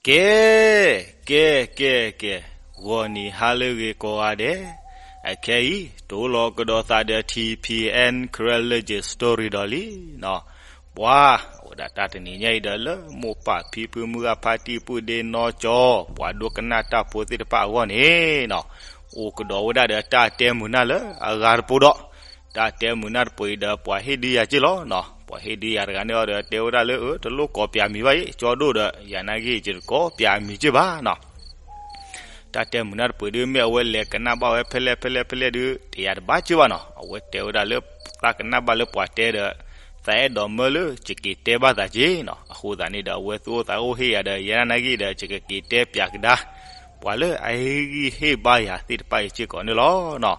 ကဲ, ကဲ, ကဲ, ကဲ, ဂီၤနံၤဟါလၢအဂ့ၤကိးဂၤဒဲး, အခဲအံၤ တိၢ်လီၤကဒီးသးဒီး ထံၣ်ဖံးအဲၣ် Karen Legend Story ဒီးလံနီၤ. ပှၤ, အိၣ်ဒၣ်တၢ်တနံၤညါအံၤဒီး လၢမိၢ်ပၢ်ဖံဖုမုၢ်ဂၤ ဖါတံၢ်ပုၢ်ဒ့နီၢ်ကၠီ ပှၤဒိကနၣ်တၢ်ဖိသ့ၣ်တဖၣ်အဂီၢ်န့ၣ်နီၤ, အိၣ်ကဒီးဝဲဒၣ်ဒီးတၢ်တဲမုာ်နၢ်လၢအဂၤတပူၤဒီး တၢ်တဲမုာ်နၢ်တပူၤအံၤဒီး ပှၤဟ့ၣ်ဒုးယၤက့ၢ်လီၤနီၤ. ပှၤဟ့ၣ်ဒုးယၤတဂၤန့ၣ်အီၤဒီး တဲဝဲဒၣ်လၢ အၢ တလိၣ်ကိးပၠးမံၤဘၣ်အံၤ ကၠီဒိၣ်ဒီး ယၤနာ်က့ ယတကိးပၠးအမံၤက့ၢ်ဘၣ်နီၤ. တၢ်တဲမုာ်နၢ်တပူၤဒုး မ့ၢ်အဝဲလဲၤကနၣ်ဘၣ်ဝဲဖဲလဲၣ်ဖဲလဲၣ်ဖဲလဲၣ်ဒုး တယၤတဘၣ်က့ၢ်ဘၣ်နီၤ. အဝဲတဲဝဲဒၣ်လၢ သးကနၣ်ဘၣ်လၢပှၤတဲဒီး သးအဲၣ်ဒိးမၢလၢ ယက့ၤတဲဘၣ်သးက့ၢ်နီၤ. အဃိသတးန့ၣ်ဒီး အဝဲသူၣ်အိၣ်သးအိၣ်ဟ့ၣ်ယၤဒီး ယဲဒၣ်နာ်က့ဒီး ယကက့ၤတဲပၠးကဒါ ပှၤလၢအဟ့ၣ်ဂံၢ်ဟ့ၣ်ဘါယၤသ့ၣ်တဖၣ်အံၤစ့ၢ်ကီးန့ၣ်လီၤနီၤ.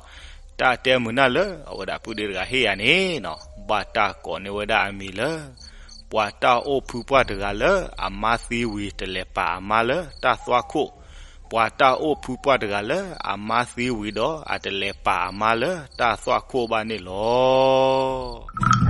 တၢ်တဲမုာ်နၢ်လၢ အဝဲဒၣ်ပုၢ်ဒ့တဂၤဟ့ၣ်ယၤန့ၣ်နီၤ, ဘၣ်တၢ်ကိးန့ၢ်ဝဲဒၣ်အမံၤလၢ ပှၤတၢ်အိၣ်ဖုပှၢ်တဂၤလၢ အမါသံဝံၤတလဲၤပာ်အမါလၢတၢ်သွၣ်ခိၣ်, ပှၤတၢ်အိၣ်ဖုပှၢ်တဂၤလၢ အမါသံဝံၤဒီး အတလဲၤပာ်အမါလၢတၢ်သွၣ်ခိၣ်ဘၣ်န့ၣ်လီၤ.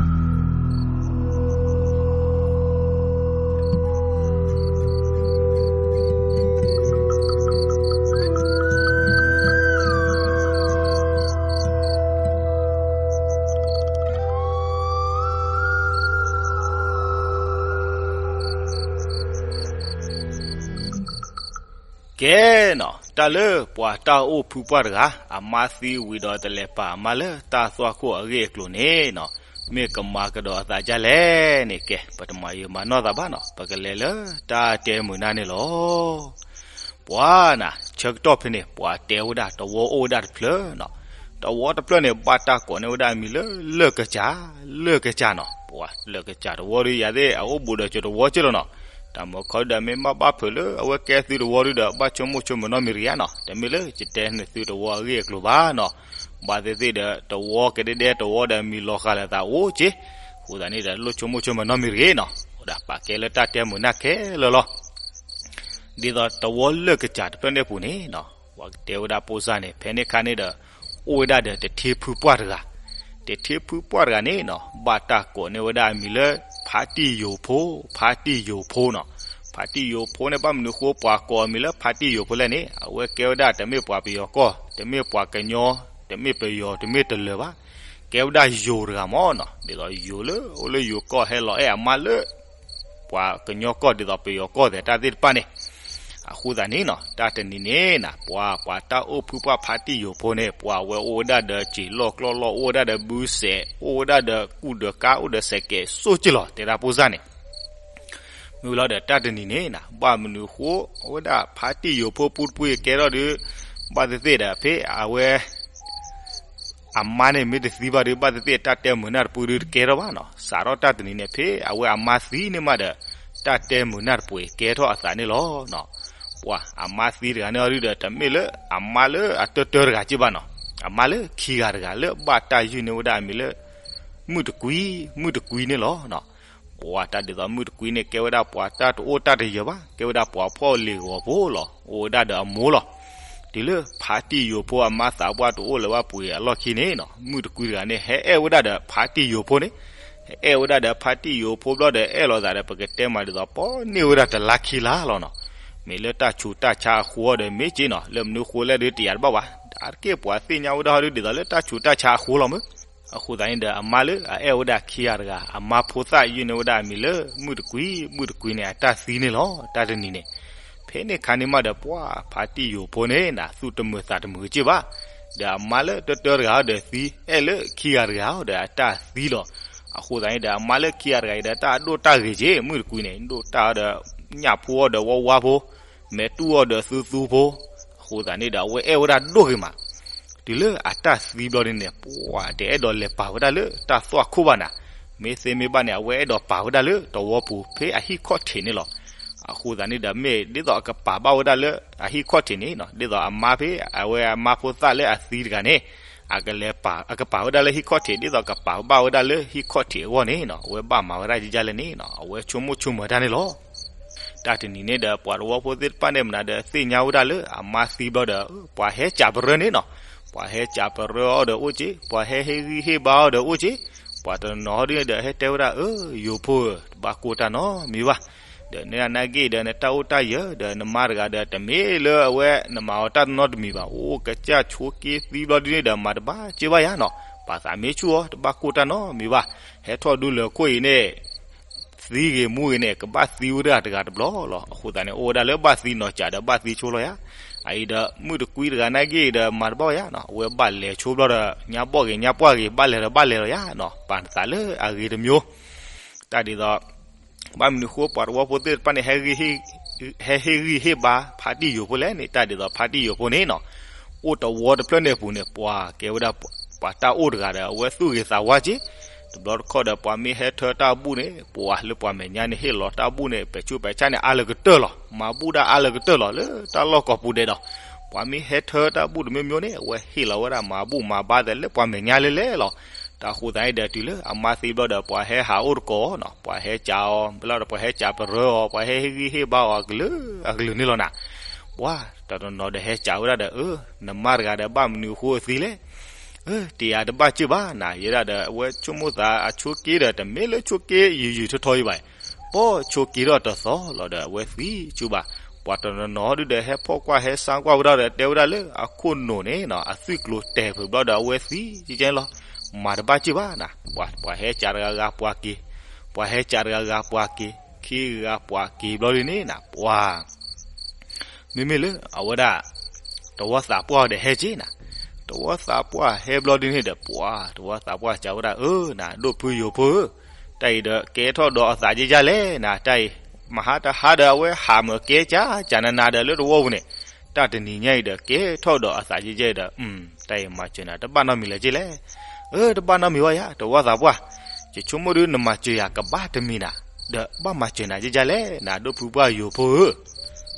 ကဲနီၤ, တၢ်လၢပှၤတၢ်အိၣ်ဖုပှၢ်တဂၤ အမါသံဝံၤဒီးတလဲၤပာ်အမါလၢတၢ်သွၣ်ခိၣ်အဂ့ၢ်အကျိၤန့ၣ်နီၤ, မ့ၢ်ကမၤကဒီးအသးဒ်လဲၣ်န့ၣ် ကဲ ပတမၤယံာ်မၤနီၢ်သးဘၣ်နီၤ, ပကလဲၤလၢတၢ်တဲမုာ်နၢ်န့ၣ်လီၤ. ပှၤနၤ ဆၢကတီၢ်ဖဲန့ၣ် ပှၤတဲဝဲဒၣ်တဝီအိၣ်ဝဲဒၣ်တဖျၢၣ်နီၤ, တဝီတဖျၢၣ်န့ၣ် ဘၣ်တၢ်ကိးန့ၢ်ဝဲဒၣ်အမံၤလၢ လၢၢ်ကစၢ်, လၢၢ်ကစၢ်နီၤ. ပှၤလၢၢ်ကစၢ်တဝီဒီး ယၤသ့ၣ်အအိၣ်ဘူးဒီးကၠိတဝီက့ၢ်လီၤနီၤ. တၢ်မုာ်ခီဒုဒီးမ့ၢ်ဘၣ်ဘၣ်ဖုးလၢအဝဲကဲသုတဝီဒုဒီး ဘၣ်ဆိကမိၣ်ဆိကမးနီတမံၤတဂ့ၤနီၤ, တမ့ၢ်လၢယတဲနသုတဝီအဂ့ၢ်အကျိၤဘၣ်နီၤ. ဘၣ်သ့ၣ်သ့ၣ်ဒီး တဝီကဒဲဒဲတဝီဒီးအမံၤလီၤဃာ်လၢသးအိၣ်က့ၢ်. အဃိသတးန့ၣ်ဒီး လိၣ်ဆိကမိၣ်ဆိကမးနီတမံၤတဂ့ၤနီၤ, အိၣ်ဒၣ်ပာ်ကဲလၢတၢ်တဲမုာ်နၢ်ခဲလၢာ်လီၤ. ဒ်သိးတဝီလၢၢ်ကစၢ်တဖျၢၣ်န့ၣ်အပူၤန့ၣ်နီၤ, ပှၤကတဲဝဲဒၣ်ဖိစၢ်န့ၣ် ဖဲန့ၣ်အခါန့ၣ်ဒီး အိၣ်ဝဲဒၣ်ဒီးတထ့ဖုပှၢ်တဂၤ, တထ့ဖုပှၢ်တဂၤန့ၣ်နီၤ ဘၣ်တၢ်ကိးန့ၢ်ဝဲဒၣ်အမံၤလၢ ဖါတံၢ်ယိၤဖိ, ဖါတံၢ်ယိၤဖိနီၤ. ဖါတံၢ်ယိၤဖိန့ၣ် ဘၣ်မနုၤအဃိပှၤကိးအမံၤလၢဖါတံၢ်ယိၤဖိလဲၣ်န့ၣ် အဝဲကဲဝဲဒၣ်တမ့ၢ်ပှၤပယီၤကီၢ်, တမ့ၢ်ပှၤကညီ, တမ့ၢ်ပယီၤ, တမ့ၢ်တလၢၤဘၣ်. ကဲဝဲဒၣ်ယိၤတဂၤမ့ၢ်နီၤ, ဒ်သိးယိၤလၢအိၣ်လၢယိၤကီၢ်ဟဲလီၤအဲၣ်အမါလၢ ပှၤကညီကီၢ်ဒ်သိးပယီၤကီၢ်သဲးတၢ်သ့ၣ်တဖၣ်န့ၣ်. အဃိသတးန့ၣ်နီၤ တၢ်တနံၤန့ၣ်နၤ ပှၤ ပှၤတၢ်အိၣ်ဖုပှၢ်ဖါတံၢ်ယိၤဖိန့ၣ် ပှၤဝဲအိၣ်ဝဲဒၣ်ဒီးစံာ်လီၢ်ကျီၢ်လီၢ် အိၣ်ဝဲဒၣ်ဒီးဘုစဲး အိၣ်ဝဲဒၣ်ဒီးကူၣ်ဒီးကါ အိၣ်ဒီးစဲးကဲးစိၣ်က့ၢ်လီၤ တဲဒၣ်ဖိစၢ်န့ၣ်. မ့ၢ်ဝံၤလီၤဒီးတၢ်တနံၤန့ၣ်နၤ ဘၣ်မနုၤဃိ အဝဲဒၣ်ဖါတံၢ်ယိၤဖိပူတပူအံၤကဲထီၣ်ဒီး ဘၣ်သ့ၣ်သ့ၣ်ဒီးဖဲအဝဲ အမါန့ၣ်မ့ၢ်တသံဘၣ်ဒီး ဘၣ်သ့ၣ်သ့ၣ်တၢ်တဲမုာ်နၢ်တပူဒုးတကဲထီၣ်ဘၣ်နီၤ. စးထီၣ်တၢ်တနံၤန့ၣ် ဖဲအဝဲအမါသံန့ၣ်မးဒီး တၢ်တဲမုာ်နၢ်တပူအံၤကဲထီၣ်အသးန့ၣ်လီၤ. ပှၤအမါသံတဂၤန့ၣ်အီၤဒုဒီး တမ့ၢ်လၢအမါလၢအတၢတၢတဂၤက့ၢ်ဘၣ်နီၤ. အမါလၢခံဂၤတဂၤလၢဘၣ်တၢ်ယုၢ်န့ၢ်ဝဲဒၣ်အမံၤလၢ မုၣ်တကွံ, မုၣ်တကွံန့ၣ်လီၤ. ပှၤတၢ်ဒ်သိးမုၣ်တကွံန့ၣ် ကဲဝဲဒၣ်ပှၤတၢ်တအိၣ်တၢ်တယၢၤဘၣ်, ကဲဝဲဒၣ်ပှၤဖှီၣ်လ့ၣ်ဂီၤဖိလီၤ. အိၣ်ဝဲဒၣ်ဒီးအမိၢ်လီၤ. တုၤလၢဖါတံၢ်ယိၤဖိအမါသးပှၢ်တအိၣ်လၢၤဘၣ်ပူၤအံၤအလီၢ်ခံန့ၣ်နီၤ မုၣ်တကွံတဂၤန့ၣ် ဟဲအဲၣ်ဝဲဒၣ်ဒီးဖါတံၢ်ယိၤဖိန့ၣ်, ဟဲအဲၣ်ဝဲဒၣ်ဒီးဖါတံၢ်ယိၤဖိဘျီဒီး အဲၣ်လိာ်သးဒီး ပကတဲမးဒ်သိး ပီန့ၢ်ဝဲဒၣ်တလါခံလါလီၤနီၤ. မ့ၢ်လၢတၢ်ဆူးတၢ်ဆါအဃိဒီးမ့ၢ်က့ၢ်နီၤ, လၢမနုၤဃိလဲၣ်ဒုးတယာ်တဘၣ်ဘၣ်. အါတက့ၢ်ပှၤသ့ၣ်ညါဝဲဒၣ်ဟီဒုး ဒ်သိးလၢတၢ်ဆူးတၢ်ဆါအဃိလီၤမး. အဃိသတးန့ၣ်ဒီး အမါလၢအအဲၣ်ဝဲဒၣ်ခံဂၤတဂၤ အမါဖိသၣ်ယုၢ်န့ၢ်ဝဲဒၣ်အမံၤလၢ မုၣ်တကွံ, မုၣ်တကွံန့ၣ် အတၢ်သံန့ၣ်လီၤ. တၢ်တနံၤန့ၣ် ဖဲန့ၣ်ခါန့ၣ်မးဒီး ပှၤဖါတံၢ်ယိၤဖိန့ၣ်နၤ သူၣ်တမုာ်သးတမုာ်က့ၢ်ဘၣ်. ဒီးအမါလၢတၢတၢတဂၤဒီးသံ, အဲၣ်လၢခံဂၤတဂၤဒီးအတၢ်သံလီၤ. အဃိသတးန့ၣ်ဒီး အမါလၢခံဂၤတဂၤအံၤဒီး တၢ်အဒိၣ်တၢ်ဂ့ၤက့ၢ်, မုၣ်တကွံန့ၣ် ဒိၣ်တၢ်ဒီး ညၣ်ဖိအီၤဒီးဝါဝါဖိ, မဲာ်တူၢ်အီၤဒီးသူသူဖိ. အဃိသတးန့ၣ်ဒီး အဝဲအဲၣ်ဝဲဒၣ်ဒိၣ်ဂ့ၤမး. တုၤလၢအတၢ်သံဘျီန့ၣ်န့ၣ် ပှၤတအဲၣ်ဒိးလဲၤပာ်ဝဲဒၣ်လၢတၢ်သွၣ်ခိၣ်ဘၣ်နၤ. မ့ၢ်သ့မ့ၢ်ဘၣ်န့ၣ် အဝဲအဲၣ်ဒိးပာ်ဝဲဒၣ်လၢတဝီပူၤဖဲအဟံၣ်ခီၣ်ထံးန့ၣ်လီၤ. အဃိသတးန့ၣ်ဒီး မ့ၢ်ဒ်သိးအကပာ်ဘၣ်ဝဲဒၣ်လၢအဟံၣ်ခီၣ်ထံးန့ၣ်နီၤ, ဒ်သိးအမါဖဲအဝဲအမါဖိသၣ်လၢအသံတဂၤန့ၣ် အကလဲၤပာ်, အကပာ်ဝဲဒၣ်လၢဟံၣ်ခီၣ်ထံး ဒ်သိးကပာ်ဘၣ်ဝဲဒၣ်လၢဟံၣ်ခီၣ်ထံးအဂီၢ်န့ၣ်နီၤ, အဝဲဘၣ်မၤဝဲဒၣ်ဒ်လဲၣ်န့ၣ်နီၤ, အဝဲဆိကမိၣ်ဆိကမးတၢ်န့ၣ်လီၤ. တၢ်တနံၤန့ၣ်ဒီး ပှၤတဝီဖိသ့ၣ်တဖၣ်န့ၣ်မနုၤဒီး သ့ၣ်ညါဝဲဒၣ်လၢအမါသံဘျီဒီး ပှၤဟဲစးပရၢန့ၣ်နီၤ, ပှၤဟဲစးပရၢအီၤဒီးအိၣ်က့ၢ်, ပှၤဟဲဟ့ၣ်ဂံၢ်ဟ့ၣ်ဘါအီၤဒီးအိၣ်က့ၢ်, ပှၤတနီၤဟီဒ်န့ၣ်ဒီး ဟဲတဲဝဲဒၣ် အၢ ယိၤဖိဧၢ, တဘၣ်ကိၢ်တၢ်နီတမံၤဘၣ်. ဒီးနဲဒၣ်နာ်က့ဒီး နတၢ်အိၣ်တၢ်ယၢၤဒီး နမါတဂၤဒီး တမ့ၢ်လၢအဝဲနမၤအီၤတၢ်တနီတမံၤဘၣ်, အိၣ်ကစၢ်ဆိးက့သံဘျီဒ်န့ၣ်ဒီး မၤတဘၣ်စ့ၢ်ဘၣ်ယၤနီၤ, ပာ်သးမ့ၢ်ဆူၣ်အီၤ တဘၣ်ကိၢ်တၢ်နီတမံၤဘၣ်, ဟဲထီၣ်ဒုလၢခိၣ်အံၤန့ၣ် သံဂ့ၤမူဂ့ၤန့ၣ် ကဘၣ်သံဝဲဒၣ်တဂၤတဘျီလီၤ. အဃိသတးန့ၣ် အိၣ်ဝဲဒၣ်လၢဘၣ်သံနီၤစးဒီး ဘၣ်သံဆိလီၤယၤ, အအံၤဒီး မုၣ်တကွံတဂၤနာ်က့ဒီး မၤတဘၣ်ဘၣ်ယၤနီၤ, အဝဲဘၣ်လဲၤဆိဘျီဒီး ညါဘီၣ်ဂ့ၤညါပှၢ်ဂ့ၤ ဘၣ်လဲၤဒီးဘၣ်လဲၤလီၤယၤနီၤ, ပာ်သးလၢအဂ့ၤတမျိုး တၢ်ဒ်သိး ဘၣ်မနုၤဃိ ပှၤတဝီဖိသ့ၣ်တဖၣ်န့ၣ် ဟဲဟ့ၣ်ဂံၢ်ဟ့ၣ်ဘါဖါတံၢ်ယိၤဖိလဲၣ်န့ၣ်, တၢ်ဒ်သိးဖါတံၢ်ယိၤဖိန့ၣ်နီၤ, အိၣ်တဝီတဖျၢၣ်န့ၣ်အပူၤန့ၣ် ပှၤကဲဝဲဒၣ်ပှၤတၢ်အိၣ်တဂၤဒီး အဝဲသူၣ်ဂ့ၤသးဝါက့, တဘျီတခီၣ်ဒီး ပှၤမ့ၢ်ဟဲထၢတၢ်ဘူၣ်န့ၣ် ပှၤလၢပှၤမဲာ်ညါန့ၣ် ဟ့ၣ်လီၤတၢ်ဘူၣ်န့ၣ် ပဲာ်ဆူးပဲာ်ဆၣ်န့ၣ် အါလၢကတၢၢ်လီၤ, မၤဘူၣ်ဒၣ်အါလၢကတၢၢ်လီၤ လၢတၢ်လီၢ်ကိးပူၤဒဲးဒီး, ပှၤမ့ၢ်ဟဲထၢတၢ်ဘူၣ်တမံၤမံၤန့ၣ် အဝဲဟ့ၣ်လီၤဝဲဒၣ်မၤဘူၣ်မၤဘါသဲးလၢပှၤမဲာ်ညါလဲၣ်လဲၣ်လီၤ. တၢ်ဃိသတးန့ၣ်ဒီး တုၤလၢအမါသံဘျီဒီး ပှၤဟဲဟးအိၣ်တကိးနီၤ, ပှၤဟဲကးအီၤ ဘျီဒီးပှၤဟဲကးပရၢအီၤ, ပှၤဟဲဟ့ၣ်ဂံၢ်ဟ့ၣ်ဘါအီၤအကလုာ်အကလုာ်န့ၣ်လီၤနၤ, ပှၤတနီၤနီၤဒီးဟဲကးဝဲဒၣ်ဒီး အၢ နမါတဂၤဒီး ဘၣ်မနုၤအဃိသံလဲၣ်, အၢ တယၤတဘၣ်စ့ၢ်ဘၣ်နၤ, ယဲဒၣ်ဒီး အဝဲဆိကမိၣ်သးအဆိးက့ဒီး တမ့ၢ်လၢဆိးက့ယုၢ်ယုၢ်ထီထီအံၤဘၣ်, ပှၤဆိးက့ထီၣ်တသီလီၤဒီး အဝဲသံစူဘၣ်, ပှၤတနီၤနီၤဒုဒီး ဟဲဖီၣ်ကွၢ်ဟဲဆါကွၢ်ဝဲဒၣ်ဒီး တဲဝဲဒၣ်လၢအခိၣ်နူာ်န့ၣ်နီၤ အသွံၣ်ကျိၤတဲာ်ဖုးဘျီဒီး အဝဲသံကဲလီၤ, မၤတဘၣ်စ့ၢ်ဘၣ်နၤ, ပှၤဟဲကးတဂၤဂၤပှၤက့ၤ, ပှၤဟဲကးတဂၤဂၤပှၤက့ၤ, ခံဂၤပှၤက့ၤဘျီဒ်န့ၣ်နၤ, ပှၤ မ့မ့ၢ်လၢအဝဲဒၣ် တဝီသးပှၢ်ဒီးဟဲက့ၤနၤ, တဝီသးပှၢ်ဟဲဘျီဒ်န့ၣ်ဒီး ပှၤ တဝီသးပှၢ်ကးဝဲဒၣ် အၢ နၤဒိၣ်ဖုယိၤဖိဧၢ, တၢ်အံၤဒီးကဲထီၣ်ဒီးအသးကဲကၢ်လဲၣ်နၤ, တၢ်အံၤ မဟါတဟါဒီး အဝဲဟးမၢကဲကၢ်ကၢ်နးနးဒီးလၢတဝီပူၤန့ၣ်, တၢ်တနံၤညါအံၤဒီး ကဲထီၣ်ဒီးအသးကဲကၢ်ဒီး အၢ တၢ်အံၤမၤစၢၤနၤ တဘၣ်နီတမံၤလၢၤက့လဲၣ်, အၢ တဘၣ်နီတမံၤဘၣ်ယၤ တဝီသးပှၢ်, ယဆိကမိၣ်ဒု နမၤစၢၤယၤကဘၣ်တမံၤနၤ, ဒီးဘၣ်မၤစၢၤနၤကဲကၢ်လဲၣ် နၤဒိၣ်ဖုပှၢ်ယိၤဖိဧၢ,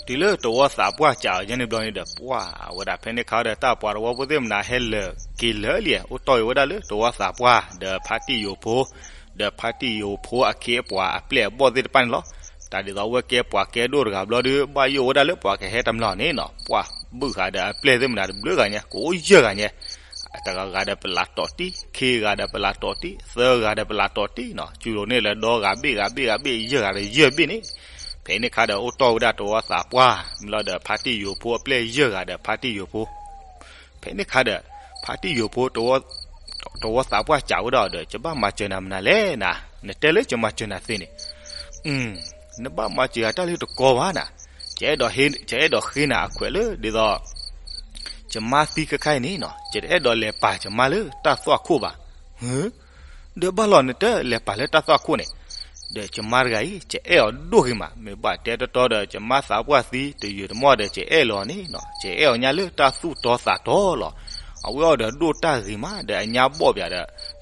တုၤလၢတဝီသးပှၢ်ကးအီၤယဲန့ၣ်ဘျီန့ၣ်ဒီး ပှၤ အဝဲဒၣ်ဖဲန့ၣ်ခါဒီး တၢ်ပှၤတဝီဖိသ့ၣ်မနၤဟဲလၢာ်က့ၤလၢာ်လံ, အိၣ်တီၢ်ဂ့ၤဝဲဒၣ်လၢတဝီသးပှၢ် ဒီးဖါတံၢ်ယိၤဖိ, ဒီးဖါတံၢ်ယိၤဖိအခ့အပှၤအပျဲၢ်အဘီၣ်သ့ၣ်တဖၣ်န့ၣ်လီၤ. တၢ်ဒ်သိးအဝဲကဲပှၤကဲဒိၣ်တဂၤဘျီဒီး ဘၣ်ယိၣ်ဝဲဒၣ်လၢပှၤကဟဲတမျီန့ၣ်နီၤ, ပှၤဘုၣ်ဃာ်ဒီးအပျဲၢ်သ့ၣ်မနၤတဘျုးဂၤညါ ကအိၣ်ယဲၢ်ဂၤညါ တဂၤဂၤဒီးပလးတီၤတံၢ်, ခံဂၤဒီးပလးတီၤတံၢ်, သၢဂၤဒီးပလးတီၤတံၢ်နီၤ, ကၠူလိၤန့ၣ်လၢဒီဂၤဘ့ၣ်ဂၤဘ့ၣ်ဂၤဘ့ၣ် ယဲၢ်ဂၤဒီးယဲၢ်ဘ့ၣ်န့ၣ်, ဖဲန့ၣ်ခါဒီးအိၣ်တီၢ်ဝဲဒၣ်တဝီသးပှၢ်, မ့ၢ်လီၤဒီးဖါတံၢ်ယိၤဖိအပျဲၢ်ယဲၢ်ဂၤဒီးဖါတံၢ်ယိၤဖိ, ဖဲန့ၣ်ခါဒီး ဖါတံၢ်ယိၤဖိ တဝီသးပှၢ်စံးဝဲဒၣ်ဒီး ယဘၣ်မၤစၢၤနၤမနုၤလဲၣ်နၤ, နတဲလၢယမၤစၢၤနၤသ့န့ၣ် နဘၣ်မၤစၢၤယၤတၢ်လၢတကီဘၣ်နၤ, ယအဲၣ်ဒိးဃ့နၤအခွဲးလၢဒ်သိး ယမါသံခဲခါအံၤန့ၣ်နီၤ, ယတအဲၣ်ဒိးလဲၤပာ်ယမါလၢတၢ်သွၣ်ခိၣ်ဘၣ်. ဒီးဘၣ်လီၤနတလဲၤပာ်လၢတၢ်သွၣ်ခိၣ်န့ၣ်, ဒီးယမါတဂၤအံၤ ယအဲၣ်အီၤဒိၣ်ဂ့ၤမး, မ့ၢ်ဘၣ်တဲတီတီဒီး ယမါသးပှၢ်သံတယုာ်တမီၢ်ဒီး ယအဲၣ်လီၤန့ၣ်နီၤ, ယအဲၣ်အီၤညါလၢတၢ်သူၣ်တီသးတီလီၤ. အဝဲအီၤဒီးဒိၣ်တၢ်ဂ့ၤမး ဒီးအညါဘီၣ်ပၠးဒီး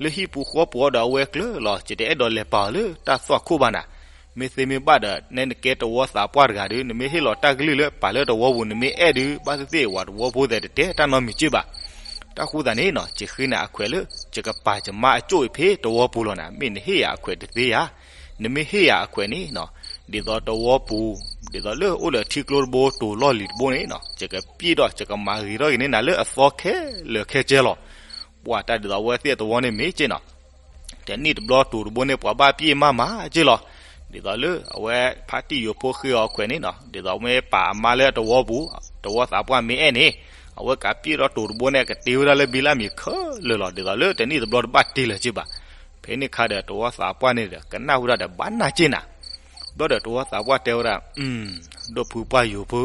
လၢဟံၣ်ပူၤဃီပူၤအီၤဒီးအဝဲကျၢၤလီၤ, ယတအဲၣ်ဒိးလဲၤပာ်အီၤလၢတၢ်သွၣ်ခိၣ်ဘၣ်နၤ. မ့ၢ်သ့မ့ၢ်ဘၣ်ဒီး နဲနကဲတဝီသးပှၢ်တဂၤဒီး နမ့ၢ်ဟ့ၣ်လီၤတၢ်ကလုၢ်လၢပာ်လၢတဝီပူၤ နမ့ၢ်အဲၣ်ဒုး ဘၣ်သ့ၣ်သ့ၣ်ဝဲတဝီဖိသဲးတတဲတၢ်နီတမံၤက့ဘၣ်. တၢ်ဃိသတးန့ၣ်နီၤ, ယဃ့နၤအခွဲးလၢ ယကပာ်ယမါအကၠိၣ်အံၤဖဲတဝီပူၤလီၤနၤ, မ့ၢ်နဟ့ၣ်ယၤအခွဲးတသ့ဧါ. နမ့ၢ်ဟ့ၣ်ယၤအခွဲးန့ၣ်နီၤ, ဒ်သိးတဝီပူၤ, ဒ်သိးလၢအိၣ်လၢထံကျိတဘိ တိၤလီၢ်လံၤတဘိန့ၣ်နီၤ, ယကပျ့ၢ်ထီၣ် ယကမၤဂ့ၤထီၣ်က့ၤန့ၢ်နၤလၢအသီခဲလၢာ်ခဲဆ့လီၤ. ပှၤတၢ်ဒ်သိးအဝဲသ့ၣ်တဝီန့ၣ်မ့ၢ်က့နီၤ တနံၣ်တဘျီတိၤတဘိန့ၣ် ပှၤဘၣ်ပျ့ၢ်မးမးက့လီၤ. ဒ်သိးလၢအဝဲဖါတံၢ်ယိၤဖိဃ့အီၤအခွဲးန့ၣ်နီၤ, ဒ်သိးမ့ၢ်ပာ်အမါလၢတဝီပူၤ, တဝီသးပှၢ်မ့ၢ်အဲၣ်န့ၣ်, အဝဲကးပျ့ၢ်ထီၣ်တိၤတဘိန့ၣ် ကတ့ဝဲဒၣ်လၢဘံလၢမံၤခဲလၢာ်လီၤ. ဒ်သိးလၢတနံၣ်တဘျီတဘၣ်တ့လၢၤက့ဘၣ်. ဖဲန့ၣ်ခါဒီးတဝီသးပှၢ်န့ၣ်ဒီး ကနၣ်ဝဲဒၣ်ဒီးဘၣ်နၢ်က့နၤ. ဘျီဒီးတဝီသးပှၢ်တဲဝဲဒၣ်, ဒိၣ်ဖုပှၢ်ယိၤဖိ,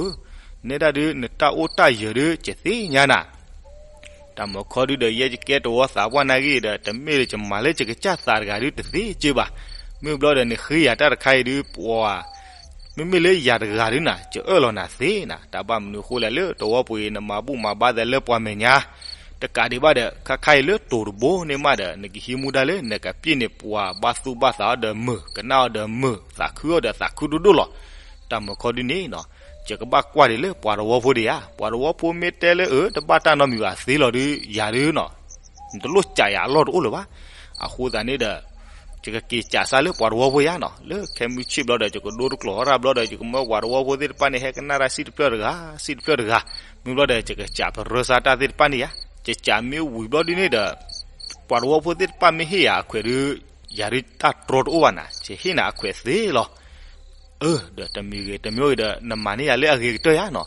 နဲဒၣ်ဒုးနတၢ်အိၣ်တၢ်ယၢၤဒုး ယသ့ၣ်ညါနၤ တၢ်မုၢ်ခီဒုဒီး ယဲယကဲတဝီသးပှၢ်နာ်ဂ့ၤဒီး တမ့ၢ်လၢယမၤလၢယကစၢ်သးတဂၤဒုတသ့က့ဘၣ်. မ့ၢ်ဘျီဒီးနဃ့ယၤတၢ်တခါအံၤဒု ပှၤ မ့မ့ၢ်လၢယၤတဂၤဒုနၤ ယအၢၣ်လီၤနၤသ့နၤ. တၢ်ဘၣ်မနုၤအဃိလဲၣ် လၢတဝီပူၤအံၤ နမၤဘူၣ်မၤဘါသဲးလၢပှၤမဲာ်ညါ တကးဒံးဘၣ်ဒီး ခါခါအံၤလၢတိၤတဘိန့ၣ်မးဒီး နကဟံးမူဒါလၢ နကပျ့ၢ်န့ၢ်ပှၤဘၣ်သူၣ်ဘၣ်သးအီၤဒီးမုာ် ကနၣ်အီၤဒီးမုာ် သးခုအီၤဒီးသးခုဒိၣ်ဒိၣ်လီၤ. တၢ်မုၢ်ခီဒုန့ၣ်နီၤ ယကဘၣ်ကွၢ်ဒံးလၢပှၤတဝီဖိဒံးဧါ. ပှၤတဝီဖိမ့ၢ်တဲလၢအၢ တဘၣ်တၢ်နီတမံၤဘၣ်သ့လီၤဒုး ယၤဒုနီၤ နတလိၣ်ကးယၤအလီၢ်တအိၣ်လၢၤဘၣ်. အဃိသတးန့ၣ်ဒီး ယကက့ၤကးစၢ်လၢပှၤတဝီဖိယါနီၤ. လၢခဲမုၢ်ဆ့ၣ်ဘျီဒီး ယကဒိတကျိၤထီၣ်ရၣ်ဘျီဒီး ယကမၢပှၤတဝီဖိသ့ၣ်တဖၣ်န့ၣ် ဟဲကနၣ်တၢ်စံၣ်တဖျၢၣ်တဂၤ စံၣ်တဖျၢၣ်တဂၤ. မ့ၢ်ဘျီဒီး ယကစးပရၢစါတၢ်သ့ၣ်တဖၣ်န့ၣ်ယါ. ယကးမ့ၢ်ဝံၤဘျီဒုန့ၣ်ဒီး ပှၤတဝီဖိသ့ၣ်တဖၣ်မ့ၢ်ဟ့ၣ်ယၤအခွဲးဒုး ယၤဒုတၢ်တြီတအိၣ်ဘၣ်နၤ. ယဟ့ၣ်နၤအခွဲးသ့လီၤ. အၢ ဒီးတမံၤဂ့ၤတမံၤဂ့ၤဒီး နမၤန့ၢ်ယၤလၢအဂ့ၤကတၢၢ်ယါနီၤ.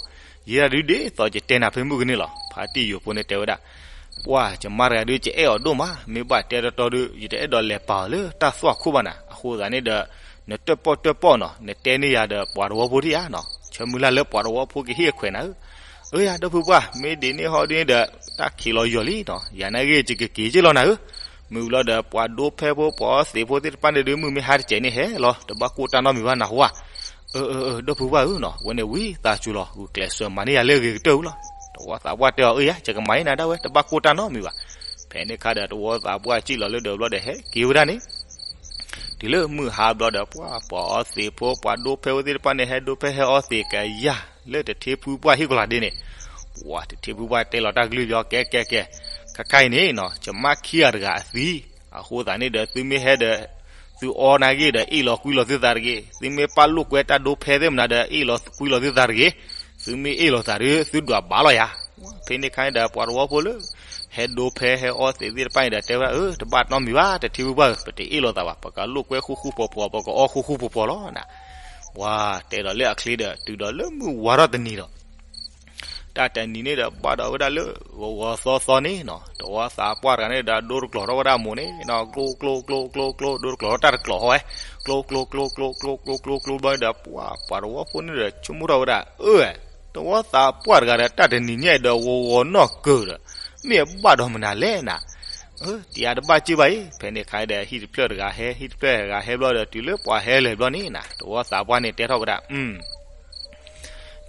ယဲဒၣ်ဒုးဒ်သိးယတဲနၤဖဲမုၢ်ကန့ၣ်လီၤ. ဖါတံၢ်ယိာ်ဖိန့ၣ်တဲဝဲဒၣ်, ပှၢ် ယမါတဂၤဒုး ယအဲၣ်အီၤဒိၣ်မး, မ့ၢ်ဘၣ်တဲတီတီဒုး ယတအဲၣ်ဒိးလဲၤပာ်အီၤလၢတၢ်သွၣ်ခိၣ်ဘၣ်နၤ. အဃိသတးန့ၣ်ဒီး နတၢၣ်ပီၣ်တၢၣ်ပီၣ်နီၤ, နတဲန့ၢ်ယၤဒီးပှၤတဝီဖိဒံးဧါနီၤ, ဆၢမုၢ်လၢ်လၢပှၤတဝီဖိကဟ့ၣ်အခွဲးနၤဧၢ. အၢယၤ ဒီပုၢ်ပှၢ် မ့ၢ်ဒ်န့ၣ်ဟီဒ်န့ၣ်ဒီး တၢ်ခံးလီၤယီၤလံနီၤ, ယၤနာ်ဂ့ၢ် ယကက့ၤက့ၤလီၤနၤဧၢ. မုၢ်လီၤဒီး ပှၤဒိဖဲဖိ ပှၤအီသံးဖိသ့ၣ်တဖၣ်န့ၣ်ဒုး မုၢ်မ့ၢ်ဟါတစဲးန့ၣ်ဟဲလီၤ, တဘၣ်ကိၢ်တၢ်နီတမံၤဘၣ်နၢ်ဟူဧါ. အၢ အၢ အၢ ဒီပုၢ်ပှၢ်ဧၢနီၤ, အဝဲန့ၣ်ဝံသးစူၤလီၤ, ဂုာ်ကျဲးစၢးမၤန့ၢ်ယၤလၢအဂ့ၤကတၢၢ်ဝံၤလီၤ. တဝီသးပှၢ်တဲအီၤ အၢယၤ ယကမၤန့ၢ်နၤဒၣ်ဝဲ တဘၣ်ကိၢ်တၢ်နီတမံၤဘၣ်. ဖဲန့ၣ်အခါဒီး တဝီသးပှၢ်စံၣ်လီၤလၢဒၢးဘျီဒီး ဟဲက့ၤဝဲဒၣ်န့ၣ် တုၤလၢမုၢ်ဟါဘျီဒီး ပှၢ် ပှၤအီသံးဖိ ပှၤဒိဖဲဖိသ့ၣ်တဖၣ်န့ၣ် ဟဲဒိဖဲဟဲအီသံးကယၤလၢတထံဖုပှၢ်ဟံၣ်ကီၤလၤဒ့န့ၣ်, ပှၢ် တထံဖုပှၢ်တဲလီၤတၢ်ကလုၢ်ပယီၤ ကဲ ကဲ ကဲ, ခဲခါအံၤန့ၣ်နီၤ ယမါခံဂၤတဂၤအသံ, အဃိသတးန့ၣ်ဒီး သုမ့ၢ်ဟဲဒီး သုအီနာ်ဂ့ၢ်ဒီး အ့ၣ်လီၤကွံလီၤသုသးတဂ့ၤ, သုမ့ၢ်ပာ်လိာ်ကွဲတၢ်ဒိဖဲသ့ၣ်မနုၤဒီး အ့ၣ်လီၤကွံလီၤသုသးတဂ့ၤ, သုမ့ၢ်အ့ၣ်လိာ်သးဒီး သုဒွးဘၣ်လီၤယၤ. ဖဲန့ၣ်အခါန့ၣ်ဒီး ပှၤတဝီဖိလၢ ဟဲဒိဖဲဟဲအီသံးသ့ၣ်တဖၣ်န့ၣ်ဒီး တဲဝဲဒၣ် အၢ တဘၣ်နီတမံၤဘၣ် တထံဖုပှၢ်ဧၢ, ပတအ့ၣ်လိာ်သးဘၣ်, ပကလိာ်ကွဲဃူဃူဖိးဖိး ပကအီဃူဃူဖိးဖိးလီၤနၤ. ပှၢ် တဲဒီးလၢအချ့ဒီး တုၤဒီးလၢမုၢ်ဝါထီၣ်တနံၤဒီး တၢ်တနံၤန့ၣ်ဒီး ဘၣ်ဒီးဝဲဒၣ်လၢ ဂီၤဂီၤသီသီန့ၣ်နီၤ, တဝီသးပှၢ်တဂၤန့ၣ်ဒီး ဒိတကျိၤထီၣ်ဝဲဒၣ်အမိၢ်န့ၣ်နီၤ, ကျိကျိကျိကျိကျိကျိ ဒိတကျိၤထီၣ်တၢ်တကျိၤဟီဝဲ, ကျိကျိကျိကျိကျိကျိကျိဘျီဒီး ပှၢ် ပှၤတဝီဖိန့ၣ်ဒီး ဆိကမိၣ်ထီၣ်ဝဲဒၣ် အၢ တဝီသးပှၢ်တဂၤဒီး တၢ်တနံၤညါအံၤဒီး ဂီၤဂီၤနီၢ်ကၢၤဒီး မ့ၢ်အဘၣ်ဒီးမနုၤလဲၣ်နၤ. အၢ တယၤတဘၣ်စ့ၢ်ဘၣ်အံၤ, ဖဲန့ၣ်အခါဒီး ဟံၣ်တဖျၢၣ်တဂၤဟဲ ဟံၣ်တဖျၢၣ်တဂၤဟဲဘျီဒီး တုၤလၢပှၤဟဲလဲၤဘျီန့ၣ်နၤ, တဝီသးပှၢ်န့ၣ်တဲထီၣ်ဝဲဒၣ် အု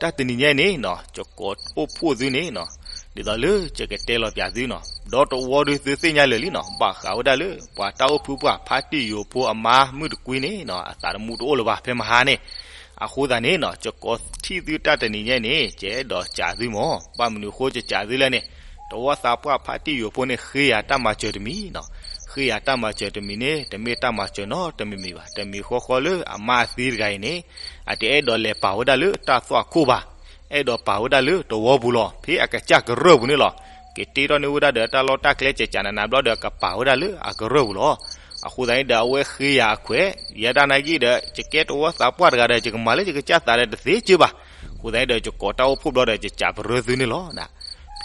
တၢ်တနံၤညါအံၤန့ၣ်နီၤ ယကိးအိၣ်ဖှိၣ်သုန့ၣ်နီၤ, ဒ်သိးလၢယကတဲလီၤပၠးသုနီၤ, ဒီတဝီဒုးသုသ့ၣ်ညါလၢာ်လံနီၤ, ဘၣ်ဃးဝဲဒၣ်လၢ ပှၤတၢ်အိၣ်ဖုပှၢ်ဖါတံၢ်ယိာ်ဖိအမါမုၣ်တကွံန့ၣ်နီၤ အသးတမူတအိၣ်လၢၤဘၣ်ဖဲမဟါန့ၣ်, အဃိသတးန့ၣ်နီၤ ယကိးထံၣ်သုတၢ်တနံၤညါအံၤန့ၣ် ယအဲၣ်ဒိးစံးသုမၢ်, ဘၣ်မနုၤအဃိယစံးသုလဲၣ်န့ၣ်, တဝီသးပှၢ်ဖါတံၢ်ယိာ်ဖိန့ၣ် ဃ့ယၤတၢ်မၤစၢၤတမံၤနီၤ, ဃ့ယၤတၢ်မၤစၢၤတမံၤန့ၣ် တမ့ၢ်တၢ်မၤစၢၤနီတမံၤမံၤဘၣ်, တမံၤဃီဃီလၢအမါအသံတဂၤအံၤန့ၣ် အတအဲၣ်ဒိးလဲၤပာ်ဝဲဒၣ်လၢတၢ်သွၣ်ခိၣ်ဘၣ်, အဲၣ်ဒိးပာ်ဝဲဒၣ်လၢတဝီပူၤလီၤ, ဖဲအကစၢ်ကရၢၢ်ပူၤန့ၣ်လီၤ, ကတ့ထီၣ်န့ၢ်ဝဲဒၣ်ဒီးတၢ်လီၢ်တၢ်ကျဲကကးနးနးဘျီဒီး ကပာ်ဝဲဒၣ်လၢအကရၢၢ်ပူၤလီၤ. အဃိသတးန့ၣ်ဒီး အဝဲဃ့ယၤအခွဲး, ယဲဒၣ်နာ်ဂ့ၢ်ဒီး ယကဲတဝီသးပှၢ်တဂၤဒီး ယကမၤလၢယကစၢ်သးဒီးတသ့စ့ၢ်ဘၣ်, အဃိသတးန့ၣ်ဒီး ယကိးတၢ်အိၣ်ဖှိၣ်ဘျီဒီး ယစံးပရၢသုန့ၣ်လီၤနၤ.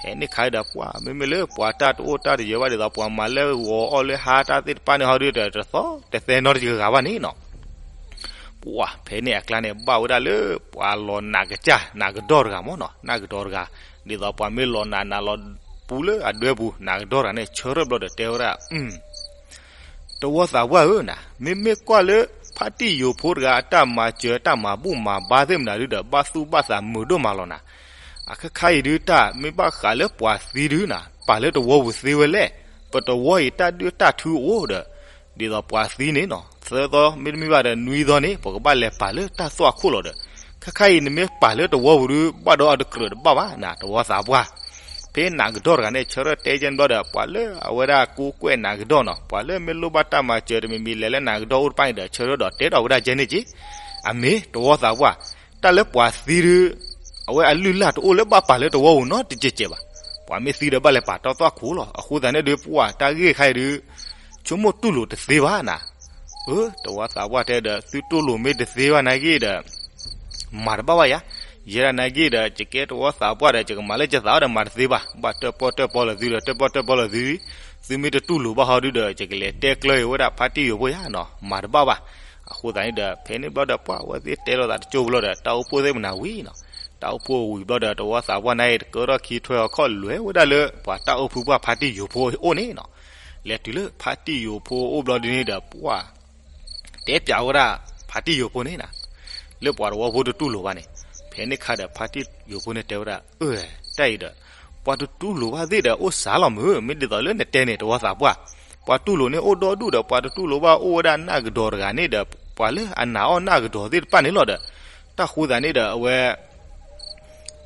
ဖဲန့ၣ်ခါဒီး ပှၢ် မ့မ့ၢ်လၢပှၤတၢ်တအိၣ်တၢ်တယၢၤဘၣ်ဒ်သိး ပှၤမၤလၢဂီၤအီၣ်လၢဟါတၢ်သ့ၣ်တဖၣ်န့ၣ်ဟီဒုးဒီး တသီတသဲနီတဂၤဘၣ်န့ၣ်နီၤ, ပှၢ် ဖဲန့ၣ်အကျါန့ၣ် ဘၣ်ဝဲဒၣ်လၢပှၤလီၤနးကစၢ် နးကဒီၢ်တဂၤမၢ်နီၤ, နးကဒီၢ်တဂၤ, ဒ်သိးပှၤမ့ၢ်လီၤနးနးလီၤပူၤလၢအဒွဲပူၤ, နးကဒီၢ်တဂၤန့ၣ် ဆၢထၢၣ်ဘျီဒီးတဲဝဲဒၣ် တဝီသးပှၢ်ဧၢနၤ, မ့မ့ၢ်ကွၢ်လၢ ဖါတံၢ်ယိာ်ဖိတဂၤအတၢ်မၤစၢၤတၢ်မၤဘူၣ်မၤဘါသ့ၣ်မနုၤဒုးဒီး ဘၣ်သူၣ်ဘၣ်သးမုာ်ဒိၣ်မးလီၤနၤ. အခါခါအံၤဒုး တၢ်မ့ၢ်ဘၣ်ဃးလၢပှၤသံဒုးနၤ, ပာ်လၢတဝီပူၤသ့ဝဲလဲၣ်, ပတဝီအံၤတၢ်ဒုၣ်တၢ်ထုအိၣ်ဒီး ဒ်သိးပှၤသံန့ၣ်နီၤ သၢသီမ့တမ့ၢ်ဘၣ်ဒီးနွံသီန့ၣ် ပကဘၣ်လဲၤပာ်လၢတၢ်သွၣ်ခိၣ်လီၤဒီး ခဲခါအံၤနမ့ၢ်ပာ်လၢတဝီပူၤဒုး ဘၣ်ဒီးအတကြၢးတဘၣ်ဘၣ်နၤ တဝီသးပှၢ်. ဖဲနးကဒီၢ်တဂၤန့ၣ် ဆၢထၢၣ်တဲကဲန့ၣ်ဘျီဒီး ပှၤလၢအဝဲဒၣ်ကိးကွဲးနးကဒီၢ်နီၤ ပှၤလၢမ့ၢ်လိၣ်ဘၣ်တၢ်မၤစၢၤတမံၤမံၤလဲၤလၢနးကဒီၢ်အိၣ်တဖၣ်န့ၣ်ဒီး ဆၢထၢၣ်ဒီးတဲထီၣ်ဝဲဒၣ်ကဲန့ၣ်က့ အမ့ၢ်တဝီသးပှၢ် တၢ်လၢပှၤသံဒုး အဝဲအလုၢ်အလၢ်တအိၣ်လၢဘၣ်ပာ်လၢတဝီပူၤနီတစဲးစဲးဘၣ်. ပှၤမ့ၢ်သံဒီးဘၣ်လဲၤပာ်တၢ်သွၣ်ခိၣ်လီၤ. အဃိသတးန့ၣ်ဒုး ပှၤတၢ်ဂ့ၢ်ခါအံၤဒုး ဆိကမိၣ်တူၢ်လိာ်တသ့ဘၣ်နၤ. အၢ တဝီသးပှၢ်တဲဒီး သုတူၢ်လိာ်မ့ၢ်တသ့ဘၣ်နာ်ဂ့ၢ်ဒီး မၤတဘၣ်ဘၣ်ယၤ. ယဲဒၣ်နာ်ဂ့ၢ်ဒီး ယကဲတဝီသးပှၢ်ဒီး ယကမၤလၢယသးအီၤဒီးမၤတသ့ဘၣ်. ဘၣ်တၢၣ်ပီၣ်တၢၣ်ပီလၢသုဒီး တၢၣ်ပီၣ်တၢၣ်ပီလၢသု, သုမ့ၢ်တတူၢ်လိာ်ဘၣ်ဟီဒုးဒီး ယကလဲၤတဲကျၢၤဝဲဒၣ်ဖါတံၢ်ယိာ်ဖိယၤနီၤ မၤတဘၣ်ဘၣ်. အဃိသတးန့ၣ်ဒီး ဖဲန့ၣ်ဘျီဒီး ပှၤဝဲသ့ၣ်တဲလိာ်သးတကၠိဘျီဒီး တၢ်အိၣ်ဖှိၣ်သ့ၣ်မနၤဝံၤနီၤ. တၢ်အိၣ်ဖှိၣ်ဝံၤဘျီဒီး တဝီသးပှၢ်န့ၣ် တကၢထီၣ်ခံထွဲအီၤခီၣ်လွဲဝဲဒၣ်လၢ ပှၤတၢ်အိၣ်ဖှိၣ်ပှၢ်ဖါတံၢ်ယိာ်ဖိအအိၣ်န့ၣ်နီၤ. လဲၤတုၤလၢဖါတံၢ်ယိာ်ဖိအအိၣ်ဘျီဒုးန့ၣ်ဒီး ပှၤ တဲပၠးဝဲဒၣ်ဖါတံၢ်ယိာ်ဖိန့ၣ်နၤ လၢပှၤတဝီဖိတတူၢ်လိာ်ဘၣ်န့ၣ်. ဖဲန့ၣ်ခါဒီး ဖါတံၢ်ယိာ်ဖိန့ၣ်တဲဝဲဒၣ် အၢ တၢ်အံၤဒီး ပှၤတတူၢ်လိာ်ဘၣ်သ့ၣ်ဒီး အိၣ်စှၤလီၤမုၢ် မ့ၢ်ဒ်သိးလၢနတဲန့ၣ် တဝီသးပှၢ်. ပှၤတူၢ်လိာ်န့ၣ်အိၣ်ဒီဒူၣ်ဒီး ပှၤတတူၢ်လိာ်ဘၣ်အိၣ်ဝဲဒၣ်နးကဒီးတဂၤန့ၣ်ဒီး ပှၤလၢအနာ်အီၣ်နးကဒီးသ့ၣ်တဖၣ်န့ၣ်လီၤဒီး တၢ်ဃိသးန့ၣ်ဒီး အဝဲ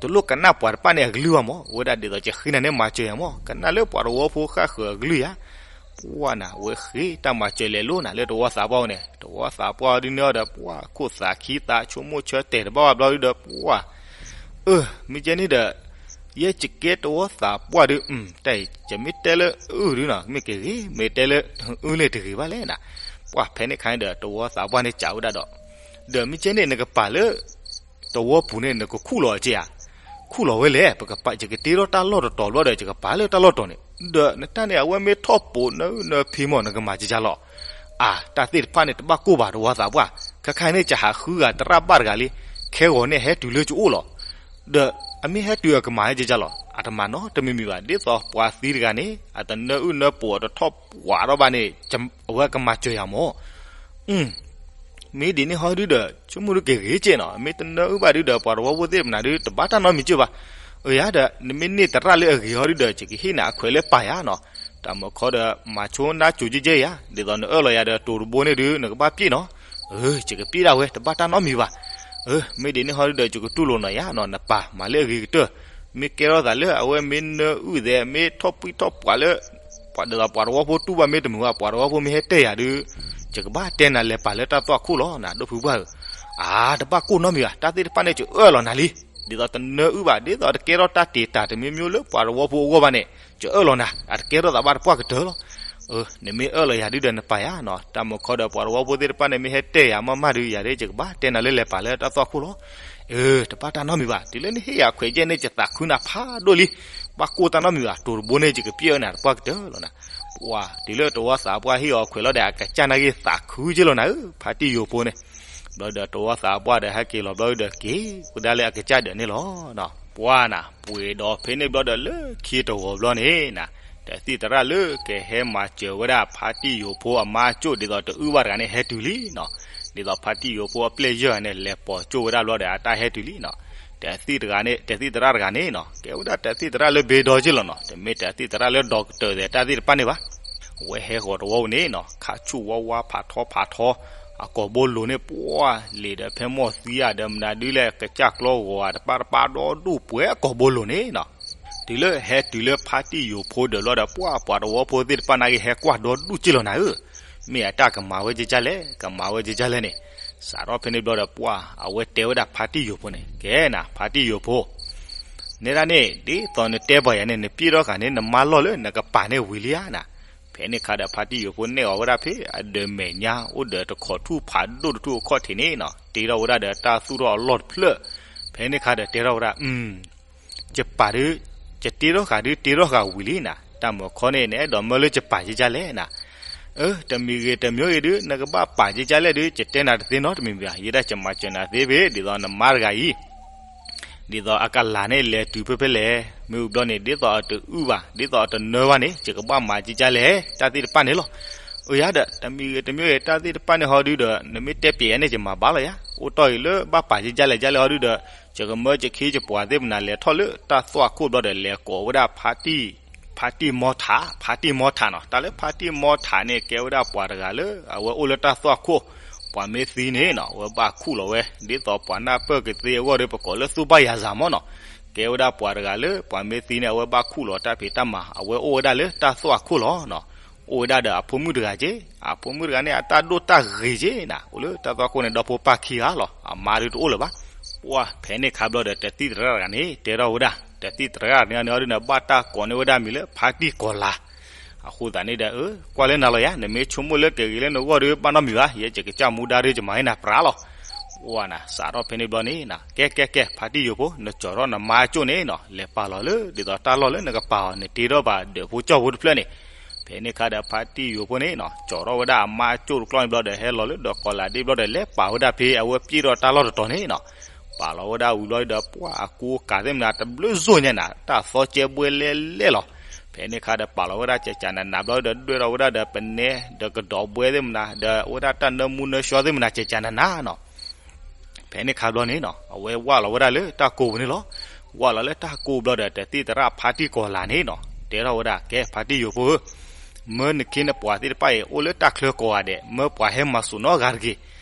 တလိၣ်ကနၣ်ပှၤတဖၣ်န့ၣ်အကလုၢ်ဘၣ်မၢ်. အဝဲဒၣ်ဒ်သိးကဃ့နၤန့ၣ်မၤစၢၤယၤမၢ်. ကနၣ်လၢပှၤတဝီဖိဃၣ်ဃၢၤအကလုၢ်ယၤ. ပှၢ်နၤ အဝဲဃ့တၢ်မၤစၢၤလဲၤလိာ်နၤလၢတဝီသးပှၢ်န့ၣ် တဝီသးပှၢ်ဒ်န့ၣ်ဒီး ပှၢ်ခိၣ်သးခံသးဆိကမိၣ်ဆၢတဲာ်တဘၣ်ဘၣ်ဘျီဒုးဒီး ပှၢ် အၢ မ့ၢ်ကဲန့ၣ်ဒီး ယဲယကဲတဝီသးပှၢ်ဒုး တၢ်အံၤ ယမ့ၢ်တဲလၢအုၣ်ဒုးနီၤ မ့ၢ်ကဂ့ၤ မ့ၢ်တဲလၢအုၣ်န့ၣ်တဂ့ၤဘၣ်လဲၣ်နၤ. ပှၢ်ဖဲန့ၣ်ခါန့ၣ်ဒီး တဝီသးပှၢ်န့ၣ်စံးဝဲဒၣ်ဒီး ဒီးမ့ၢ်ကဲန့ၣ် နကပာ်လၢ တဝီပူၤန့ၣ် နကခူၣ်လီၤအက့ဧါ. ခူၣ်လီၤဝဲလဲၣ်, ပကပာ် ယကတ့ထီၣ်တၢ်လီၢ်တတီၤဘျီဒီး ယကပာ်လၢတၢ်လီၢ်တီၤန့ၣ်. ဒီးနတၢ်န့ၣ် အဝဲမ့ၢ်ထီၣ်ပိာ်နၢအုၣ်နၢဖံမၢ် နကမၤကကၢ်လီၤ. အါ, တၢ်သ့ၣ်တဖၣ်န့ၣ် တဘၣ်ကိၢ်ဘၣ်တဝီသးပှၢ်, ခဲခါန့ၣ် ယဟးဃုဂၤတရၣ်ဘၣ်တဂၤလံ, ခဲဂီၤန့ၣ်ဟဲတုၤလၢယအိၣ်လီၤ. ဒီးအမ့ၢ်ဟဲတုၤအကမၤဟဲကကၢ်လီၤ, အတမၤနီတမံၤမံၤဘၣ်, ဒ်သိးပှၤသံတဂၤန့ၣ် အတနၢအုၣ်နၢပိာ် အတထီၣ်ပှာ်ထီၣ်ဘၣ်န့ၣ် အဝဲကမၤစၢၤယၤမၢ်. မ့ၢ်ဒ်န့ၣ်ဟီဒုဒီး ဆိကမိၣ်ဒုက့ၤဂ့ၤက့နီၤ, မ့ၢ်တနၢအုၣ်ဘၣ်ဒုဒီး ပှၤတဝီဖိသ့ၣ်တဖၣ်န့ၣ်ဒု တဘၣ်တၢ်နီတမံၤကၢ်ဘၣ်. အၢ ယၤဒီး နမ့ၢ်န့ၢ်တရၣ်လၢအဂ့ၤဟီဒုဒီး ယကဟ့ၣ်နၤအခွဲးလၢပာ်ယၤနီၤ. တၢ်မုၢ်ခီဒီး မၤဆိနါစိၤကဲကဲယၤ, ဒ်သိးနအၢၣ်လီၤယၤဒီး တိၤတဘိန့ၣ်ဒု နကဘၣ်ပျ့ၢ်နီၤ. အၢ ယကပျ့ၢ်ဒၣ်ဝဲ တဘၣ်တၢ်နီတမံၤဘၣ်. အၢ မ့ၢ်ဒ်န့ၣ်ဟီဒုဒီး ယကတူၢ်လိာ်နၤယၤနီၤ, နပာ်မၤလၢအဂ့ၤကတၢၢ်. မ့ၢ်ကဲထီၣ်သးလၢအဝဲမ့ၢ်နၢအုၣ်သဲး မ့ၢ်ထီၣ်ပှံၢ်ထီၣ်ပှာ်လၢ ပှၤဒ်သိးပှၤတဝီဖိတူၢ်ဘၣ်မ့ၢ်တမုာ်ဘၣ်, ပှၤတဝီဖိမ့ၢ်ဟဲတဲယၤဒု ယကဘၣ်တဲနၤလဲၤပာ်လၢတၢ်သွၣ်ခိၣ်လီၤနၤ ဒိၣ်ဖုပှၢ်ဧၢ. အါ တဘၣ်ကိၢ်နီတမံၤဘၣ်, တၢ်သ့ၣ်တဖၣ်န့ၣ် ယအၢၣ်လီၤနၤလံ. ဒ်သိးတနၢအုၣ်ဘၣ်, ဒ်သိးတကဲထီၣ်တၢ်တ့ၢ်တၢ်တမံၤမံၤလၢပှၤတဝီဖိအဂီၢ်ဘၣ်န့ၣ် ယအၢၣ်လီၤနၤ, အတကဲထီၣ်သးဘၣ်တပှၢ်ကတၢၢ်လီၤ. အၢ နမ့ၢ်အၢၣ်လီၤယၤဒုဒီး နပာ်ယၤနီၤ. တၢ်မုၢ်ခီဒီး ပှၤတဝီဖိသ့ၣ်တဖၣ်န့ၣ် မ့ၢ်ဟဲတဲယၤမးမးဒု ယၤဒု ယကဘၣ်တဲနၤလၢလဲၤပာ်လၢတၢ်သွၣ်ခိၣ်လီၤ. အၢ တဘၣ်တၢ်နီတမံၤဘၣ်, တုၤလၢနဟ့ၣ်ယၤခွဲးယဲၢ်န့ၣ် ယသးခုနၤဖးဒိၣ်လံ. ဘၣ်ကိၢ်တၢ်နီတမံၤဘၣ်, တိၤတဘိန့ၣ် ယကပျ့ၢ်အၢနၤတပှၢ်ကတၢၢ်လီၤနၤ. ပှၤ တုၤလၢတဝီသးပှၢ်ဟ့ၣ်အီၤခွဲးလီၤဒီး အကစၢ်နာ်က့သးခုက့လီၤနၤဧၢ, ဖါတံၢ်ယိၤဖိန့ၣ်. ဘျီဒီးတဝီသးပှၢ်ဒီး ဟဲက့ၤလီၤဘျီဒီး က့ၤဝဲဒၣ်လၢအကစၢ်ဒၢးန့ၣ်လီၤ. ပှၤနၤ ပှ့ၤဒီးဖဲန့ၣ်ဘျီဒီး လၢခံတဂီၤဘျီန့ၣ်နၤ, တသံၣ်သရၣ်လၢကဟဲမၤစၢၤဝဲဒၣ် ဖါတံၢ်ယိၤဖိအမါကၠိၣ် ဒ်သိးတအုၣ်ဘၣ်တဂၤန့ၣ် ဟဲတုၤလံနီၤ. ဒ်သိးဖါတံၢ်ယိၤဖိအပျဲၢ်ယဲၢ်ဂၤန့ၣ် လဲၤပိာ်ကၠိၣ်ဝဲဒၣ်ဘျီဒီး အတၢ်ဟဲတုၤလံနီၤ. တသံၣ်တဂၤန့ၣ် တသံၣ်သရၣ်တဂၤန့ၣ်နီၤ, ကဲဝဲဒၣ်တသံၣ်သရၣ်လၢဘ့ဒီက့လီၤနီၤ, တမ့ၢ်တသံၣ်သရၣ်လၢဒီကတၢၢ်သဲးတၢ်သ့ၣ်တဖၣ်န့ၣ်ဘၣ်. အဝဲဟဲဃီၤတဝီပူၤန့ၣ်နီၤ, ခးဆူၣ်ဝါဝါဖးထီဖးထီ, အကိာ်ဘိလိၤန့ၣ် ပှၤလံာ်ဒီးဖဲမိၢ်သံဧါဒီးမနုၤဒုလဲၣ် ကစၢ်ကျီဂီၤဧါ တပၢ်တပၢ်ဒီဒူၣ်ပှဲၤအကိာ်ဘိလိၤန့ၣ်နီၤ. တုၤလၢဟဲတုၤလၢဖါတံၢ်ယိၤဖိဒၢးဘျီဒီး ပှၤပှၤတဝီဖိသ့ၣ်တဖၣ်နာ်က့ဟဲကွၢ်ဒီဒူၣ်က့လီၤနၤဧၢ. မ့ၢ်အတၢ်ကမၤဝဲကကၢ်လဲၣ်, ကမၤဝဲကကၢ်လဲၣ်န့ၣ်. စးထီၣ်ဖဲန့ၣ်ဘျီဒီး ပှၤအဝဲတဲဝဲဒၣ်ဖါတံၢ်ယိၤဖိန့ၣ်, ကဲနၤ ဖါတံၢ်ယိၤဖိ နဲဒၣ်န့ၣ် ဒ်သိးနတဲပှၤယၤန့ၣ် နပျ့ၢ်ထီၣ်ဃာ်န့ၣ် နမါလီၢ်လၢနကပာ်န့ၣ်ဝံၤလံဧါနၤ. ဖဲန့ၣ်ခါဒီး ဖါတံၢ်ယိၤဖိနဲၣ်အီၤဝဲဒၣ်ဖဲအဒၢးမဲာ်ညါ အိၣ်ဒီးတခိးထူၣ်ဖးဒိၣ်တထူၣ်အခီၣ်ထံးန့ၣ်နီၤ, တ့ထီၣ်ဝဲဒၣ်ဒီးတၢ်သူၣ်ထီၣ်အလီၢ်တဖျၢၣ်. ဖဲန့ၣ်ခါဒီးတဲထီၣ်ဝဲဒၣ် ယပာ်ဒုး, ယတ့ထီၣ်ဃာ်ဒုး တ့ထီၣ်ဃာ်ဝံၤလံနၤ. တၢ်မုၢ်ခီန့ၣ် နအဲၣ်ဒိးမၢလၢယပာ်ကကၢ်လဲၣ်နၤ. အၢ တမံၤဂ့ၤတမံၤဂ့ၤဒုး နကဘၣ်ပာ်ကကၢ်လဲၣ်ဒုး ယတဲနၤတသ့နီတမံၤမံၤဘၣ်. ယဲဒၣ်ယမၤစၢၤနၤသ့ဖဲ ဒ်သိးနမါတဂၤအံၤ ဒ်သိးအကလၤန့ၣ် လဲၤတုၤဖဲဖဲလဲၣ်, မ့ၢ်ဝံၤဘျီန့ၣ် ဒ်သိးအတအုၣ်ဘၣ် ဒ်သိးအတနၢဘၣ်န့ၣ် ယကဘၣ်မၤကကၢ်လဲၣ် တၢ်သ့ၣ်တဖၣ်န့ၣ်လီၤ. အၢ ယၤဒီး တမံၤဂ့ၤတမံၤဂ့ၤ တၢ်သ့ၣ်တဖၣ်န့ၣ်ဟီဒုးဒီး နမ့ၢ်တဲပျဲယၤန့ၣ် ယမၤဘၣ်လီၤယၤ. အိၣ်တီၢ်အံၤလၢဘၣ်ပာ်ကကၢ်လဲၣ်ကကၢ်လဲၣ်ဟီဒုးဒီး ယကမၢယခ့ယပှၤသ့ၣ်မနုၤ လဲၤထီၣ်လၢတၢ်သွၣ်ခိၣ်ဘျီဒီး လဲၤကိးဝဲဒၣ် ဖါတံၢ်မီထး, ဖါတံၢ်မီထးနီၤ. တၢ်လၢဖါတံၢ်မီထးန့ၣ် ကဲဝဲဒၣ်ပှၤတဂၤလၢ အဝဲအိၣ်လၢတၢ်သွၣ်ခိၣ်, ပှၤမ့ၢ်သံန့ၣ်နီၤ အဝဲဘၣ်ခူၣ်လီၤဝဲ, ဒ်သိးပှၤနၢ်ပၢၢ်ကသ့အဂီၢ်ဒီး ပကိးလၢသူၣ်ဘၣ်ယၤစၤမီၢ်နီၤ. ကဲဝဲဒၣ်ပှၤတဂၤလၢ ပှၤမ့ၢ်သံန့ၣ် အဝဲဘၣ်ခူၣ်လီၤတၢ်ဖံးတၢ်မၤ, အဝဲအိၣ်ဝဲဒၣ်လၢတၢ်သွၣ်ခိၣ်လီၤနီၤ. အိၣ်ဝဲဒၣ်ဒီးအဖိမုၣ်တဂၤက့, အဖိမုၣ်တဂၤန့ၣ် အတၢ်ဒိၣ်တၢ်ဂ့ၤက့နၤ, အိၣ်လၢတၢ်သွၣ်ခိၣ်န့ၣ် ဒီဖိပၢ်ခံဂၤလီၤ, အမါဒုးတအိၣ်လၢၤဘၣ်. ပှၤဖဲန့ၣ်ခါဘျီဒီး တသံၣ်သရၣ်တဂၤန့ၣ် တဲထီၣ်ဝဲဒၣ်, တသံၣ်သရၣ်တဂၤန့ၣ်ဒုး ဘၣ်တၢ်ကိးန့ၢ်ဝဲဒၣ်မံၤလၢ ဖါတံၢ်ကီၤလၤ. အဃိသတးန့ၣ်ဒီး အၢ ကွၢ်လၢနၤလီၤယၤ, နမ့ၢ်ဆိကမိၣ်လၢကဂ့ၤလၢနဂီၢ်ဒီး ဘၣ်နီတမံၤဘၣ်, ယဲယကစၢ်မူဒါဒီး ယမၤဟ့ၣ်နၤပြးလီၤ. ပှၤနၤ စးထီၣ်ဖဲန့ၣ်ဘျီန့ၣ်နၤ, ကဲ ကဲ ကဲ ဖါတံၢ်ယိၤဖိ, နကၠီထီၣ်နမါကၠိၣ်န့ၣ်နီၤ, လဲၤပာ်လီၤလၢ ဒ်သိးတၢ်လီၢ်လၢနကပာ်အီၤ နတ့ထီၣ်ဘၣ်ဒၢးဖိကၠီၣ်ဖိတဖျၢၣ်န့ၣ်. ဖဲန့ၣ်ခါဒီး ဖါတံၢ်ယိၤဖိန့ၣ်နီၤ ကၠီထီၣ်ဝဲဒၣ်အမါကၠိၣ်တကျီၢ်န့ၣ်ဘျီဒီး ဟဲလီၤလၢဒီးကီၤလၤဒ့ဘျီဒီး လဲၤပာ်ဝဲဒၣ်ဖဲအဝဲပျ့ၢ်ထီၣ်တၢ်လီၢ်တတီၤန့ၣ်နီၤ. ပာ်လီၤဝဲဒၣ်ဝံၤဘျီဒီး ပှၤအကူအကၤသ့ၣ်မနၤ တဘျုးစိၤညါနၤ, တၢ်သီကဲဘှဲလဲလဲလီၤ. ဖဲန့ၣ်ခါဒီး ပာ်လီၤဝဲဒၣ်ကကးနးနးဘျီဒီး ဒွဲၣ်ထီၣ်ဝဲဒၣ်ဒီးပနဲ ဒီးကဒီးဘှဲသ့ၣ်မနၤ ဒီးအဝဲဒၣ်တၢ်နၢမူနၢဆှီသ့ၣ်မနၤ ကကးနးနးနီၤ. ဖဲန့ၣ်ခါဘျီန့ၣ်နီၤ အဝဲဝၢ်လီၤဝဲဒၣ်လၢတၢ်ကိးပူၤန့ၣ်လီၤ. ဝၢ်လီၤလၢတၢ်ကိးဘျီဒီး တသံၣ်သရၣ်ဖါတံၢ်ကီၤလၤန့ၣ်နီၤ တဲထီၣ်ဝဲဒၣ် ကဲ ဖါတံၢ်ယိၤဖိဧၢ, မၢနခ့နပှၤသ့ၣ်တဖၣ်အံၤ အိၣ်လၢတၢ်ချၢကိးဂၤဒဲး, မၢပှၤဟဲမၤစိာ်နီတဂၤတဂ့ၤ.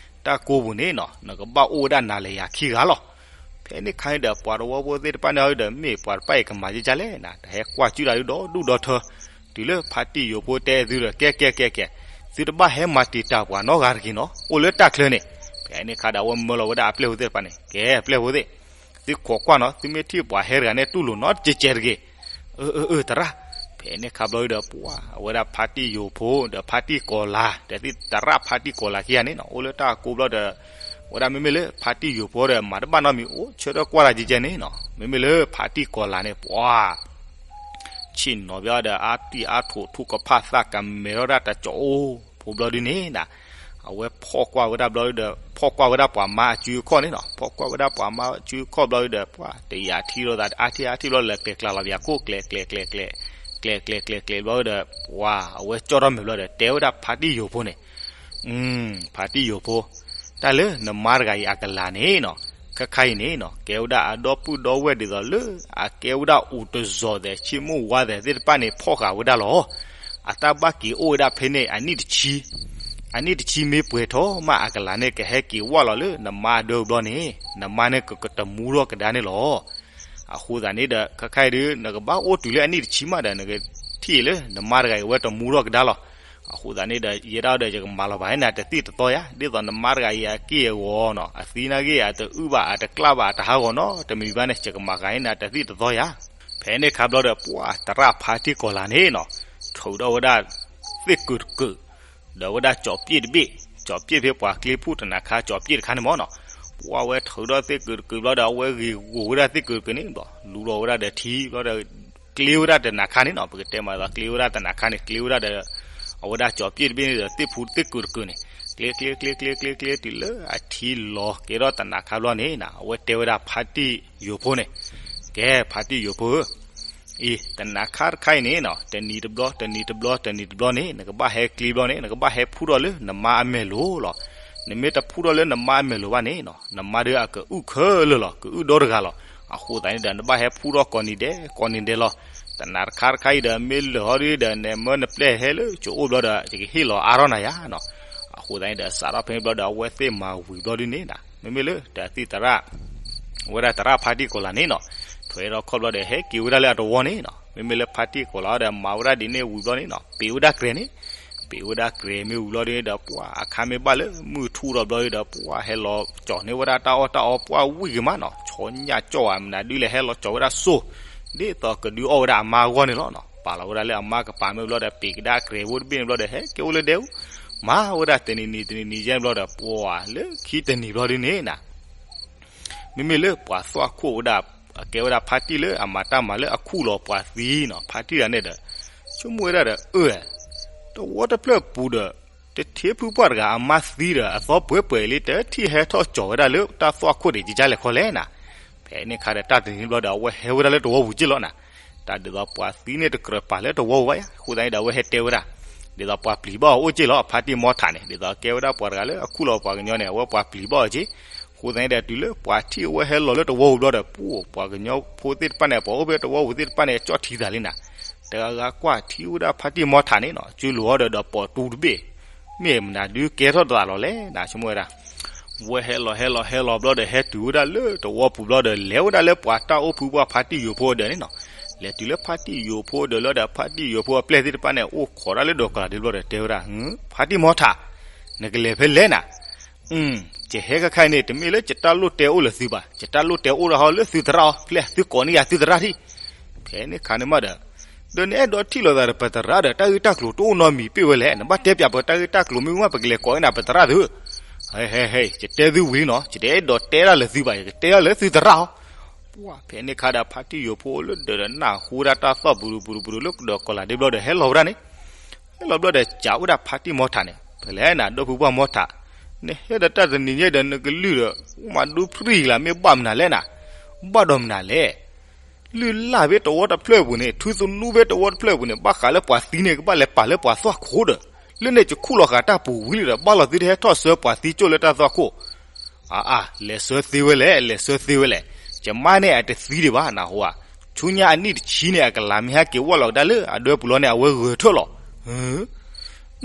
တၢ်ကိးပူၤန့ၣ်နီၤ နကဘၣ်အိၣ်ဝဲဒၣ်နၤလၢယၤခံဂၤလီၤ. ဖဲန့ၣ်ခါန့ၣ်ဒီး ပှၤတဝီဖိသ့ၣ်တဖၣ်န့ၣ်ဒီး မ့ၢ်ပှၤတဖၣ်အံၤကမၤကကၢ်လဲၣ်နၤ, တဟဲကွၢ်ကၠူၣ်တၢ်ဒုးဒီဒူၣ်ဒီထၢ. တုၤလၢဖါတံၢ်ယိၤဖိတဲသုဒီး ကဲ ကဲ ကဲ ကဲ, သုတဘၣ်ဟဲမၤတံာ်တာ်ပှၤနီတဂၤတဂ့ၤနီၤ, အိၣ်လၢတၢ်ချၢန့ၣ်. ဖဲန့ၣ်ခါဒီး အဝဲမၢလီၤဝဲဒၣ်အပျဲၢ်ဖိသ့ၣ်တဖၣ်န့ၣ် ကဲ ပျဲၢ်ဖိသ့ၣ်, သုခိးကွၢ်နီၤ, သုမ့ၢ်ထံၣ်ပှၤဟဲတဂၤန့ၣ် တူၢ်လိာ်နီတကဲးကဲးတဂ့ၤ. အၢ အၢ အၢ သရၣ်. ဖဲန့ၣ်ခါဘျီဒီး ပှၤအဝဲဒၣ်ဖါတံၢ်ယိၤဖိ ဒီးဖါတံၢ်ကီၤလၤ တသံၣ်သရၣ်ဖါတံၢ်ကီၤလၤခံဂၤန့ၣ်နီၤ အိၣ်လၢတၢ်ကိးဘျီဒီး ဝဲဒၣ်မ့မ့ၢ်လၢဖါတံၢ်ယိၤဖိဒီး မၤတဘၣ်နီတမံၤ အိၣ်ဆၢထၢၣ်ကွၢ်တၢ်ကဲကဲန့ၣ်နီၤ. မ့မ့ၢ်လၢဖါတံၢ်ကီၤလၤန့ၣ် ပှၤ ဆ့ၣ်နီၤဘၣ်ဒီး အါတံၢ်အါထိး ထူၣ်ကဖၣ်သၣ်ကမဲထီၣ်ဒၣ်တၢ်ကၠီအိၣ်ဖိဘျီဒုန့ၣ်နီၤ, အဝဲဖီၣ်ကွၢ်ဝဲဒၣ်ဘျီဒုဒီး ဖီၣ်ကွၢ်ဝဲဒၣ်ပှၤမါအစုအခီၣ်န့ၣ်နီၤ. ဖီၣ်ကွၢ်ဝဲဒၣ်ပှၤမါအစုအခီၣ်ဘျီဒုဒီး ပှၤတယာ်ထံၣ်လိာ်သး အါထံၣ်အါထံၣ်ဘျီလၢကျဲၤကျါလီၤ ပယၤခိၣ် ကျဲၤကျဲၤကျဲၤကျဲၤ ကျဲၤကျဲၤကျဲၤကျဲၤဘျီဒီး ပှၤအဝဲကၠီၣ်ထီၣ်မဲာ်ဘျီဒီး တဲဝဲဒၣ်ဖါတံၢ်ယိၤဖိန့ၣ် ဖါတံၢ်ယိၤဖိ, တၢ်လၢနမါတဂၤအံၤအကလၤန့ၣ်နီၤ, ခဲခါအံၤန့ၣ်နီၤ ကဲဝဲဒၣ်အဒီပုၢ်ဒီဝဲၢ်ဒ်သိးလၢ အကဲဝဲဒၣ်အိၣ်တစီၤသဲး ဆ့မိၢ်ဝါသဲးသ့ၣ်တဖၣ်န့ၣ် ဖီၣ်ဃာ်ဝဲဒၣ်လီၤ. အတၢ်ဘၣ်က့ၤအိၣ်ဝဲဒၣ်ဖဲန့ၣ် အနံၣ်တဆံ, အနံၣ်တဆံမ့ၢ်ပှဲၤထီၣ်မး အကလၤန့ၣ် ကဟဲက့ၤဝၢ်လီၤလၢနမါအဒၢဘျီန့ၣ် နမါန့ၣ်ကကတမူထီၣ်ကဒါန့ၣ်လီၤ. အဃိသတးန့ၣ်ဒီး ခဲခါအံၤဒုး နကဘၣ်အိၣ်တုၤလၢအနံၣ်တဆံမးဒီး နကထံၣ်လၢနမါတဂၤအံၤဝဲတမူထီၣ်ကဒါလီၤ. အဃိသတးန့ၣ်ဒီး ယဲဒၣ်ဒီးယကမၤလီၤဘၣ်ဟဲနၤတသ့ၣ်တသီယၤ ဒ်သိးနမါတဂၤအံၤအက့ၢ်အဂီၤနီၤ အသံနာ်က့ၢ် အတအုၣ်ဘၣ် အတကျၣ်ဘၣ် အတဟးဂီၤနီတမံၤဘၣ်န့ၣ် ယကမၤဃာ်ဟဲနၤတသ့ၣ်တသီယၤ. ဖဲန့ၣ်ခါဘျီဒီး ပှၤသရၣ်ဖါတံၢ်ကီၤလၤန့ၣ်နီၤ ထုးထီၣ်ဝဲဒၣ် သ့ၣ်ကုာ်တကုာ် ဒီးဝဲဒၣ်ကၠီၤပျ့ၣ်တဘ့ၣ်, ကၠီၤပျ့ၣ်ဖဲပှၤကျ့ဖူၣ်တနၤခါ ကၠီၤပျ့ၣ်တခါန့ၣ်မ့ၢ်နီၤ, ပှၤဝဲထုးထီၣ်သ့ၣ်ကုာ်တကုာ်ဘျီဒီး အဝဲဂ့ၤဂီၤဝဲဒၣ်သ့ၣ်ကုာ်တကုာ်န့ၣ်ဘျီ လူလီၤဝဲဒၣ်ဒီးထံဘျီဒီး ကျ့ဝဲဒၣ်တနၤခါန့ၣ်နီၤ ပကတဲမးဒီး ကျ့ဝဲဒၣ်တနၤခါန့ၣ် ကျ့ဝဲဒၣ်ဒီး အဝဲဒၣ်ကၠီၤပျ့ၣ်တဘ့ၣ်န့ၣ်ဒီး သ့ၣ်ဖူသ့ၣ်ကုာ်တကုာ်န့ၣ် ကျ့ကျ့ကျ့ကျ့ကျ့ကျ့ တုၤလၢအထံလီၤကဲထီၣ်တနၤခါဘျီန့ၣ်နီၤ အဝဲတဲဝဲဒၣ်ဖါတံၢ်ယိၤဖိန့ၣ်, ကဲဖါတံၢ်ယိၤဖိဧၢ အံၤ တနၤခါတခါအံၤန့ၣ်နီၤ တနံၤတဘျီ တနံၤတဘျီ တနံၤတဘျီန့ၣ် နကဘၣ်ဟဲကျ့ဘျီန့ၣ် နကဘၣ်ဟဲဖူထီၣ်လၢနမါအမဲာ်လိၤလီၤ. နမ့ၢ်တဖူထီၣ်လၢနမါအမဲာ်လိၤဘၣ်န့ၣ်နီၤ နမါဒီးအကအုၣ်ခဲလၢာ်လီၤ ကအုၣ်ဒီတဂၤလီၤ. အဃိသတးန့ၣ်ဒီး နဘၣ်ဟဲဖူထီၣ်ကိးနံၤဒဲး ကိးနံၤဒဲးလီၤ. တနၤတခါတခါအံၤဒီး မ့ၢ်လၢာ်ဟီဒ်ဒီး နမၢနပျဲၢ်ဟဲလၢကၠိအိၣ်ဘျီဒီး ယကဟ့ၣ်လီၤအါထီၣ်နၤယၤနီၤ. အဃိသတးန့ၣ်ဒီး စးထီၣ်ဖဲန့ၣ်ဘျီဒီး အဝဲသ့ၣ်မၤဝံၤဘျီဒ်န့ၣ်နီၤ မ့မ့ၢ်လၢတၢ်သံၣ်သရၣ် ဝဲဒၣ်သရၣ်ဖါတံၢ်ကီၤလၤန့ၣ်နီၤ ထွဲထီၣ်ခီၣ်ဘျီဒီး ဟဲက့ၤဝဲဒၣ်လၢအတဝီန့ၣ်နီၤ မ့မ့ၢ်လၢဖါတံၢ်ကီၤလၤဒီး မၤဝဲဒၣ်ဒ်န့ၣ်ဝံၤဘျီန့ၣ်နီၤ ပ့ၤဝဲဒၣ်ကြဲးန့ၣ် ပ့ၤဝဲဒၣ်ကြဲးမ့ၢ်ဝံၤဘျီဒ်န့ၣ်ဒီး ပှၤအခါမ့ၢ်ဘၣ်လၢမုၢ်ထူၣ်ထီၣ်ဘျီဒီး ပှၤဟဲလီၤကၠီၤန့ၢ်ဝဲဒၣ်တၢ်အီၣ်တၢ်အီ ပှၤဝံၣ်က့ၤမးနီၤ ဆီညၣ်ကၠီၣ်ဧါ မနုၤဒုးလဲၤဟဲလီၤကၠီၤဝဲဒၣ်စိၢ် ဒ်သိးကဒုးအီၣ်ဝဲဒၣ်အမါအဂီၢ်န့ၣ်လီၤနီၤ. ပာ်လီၤဝဲဒၣ်လၢအမါကပၤမ့ၢ်ဘျီဒီး ပ့ၤကဒါကြဲးဖိတဘ့ၣ်န့ၣ်ဘျီဒီး ဟဲက့ၤအိၣ်လၢဒဲအူ မၤဝဲဒၣ်တနံၤနံၤတနံၤနံၤယဲၢ်ဘျီဒီး ပှၤလၢခံတနံၤဘျီဒ်န့ၣ်နီၤ မ့မ့ၢ်လၢပှၤသွၣ်ခိၣ်ဝဲဒၣ် အကဲဝဲဒၣ်ဖါတံၢ်လၢအမၤတၢ်မၤလၢအခူၣ်လီၤပှၤသံနီၤ ဖါတံၢ်တဂၤန့ၣ်ဒီး ဆိကမိၣ်ဝဲဒၣ်ဒီး အၢ တဝီတဖျၢၣ်ပူၤဒီး တထံဖုပှၢ်တဂၤအမါသံဒီး အသီပှဲၤပှဲၤလံ တထံၣ်ဟဲထီၣ်ကၠီၤဝဲဒၣ်လၢတၢ်သွၣ်ခိၣ်ဒံးကကလဲၣ်ခီလဲၣ်နီၤ. ဖဲန့ၣ်ခါဒီးတၢ်တနံၤဘျီဒီး အဝဲဟဲဝဲဒၣ်လၢတဝီပူၤက့ၢ်လီၤနီၤ. တၢ်ဒ်သိးပှၤသံန့ၣ်တကြၢးပာ်လၢတဝီပူၤဘၣ်ယါ အဃိသတးန့ၣ်ဒီး အဝဲဟဲတဲဝဲဒၣ် ဒ်သိးပှၤပျံၤဘၣ်အီၤအိၣ်က့ၢ်လီၤ ဖါတံၢ်မီထးန့ၣ် ဒ်သိးကဲဝဲဒၣ်ပှၤတဂၤလၢအခူၣ်လီၤပှၤကညီန့ၣ် အဝဲပှၤပျံၤဘၣ်အီၤက့ၢ်. အဃိသတးန့ၣ်ဒီး တုၤလၢပှၤထံၣ်အဝဲဟဲလီၤလၢတဝီပူၤဘျီဒီး ပှၤကညီဖိသ့ၣ်တဖၣ်န့ၣ် ပှၤအိၣ်ဖဲတဝီပူၤသ့ၣ်တဖၣ်န့ၣ် ကၠီၣ်ထံသးလံနီၤ. တဂၤဂၤကွၢ်ထံဝဲဒၣ်ဖါတံၢ်မီထးန့ၣ်နီၤ ကၠိလိၤအီၤဒီးဒီးပိာ်တူတဘ့ၣ် မ့ၢ်မနုၤဒုးကဲထီၣ်တသးလီၤလဲၣ်နီၤ ဆိကမိၣ်ဝဲဒၣ် ဝဲဟဲလီၤဟဲလီၤဟဲလီၤဘျီဒီး ဟဲတုၤဝဲဒၣ်လၢတဝီပူၤဘျီဒီး လဲၤဝဲဒၣ်လၢပှၤတၢ်အိၣ်ဖုပှၢ်ဖါတံၢ်ယိၤဖိအဒၢးန့ၣ်နီၤ. လဲၤတုၤလၢဖါတံၢ်ယိၤဖိအဒၢးလီၤဒီး ဖါတံၢ်ယိၤဖိအပျဲၢ်သ့ၣ်တဖၣ်န့ၣ် အိၣ်ခိးဒၣ်လၢဒီးကီၤလၤဒ့ဘျီဒီး တဲဝဲဒၣ် ဖါတံၢ်မီထး နကလဲၤဖဲလဲၣ်နီၤ. ယဟဲခါခါအံၤန့ၣ် တမ့ၢ်လၢယတၢ်လိၣ်တဲအိၣ်လၢသုဘၣ်, ယတၢ်လိၣ်တဲအိၣ်ဒၣ်ဟီလၢသုသရၣ်အီၤ, ဖဲသုကိးန့ၢ်ယၤသုသရၣ်ထံၣ်. ဖဲန့ၣ်ခါန့ၣ်မးဒီး, ဒီးနအဲၣ်ဒိးထံၣ်လိာ်သးဒီးပသရၣ်ဒီး တၢ်ဂ့ၢ်တၢ်ကျိၤတအိၣ်နီတမံၤပ့ၢ်ဝဲလဲၣ်, နဘၣ်တဲပၠးပတၢ်ဂ့ၢ်တၢ်ကျိၤမ့ၢ်ဝံၤမး ပကလဲၤကိးန့ၢ်နၤပသရၣ်သုဧၢ. ဟဲဟဲဟဲ, ယတဲသုဝံၤလံနီၤ, ယတအဲၣ်ဒိးတဲဒၣ်လၢသုဘၣ်, ယကတဲဒၣ်လၢသုသရၣ်အီၤ. ပှၢ်ဖဲန့ၣ်ခါဒီး ဖါတံၢ်ယိၤဖိလၢဒၢးဒီးနၢ်ဟူဝဲဒၣ်တၢ်သီၣ်ပူၤပူၤပူၤပူၤလၢကဒီးကီၤလၤဒ့ဘျီဒီး ဟဲလီၤဝဲဒၣ်န့ၣ် ဟဲလီၤဘျီဒီး ကးဝဲဒၣ်ဖါတံၢ်မီထးန့ၣ်, ဖဲလဲၣ်နၤ ဒီပုၢ်ဝဲၢ်မီထး, နဟဲဒီးတၢ်တနံၤညါဒီး နကလုၢ်ဒီး မၤဒူဖျံၣ်ကလၤ မ့ၢ်ဘၣ်မနုၤလဲၣ်နၤ, ဘၣ်ဒီးမနုၤလဲၣ်. လုၢ်လၢ်ဖဲတဝီတဖျၢၣ်ပူၤန့ၣ်, ထုသနူဖဲတဝီတဖျၢၣ်ပူၤန့ၣ်, ဘၣ်ဃးလၢပှၤသံန့ၣ် ကဘၣ်လဲၤပာ်လၢပှၤသွၣ်ခိၣ်ဒီး, လၢန့ၣ်ယခူၣ်လီၤဃာ်တၢ်ပူၤဝံၤလံဒီး ဘၣ်လီၤသုတဟဲထီၣ်ဆှၢပှၤသံကၠိၣ်လၢတၢ်သွၣ်ခိၣ် အါအါ, လဲၤဆှၢသ့ဝဲလဲၣ်, လဲၤဆှၢသ့ဝဲလဲၣ်. ယမါန့ၣ်အတသံဒံးဘၣ် နၢ်ဟူဧါ. ဆူညါအနံၣ်တဆံန့ၣ် အကလၤမ့ၢ်ဟဲက့ၤဝဲလီၤကဒါလၢအဒၢပူၤလီၤန့ၣ် အဝဲဂဲၤထၢၣ်လီၤ.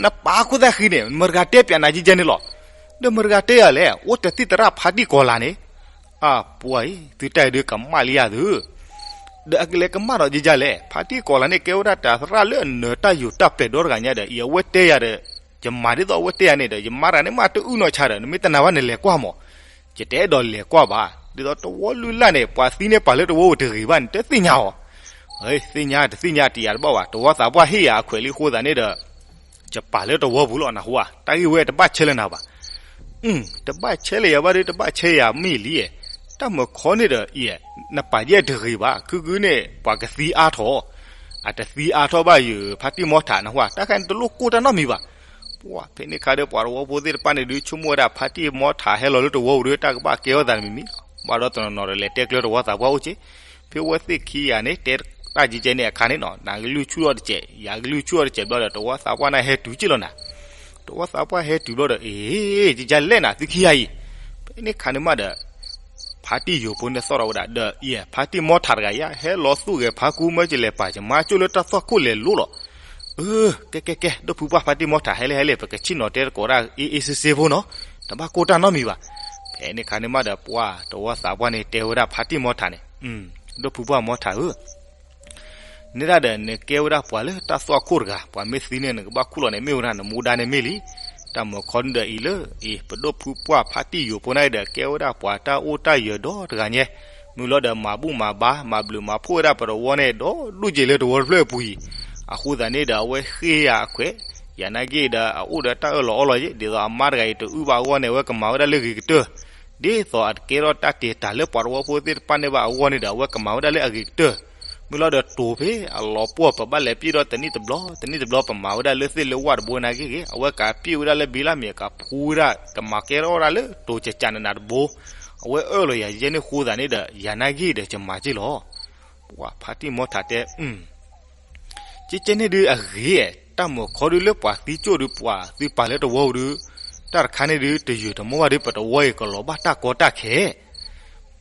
နပာ်ခိၣ်သၣ်ဃံန့ၣ် မတၤတဂၤတဲပၠးနၤကဲကဲန့ၣ်လီၤ. ဒီးမတၤတဂၤတဲယၤလဲၣ်, အိၣ်တသံၣ်သရၣ်ဖါတံၢ်ကီၤလၤန့ၣ်. အပှၤအံၤ သုတၢ်အံၤဒုးကမၣ်လံယၤသု. ဒီးအကလဲၤကမၣ်ဒီးကဲကဲလဲၣ်, ဖါတံၢ်ကီၤလၤန့ၣ် ကဲဝဲဒၣ်တၢ်သရၣ်လၢအနၢၤတၢ်ယိာ်တၢ်ပဲာ်ဒီတဂၤညါဒီး အံၤအဝဲတဲယၤဒီး ယမၤဒ်သိးအဝဲတဲယၤန့ၣ်ဒီး ယမါတဂၤန့ၣ်မးတအုၣ်နီၢ်ဆါဒီး နမ့ၢ်တနာ်ဘၣ်န့ၣ် လဲၤကွၢ်မး. ယတအဲၣ်ဒိးလဲၤကွၢ်ဘၣ်, ဒ်သိးတဝီလုၢ်လၢ်န့ၣ် ပှၤသံန့ၢ်ပာ်လၢတဝီပူၤတဂ့ၤဘၣ်န့ၣ် တသ့ၣ်ညါအီၤ. သ့ၣ်ညါတသ့ၣ်ညါတယာ်တဘၣ်ဘၣ်, တဝီသးပှၢ်ဟ့ၣ်ယၤအခွဲးလံအဃိသတးန့ၣ်ဒီး ယပာ်လၢတဝီပူၤလီၤ နၢ်ဟူဧါ. တၢ်ဂ့ၢ်ဝဲတဘၣ်ဆဲးလၢနၤဘၣ်. တဘၣ်ဆဲးလၢယၤဘၣ်ဒီး တဘၣ်ဆဲးယၤမ့ၢ်လံ, တၢ်မုၢ်ခီန့ၣ်ဒီးအံၤ နပာ်ယဲၢ်တဂ့ၤဘၣ်, ခုဂုန့ၣ် ပှၤကသံအါထီၣ်, အတသံအါထီၣ်ဘၣ်ယုာ် ဖါတံၢ်မီထးနဟါ တၢ်ခါန့ၣ်တလိၣ်ကိၢ်တၢ်နီတမံၤဘၣ်. ပှၤဖဲန့ၣ်ခါဒီး ပှၤတဝီဖိသ့ၣ်တဖၣ်န့ၣ်ဒုး ဆိကမိၣ်ဝဲဒၣ် ဖါတံၢ်မီထးဟဲလီၤလၢတဝီပူၤဒီး တၢ်ကဘၣ်ကဲထီၣ်သးတမံၤမံၤ, ဘၣ်ဒီးတနီၤနီၤဒီးလဲၤတဲကျၢၤတဝီသးပှၢ်အိၣ်က့ၤ, ဖဲဝဲသ့ၣ်ခံဂၤန့ၣ် တဲတၢ်ကဲကဲန့ၣ်အခါန့ၣ်နီၤ နကလုၢ်ဆူၣ်ထီၣ်တစဲး ယကလုၢ်ဆူၣ်ထီၣ်တစဲးဘျီဒီး တဝီသးပှၢ်န့ၣ်ဟဲတုၤက့ၤလီၤနၤ, တဝီသးပှၢ်ဟဲတုၤဘျီဒီး အ့ ကကလဲၣ်နၤ သုခံဂၤအံၤ, ဖဲန့ၣ်ခါန့ၣ်မးဒီး ဖါတံၢ်ယိၤဖိန့ၣ်သီၣ်ထီၣ်ဝဲဒၣ်ဒီး အံၤ ဖါတံၢ်မီထးတဂၤယါ ဟဲလီၤသူၣ်ဂဲၤဖါကူမၢကလဲၤပာ်ကမါကၠိၣ်လၢတၢ်သွၣ်ခိၣ်လဲၤလိလီၤ. အၢ ကဲကဲကဲ ဒိၣ်ဖုပှၢ်ဖါတံၢ်မီထး ဟဲလဲၣ်ဟဲလဲၣ် ပကဆ့ၣ်နီၤတဲသကိးဒၣ် အ့အ့စ့စ့ဖိနီၤ, တဘၣ်ကိၢ်တၢ်နီတမံၤဘၣ်. ဖဲန့ၣ်ခါန့ၣ်မးဒီး ပှၤတဝီသးပှၢ်န့ၣ်တဲဝဲဒၣ်ဖါတံၢ်မီထးန့ၣ်, ဒိၣ်ဖုပှၢ်မီထးဧၢ, နဲဒၣ်ဒီးနကဲဝဲဒၣ်ပှၤလၢတၢ်သွၣ်ခိၣ်တဂၤ ပှၤမ့ၢ်သံန့ၣ် နကဘၣ်ခူၣ်လီၤန့ၣ် မ့ၢ်ဝဲဒၣ်နမူဒါန့ၣ်မ့ၢ်လံ. တၢ်မုၢ်ခီန့ၣ်ဒီးအံၤလၢ အံၤ ပဒိၣ်ဖုပှၢ်ဖါတံၢ်ယိၤဖိန့ၣ်ဒီး ကဲဝဲဒၣ်ပှၤတၢ်အိၣ်တၢ်ယၢၤဒီတဂၤညါ, မုၢ်လီၤဒီးမၤဘူၣ်မၤဘါ မၤဘျုးမၤဖှိၣ်ဝဲဒၣ်ပတဝီန့ၣ် ဒီဒူၣ်က့ၤလၢတဝီတဖျၢၣ်အပူၤအံၤ, အဃိသတးန့ၣ်ဒီး အဝဲဃ့ယၤအခွဲး, ယနာ်က့ဒီး အအိၣ်ဒီးတၢ်အၢၣ်လီၤအီလီၤယ့ၣ် ဒ်သိးအမါတဂၤအံၤတအုၣ်ဘၣ်အဂီၢ်န့ၣ် အဝဲကမၤဝဲဒၣ်လၢအဂ့ၤကတၢၢ်, ဒ်သိးအတကဲထီၣ်တၢ်တ့ၢ်တၢ်လၢပှၤတဝီဖိသ့ၣ်တဖၣ်န့ၣ်ဘၣ်အဂီၢ်န့ၣ်ဒီး အဝဲကမၤဝဲဒၣ်လၢအဂ့ၤကတၢၢ်, မုၢ်လီၤဒီးတိၤဖဲအလီၤပှီၢ် ပဘၣ်လဲၤပျ့ၢ်ဒီးတနံၣ်တဘျီ တနံၣ်တဘျီ ပမၤဝဲဒၣ်လၢသ့ၣ်လၢဝၣ်တဘိန့ၣ်က့ၤက့ၤ အဝဲကပျ့ၢ်ဝဲဒၣ်လၢဘံလၢ်မံၤ ကဖှူဝဲဒၣ် ကမၤကဲထီၣ်ဝဲဒၣ်လၢတိၤကကးနးနးတဘိ, အဝဲအၢၣ်လီၤယၤယဲန့ၣ်အဃိသတးန့ၣ်ဒီး ယနာ်က့ဒီးယမၤက့ၤလီၤ. ပှၤဖါတံၢ်မီထးတဲ ကဲကဲန့ၣ်ဒုးအဂ့ၤ, တၢ်မုၢ်ခီဒုးလၢပှၤသံကၠိၣ်ဒုး ပှၤသုပာ်လၢတဝီပူၤဒုး, တၢ်တခါန့ၣ်ဒုး တယုၢ်တမီၢ်ဘၣ်ဒုး ပတဝီအံၤကလီၤဘၣ်တၢ်ကီတၢ်ခဲ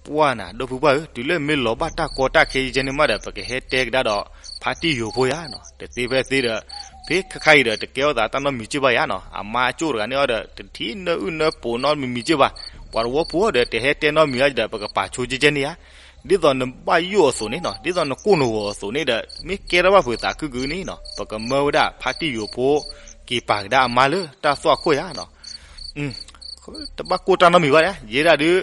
ပှၢ်နၤ ဒိၣ်ဖုပှၢ်ဧၢ, တုၤလၢမ့ၢ်လီၤဘၣ်တၢ်ကီတၢ်ခဲယဲန့ၣ်မးဒီး ပကဟဲတဲကဒါဒီး ဖါတံၢ်ယိၤဖိယါနီၤ, တသ့ဖဲသ့ဒီး ဖဲခါခါအံၤဒီး တကဲထီၣ်သးတၢ်နီတမံၤက့ၤဘၣ်ယါနီၤ, အမါကၠိၣ်တဂၤန့ၣ်အီၤဒီး တထံၣ်နၢအုၣ်နၢပှ့ၤနီတမံၤမံၤက့ၤဘၣ်, ပှၤတဝီဖိဒီး တဟဲတဲနီတမံၤဒီး ပကပာ်ဆိကဲကဲန့ၣ်ယါ, ဒ်သိးနဘၣ်ယိၣ်အသိးန့ၣ်နီၤ, ဒ်သိးနကိၢ်နဂီၤအသိးန့ၣ်ဒီး မ့ၢ်ကဲထီၣ်ဘၣ်ဖုးသးခုကုာ်န့ၣ်နီၤ ပကမၢဝဲဒၣ်ဖါတံၢ်ယိၤဖိ က့ၤပာ်ကဒါအမါလၢတၢ်သွၣ်ခိၣ်ယါနီၤ တဘၣ်ကိၢ်တၢ်နီတမံၤဘၣ်, ယဲဒၣ်ဒုး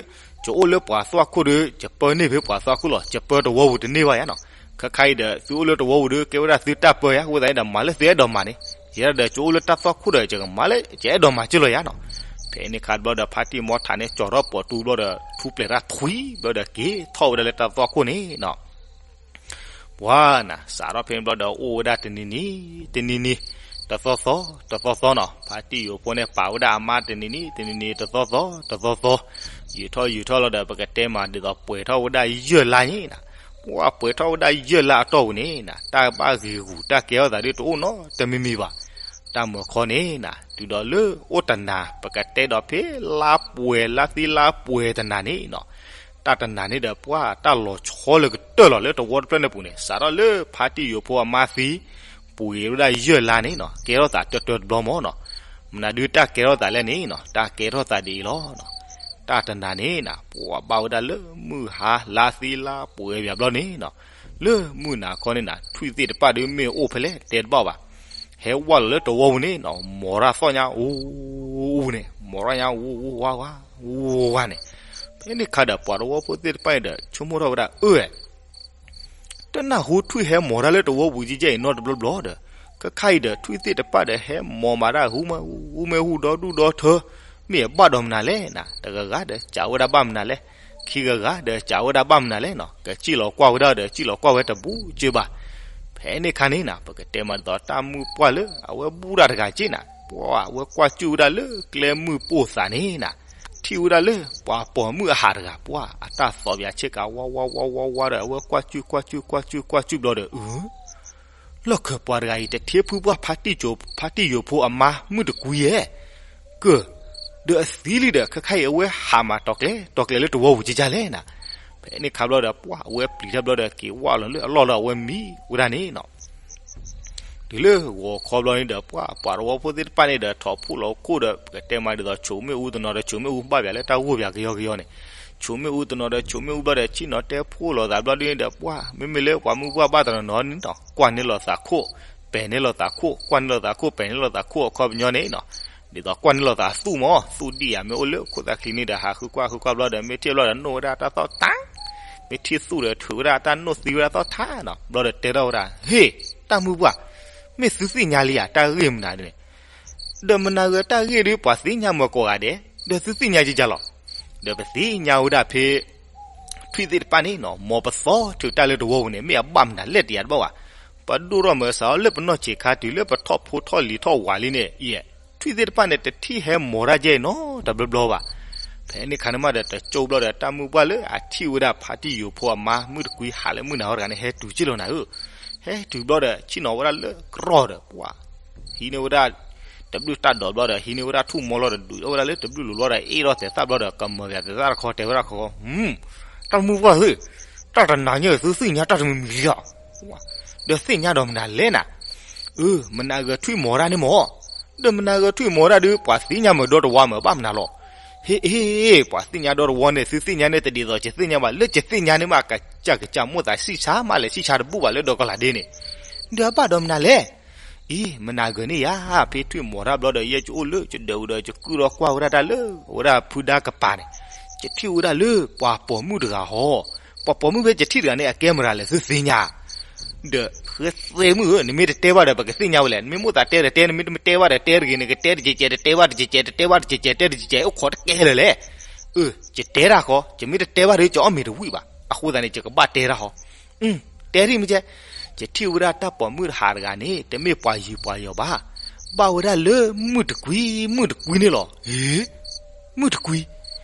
ယအိၣ်လၢပှၤသွၣ်ခိၣ်ဒီး ယပၢန့ၢ်ဖဲပှၤသွၣ်ခိၣ်လီၤ, ယပၢတဝီပူၤတန့ၢ်ဘၣ်ယါနီၤ, ခါခါအံၤဒီး သုအိၣ်လၢတဝီပူၤဒီး ကဲဝဲဒၣ်သုတၢ်ပၢယါ, အဃိသတးန့ၣ်ဒီး မၤလၢသုအဲၣ်ဒိးမၤန့ၣ်, ယဲဒၣ်ဒီး ယအိၣ်လၢတၢ်သွၣ်ခိၣ်ဒီး ယကမၤလၢယအဲၣ်ဒိးမၤက့ၤလီၤယါနီၤ, ဖဲန့ၣ်ခါတဘျီဒီး ဖါတံၢ်မီထးန့ၣ် ကၠီၤထီၣ်ပိာ်တူဘျီဒီး ထူပျဲၢ်တၢ်ထွံဘျီဒီး က့ၤထီၣ်ဝဲဒၣ်လၢတၢ်သွၣ်ခိၣ်န့ၣ်နီၤ ပှၢ်နၤ စးထီၣ်ဖဲန့ၣ်ဘျီဒီး အိၣ်ဝဲဒၣ်တနံၤနံၤ တနံၤနံၤ တသီသီ တသီသီနီၤ, ဖါတံၢ်ယိၤဖိန့ၣ် ပာ်ဝဲဒၣ်အမါတနံၤနံၤ တနံၤနံၤ တသီသီ တသီသီ, ယံာ်ထီၣ်ယံာ်ထီၣ်လီၤဒီး ပကတဲမးဒ်သိးပှဲၤထီၣ်ဝဲဒၣ်ယဲၢ်လါန့ၣ်နၤ, ပှၢ်ပှဲၤထီၣ်ဝဲဒၣ်ယဲၢ်လါအတီၢ်ပူၤန့ၣ်နၤ တၢ်ဘၣ်ဂ့ၤဂူာ်တၢ်ကဲထီၣ်သးဒ်တအိၣ်နီတမံၤမံၤဘၣ်, တၢ်မုၢ်ခီန့ၣ်နၤ တုၤဒီးလၢအိၣ်တနၤ ပကတဲဒီးဖဲလါပှဲၤလါသံလါပှဲၤတနၤန့ၣ်နီၤ တၢ်တနၤန့ၣ်ဒီး ပှၢ်တၢ်လီၤဆီလၢကတၢၢ်လီၤလၢတဝီတဖျၢၣ်န့ၣ်ပူၤန့ၣ် စးထီၣ်လၢဖါတံၢ်ယိၤဖိအမါသံ ပှဲၤဝဲဒၣ်ယဲၢ်လါန့ၣ်နီၤ ကဲထီၣ်သးတၢတၢတဘျီမၢ်နီၤ, မနုၤဒုးတၢ်ကဲထီၣ်သးလဲၣ်န့ၣ်နီၤ တၢ်ကဲထီၣ်သးဒ်အံၤလီၤ, တၢ်တနၤန့ၣ်နၤ ပှၢ်ဘၣ်ဝဲဒၣ်လၢမုၢ်ဟါလါသံလါပှဲၤဘၣ်ဘျီန့ၣ်နီၤ, လၢမုၢ်နၤခီန့ၣ်နၤ ထွံၣ်သ့ၣ်တဖၣ်ဒုးမ့ၢ်အိၣ်ဖဲလဲၣ်တဲတဘၣ်ဘၣ် ဟဲဝဲလီၤလၢတဝီပူၤန့ၣ်နီၤ မိၢ်တၢ်သီၣ်ညါအူအူန့ၣ် မိၢ်တၢ်ညါအူအူဝါဝါ အူဝါဝါန့ၣ်, ဖဲန့ၣ်ခါဒီးပှၤတဝီဖိသ့ၣ်တဖၣ်န့ၣ်ဒီး ဆိကမိၣ်ထီၣ်ဝဲဒၣ် အၢ တနၢ်ဟူထွံၣ်ဟဲမိၢ်တၢ်လၢတဝီပူၤကဲကဲအံၤနီတဘျီဘျီဒီး, ခဲခါအံၤဒီး ထွံၣ်သ့ၣ်တဖၣ်ဒီးဟဲမိၢ်မးတၢ်ဟူမး ဟူမ့ၢ်ဟူဒီဒူၣ်ဒီထၢ, မ့ၢ်အဘၣ်ဒီးမနုၤလဲၣ်နၤ, တဂၤဂၤဒီးစံးဝဲဒၣ်ဘၣ်မနုၤလဲၣ်, ခံဂၤဂၤဒီးစံးဝဲဒၣ်ဘၣ်မနုၤလဲၣ်နီၤ, ကစံၣ်လီၤကွၢ်ဝဲဒၣ်ဒီး စံၣ်လီၤကွၢ်ဝဲတဘူးက့ဘၣ်. ဖဲန့ၣ်ခါန့ၣ်နၤ ပကတဲမးဒ်သိးတၢ်မုၣ်ပှၢ်လၢအဝဲဘူၣ်တၢ်တဂၤက့နၤ, ပှၢ်အဝဲကွၢ်စူၣ်ဝဲဒၣ်လၢကျဲမုၢ်ပိၢ်သးန့ၣ်နၤ, ထံၣ်ဝဲဒၣ်လၢပှၤပိာ်မုၣ်အဟးတဂၤ ပှၢ်အတၢ်သီၣ်ဘၣ်ဆ့ကၤ ဝါဝါဝါဝါဝါဒီး အဝဲကွၢ်စူၣ်ကွၢ်စူၣ်ကွၢ်စူၣ်ကွၢ်စူၣ်ဘျီဒီး အၢ လီၢ်ခၢၣ်ပှၤတဂၤအံၤ တထံၣ်ဖုပှၢ်ဖါတံၢ်ယိၤဖိအမါမုၣ်တကွံဧဲ, ကၢၢ်, ဒီးအသံလံဒီး ခဲခါအံၤအဝဲဟးမးတီၤကျဲၤ တီၤကျဲၤလၢတဝီပူၤကဲကဲလဲၣ်နၤ. ဖဲန့ၣ်ခါဘျီဒီး ပှၢ်အဝဲပျံၤထီၣ်ဘျီဒီး က့ၤဝဲလီၤလၢအလီၢ်လၢအဝဲမံဝဲဒၣ်န့ၣ်နီၤ. တုၤလၢဂီၤခီဘျီန့ၣ်ဒီး ပှၢ်ပှၤတဝီဖိသ့ၣ်တဖၣ်န့ၣ်ဒီး ထီၣ်ဖှိၣ်လီၤခိၣ်ဒီး ပကတဲမးဒ်သိး ဆိမိၣ်အူတနီၤဒီးဆိမိၣ်အူ ဘၣ်ပၠးလၢတၢ်ဂိၢ်ပၠးကယီကယီန့ၣ်, ဆိမိၣ်အူတနီၤဒီးဆိမိၣ်အူဘျီဒီး ဆ့ၣ်နီၤတဲဖှိၣ်လိာ်သးဘျီဒ်န့ၣ်ဒီး ပှၢ်မ့မ့ၢ်လၢပှၤမုၢ်ပှၢ်ဘၣ်တနီၤနီၤန့ၣ်နီၤ ကွၢ်န့ၢ်လိာ်သးခိၣ်, ပဲာ်န့ၢ်လိာ်သးခိၣ်, ကွၢ်န့ၢ်လိာ်သးခိၣ် ပဲာ်န့ၢ်လိာ်သးခိၣ်အခီပညီန့ၣ်နီၤ. ဒ်သိးကွၢ်န့ၢ်လိာ်သးသူၣ်မး သူၣ်ဒံၣ်ယၤ မ့ၢ်အိၣ်လၢခိၣ်သၣ်ချံန့ၣ်ဒီး ဟးဃုကွၢ်ဃုကွၢ်ဘျီဒီး မ့ၢ်ထံၣ်ဘျီဒီး နိၣ်ဝဲဒၣ်တၢ်သီၣ်တၢ်, မ့ၢ်ထံၣ်သူၣ်ဒီးထုးဝဲဒၣ်တၢ်နိၣ်သံဝဲဒၣ်သီၣ်ထါနီၤ. ဘျီဒီးတဲထီၣ်ဝဲဒၣ် ဟ့ၣ်, တၢ်မုၢ်ပှၢ်, မ့ၢ်သုသ့ၣ်ညါလံဧါ တၢ်ဂ့ၢ်မနုၤန့ၣ်, ဒီးမနုၤဂ့ၤတၢ်ဂ့ၢ်ဒုး ပှၤသ့ၣ်ညါမၢကိးဂၤဒဲး ဒီးသုသ့ၣ်ညါကကလီၤ. ဒီးပသ့ၣ်ညါဝဲဒၣ်ဖဲ ထွံၣ်သ့ၣ်တဖၣ်န့ၣ်နီၤ မ်ပသီထုးတၢ်လၢတဝီပူၤန့ၣ် မ့ၢ်အဘၣ်မနုၤလဲၣ်တယၤတဘၣ်ဘၣ်. ပဒိၣ်ထီၣ်မၤစးအီၤလၢပနီၢ်ဆံးခါတုၤလၢပထီၣ်ဖိထီၣ်လံၤထီၣ်ဝးလံန့ၣ် ထွံၣ်သ့ၣ်တဖၣ်န့ၣ် တထံၣ်ဟဲမီၤတၢ်ကဲနီတဘျီဘျီဘၣ်. ဖဲန့ၣ်ခါန့ၣ်မးဒီး တကၠိဘျီဒီး တၢ်မုၢ်ပှၢ်လၢအထံၣ်ဝဲဒၣ်ဖါတံၢ်ယိၤဖိအမါ မုၢ်တကွံဟးလၢမုၢ်နၤဟီတဂၤန့ၣ် ဟဲတုၤက့ၢ်လီၤနၤဧၢ. ဟဲတုၤဘျီဒီး ဆ့ၣ်နီၤဝဲဒၣ်လၢကရီဒီး ပှၤ ဟံးန့ၢ်ဝဲဒၣ် တဘျုးတၢ်ဒိးဘျီဒီး ဟံးန့ၢ်ဝဲဒၣ်ထူၣ်မီလီၤဒီး ဒုးအီၣ်ဝဲဒၣ်လၢတဘျုးလိၤဘျီဒီး အ့ၣ်ထီၣ်သဲးသၣ်ဘျီဒီး ကမၢၤကသဲးသၣ်တခီ တဲဝဲဒၣ်ခီ တၢ်မုၢ်ပှၢ်ဧၢ, တၢ်တနၤညါသုသ့ၣ်ညါတၢ်တမံၤမံၤလံဧါ. ဒီးသ့ၣ်ညါဒီးမနုၤလဲၣ်နၤ. အၢ မနၤဂၤထွံၣ်မီၤတၢ်န့ၣ်မီၤ. ဒီးမနၤဂၤထွံၣ်မီၤတၢ်ဒီး ပှၤသ့ၣ်ညါမ့ၢ်ဒီတဝီမ့ၢ်ဘၣ်မနုၤလီၤ. ဟ့ၣ်အ့ၣ် ပှၤသ့ၣ်ညါဒီတဝီန့ၣ် သုသ့ၣ်ညါန့ၣ်တဒ်သိးကသ့ၣ်ညါဘၣ် လၢကသ့ၣ်ညါန့ၣ်မး ကစၢ်ကစၢ်မိၣ်သးဆံၣ်ဆါမးလဲၤဆံၣ်ဆါတဘူၣ်ဘၣ်လၢဒီကီၢ်လၤဒ့န့ၣ် ဒီးအဘၣ်ဒီးမနုၤလဲၣ်. အံၤ မနၤဂၤန့ၣ်ယၤ ဖဲထွံၣ်မီၤတၢ်ဘျီဒီး ယဲကအိၣ်လၢကဒၢးဝံၤဒီး ကကုၢ်ထီၣ်ကွၢ်ဝဲဒၣ်တၢ်လၢ အဝဲဒၣ်ဖုဒါကပၤန့ၣ် ကထံၣ်ဝဲဒၣ်လၢပှၤပိာ်မုၣ်တဂၤဟီ. ပှၤပိာ်မုၣ်ဖဲကထံၣ်တဂၤန့ၣ် အကဲမတၤလဲၣ်သုသ့ၣ်ညါ. ဒီးဃဲသဲမုၣ်ဧၢ နမ့ၢ်တတဲဘၣ်ဒီး ပကသ့ၣ်ညါဝဲလဲၣ်. နမ့ၢ်မိၣ်သးတဲဒီးတဲ နမ့ၢ်တတဲဘၣ်ဒီးတဲတဂ့ၤ နကတဲတကဲးကဲး တတဲဘၣ်တကဲးကဲး တတဲဘၣ်တကဲးကဲး တတဲဘၣ်တကဲးကဲး တဲတကဲးကဲး အိၣ်ခိးတကဲလၢာ်လဲၣ်. အၢ ယတဲတၢ်ဃီ ယမ့ၢ်တတဲဘၣ်ဒီး ယအီၣ်မ့ၤတဝံၣ်ဘၣ်. အဃိသတးန့ၣ် ယကဘၣ်တဲတၢ်ဃီ တဲဒ်မ့ၢ်ကဲ, ယထံၣ်ဝဲဒၣ်တၢ်ပိာ်မုၣ်တဟးတဂၤန့ၣ် တမ့ၢ်ပှၤယံၤပှၤယီၤဘၣ်, ဘၣ်ဝဲဒၣ်လၢမုၣ်တကွံ, မုၣ်တကွံန့ၣ်လီၤ. ဟ့, မုၣ်တကွံ,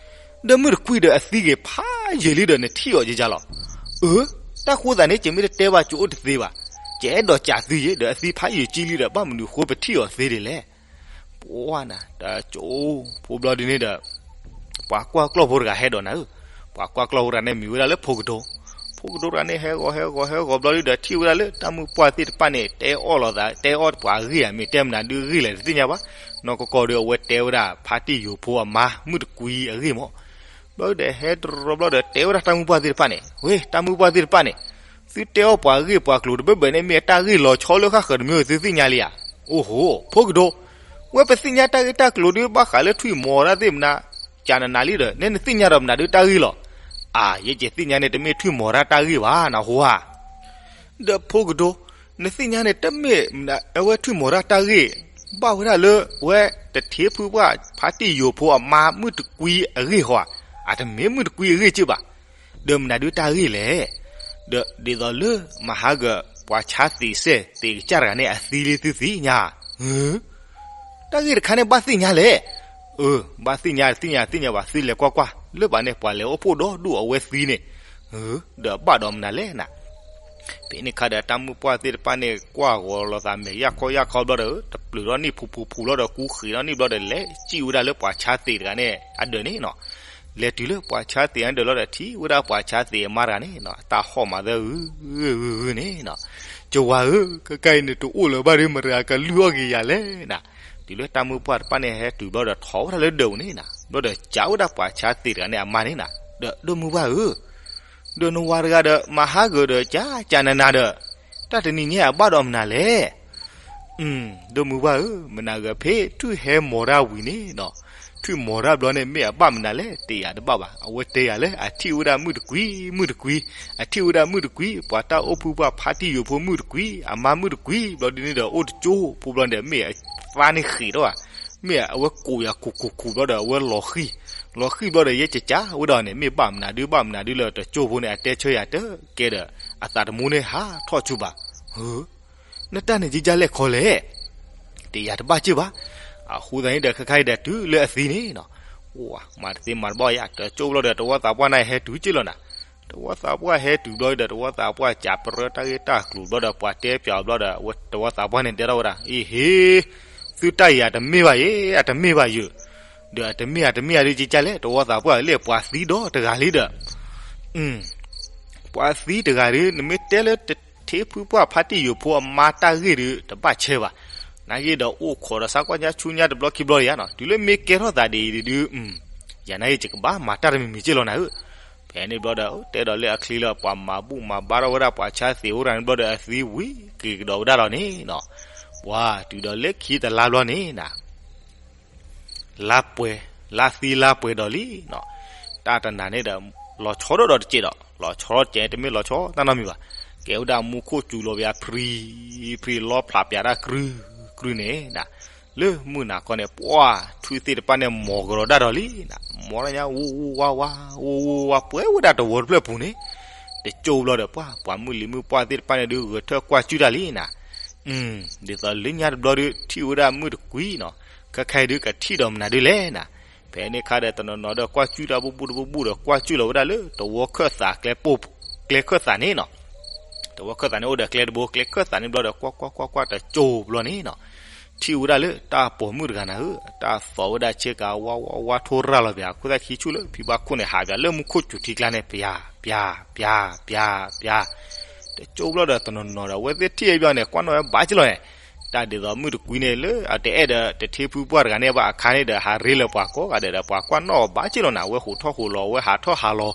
ဒီးမုၣ်တကွံဒီးအသံဂ့ၤဖးယံာ်လံဒီးနထံၣ်အီၤယယါလီၤ. အၢ, တၢ်ဃိသးန့ၣ် ယမ့ၢ်တတဲဘၣ် ယအိၣ်တသ့ဘၣ်, ယအဲၣ်ဒိးကးသုယ့ ဒီးအသံဖးယံာ်ကံလံဒီး ဘၣ်မနုၤဃိပထံၣ်အီၤသ့ဒ်လဲၣ်. ပှၤနၤ တၢ်ကၠိဖိဘျီဒ်န့ၣ်ဒီး ပှၤကွၢ်ကျီၢ်ဖိတဂၤဟဲဒီးနၤဧၢ, ပှၤကွၢ်ကျီၢ်ဖိတဂၤန့ၣ်မံၤဝဲဒၣ်လၢဖိကဒိ, ဖိကဒိတဂၤန့ၣ် ဟဲဂီၤဟဲဂီၤဟဲဂီၤဘျီဒ်ဒီး ထံၣ်ဝဲဒၣ်လၢတၢ်မုၢ်ပှၢ်သ့ၣ်တဖၣ်န့ၣ် တဲအီၣ်လိာ်သး တဲအီၣ်ပှၤအဂ့ၢ်ဧါ မ့ၢ်တဲမနုၤဒုးအဂ့ၢ်လဲၣ်တသ့ၣ်ညါဘၣ်, နီၢ်ကီၢ်ကီၢ်ဒီးအဝဲတဲဝဲဒၣ် ဖါတံၢ်ယိၤဖိအမါ မုၣ်တကွံအဂ့ၢ်မး ဘျီဒီးဟဲတရီဘျီဒီးတဲဝဲဒၣ်တၢ်မုၢ်ပှၢ်သ့ၣ်တဖၣ်န့ၣ်, ဝ့ၢ် တၢ်မုၢ်ပှၢ်သ့ၣ်တဖၣ်န့ၣ်, သုတဲအီၣ်ပှၤဂ့ၢ်ပှၤကျိၤတဘၢဘၢန့ၣ် မ့ၢ်အတၢ်ဂ့ၢ်လီၤဆီလၢဃၣ်ဃၢၤတမံၤ သုသ့ၣ်ညါလံဧါ. အိၣ်ဟိ, ဖိကဒိ, ဝဲပသ့ၣ်ညါတၢ်ဂ့ၢ်တၢ်ကျိၤဒုး ဘၣ်ဃးလၢထွံၣ်မီၤတၢ်သ့ၣ်မနၤ, ကနနၤလံဒီး နဲနသ့ၣ်ညါဒီးမနုၤဒုးတၢ်ဂ့ၢ်လီၤ. အၢ, ယဲယသ့ၣ်ညါန့ၣ် တမ့ၢ်ထွံၣ်မီၤတၢ်တၢ်ဂ့ၢ်ဘၣ် နဟူဧါ. ဒီးဖိကဒိ, နသ့ၣ်ညါန့ၣ် တမ့ၢ်အဝဲထွံၣ်မီၤတၢ်တၢ်ဂ့ၢ်, ဘၣ်ဝဲဒၣ်လၢ ဝဲတထံဖုပှၢ် ဖါတံၢ်ယိၤဖိအမါ မုၣ်တကွံအဂ့ၢ်ဟီဧါ, အတမ့ၢ်မုၣ်တကွံအဂ့ၢ်က့ၢ်ဘၣ်. ဒီးမနုၤဒုးတၢ်ဂ့ၢ်လဲၣ်. ဒီးဒ်သိးလၢမဟါဂၤ ပှၤဆါသ့ၣ်စဲၣ်သ့ၣ်ကစၢ်တဂၤန့ၣ် အသံလံသုသ့ၣ်ညါ. တၢ်ဂ့ၢ်တခါန့ၣ် ဘၣ်သ့ၣ်ညါလဲၣ်. အၢ, ဘၣ်သ့ၣ်ညါ သ့ၣ်ညါ သ့ၣ်ညါဘၣ် သုလဲၤကွၢ်ကွၢ် လၢပှၤန့ၣ် ပှၤလဲၤအိၣ်ဖှိၣ်ဒီဒူၣ်အဝဲသံန့ၣ်, ဒီးဘၣ်ဒီးမနုၤလဲၣ်နၤ. ဖဲန့ၣ်ခါဒီးတၢ်မုၢ်ပှၢ်သ့ၣ်တဖၣ်န့ၣ် ကွၢ်ဂီၤလိာ်သးမဲာ်ယၢ်ခီယၢ်ခီဘျီဒီး တပျုၤထီၣ်နံၣ်ဖူဖူဖူလီၤဒီး ကူဃ့းထီၣ်နံၣ်ဘျီဒီး လဲၤစံၣ်ဝဲဒၣ်လၢပှၤဆါသ့ၣ်တဂၤန့ၣ် အဒၢးန့ၣ်နီၤ. လဲၤတုၤလၢပှၤဆါသ့ၣ်အဒၢးလီၤဒီး ထံၣ်ဝဲဒၣ်ပှၤဆါသ့ၣ်အမါတဂၤန့ၣ်နီၤ အတၢ်ဟီၣ်မၤသၢဂုၤဂုၤဂုၤဂုၤန့ၣ်နီၤ. ကဝၤဧၢ, ခဲခါအံၤန့ၣ် တအိၣ်လၢၤဘၣ်ဒီး မတၤကလုၢ်အီၣ်က့ၤယၤလဲၣ်နၤ. တုၤလၢတၢ်မုၢ်ပှၢ်တဖၣ်န့ၣ် ဟဲတုၤဘျီဒီး ထီၣ်ဝဲဒၣ်လၢဒၢးပူၤန့ၣ်နၤ. ဘျီဒီးကးဝဲဒၣ်ပှၤဆါသ့ၣ်တဂၤန့ၣ်အမါန့ၣ်နၤ, ဒီးဒိၣ်မုၢ်ဘၣ်ဧၢ, ဒီးနဝၤတဂၤဒီး မၤဟးဂၢၢ်ဒီး ကးကးနၤနၤဒီး တၢ်တနံၤညါအဘၣ်ဒီးမနုၤလဲၣ်. ဒိၣ်မုၢ်ဘၣ်ဧၢ, မနၤဂၤဖဲထွံၣ်ဟဲမီၤတၢ်ဝံၤန့ၣ်နီၤ, ထွံၣ်မီၤတၢ်ဘျီန့ၣ် မ့ၢ်အဘၣ်မနုၤလဲၣ် တယၤတဘၣ်ဘၣ်. အဝဲတဲယၤလၢ အထံၣ်ဝဲဒၣ်မုၣ်တကွံ, မုၣ်တကွံ, အထံၣ်ဝဲဒၣ်မုၣ်တကွံ, ပှၤတၢ်အိၣ်ဖှိၣ်ပှၢ်ဖါတံၢ်ယိၤဖိမုၣ်တကွံ, အမါမုၣ်တကွံ, ဘျီဒ်န့ၣ်ဒီး အိၣ်တကၠိဖိဘျီန့ၣ် မ့ၢ်အသါန့ၣ်ဃ့းထီၣ်ဧါ, မ့ၢ်အဝဲကိးယၤခိၣ်ခိၣ်ခိၣ်ဘျီဒီး အဝဲလီၤဃံၢ်, လီၤဃံၢ်ဘျီဒီး ယဲကကးဝဲဒၣ်န့ၣ် မ့ၢ်ဘၣ်မနုၤဒုး ဘၣ်မနုၤဒုးလၢတကၠိဖိန့ၣ် အတဲဆၢယၤတကဲဒီး အသးတမူန့ၣ်ဟးထီၣ်ဆူဘၣ်. နတၢ်န့ၣ်ယကလဲၣ်ခီလဲၣ်, တယၤတဘၣ်က့ၢ်ဘၣ်. အဃိသတးန့ၣ်ဒီး ခဲခါအံၤဒီးတုၤလၢအသံန့ၣ်နီၤ, မၤတသ့မၤတဘၣ်ယၤ တကၠိဘျီဒီး တဝီသးပှၢ်န့ၣ်ဟဲတုၤက့ၢ်လီၤနၤ. တဝီသးပှၢ်ဟဲတုၤဘျီဒီး တဝီသးပှၢ်ကးပြၢတၢ်ဂ့ၢ်တၢ်ကျိၤဘျီဒီး ပှၤတဲပၠးအီၤဘျီဒီး တဝီသးပှၢ်န့ၣ်တဲထီၣ်ဝဲဒၣ် အ့ဟ့, သုတၢ်အံၤအတမ့ၢ်ဘၣ်ယဲ, အတမ့ၢ်ဘၣ်ယဲ, ဒီးအတမ့ၢ်အတမ့ၢ်အဒုးကကလဲၣ် တဝီသးပှၢ်လၢပှၤသံဒီးတဂၤလံဒီး ပှၤသံတဂၤဒီး နမ့ၢ်တဲလၢတထံဖုပှၢ်ဖါတံၢ်ယိၤဖိအမါတၢ်ဂ့ၢ်ဒီး တဘၣ်ဆဲးဘၣ်. နာ်က့ဒီးအိၣ်ခိးဒီးစါကွၢ်ညါဆူညါတဘျီခံဘျီယါနီၤ, တုၤလၢမ့ၢ်ကဲထီၣ်သးဒ်အံၤဒုး, ယၤနာ်က့ယကဘၣ်မၤတၢ်တမံၤမံၤက့ၢ်လီၤနၤဧၢ. ဖဲန့ၣ်ဘျီဒီး တဲဒီးလၢအချံလၢပှၤမၤဘူၣ်မၤဘါထီၣ်ဝဲဒၣ်ပှၤဆါသ့ၣ်အိၣ်တဂၤန့ၣ်ဘျီဒီး အသံဝံၤက့ၤကဒီးဝဲဒၣ်လီၤန့ၣ်နီၤ, ပှၤတုၤဒီးလၢခံတလါဘျီန့ၣ်နၤ လါပှဲၤ, လါသံလါပှဲၤဒီးလံနီၤ, တၢ်တနၤန့ၣ်ဒီး လီၤဆီထီၣ်ဒီးတစဲးဒီး လီၤဆီထီၣ်တစဲးတမ့ၢ်လီၤဆီတၢ်နီတမံၤဘၣ်. ကဲဝဲဒၣ်မူခိၣ်စူၤလီၤပၠးဖရံဖရံ လီဖျးပၠးတၢ်ကြုကြုန့ၣ်နၤ, လၢမုၢ်နၤခီန့ၣ် ပှၢ်ထွံၣ်သ့ၣ်တဖၣ်န့ၣ် မိၤကရီၤဒၣ်ဒီးလံနၤ, မိၤဒၣ်ညါ ဝူဝူဝါဝါ ဝူဝူဝါ ပှဲၤဝဲဒၣ်တဝီတဖျၢၣ်ပူၤန့ၣ်, တကၠိဘျီဒီး ပှၢ် ပှၤမုၢ်လံၤမုၢ်ပှၢ်သ့ၣ်တဖၣ်န့ၣ်ဒုး ဂဲၤထၢၣ်ကွၢ်ကၠုၣ်တၢ်လံနၤ, ဒ်သိးလၢညါတဘျီဒုး ထံၣ်ဝဲဒၣ်မုၣ်တကွံနီၤ, ခဲခါအံၤဒုး ကထံၣ်ဒီးမနုၤဒုးလဲၣ်နၤ, ဖဲန့ၣ်ခါဒီး တနီၤနီၤဒီးကွၢ်ကၠုၣ်တၢ်ဘူၣ်ဘူၣ်တဘူၣ်ဘူၣ်ဒီး ကွၢ်ကၠုၣ်လီၤဝဲဒၣ်လၢ တဝီခၢၣ်သးကျဲပိၢ် ကျဲခၢၣ်သးန့ၣ်နီၤ, တဝီခၢၣ်သးန့ၣ်အိၣ်ဒီးကျဲတဘိ ကျဲခၢၣ်သးန့ၣ်ဘျီဒီး ကွၢ်ကွၢ်ကွၢ်ကွၢ်တကၠိဘျီန့ၣ်နီၤ, ထံၣ်ဝဲဒၣ်လၢတၢ်ပိာ်မုၣ်တဂၤနၤဧၢ, တၢ်သီၣ်ဝဲဒၣ်ဆ့ကၤ ဝါဝါဝါ ထိရၣ်လီၤပၠး ခိၣ်သၣ်ခံဆူၣ်လၢဖံဘၣ်ခိၣ်န့ၣ် ဟးပၠးလၢမူခိၣ်စူၤထံကျါန့ၣ် ပၠး ပၠး ပၠး ပၠး ပၠး, တကၠိဘျီဒီး တနီၤနီၤဒီး အဝဲသ့ၣ်ထံၣ်ဘၣ်န့ၣ် ကွၢ်နီၣ်ဝဲဘၣ်က့လီၤန့ၣ်, တၢ်ဒ်သိးမုၣ်တကွံန့ၣ် လၢအတအဲၣ်ဒီးတထ့ဖုပှၢ်တဂၤန့ၣ်ဘၣ်အခါန့ၣ်ဒီး ဟးရ့လၢပှၤကိးဂၤဒဲးဒီး ပှၤကွၢ်နီၣ်အီၤဘၣ်က့လီၤနၤ, အဝဲဟူးထီၣ်ဟူးလီၤ အဝဲဟးထီၣ်ဟးလီၤ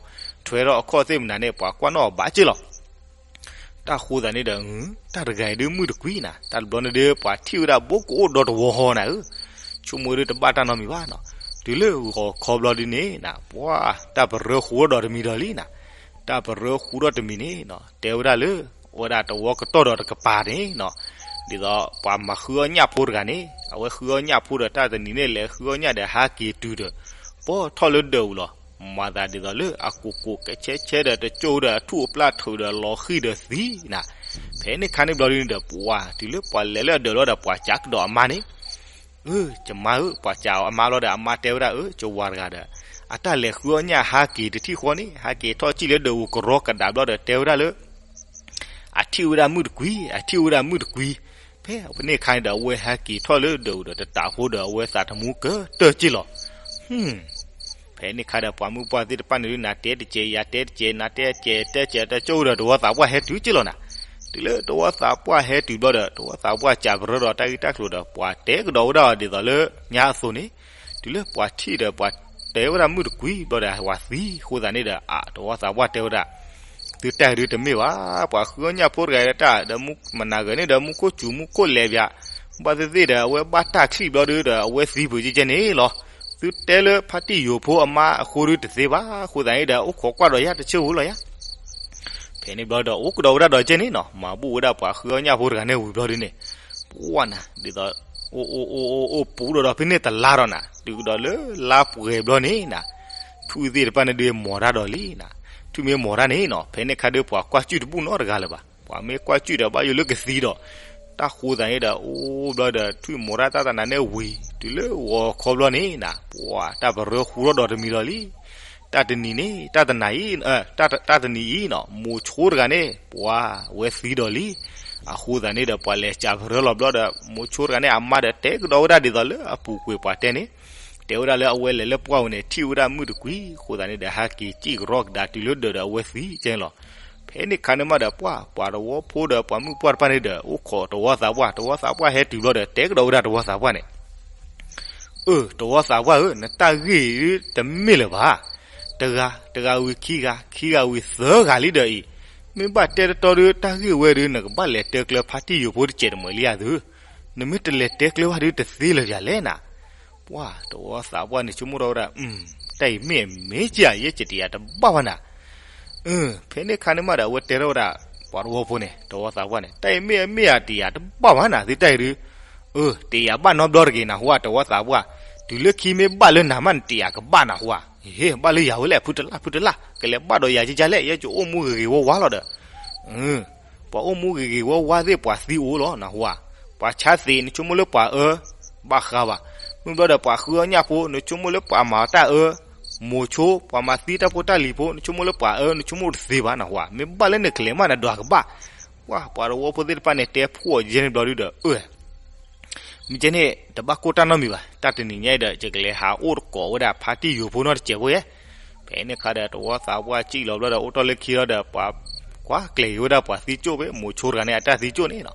ထွဲထီၣ်အခီၣ်သ့ၣ်မနၤန့ၣ် ပှၤကွၢ်နီၣ်အီၤဘၣ်က့လီၤ တၢ်ဃိသးန့ၣ်ဒီး တၢ်တဂၤအံၤဒုးမုၣ်တကွံနၤ, တၢ်တဘျီန့ၣ်ဒီး ပှၤထံၣ်ဝဲဒၣ်ဘိကအိၣ်ဒီတဝီဟီနၤဧၢ, ဆိကမိၣ်ဒုးတဘၣ်တၢ်နီတမံၤဘၣ်နီၤ, တုၤလၢဂီၤခီဘျီဒုးန့ၣ်နၤ ပှၤတၢ်ပရၢဃူထီၣ်ဒီးတမံၤဒီးလံနၤ, တၢ်ပရၢဃူထီၣ်တမံၤန့ၣ်နီၤ တဲဝဲဒၣ်လၢ ဝဲဒၣ်တဝီကတီၢ်ဒီးတကပၤန့ၣ်နီၤ, ဒ်သိးပှၤမၤဃုအီၣ်ညၣ်ဖိတဂၤန့ၣ် အဝဲဃုအီၣ်ညၣ်ဖိဒီး တၢ်တနံၤန့ၣ် လဲၤဃုအီၣ်ညၣ်ဒီး ဟးက့ၤတုၤဒီး ပိာ်ထီၣ်လၢဒၢးပူၤလီၤ. မၤသးဒ်သိးလၢအကိၢ်ကိၢ်ကဲဆဲဆဲဒီး တကၠိဒီးအထူၣ်အပျၢ်ထုးဒီးလီၤဃံၤဒီးသံနၤ, ဖဲန့ၣ်ခါန့ၣ်ဘျီဒုးန့ၣ်ဒီး ပှၤတုၤလၢပှၤလဲၤလၢအဒၢးလီၤဒီး ပှၤစးကဒီးအမါန့ၣ်, အၢ ယမါဧၢ, ပှၤစးအီၤအမါလီၤဒီး အမါတဲဝဲဒၣ် အၢ ကဝၤတဂၤဒီး အတၢ်လဲၤဃုအီၣ်ညၣ်ဟးက့ၤတထံၣ်ဃီန့ၣ် ဟဲက့ၤထီၣ်စံၣ်လၢဒၢးပူၤကရီကဒါဘျီဒီး တဲဝဲဒၣ်လၢ အထံၣ်ဝဲဒၣ်မုၣ်တကွံ, အထံၣ်ဝဲဒၣ်မုၣ်တကွံ. ဖဲအဝဲန့ၣ်ခါန့ၣ်ဒီး အဝဲဟဲက့ၤထီၣ်လၢဒၢးပူၤဒီး တတးဖိဒီး အဝဲသးတမူကတၢၢ်က့လီၤ. ဖဲန့ၣ်ခါဒီး ပှၤမုၢ်ပှၢ်သ့ၣ်တဖၣ်န့ၣ်ဒုး နၤတဲတကဲး ယၤတဲတကဲး နၤတဲတကဲး တဲတကဲး တကၠိဒီး တဝီသးပှၢ်ဟဲတုၤက့လီၤနၤ. တုၤလၢတဝီသးပှၢ်ဟဲတုၤဘျီဒီး တဝီသးပှၢ်စးပရၢဒီးတၢ်ဂ့ၢ်တၢ်ကျိၤဒီး ပှၤတဲကဒီးဝဲဒၣ်အီၤဒ်သိးလၢညါအသိးန့ၣ်, တုၤလၢပှၤထံၣ်ဒီး ပှၤတဲဝဲဒၣ်မုၣ်တကွံဘျီဒီး ပှၤသံဃိသးန့ၣ်ဒီး အ တဝီသးပှၢ်တဲဝဲဒၣ် သုတၢ်ဒုးတမ့ၢ်ဘၣ်, ပှၤဃုအီၣ်ညၣ်ဖိတဂၤတၢ်ဒီး မနၤဂၤန့ၣ်ဒီး မူခိၣ်စူၤမူခိၣ်လဲၤပၠး, ဘၣ်သ့ၣ်သ့ၣ်ဒီး အဝဲဘၣ်တၢ်ချံၣ်ဘျီဒုးဒီး အဝဲသံဖုးကဲကဲန့ၣ်လီၤ. သုတဲလၢဖါတံၢ်ယိၤဖိအမါအဃိဒုးတသ့ဘၣ်, အဃိသတးန့ၣ်ဒီး အိၣ်ခိးကွၢ်ဒီးယၤတဆၢဧိၤလီၤယၤ. ဖဲန့ၣ်ဘျီဒီး အိၣ်ကဒီးဝဲဒၣ်ဒီးကဲန့ၣ်နီၤ, မၤဘူၣ်ဝဲဒၣ်ပှၤဃုအီၣ်ညၣ်ဖိတဂၤန့ၣ်ဝံၤဘျီဒုးန့ၣ်, ပှၢ်နၤ ဒ်သိး အိၣ်အိၣ်အိၣ်အိၣ်အိၣ်ပူၤဒီးဒီးဖဲန့ၣ်တလါဒီးနၤ, တုၤကဒီးလၢလါပှဲၤဘျီန့ၣ်နၤ, ထွံၣ်သ့ၣ်တဖၣ်န့ၣ်ဒုးမိၤတၢ်ဒီးလံနၤ. ထွံၣ်မ့ၢ်မိၤတၢ်န့ၣ်နီၤ, ဖဲန့ၣ်ခါဒုး ပှၤကွၢ်ကၠုၣ်တဘူၣ်နီတဂၤလၢၤဘၣ်. ပှၤမ့ၢ်ကွၢ်ကၠုၣ်ဒီး ဘၣ်ယိၣ်လၢကသံဒီး, တၢ်ဃိသးန့ၣ်ဒီး အိၣ်ဘျီဒီး ထွံၣ်မိၤတၢ်တၢ်တနၤန့ၣ်ဝံၤ, တုၤလၢဂီၤခီဘျီန့ၣ်နၤ, ပှၤတၢ်ပရၢဃူထီၣ်ဒီးတမံၤဒီးလံ. တၢ်တနံၤန့ၣ် တၢ်တနၤအံၤ, တၢ်တနံၤအံၤနီၤ, မိၤဆိတဂၤန့ၣ် ပှၤဝဲသံဒီးလံ. အဃိသတးန့ၣ်ဒီး ပှၤလဲၤစးပရၢလီၤဘျီဒီး မိၤဆိတဂၤန့ၣ် အမါဒီးတဲကဒီးဝဲဒၣ်ဒ်သိးလၢအပူၤကွံာ်ပှၤတဲန့ၣ်, တဲဝဲဒၣ်လၢအဝဲလဲၤလၢပှၢ်ဝဲန့ၣ် ထံၣ်ဝဲဒၣ်မုၣ်တကွံ, အဃိသတးန့ၣ်ဒီး ဟဲက့ၤစံၣ်ကရီကဒါတုၤလၢဒၢးဒီးအဝဲသံကဲန့ၣ်လီၤ. ဖဲန့ၣ်ခါန့ၣ်မးဒီး ပှၢ် ပှၤတဝီဖိဒီးပှၤမုၣ်ပှၢ်တဖၣ်န့ၣ်ဒီး အိၣ်ခိးတဝီသးပှၢ်, တဝီသးပှၢ်ဟဲတုၤဘျီဒီး တဲကဒီးဝဲဒၣ်တဝီသးပှၢ်န့ၣ် အၢ တဝီသးပှၢ်ဧၢ, နတၢ်ဂ့ၢ်တမ့ၢ်လၢၤဘၣ်. တဂၤ, တဂၤဝံၤခံဂၤ, ခံဂၤဝံၤသၢဂၤလံဒီးအံၤ, မ့ၢ်ဘၣ်တဲတတီဒီး တၢ်ဂ့ၢ်ဝဲဒီး နကဘၣ်လဲၤတဲကျၢၤဖါတံၢ်ယိၤဖိတစဲးတမှဲၤလံဧါသု. နမ့ၢ်တလဲၤတဲကျၢၤဘၣ်ဒီးတသ့လၢၤဘၣ်လဲၣ်နၤ. ပှၢ် တဝီသးပှၢ်န့ၣ် ဆိကမိၣ်ထီၣ်ဝဲဒၣ်, တၢ်အံၤမ့ၢ်အမ့ၢ်ကယဲၢ်တယၤတဘၣ်ဘၣ်နၤ. ဖဲန့ၣ်ခါန့ၣ်မးဒီး အဝဲတဲထီၣ်ဝဲဒၣ် ပှၤတဝီဖိန့ၣ် တဝီသးပှၢ်န့ၣ် တၢ်အံၤမ့ၢ်အမ့ၢ်ဧါ တယၤတဘၣ်ဘၣ်နၤ သုတၢ်အံၤဒုး. အၢ တယၤဘၣ်နီတဘျီတဂ့ၤနဟူဧါ တဝီသးပှၢ်, တုၤလၢခံမ့ၢ်ဘၣ်လၢနၤမး နတယၤကဘၣ်နဟူဧါ. ဟ့ၣ် ဘၣ်လၢယၤဝဲလဲၣ် ဖုတလၢ် ဖုတလၢ်, ကလဲၤဘၣ်ဒီးယၤကကလဲၣ်, ယဲယအိၣ်မူဂ့ၤဂ့ၤဝါဝါလီၤဒီး ပှၤအိၣ်မူဂ့ၤဂ့ၤဝါဝါသ့ၣ် ပှၤသံအိၣ်လီၤနဟူဧါ. ပှၤဆါသ့ၣ် နဆိကမိၣ်လၢပှၤအၢ ဘၣ်ဃးဘၣ်. မ့ၢ်ဘျီဒီးပှၤဃုအီၣ်ညၣ်ဖိ နဆိကမိၣ်လၢပှၤမၤတၢ်အၢ, မိၤဆိ ပှၤမၤသံတၢ်ဖိတၢ်လံၤဖိ နဆိကမိၣ်လၢပှၤအၢ နဆိကမိၣ်တသ့ဘၣ်နဟူဧါ. မ့ၢ်ဘၣ်လၢနကလဲၤမး နဒွးကဘၣ်. ပှၤ ပှၤတဝီဖိသ့ၣ်တဖၣ်န့ၣ် တဲဖှိၣ်အီၤယဲန့ၣ်ဘျီဒုးဒီး အၢ မ့ၢ်ကဲန့ၣ် တဘၣ်ကိၢ်တၢ်နီတမံၤဘၣ်. တၢ်တနံၤညါအံၤဒီး ယကလဲၤဟးအိၣ်တကိးဝဲဒၣ်ဖါတံၢ်ယိၤဖိနီတစဲးဖိယဲ. ဖဲန့ၣ်ခါဒီး တဝီသးပှၢ်စံၣ်လီၤဘျီဒီး အိၣ်ထီၣ်လၢခံလီၤဒီး ပှၤကွၢ်ကျဲၤက့ၤဝဲဒၣ်ပှၤသံကၠိၣ်ဖဲ မိၤဆိတဂၤန့ၣ် အတၢ်သံကၠိၣ်န့ၣ်နီၤ.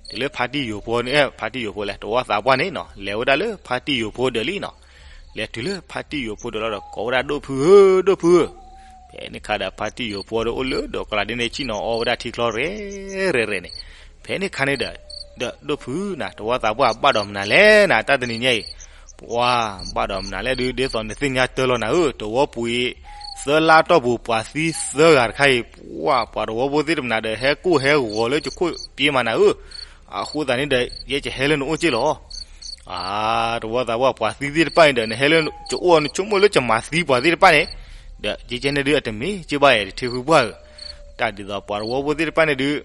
တုၤလၢဖါတံၢ်ယိၤဖိန့ၣ် ဖါတံၢ်ယိၤဖိလဲၣ် တဝီသးပှၢ်န့ၣ်နီၤ လဲၤဝဲဒၣ်လၢဖါတံၢ်ယိၤဖိဒၢးလံနီၤ. လဲၤတုၤလၢဖါတံၢ်ယိၤဖိဒၢးလီၤဒီး ကိးဝဲဒၣ်ဒိၣ်ဖုဧၢ ဒိၣ်ဖုဧၢ. ဖဲန့ၣ်ခါဒီး ဖါတံၢ်ယိၤဖိဒီးအိၣ်လၢဒိးကလးဒ်န့ၣ် ဆ့ၣ်နီၤအီဝဲဒၣ်ထံချီရဲၣ်ရဲၣ်ရဲၣ်န့ၣ်. ဖဲန့ၣ်ခါန့ၣ်ဒီး ဒီးဒိၣ်ဖုနၤ တဝီသးပှၢ်ဘၣ်ဒီးမနုၤလဲၣ်နၤ တၢ်တနံၤညါအံၤ. ပှၤဘၣ်ဒီးမနုၤလဲၣ်ဒုး ဒ်သိးနသ့ၣ်ညါတၢ်လီၤနၤဧၢ တဝီပူၤအံၤ သၢလါတီၢ်ပူၤ ပှၤသံသၢဂၤတခါအံၤ ပှၤ ပှၤတဝီဖိသ့ၣ်တမနၤဒီး ဟဲကိၢ်ဟဲဂီၤလၢယခိၣ်ပျ့မးနၤဧၢ. အဃိသတးန့ၣ်ဒီး ယဲကဟဲလၢနအိၣ်က့ၢ်လီၤ. အါ, တဝီသးပှၢ် ပှၤသံသ့ၣ်တဖၣ်န့ၣ်ဒီး နဟဲလၢကအိၣ်နဆိကမိၣ်လၢကမၤသံပှၤသ့ၣ်တဖၣ်န့ၣ်, ဒီးကဲကဲန့ၣ်ဒုးအတမ့ၢ်က့ဘၣ်ယဲ တထံဃုပှၢ်ဧၢ, တၢ်ဒ်သိးပှၤတဝီဖိသ့ၣ်တဖၣ်န့ၣ်ဒုး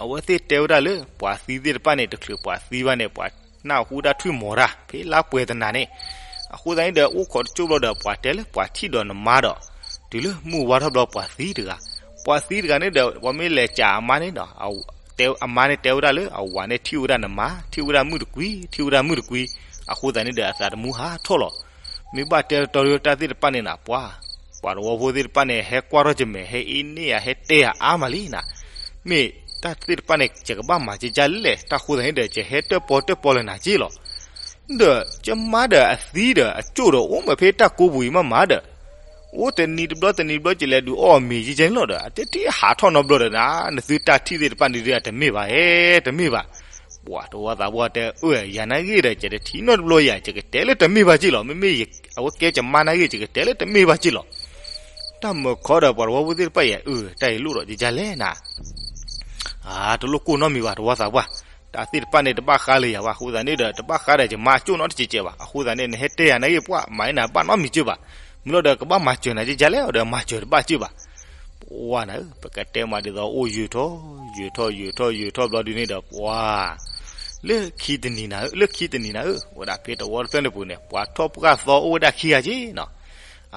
အဝဲသ့ၣ်တဲဝဲဒၣ်လၢ ပှၤသံသ့ၣ်တဖၣ်န့ၣ် တချုးပှၤသံဘၣ်န့ၣ် ပှၤနၢ်ဟူတၢ်ထွံၣ်မီၤတၢ် ဖဲလါပှဲၤတနၤန့ၣ်, အဃိသတးန့ၣ်ဒီး အိၣ်ခိးတကၠိၢ်ဘျီဒီး ပှၤတဲလၢပှၤထံၣ်ဒီးနမါဒီး တုၤလၢမုၢ်ဝါထီၣ်ဘျီပှၤသံတဂၤ, ပှၤသံတဂၤန့ၣ်ဒီး ပှၤမ့ၢ်လဲၤကးအမါန့ၣ်ဒီး တဲ အမါန့ၣ်တဲဝဲဒၣ်လၢအဝၤန့ၣ်ထံၣ်ဝဲဒၣ်နမါ, ထံၣ်ဝဲဒၣ်မုၣ်တကွံ, ထံၣ်ဝဲဒၣ်မုၣ်တကွံ, အဃိသတးန့ၣ်ဒီးအသးတမူဟးထီၣ်လီၤ. မ့ၢ်ဘၣ်တဲတတီၤဒီးတၢ်သ့ၣ်တဖၣ်န့ၣ်နၤ ပှၤ, ပှၤတဝီဖိသ့ၣ်တဖၣ်န့ၣ် ဟဲကွၢ်ထီၣ်ကမဲာ် ဟဲအ့န့ၢ်ယၤ ဟဲတဲယၤအါမးလံနၤ, မ့ၢ်တၢ်သ့ၣ်တဖၣ်န့ၣ် ယကဘၣ်မၤကကလဲၣ်, တၢ်ဃိသတးန့ၣ်ဒီး ယဟဲတၢၣ်ပီၣ်တၢၣ်ပီၣ်လၢနၤက့လီၤ. ဒီးကမါဒီးအသံဒီးအကၠိၢ်ဒီး အိၣ်မ့ၢ်ဖဲတၢ်ကိးပူၤအံၤမးမးဒီး အိၣ်တနံၤတဘျီတနံၤတဘျီ ကလဲၤဒုးအီၣ်မ့ၤကဲကဲန့ၣ်လီၤဒီး အတဲထံၣ်ဟးထီၣ်နီတဘျီဒီးနၤ, နသုတၢ်ထံၣ်သ့ၣ်တဖၣ်န့ၣ်ဒုး အတမ့ၢ်ဘၣ်ဧဲ, တမ့ၢ်ဘၣ်. ပှၤတဝီသးပှၢ်တဲ အၢ ယၤနာ်ဂ့ၢ်ဒီး ယတထံၣ်နီတဘျီယၤ ယကတဲလၢတမ့ၢ်ဘၣ်က့လီၤ, မ့မ့ၢ်အဝဲကဲကမါနာ်ဂ့ၢ် ယကတဲလၢတမ့ၢ်ဘၣ်က့လီၤ. တၢ်မၢခီဒီးပှၤတဝီဖိသ့ၣ်တဖၣ်ယဲ အၢ တၢ်အံၤလိၣ်ဒီးယကလဲၣ်နၤ အါ တလိၣ်ကိၢ်နီတမံၤဘၣ် တဝီသးပှၢ်, တၢ်သ့ၣ်တဖၣ်န့ၣ် တဘၣ်ဃးလၢယၤဘၣ်, အဃိသတးန့ၣ်ဒီး တဘၣ်ဃးဒီးယမါအကၠိၢ်နီတစဲးစဲးဘၣ်, အဃိသတးန့ၣ် နဟဲတဲယၤနာ်ဂ့ၢ်ပှၢ် မၤအနၤဘၣ်နီတမံၤက့ဘၣ်, မ့ၢ်လီၤဒီးကဘၣ်မၤစၢၤနၤကကလဲၣ်ဒီး မၤစၢၤတဘၣ်က့ဘၣ်. ပှၤနၤဧၢ, ပကတဲမးဒ်သိးအိၣ်ယုာ်ထီၣ် ယုာ်ထီၣ် ယုာ်ထီၣ် ယုာ်ထီၣ်ဘျီဒုန့ၣ်ဒီး ပှၤ လၢခံတနံၤနၤဧၢ, လၢခံတနံၤနၤဧၢ, ဝဲဒၣ်ဖဲတဝီတဖျၢၣ်န့ၣ်ပူၤန့ၣ် ပှၤထီၣ်ပှၢ်သီအိၣ်ဝဲဒၣ်ခံဂၤက့နီၤ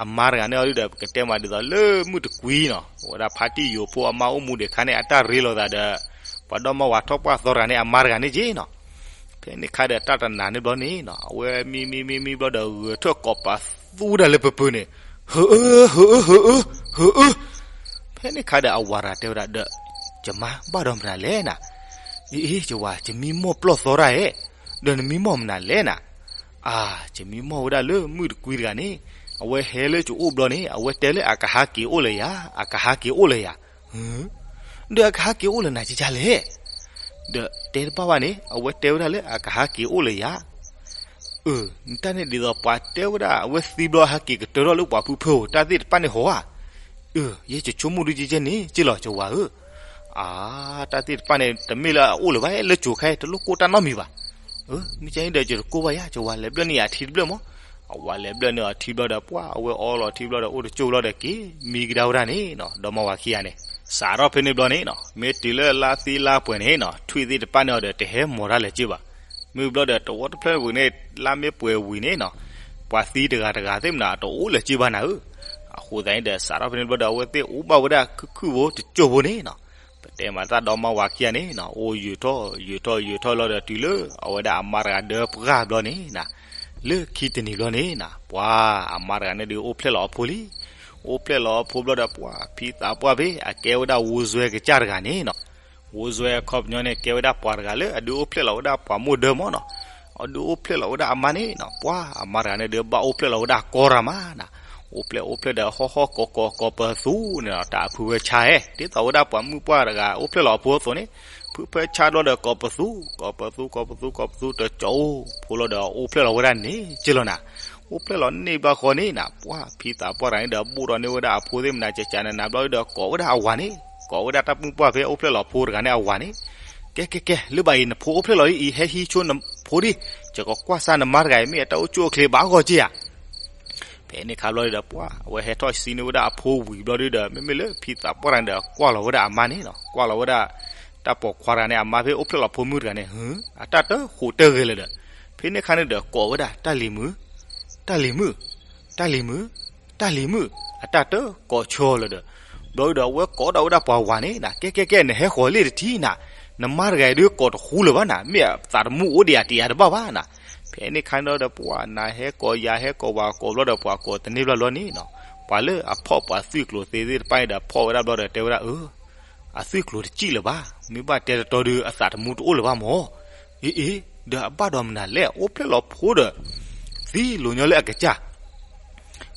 အမါတဂၤန့ၣ်အီၤဒုဒီး ပကတဲမးဒ်သိးလၢမုၢ်တကွံနီၤ, အဝဲဒၣ်ဖါတံၢ်ယိာ်ဖိအမါအိၣ်မူဒံးခါန့ၣ် အတၢ်ရ့လိာ်သးဒီး ပှၤဒီမါဝၤထီၣ်ပှၢ်သီတဂၤန့ၣ် အမါတဂၤန့ၣ်က့နီၤ. ဖဲန့ၣ်ခါဒီးတၢ်တနၤန့ၣ်ဘျီန့ၣ်နီၤ, အဝဲမံမံမံမံဘျီဒီး ဂဲၤထၢၣ်ကိးပသူဒၣ်လၢပပၢၤန့ၣ်, ဟၢအၢ ဟၢအၢ ဟၢအၢ ဟၢအၢ. ဖဲန့ၣ်ခါဒီးအဝၤတဂၤတဲဝဲဒၣ်ဒီး ယမါဘၣ်ဒီးမနုၤလဲၣ်နၤ, အ့အ့ ယဝၤ ယမံမီၢ်ပျီၢ်သီတၢ်ဧဲ, ဒီးနမံမီၢ်မနုၤလဲၣ်နၤ, အါ ယမံမီၢ်ဝဲဒၣ်လၢမုၣ်တကွံတဂၤန့ၣ်, အဝဲဟဲလၢယအိၣ်ဘျီန့ၣ် အဝဲတဲလၢအကဟးက့ၤအိၣ်လၢယၤ, အကဟးက့ၤအိၣ်လၢယၤ, ဒီးအကဟးက့ၤအိၣ်လၢနၤကကလဲၣ်, ဒီးတဲတဘၣ်ဘၣ်န့ၣ် အဝဲတဲဝဲဒၣ်လၢအကဟးက့ၤအိၣ်လၢယၤ အၢ နတၢ်န့ၣ်ဒ်သိးပှၤတဲဝဲဒၣ် အဝဲသံဘျီဟးက့ၤကတၢၢ်ထီၣ်လၢပှၤဖုဖၢဧိၤ တၢ်သ့ၣ်တဖၣ်န့ၣ်ဟီဧါ, အၢ ယဲယဆိကမိၣ်ဒုကဲကဲန့ၣ် က့လီၤ ယဝၤဧၢ, အါ တၢ်သ့ၣ်တဖၣ်န့ၣ် တမ့ၢ်လၢအအိၣ်လၢၤဘၣ် လၢကၠိၤခါအံၤ တလိၣ်ကိၢ်တၢ်နီတမံၤဘၣ်, အၢ မ့ၢ်ကဲအံၤဒီး ယတကိၢ်ဘၣ်ယၤ ယဝၤ လဲၤဘျၢၣ်န့ၢ်ယၤထံတဘျၢၣ်မး, အဝၤလဲၤဘျၢၣ်န့ၢ်အီၤထံဘျီဒီး ပှၤအဝဲအီလီၤထံဘျီဒီး အိၣ်တကၠိၢ်ဘျီဒီးက့ၤ မံကဒါဝဲဒၣ်န့ၣ်နီၤ ဒီမါဝၤခံဂၤန့ၣ် စးထီၣ်ဖဲန့ၣ်ဘျီန့ၣ်နီၤ မ့ၢ်တုၤလၢလါသံလါပှဲၤန့ၣ်နီၤ ထွံၣ်သ့ၣ်တဖၣ်န့ၣ်အီၤဒီး တဟဲမီၤတၢ်လၢၤက့ဘၣ်, မ့ၢ်ဘျီဒီး တဝီတဖျၢၣ်ပူၤန့ၣ် လါမ့ၢ်ပှဲၤဝံၤန့ၣ်နီၤ ပှၤသံတဂၤတဂၤသ့ၣ်မနၤ တအိၣ်လၢၤက့ဘၣ်နၤဧၢ, အဃိသတးန့ၣ်ဒီး စးထီၣ်ဖဲန့ၣ်ဘျီဒီး အဝဲသ့ၣ်အိၣ်ဘၣ်ဝဲဒၣ်ခုၣ်ခုၣ်ဖိတကၠိၢ်ဖိန့ၣ်နီၤ ပတဲမးတၢ်ဒီမါဝၤခံဂၤန့ၣ်နီၤ အိၣ်ယုာ်ထီၣ် ယုာ်ထီၣ် ယုာ်ထီၣ်လီၤဒီး တုၤလၢအဝဲဒၣ်အမါတဂၤဒၢပှၢ်ဘျီန့ၣ်နီၤ လၢခံတနံၤဘျီန့ၣ်နီၤ ပှၤအမါတဂၤန့ၣ်ဒုး အိၣ်ဖျဲၣ်လီၤအဖိလံ, အိၣ်ဖျဲၣ်လီၤအဖိဘျီဒီး ပှၤဖံသးပှၢ်ဖဲ အကဲဝဲဒၣ်ဝိစွဲကစၢ်တဂၤန့ၣ်နီၤ, ဝိစွဲအခီပညီန့ၣ် ကဲဝဲဒၣ်ပှၤတဂၤလၢ အဒုးအိၣ်ဖျဲၣ်လီၤဝဲဒၣ်ပှၤမိၢ်ဒၢမးနီၤ, အဒုးအိၣ်ဖျဲၣ်လီၤဝဲဒၣ်အမါန့ၣ်နီၤ ပှၤအမါတဂၤန့ၣ်ဒုး ဘၣ်အိၣ်ဖျဲၣ်လီၤဝဲဒၣ်ကီရၤမးနီၤ, အိၣ်ဖျဲၣ်အိၣ်ဖျဲၣ်ဒီး ဟီၣ်ဟီၣ်ကီၤကီၤ ကိးပသူန့ၣ်နီၤ တၢ်အဖုဖၢဆါဧဲ ဒ်သိးဝဲဒၣ်ပှၤမုၣ်ပှၢ်တဂၤ အိၣ်ဖျဲၣ်လီၤအဖိအသိးန့ၣ်, ဖုဖၢဆါဘျီဒီး ကိးပသူ ကိးပသူ ကိးပသူ ကိးပသူ တကၠိၢ်ဖိလီၤဒီး အိၣ်ဖျဲၣ်လီၤဝဲဒၣ်န့ၣ်က့လီၤနၤ, အိၣ်ဖျဲၣ်လီၤန့ၣ်ဘျီဃီန့ၣ်နီၤ ပှၤဖံသးပှၢ်တဂၤန့ၣ်ဒီး ဘိၣ်ထီၣ်န့ၢ်ဝဲဒၣ်အဖိသ့ၣ်မနၤ ကကနနၤဘျီဒီး ကိးဝဲဒၣ်အဝၤန့ၣ်, ကိးဝဲဒၣ်တၢ်မုၣ်ပှၢ်ဖဲအိၣ်ဖျဲၣ်လီၤဖိတဂၤန့ၣ်အဝၤန့ၣ်, ကဲကဲကဲ လၢဘၣ်အံၤ နဖိအိၣ်ဖျဲၣ်လီၤလံအံၤ ဟဲဟံးဆိနဖိဒံး, ယကကွၢ်စၢ်နမါတဂၤအံၤ မ့ၢ်အတၢ်အိၣ်ဆူၣ်အိၣ်ချ့ဘၣ်ဂီၢ်က့ဧါ ဖဲန့ၣ်ခါဘျီဒီး ပှၤအဝဲဟဲထီၣ်စံးန့ၢ်ဝဲဒၣ်အဖိဝံၤဘျီဒီး မ့မ့ၢ်လၢဖံသးပှၢ်တဂၤန့ၣ်ဒီး ကွၢ်လီၤဝဲဒၣ်အမါန့ၣ်နီၤ ကွၢ်လီၤဝဲဒၣ် တၢ်ပိာ်ခွါတဂၤန့ၣ် အမါဖဲအိၣ်ဖျဲၣ်လီၤဖိမုၣ်တဂၤန့ၣ် အတၢ်တဃိးတဂဲၤလၢၤဒီး ဖဲန့ၣ်ခါန့ၣ်ဒီး ကိးဝဲဒၣ် တၢ်လံၤမုၣ်, တၢ်လံၤမုၣ်, တၢ်လံၤမုၣ်, တၢ်လံၤမုၣ်, အတၢ်တကိးဆၢလၢၤဒီး ဘျီဒီး အဝဲကိးဒၣ်ဝဲဒၣ်ပှၤဝၤန့ၣ်နီၤ ကဲကဲကဲ နဟဲဃီၤလ့ၣ်တထံၣ်နၤ, နမါတဂၤအံၤဒုးကိးတဃူလၢၤဘၣ်နၤ မ့ၢ်အသးတမူအိၣ်ဒံးဧါတယၤတဘၣ်ဘၣ်နၤ, ဖဲန့ၣ်ခါန့ၣ်ဒီး ပှၤနၤဟဲကိးယၤဟဲကိးဝၤကိးဘျီဒီး ပှၤကိးတန့ၢ်ဘျီလီၤန့ၣ်နီၤ, ပှၤလၢအဖီၣ်ပှၤသွံၣ်ကျိၤသ့သ့ၣ်တဖၣ်န့ၣ်ဒီး ဖီၣ်ဝဲဒၣ်ဘျီဒီး တဲဝဲဒၣ်အၢ အသွံၣ်ကျိၤတစံၣ်လၢၤဘၣ်, မ့ၢ်ဘၣ်တဲတတီၤဒုး အသးတမူတအိၣ်လၢၤဘၣ်မၢ်, အ့အ့ ဒီးအဘၣ်ဒီးမနုၤလဲၣ် အိၣ်ဖျဲၣ်လီၤဖိဒီး သံလိၤညီလၢအကစၢ်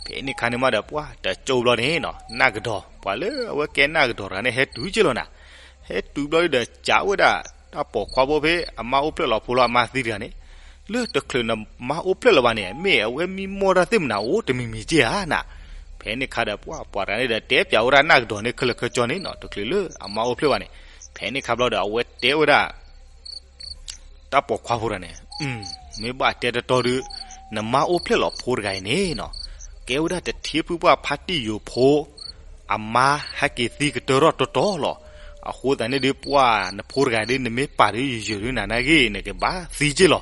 ဖဲန့ၣ်ခါန့ၣ်မးဒီး ပှၤတကၠိၢ်ဘျီန့ၣ်နီၤ နၢ်ကဒီၤ ပှၤလၢအဝဲကဲနၢ်ကဒီၤတဂၤန့ၣ် ဟဲတုၤက့လီၤနၤ, ဟဲတုၤဘျီဒီး ကးဝဲဒၣ် တၢ်ပိာ်ခွါဖိဖဲ အမါအိၣ်ဖျဲၣ်လီၤဖိလီၤ အမါသံတဂၤန့ၣ်, လၢတချုးနမါအိၣ်ဖျဲၣ်လီၤဘၣ်န့ၣ် မ့ၢ်အဝဲမံမီၢ်တၢ်သ့ၣ်မနၤအိၣ်တမံၤမံၤက့ဧါနၤ, ဖဲန့ၣ်ခါဒီး ပှၤပှၤတဂၤန့ၣ်ဒီး တဲပျးဝဲဒၣ်နၢ်ကဒီၤန့ၣ် ခဲလၢာ်ခဲဆ့န့ၣ်နီၤ တချုးလၢအမါအိၣ်ဖျဲၣ်ဘၣ်န့ၣ်, ဖဲန့ၣ်ခါဘျီဒီး အဝဲတဲဝဲဒၣ် တၢ်ပိာ်ခွါဖိတဂၤန့ၣ် မ့ၢ်ဘၣ်တဲတတီဒုး, နမါအိၣ်ဖျဲၣ်လီၤဖိတဂၤအံၤန့ၣ်နီၤ, ကဲဝဲဒၣ်တထံဖုပှၢ်ဖါတံၢ်ယိၤဖိ အမါဟဲက့ၤသံကတၢၢ်ထီၣ်တီတီလီၤ. အဃိသတးန့ၣ်ဒုး ပှၢ်နဖိတဂၤဒုး နမ့ၢ်ပာ်ဒုးယယုာ်ဒုး နၤနာ်ဂ့ၤ နကဘၣ်သံက့လီၤ.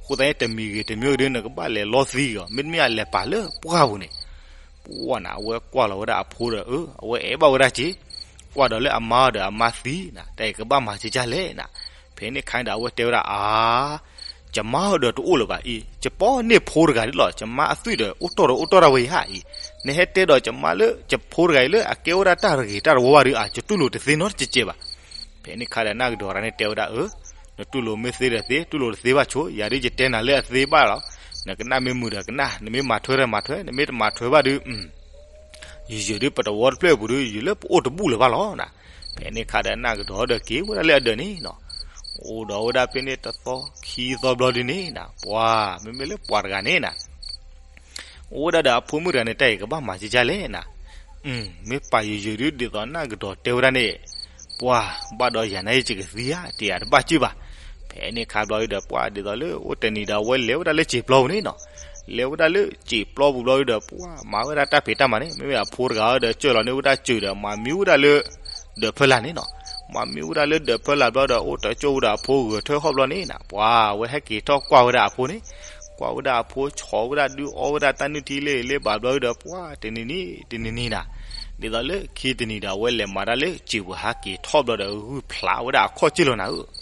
အဃိသတးန့ၣ် တမံၤဂ့ၤတမံၤဂ့ၤဒုး နကဘၣ်လဲၤလီသံက့ၤအီၤ, မ့တမ့ၢ်အလဲၤပာ်လၢပှၢ်ပူၤန့ၣ်. ပှၢ်နၤ အဝဲကွၢ်လီၤဝဲဒၣ်အဖိဒီး အဝဲအဲၣ်ဘၣ်ဝဲဒၣ်က့ၤ, ကွၢ်ဒီးလၢအမါဒီးအမါသံနၤ, တၢ်အံၤကဘၣ်မၤကကၢ်လဲၣ်နၤ. ဖဲန့ၣ်ခါန့ၣ်ဒီး အဝဲတဲဝဲဒၣ်အါ ယမါဒီးတအိၣ်လၢၤဘၣ်အံၤ, ယပိာ်န့ၢ်ဖိတဂၤဒ်လီၤ, ယမါအသွံၣ်ဒီး အိၣ်တီၢ်ဒီးအိၣ်တီၢ်တၢ်ဝဲအံၤဧါအံၤ, နဟဲတဲဒီးယမါလၢ ယဖိတဂၤအံၤလၢအကဲဝဲဒၣ်တၢ်တဂ့ၤတၢ်တဝါဘၣ်ဒီး အကတူၢ်လိာ်တသ့နီတစဲးဘၣ်. ဖဲန့ၣ်ခါဒီးနၢ်ကဒီးတဂၤန့ၣ်တဲဝဲဒၣ်အၢ, နတူၢ်လိာ်မ့ၢ်သ့ဒီးသ့, တူၢ်လိာ်တသ့ဘၣ်ဆိ, ယၤဒ်ယတဲနၤလၢအသ့ဘၣ်လီၤ. နကနၣ်မ့ၢ်မုာ်ဒီးကနၣ်, နမ့ၢ်မၤထွဲဒီးမၤထွဲ, နမ့ၢ်တမၤထွဲဘၣ်ဒီး ယယုာ်ဒုးပတဝီတဖျၢၣ်အပူၤဒီး ယုာ်လၢပအိၣ်တဘူၣ်လၢၤဘၣ်လီၤနၤ. ဖဲန့ၣ်ခါဒီးနၢ်ကဒီးဒီးက့ၤဝဲဒၣ်လၢအဒၢးန့ၣ်နီၤ, အိၣ်ဒီးဝဲဒၣ်ဖဲန့ၣ်တသီခံသီဘျီဒုးန့ၣ်နၤ, ပှၤမ့မ့ၢ်လၢပှၤတဂၤန့ၣ်နၤ အိၣ်ဝဲဒၣ်ဒီးအဖိမုၣ်တဂၤန့ၣ် တၢ်အံၤကဘၣ်မၤကကၢ်လဲၣ်နၤ. မ့ၢ်ပာ်ယယုာ်ဒုး ဒ်သိးနၢ်ကဒီးတဲဝဲဒၣ်န့ၣ်, ပှၤဘၣ်ဒီးယၤနာ်ဂ့ၤ ယကသံဧါ, တယၤတဘၣ်ကၢ်ဘၣ်. ဖဲန့ၣ်ခါဘျီဒုးဒီး ပှၤဒ်သိးလၢအိၣ်တနံၤဒီး အဝဲလဲၤဝဲဒၣ်လၢစံာ်ပျီပူၤန့ၣ်နီၤ, လဲၤဝဲဒၣ်လၢစံာ်ပျီပူၤဘျီဒုးဒီး ပှၤမၤဝဲဒၣ်တၢ်ဖံးတၢ်မၤန့ၣ်, မ့မ့ၢ်အဖိတဂၤဒီး ကၢၢ်လီၤန့ၢ်ဝဲဒၣ်စၢၤဒီး မၤမံဝဲဒၣ်လၢ ဒၢးဖၢလာ်န့ၣ်နီၤ. မၤမံဝဲဒၣ်လၢဒၢးဖၢလာ်ဘျီဒီး အိၣ်တကၠိၢ်ဝဲဒီးအဖိဂဲၤထၢၣ်ဟီၣ်ဘျီန့ၣ်နၤ, ပှၤအဝဲဟဲက့ၤထီၣ်ကွၢ်ဝဲဒၣ်အဖိန့ၣ်, ကွၢ်ဝဲဒၣ်အဖိ ဆီၣ်ဝဲဒၣ်ဒုးအီဝဲဒၣ်တၢ်နုၢ်ထံလၢလၢဘၣ်ဘျီဒုးဒီး ပှၤတနံၤနံၤ တနံၤနံၤနၤ, ဒ်သိးလၢခံတနံၤဒီး အဝဲလဲၤမၤတၢ်လၢစံာ်ပူၤဟဲက့ၤထီၣ်ဘျီဒီး ဂုၢ်ဖျးဝဲဒၣ်အခီၣ်ကၢၢ်လီၤနၤဧၢ.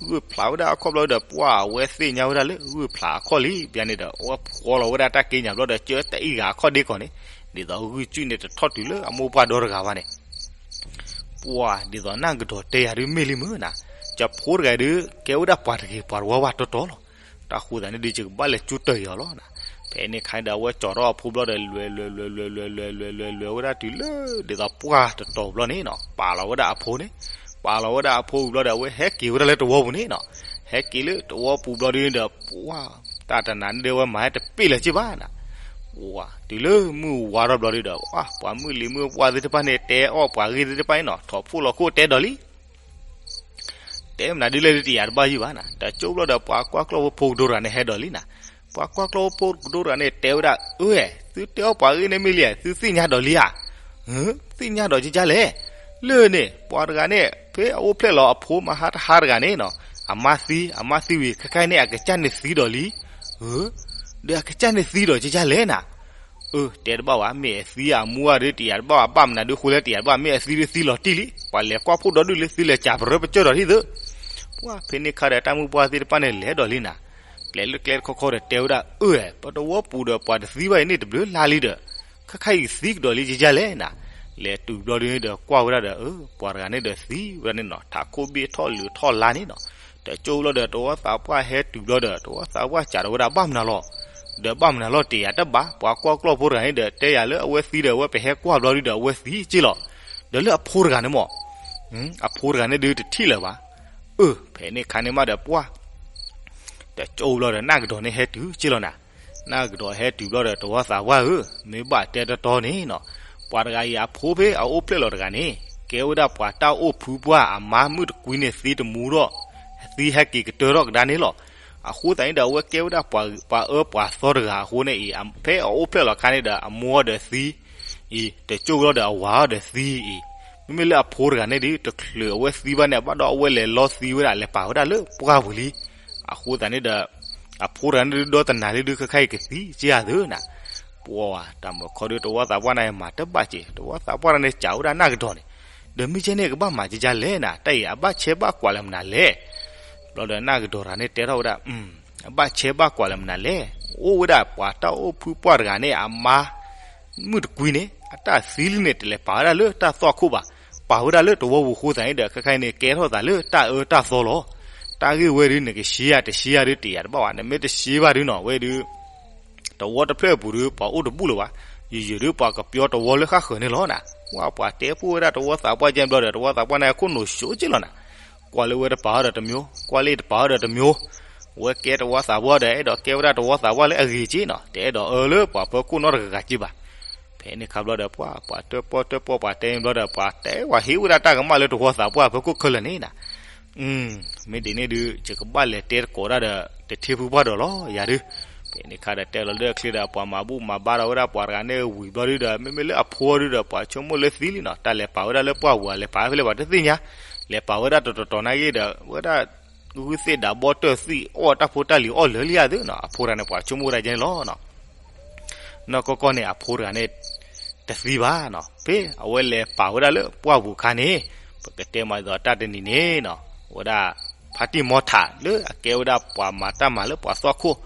ဂုၢ်ဖျးဝဲဒၣ်အခီၣ်ဘျီဒီး ပှၤအဝဲသ့ၣ်ညါဝဲဒၣ်လၢဂုၢ်ဖျးအခီၣ်လံ, ဘၣ်န့ၣ်ဒီး အဝဲဖှီလီၤဝဲဒၣ်တၢ်က့ညါဘျီဒီး ကၢတၢ်အံၣ်ဂၤအခီၣ်ဒ့ကီးန့ၣ်, ဒ်သိးဂုၢ်ကၠုၣ်န့ၣ် တထီၣ်တုၤလၢအမိၢ်ပှၢ်ဒီတဂၤဘၣ်န့ၣ် ပှၤဒ်သိးနၢ်ကဒီးတဲယၤဒုးမ့ၢ်လံမုၢ်နၤ, ယဖိတဂၤဒုး ကဲဝဲဒၣ်ပှၤတဂ့ၤပှၤတဝါဘၣ်တီတီလီၤ. တၢ်ဃိသတးန့ၣ်ဒုး ယကဘၣ်လဲၤကၠူတၢၢ်အီၤလီၤနၤ. ဖဲန့ၣ်ခါန့ၣ်ဒီး အဝဲကၠီၤထီၣ်အဖိဘျီဒီး လဲၤလဲၤလဲၤလဲၤလဲၤလဲၤလဲၤလဲၤလဲၤဝဲဒၣ်တုၤလၢ ဒ်သိးပှၢ်တတီၤဘျီန့ၣ်နီၤ, ပာ်လီၤဝဲဒၣ်အဖိန့ၣ်, ပာ်လီၤဝဲဒၣ်အဖိဝံၤဘျီဒီး အဝဲဟဲက့ၤဝဲဒၣ်လၢတဝီပူၤန့ၣ်နီၤ. ဟဲက့ၤလၢတဝီပူၤဘျီဒုးဒီး ပှၢ် တၢ်တနၤန့ၣ်ဒီး အဝဲမၤဟဲတပ့ၢ်လၢၤက့ဘၣ်နၤ. ပှၢ်တုၤလၢမုၢ်ဝါထီၣ်ဘျီဒုးဒီး ပှၢ် ပှၤမုၣ်လံၤမုၣ်ပှၢ်သ့ၣ်တဖၣ်န့ၣ် တဲအီၣ်ပှၤဂ့ၢ်သ့ၣ်တဖၣ်န့ၣ်နီၤ, ထိးဖှိၣ်လီၤခိၣ်တဲဒီးလံ တဲမနုၤဒ်လဲၣ်ဒုး တယၤတဘၣ်ယုၢ်ဘၣ်နၤ. တကၠိၢ်ဘျီဒီး ပှၤကွၢ်ကျီၢ်ဖိဖိကဒိတဂၤန့ၣ် ဟဲဒီးလံနၤ. ပှၤကွၢ်ကျီၢ်ဖိဖိကဒိတဂၤန့ၣ် တဲဝဲဒၣ်, အၢ, သုတဲအီၣ်ပှၤဂ့ၢ်န့ၣ်မ့ၢ်လံဧါ, သုသ့ၣ်ညါဒီးလံဧါ. သ့ၣ်ညါဒီးကကၢ်လဲၣ်. လၢန့ၣ် ပှၤတဂၤန့ၣ် ဖဲအအိၣ်ဖျဲၣ်လီၤအဖိမဟါတဟါတဂၤန့ၣ်နီၤ, အမါသံ, အမါသံဝံၤ ခဲခါအံၤန့ၣ် အကစၢ်န့ၣ်သံဒီးလံ. အၢ, ဒီးအကစၢ်န့ၣ်သံဒီးကကၢ်လဲၣ်နၤ. အၢ, တဲတဘၣ်ဘၣ်, မ့ၢ်အသံအမူအါဒုး တယၤတဘၣ်ဘၣ်, ဘၣ်မနုၤဒုးဃိလဲၣ် တယၤတဘၣ်, မ့ၢ်အသံဒုးသံလီၤတံၢ်လံ, ပှၤလဲၤကွၢ်ဖှိၣ်ဒီဒူၣ်လံ သုလဲၤစးပရၢပကၢၢ်ဒီးလံသု. ပှၢ်ဖဲန့ၣ်ခါဒီး တၢ်မုၢ်ပှၢ်သ့ၣ်တဖၣ်န့ၣ်လဲၤဒီးလံနၤ. ပျဲလၢကျဲတခီခီဒီးတဲဝဲဒၣ်, အၢ, ပတဝီပူၤဒီးပှၤတသံဘၣ်အံၤန့ၣ် တဘျုးလါလံဒီး ခဲခါအံၤသံကဒီးလံကကၢ်လဲၣ်နၤ. လဲၤတုၤဘျီဒုးဒီးကွၢ်ဝဲဒၣ်ဒီး အၢ, ပှၤတဂၤန့ၣ်ဒီးသံဝဲဒၣ်န့ၣ်နီၤ, ထးခိၣ်ဘ့ၣ်ထီၣ်လုးထီၣ်လါန့ၣ်နီၤ. တကၠိၢ်ဘျီဒီး တဝီသးပှၢ်ဟဲတုၤဘျီဒီး တဝီသးပှၢ်စးထီၣ်ဝဲဒၣ် ဘၣ်မနုၤလီၤ. ဒီးဘၣ်မနုၤလီၤ တယၤတဘၣ်, ပှၤကွၢ်ကျီၢ်ဖိတဂၤန့ၣ်ဒီး တဲယၤလၢအဝဲသံဒီး အဝဲပဟဲကွၢ်ဘျီဒုးဒီး အဝဲသံက့လီၤ. ဒီးလၢအဖိတဂၤန့ၣ်မး, အဖိတဂၤန့ၣ်ဒုးတထံၣ်လၢၤဘၣ်. အၢ, ဖဲန့ၣ်ခါန့ၣ်မးဒီးပှၢ် တကၠိၢ်ဘျီဒီး နၢ်ကဒီးန့ၣ်ဟဲတုၤက့လီၤနၤ. နၢ်ကဒီးဟဲတုၤဘျီဒီး တဝီသးပှၢ်ဧၢ, မ့ၢ်ဘၣ်တဲတီတီန့ၣ်နီၤ, ပှၤတဂၤအံၤအဖိဖဲအအိၣ်ဖျဲၣ်လီၤတဂၤန့ၣ် ကဲဝဲဒၣ်ပှၤတၢ်အိၣ်ဖုပှၢ်အမါမုၣ်တကွံန့ၣ် သံတမူထီၣ်, သံဟဲက့ၤကတၢၢ်ထီၣ်ကဒါန့ၣ်လီၤ. အဃိသတးန့ၣ်ဒီး အဝဲကဲဝဲဒၣ်ပှၤအၢပှၤသီတဂၤအဃိန့ၣ်အံၤ ဖဲအအိၣ်ဖျဲၣ်လီၤခါန့ၣ်ဒီး အမိၢ်အီၤဒီးသံအံၤ, တကၠိၢ်ဘျီဒီးအဝၤအီၤဒီးသံအံၤ, မ့မ့ၢ်လၢအဖိတဂၤန့ၣ်ဒုး တချုးအဝဲသံဘၣ်န့ၣ် ဘၣ်ဒီးအဝဲလဲၤလီသံဝဲဒၣ် လဲၤပာ်ဝဲဒၣ်လၢပှၢ်ပူၤလံ. အဃိသတးန့ၣ်ဒီး အဖိတဂၤန့ၣ်ဒုး ဒီတနၤလံဒုး ခဲခါအံၤကသံက့ဧါသုနၤ. ပှၤတၢ်မုၢ်ခီဒုး တဝီသးပှၢ်န့ၣ် မၤတဘၣ်က့ၤ, တဝီသးပှၢ်န့ၣ် စံးဝဲဒၣ်နၢ်ကဒီးန့ၣ်, ဒီးမ့ၢ်ကဲန့ၣ် ကဘၣ်မၤကကၢ်လဲၣ်နၤ, တၢ်အံၤအဘၣ်ဆဲးဘၣ်ကွၢ်လၢမနုၤလဲၣ်. ဘျီဒီးနၢ်ကဒီးတဂၤန့ၣ် တဲထီၣ်ဝဲဒၣ်, အဘၣ်ဆဲးဘၣ်ကွၢ်လၢမနုၤလဲၣ်, အိၣ်ဝဲဒၣ်ပှၤတၢ်အိၣ်ဖုပှၢ်တဂၤန့ၣ် အမါ မုၣ်တကွံန့ၣ် အတၢ်သံလံန့ၣ် တလဲၤပာ်ဝဲဒၣ်လၢတၢ်သွၣ်ခိၣ်ဘၣ်, ပာ်ဝဲဒၣ်လၢတဝီပူၤအဃိသတးန့ၣ်ဒီး ခဲခါအံၤန့ၣ် ကဲထီၣ်သးလၢတၢ်အၢတၢ်သီလီၤ. တၢ်ဂ့ၢ်ဝဲဒုး နကရှဲယၤတရှဲယၤဒုး တယၤတဘၣ်ဘၣ်, နမ့ၢ်တရှဲဘၣ်ဒုးနီၤ ဝဲဒုး တဝီတဖျၢၣ်အပူၤဒုး ပှၤအိၣ်တဘူၣ်လၢၤဘၣ်, ယယုာ်ဒုး ပှၤကပျီတဝီလၢဃၣ်ဃၢၤန့ၣ်လီၤနၤ. ပှၤ ပှၤတဲပူၣ်ဝဲဒၣ်တဝီသးပှၢ်ကဲဘျီဒီး တဝီသးပှၢ်န့ၣ် အခိၣ်နူာ်ဆိက့လီၤနၤ. ကွၢ်လၢဝဲတပာ်အီၤဒီးတမျိုး, ကွၢ်လၢအတပာ်အီၤဒီးတမျိုး, ဝဲကဲတဝီသးပှၢ်ဒီး အဲၣ်ဒိးကဲဝဲဒၣ်တဝီသးပှၢ်လၢအဂ့ၤက့နီၤ, တအဲၣ်ဒိးအၢလၢပှၤဖၢခိၣ်နီတဂၤဂၤက့ဘၣ်. ဖဲန့ၣ်ခါဘျီဒီး ပှၤ ပှၤတၢၣ်ပီၣ်တၢၣ်ပီၣ် ပှၤတဲဘျီဒီး ပှၤတဲဝဲဟ့ၣ်ဝဲဒၣ်တၢ်ကမၣ်လၢတဝီသးပှၢ်ဖၢခိၣ်ခဲလၢာ်န့ၣ်နၤ. မ့ၢ်ဒ်န့ၣ်ဒုး ယကဘၣ်လဲၤတဲသကိးတၢ်ဒီး တထံဖုပှၢ်ဒီးလီၤ ယၤဒုး. ဖဲန့ၣ်အခါဒီးတဲလီၤလၢအချ့ဒီး ပှၤမၤဘူၣ်မၤဘါထီၣ်ဝဲဒၣ်ပှၤတဂၤန့ၣ်ဝံၤဘျီဒုးဒီး မ့မ့ၢ်လၢအဖိအီၤဒုးဒီး ပှၤဆိကမိၣ်လၢသံလံနီၤ, တၢ်လဲၤပာ်ဝဲဒၣ်လၢပှၢ်ပူၤဧါ လဲၤပာ်ဝဲဖဲလဲၣ်ပှၤတသ့ၣ်ညါ, လဲၤပာ်ဝဲဒၣ်တတီၤတီၤနာ်က့ဒီး ဝဲဒၣ် ဂုၢ်သ့ၣ်ဒးဘီတၢၢ်သံၣ် အီၣ်တၢ်ဖိတၢ်လံၤအီၣ်လၢာ်လံဧါသ့နီၤ, အဖိတဂၤန့ၣ် ပှၤဆိကမိၣ်ဝဲဒၣ်ကဲန့ၣ်လီၤနီၤ. နီၢ်ကီၢ်ကီၢ်န့ၣ် အဖိတဂၤန့ၣ် တသံဘၣ်နီၤ, ဖဲအဝဲလဲၤပာ်ဝဲဒၣ်လၢပှၢ်ပူၤအခါန့ၣ် ပကတဲမးဒ်သိးတၢ်တနံၤန့ၣ်နီၤ, ဝဲဒၣ် ဖါတံၢ်မီထးလၢအကဲဝဲဒၣ်ပှၤမၤတၢ်မၤလၢပှၤသွၣ်ခိၣ်,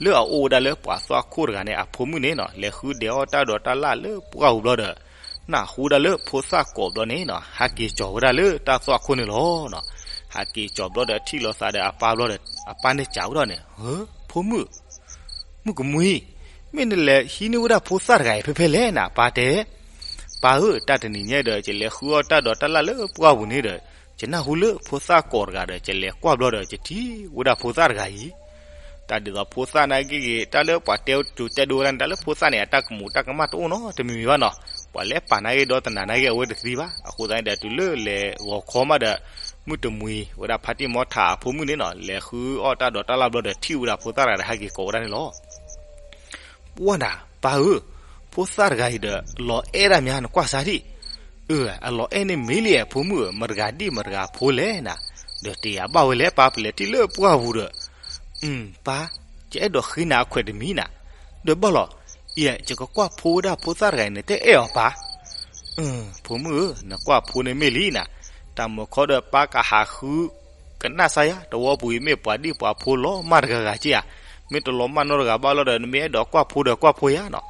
လၢအအိၣ်ဝဲဒၣ်လၢပှၤသွၣ်ခိၣ်တဂၤန့ၣ် အဖိမုၣ်န့ၣ်နီၤ လဲၤဃုဒဲးအီၣ်တၢ်ဒိးတၢ်လၣ်လၢပှၢ်ပူၤဘျီဒီး နၢ်ဟူဒၣ်လၢဖိသၣ်ကိးဘျီန့ၣ်နီၤ ဟးက့ၤကၠီၤဝဲဒၣ်လၢတၢ်သွၣ်ခိၣ်န့ၣ်လီၤနီၤ. ဟးက့ၤကၠီၤဘျီဒီးထံၣ်လိာ်သးဒီးအပၢ်ဘျီဒီး အပၢ်န့ၣ်စံးဝဲဒၣ်န့ၣ်, ဖိမုၣ် မုၣ်ကမှံ, မ့ၢ်နလဲၤဟံးန့ၢ်ဝဲဒၣ်ဖိသၣ်တဂၤအံၤဖဲဖဲလဲၣ်နၤ ပၢ်တဲ. ပၢ်ဧၢ, တၢ်တနံၤညါဒီး ယလဲၤဃုအီၣ်တၢ်ဒိးတၢ်လၣ်လၢပှၢ်ပူၤန့ၣ်ဒီး ယနၢ်ဟူလၢဖိသၣ်ကိးတဂၤဒီး ယလဲၤကွၢ်ဘျီဒီး ယထံၣ်ဝဲဒၣ်ဖိသၣ်တဂၤအံၤ တၢ်ဒ်သိးဖိသၣ်နာ်က့ဂ့ၤ တၢ်လၢပှၤတဲကၠိတဲဒိဝဲဒၣ်န့ၣ် တၢ်လၢဖိသၣ်န့ၣ် အတၢ်ကမူးတၢ်ကမၣ်တအိၣ်နီတမံၤမံၤဘၣ်နီၤ. ပှၤလဲၤပာ်နာ်က့ဒီးတနၤနာ်က့အဝဲတသံဘၣ်. အဃိသတးန့ၣ်ဒီး တုၤလၢလဲၤဂီၤခီမးဒီး မုၣ်တမှံၤ ဝဲဒၣ်ဖါတံၢ်မီထးအဖိမုၣ်န့ၣ်နီၤ လဲၤဃုအီၣ်တၢ်ဒိးတၢ်လၣ်ဘျီဒီး ထံၣ်ဝဲဒၣ်ဖိသၣ်တဂၤဒီးဟဲက့ၤကိးဝဲဒၣ်န့ၣ်လီၤ. ပှၢ်နၤ ပၢ်ဧၢ, ဖိသၣ်တဂၤအံၤဒီး လီၤအဲၣ်ဒၣ်မး နကွၢ်စၢ်ဒံး. အၢ အလီၤအဲၣ်န့ၣ်မ့ၢ်လံ အဖိမုၣ်ဧၢ, မတဂၤဒံၣ်မတဂၤဖိလဲၣ်နၤ, ဒီးတယၤဘၣ်ဝဲလဲၣ် ပၢ် ပလဲၤထံၣ်လၢပှၢ်ပူၤဒီး ပၢ်, ယအဲၣ်ဒိးဃ့နၤအခွဲးတမံၤနၤ, ဒီးဘၣ်လီၤ, ယကကွၢ်ဖိဝဲဒၣ်ဖိသၣ်တဂၤအံၤန့ၣ် တအဲၣ်အီၤပၢ်. ဖိမုၣ်ဧၢ, နကွၢ်ဖိန့ၣ်မ့ၢ်လံနၤ, တၢ်မုၢ်ခီဒီးပၢ်ကဟးဃု ကနၣ်စါယၤ တဝီပူၤအံၤမ့ၢ်ပှၤဒံၣ်ပှၤဖိလီၤမၢ်တဂၤဂၤက့ဧါ, မ့ၢ်တလီၤမၢ်နီတဂၤဘၣ်လီၤဒီး နမ့ၢ်အဲၣ်ဒိးကွၢ်ဖိဒီးကွၢ်ဖိယၤနီၤ.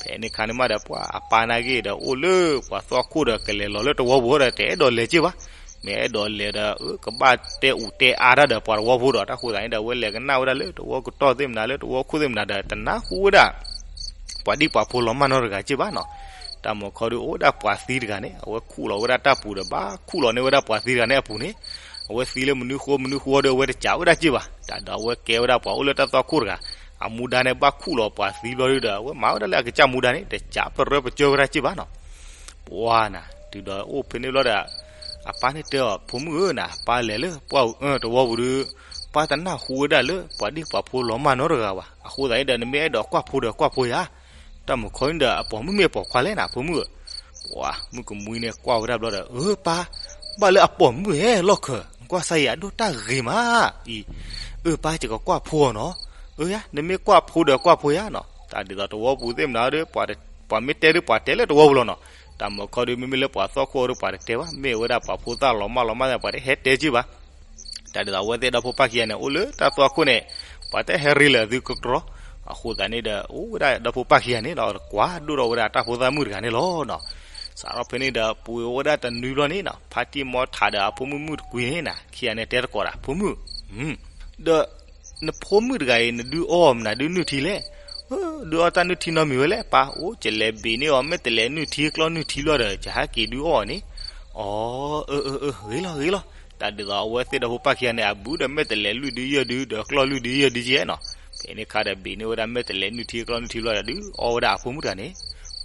ဖဲန့ၣ်အခါန့ၣ်မးဒီး ပှၢ်အပၢ်နာ်က့ဒီး အိၣ်လၢပှၤသွၣ်ခိၣ်ဒီး ကလဲၤလီၤလၢတဝီပူၤဒီး တအဲၣ်ဒိးလဲၤက့ဘၣ်, မ့ၢ်အဲၣ်ဒိးလဲၤဒီး ကဘၣ်တဲအူးတဲအါတၢ်ဒီးပှၤတဝီဖိဒီး တၢ်ဃိသတးန့ၣ်ဒီး အဝဲလဲၤကနၣ်ဝဲဒၣ်လၢတဝီကတီၢ်သ့ၣ်မနၤ လၢတဝီခိၣ်သ့ၣ်မနၤဒီး တနၢ်ဟူဝဲဒၣ် ပှၤဒံၣ်ပှၤဖိလီၤမၢ်နီတဂၤက့ဘၣ်နီၤ. တၢ်မုၢ်ခီဒီး အိၣ်ဝဲဒၣ်ပှၤသံတဂၤန့ၣ် အဝဲခူၣ်လီၤဝဲဒၣ်တၢ်ပူၤဒီး ဘၣ်ခူၣ်လီၤန့ၢ်ဝဲဒၣ်ပှၤသံတဂၤန့ၣ်အပူၤန့ၣ်, အဝဲသံလၢမနုၤဃိမနုၤဃိဒီး အဝဲတစံးဝဲဒၣ်က့ဘၣ်. တၢ်ဒီးအဝဲကဲဝဲဒၣ်ပှၤအိၣ်လၢတၢ်သွၣ်ခိၣ်တဂၤ, အမူဒါန့ၣ် ဘၣ်ခူၣ်လီၤပှၤသံဘျီဒုဒီး အဝဲမၤဝဲဒၣ်လၢအကစၢ်မူဒါန့ၣ် တစံးပရၢပကၢဝဲဒၣ်က့ဘၣ်နီၤ. ပှၢ်နၤ တုၤဒီးအိၣ်ဖဲန့ၣ်ဘျီဒီး အပၢ်န့ၣ်တဲအီၤ ဖိမုၣ်ဧၢနၤ, ပၢ်လဲၤလၢပှၢ်တဝီပူၤဒီး ပၢ်တနၢ်ဟူဝဲဒၣ်လၢပှၤဒံၣ်ပှၤဖိလီၤမၢ်နီတဂၤဘၣ်. အဃိသတးန့ၣ်ဒီး နမ့ၢ်အဲၣ်ဒိးကွၢ်ဖိဒီးကွၢ်ဖိယၤ, တၢ်မုၢ်ခီန့ၣ်ဒီး အပိာ်မုၣ်မ့ၢ်ပိာ်ခွါလဲၣ်နၤ ဖိမုၣ်ဧၢ. ပှၢ် မုၣ်ကမှံန့ၣ်ကွၢ်ဝဲဒၣ်ဘျီဒီး အၢပၢ်, ဘၣ်လၢအပိာ်မုၣ်ဟဲလီၢ်ခၢၣ် နကွၢ်စၢ်ယၤ အဒိၣ်တၢ်ဂ့ၤမးအံၤ, အၢပၢ် ယကကွၢ်ဖိအီၤနီၤ. အၢယၤ နမ့ၢ်ကွၢ်ဖိဒီးကွၢ်ဖိယၤနီၤ. တၢ်ဒ်သိးတဝီပူၤသ့ၣ်မနၤဒီး ပှၤမ့ၢ်တဲဒီးပှၤတဲလၢတဝီပူၤလီၤနီၤ. တၢ်မုၢ်ခီဒီး မ့မ့ၢ်လၢပှၤသွၣ်ခိၣ်ဒီးပှၤတတဲဘၣ်, မ့ၢ်ဝဲဒၣ်ပှၤဖိသၣ်လီၤမၢ်လီၤမၢ်သ့ၣ် ပှၤတဟဲတဲက့ဘၣ်. တၢ်ဒ်သိးအဝဲသ့ၣ်ဒီဖိပၢ်ခံဂၤန့ၣ် အိၣ်လၢတၢ်သွၣ်ခိၣ်န့ၣ် ပှၤတဟဲရ့လၢအသုကတြီ, အဃိသတးန့ၣ်ဒီး အိၣ်ဝဲဒၣ်ဒီဖိပၢ်ခံဂၤန့ၣ်လီၤ ကွၢ်ဒိၣ်ထီၣ်ဝဲဒၣ်တၢ်ဖိသၣ်မုၣ်တဂၤန့ၣ်လီၤနီၤ. စးထီၣ်ဖဲန့ၣ်ဒီး ပှ့ၤဝဲဒၣ်တနွံဘျီန့ၣ်နီၤ ဖါတံၢ်မီထးဒီးအဖိမုၣ်မုၣ်တကွံန့ၣ်နၤ ခံဂၤန့ၣ်တဲသကိးတၢ် ဖိမုၣ်, ဒီး နဖိမုၣ်တဂၤအံၤ နဒုးအီၣ်မနုၤဒုးနုၢ်ထံလဲၣ်. အၢ ဒုးအီၣ်တၢ်နုၢ်ထံနီတမံၤဝဲလဲၣ် ပၢ်, အိၣ် ယလဲၤဘ့ၣ်န့ၢ်အီၤ မ့ၢ်တလဲၤနုၢ်ထံကျီနုၢ်ထံဘျီဒီး ယဟဲက့ၤဒုးအီၣ်အီၤန့ၣ်. အၢ အၢ အၢ ဂ့ၤလီၤ ဂ့ၤလီၤ. တၢ်ဒ်သိးအဝဲသ့ၣ်ဒီဖိပၢ်ခံဂၤန့ၣ် အဘူးဒီး မ့ၢ်တလဲၤလွံၢ်ဒုးယဲၢ်ဒုး ဒီးကျီလွံၢ်ဒုးယဲၢ်ဒုးကဲနီၤ. ဖဲန့ၣ်အခါဒီး ဘ့ၣ်န့ၢ်ဝဲဒၣ် မ့ၢ်တလဲၤနုၢ်ထံကျီနုၢ်ထံဘျီဒီး ဒုးအီၣ်ဝဲဒၣ်အဖိမုၣ်တဂၤန့ၣ်.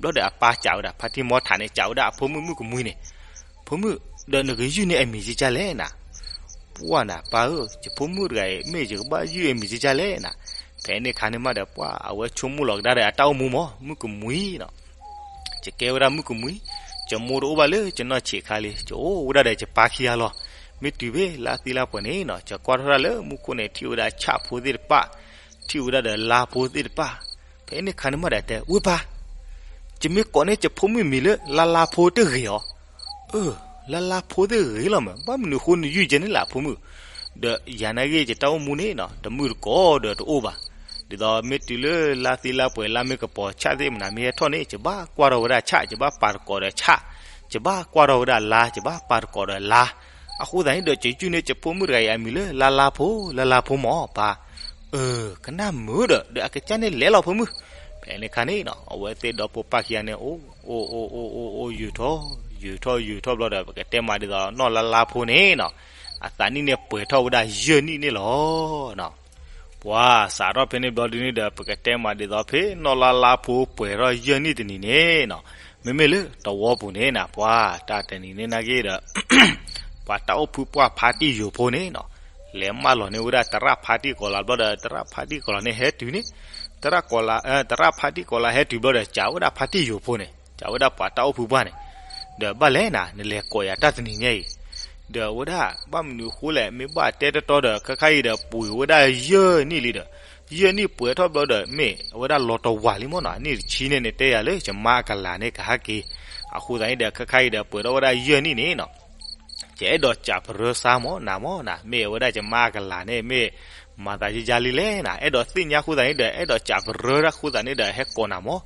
ဘျီဒီးအပၢ်စံးဝဲဒၣ် ဖါတံၢ်မီထးန့ၣ် စံးဝဲဒၣ်အဖိမုၣ်မုၣ်ကမှံန့ၣ်, ဖိမုၣ်, ဒီးနကယုၢ်န့ၢ်အမံၤကကၢ်လဲၣ်နၤ. ပှၢ်နၤ ပၢ်ဧၢ, ယဖိမုၣ်တဂၤအံၤ မ့ၢ်ယကဘၣ်ယုၢ်အမံၤကကၢ်လဲၣ်နၤ. ဖဲန့ၣ်အခါန့ၣ်မးဒီး ပှၢ်အဝဲဆိကမိၣ်လီၤကဒါဒီးအတၢ်အိၣ်မူမး မုၣ်ကမှံနီၤ. ယကဲဝဲဒၣ်မုၣ်ကမှံ, ယမိၢ်တအိၣ်ဘၣ်လၢယနီၢ်ဆံးခါလံ, ယအိၣ်ဝဲဒၣ်ဒီးယပၢ်ခံဂၤလီၤ. မ့ၢ်တုၤဖဲလါသ့လါပှဲၤန့ၣ်နီၤ ယကွၢ်ထီၣ်ဒၣ်လၢမူခိၣ်န့ၣ် ထံၣ်ဝဲဒၣ်ဆၣ်ဖိသ့ၣ်တဖၣ်, ထံၣ်ဝဲဒၣ်ဒီးလါဖိသ့ၣ်တဖၣ်. ဖဲန့ၣ်အခါန့ၣ်မးဒီးတဲ ဝ့ၢ်ပၢ်, ယမ့ၢ်ကိးန့ၢ်ယဖိမုၣ်မံၤလၢလါလါဖိတဂ့ၤအီၤ. အၢ လါလါဖိသ့ၣ်ဂ့ၤလီၤမး, ဘၣ်မနုၤအဃိနယုၢ်ကဲန့ၣ်လၢအဖိမုၣ်, ဒီးယၤနာ်ဂ့ၢ်ယတၢ်အိၣ်မူန့ၣ်နီၤ တမုာ်တကိးဒီးတအိၣ်ဘၣ်. ဒ်သိးမ့ၢ်တုၤလၢလါသ့လါပှဲၤ လါမ့ၢ်ကပီၤ ဆၣ်သ့ၣ်မနၤမ့ၢ်ဟဲထီၣ်န့ၣ် ယဘၣ်ကွၢ်ထီၣ်ဝဲဒၣ်ဆၣ်, ယဘၣ်ပာ်တကိးဒီးဆၣ်, ယဘၣ်ကွၢ်ထီၣ်ဝဲဒၣ်လါ, ယဘၣ်ပာ်တကိးဒီးလါ. အဃိသတးန့ၣ်ဒီး ယယုၢ်န့ၢ်ယဖိမုၣ်တဂၤအံၤအမံၤလၢလါလါဖိ, လါလါဖိမးပၢ်. အၢ ကနၣ်မုာ်ဒီး ဒီးအကစၢ်န့ၣ်လဲၤလီၤဖိမုၣ်. ဖဲန့ၣ်အခါန့ၣ်နီၤ အဝဲသ့ၣ်ဒီဖိပၢ်ခံဂၤန့ၣ် အိၣ် အိၣ် အိၣ် အိၣ် အိၣ် အိၣ် ယုၢ်ထီၣ် ယုၢ်ထီၣ် ယုၢ်ထီၣ်ဘျီဒီး ပကတဲမးဒ်သိး နီၢ်လါလါဖိန့ၣ်နီၤ အသးနံၣ်န့ၣ်ပှဲၤထီၣ်ဝဲဒၣ်ယဲၢ်နံၣ်န့ၣ်လီၤ. ပှၤစးထီၣ်ဖဲန့ၣ်ဘျီဒုန့ၣ်ဒီး ပကတဲမးဒ်သိး ဖဲနီၢ်လါလါဖိပှဲၤထီၣ်ယဲၢ်နံၣ်တနံၤန့ၣ်နီၤ မ့မ့ၢ်လၢတဝီပူၤန့ၣ်နၤ ပှၤတၢ်တနံၤန့ၣ်နာ်က့ဒီး ပှၤတၢ်အိၣ်ဖုပှၢ်ဖါတံၢ်ယိၤဖိန့ၣ်နီၤ, လဲၤမၢလီၤန့ၢ်ဝဲဒၣ်သရၣ်ဖါတံၢ်ကီၤလၤဘျီဒီး သရၣ်ဖါတံၢ်ကီၤလၤန့ၣ်ဟဲတုၤန့ၣ်, သရၣ်ကီၤလၤ, သရၣ်ဖါတံၢ်ကီၤလၤဟဲတုၤဘျီဒီး စံးဝဲဒၣ်ဖါတံၢ်ယိၤဖိန့ၣ်, စံးဝဲဒၣ်ပှၤတၢ်အိၣ်ဖုပှၢ်န့ၣ်, ဒီးဘၣ်လဲၣ်နၤ နလဲၤကိးယၤတၢ်တနံၤညါအံၤ, ဒီးဝဲဒၣ်ဘၣ်မနုၤအဃိလဲၣ် မ့ၢ်ဘၣ်တဲတတီဒီး ခဲခါအံၤဒီး ပှ့ၤဝဲဒၣ်ယဲၢ်နံၣ်လံဒီး, ယဲၢ်နံၣ်ပှဲၤထီၣ်ဘျီဒီး မ့ၢ်အဝဲဒၣ်လီၤတဝာ်လံမ့ၢ်နီၤ, အနံၣ်တဆံန့ၣ် နတဲယၤလၢ ယမါအကလၤန့ၣ်ကဟဲက့ၤ, အဃိသတးန့ၣ်ဒီး ခဲခါအံၤဒီး ပှဲၤထီၣ်ဝဲဒၣ်ယဲၢ်နံၣ်န့ၣ်နီၤ ယအဲၣ်ဒိးစံးပတြၢၤစါမ့ၢ်နၤမ့ၢ်နၤ, မ့ၢ်အဝဲဒၣ်ယမါအကလၤန့ၣ် မ့ၢ်မၤသးယယါလံလဲၣ်နၤ, အဲၣ်ဒိးသ့ၣ်ညါအဃိသတးန့ၣ်ဒီး အဲၣ်ဒိးစံးပတြၢၤတၢ်အဃိသတးန့ၣ်ဒီး ဟဲကိးနၤမ့ၢ်,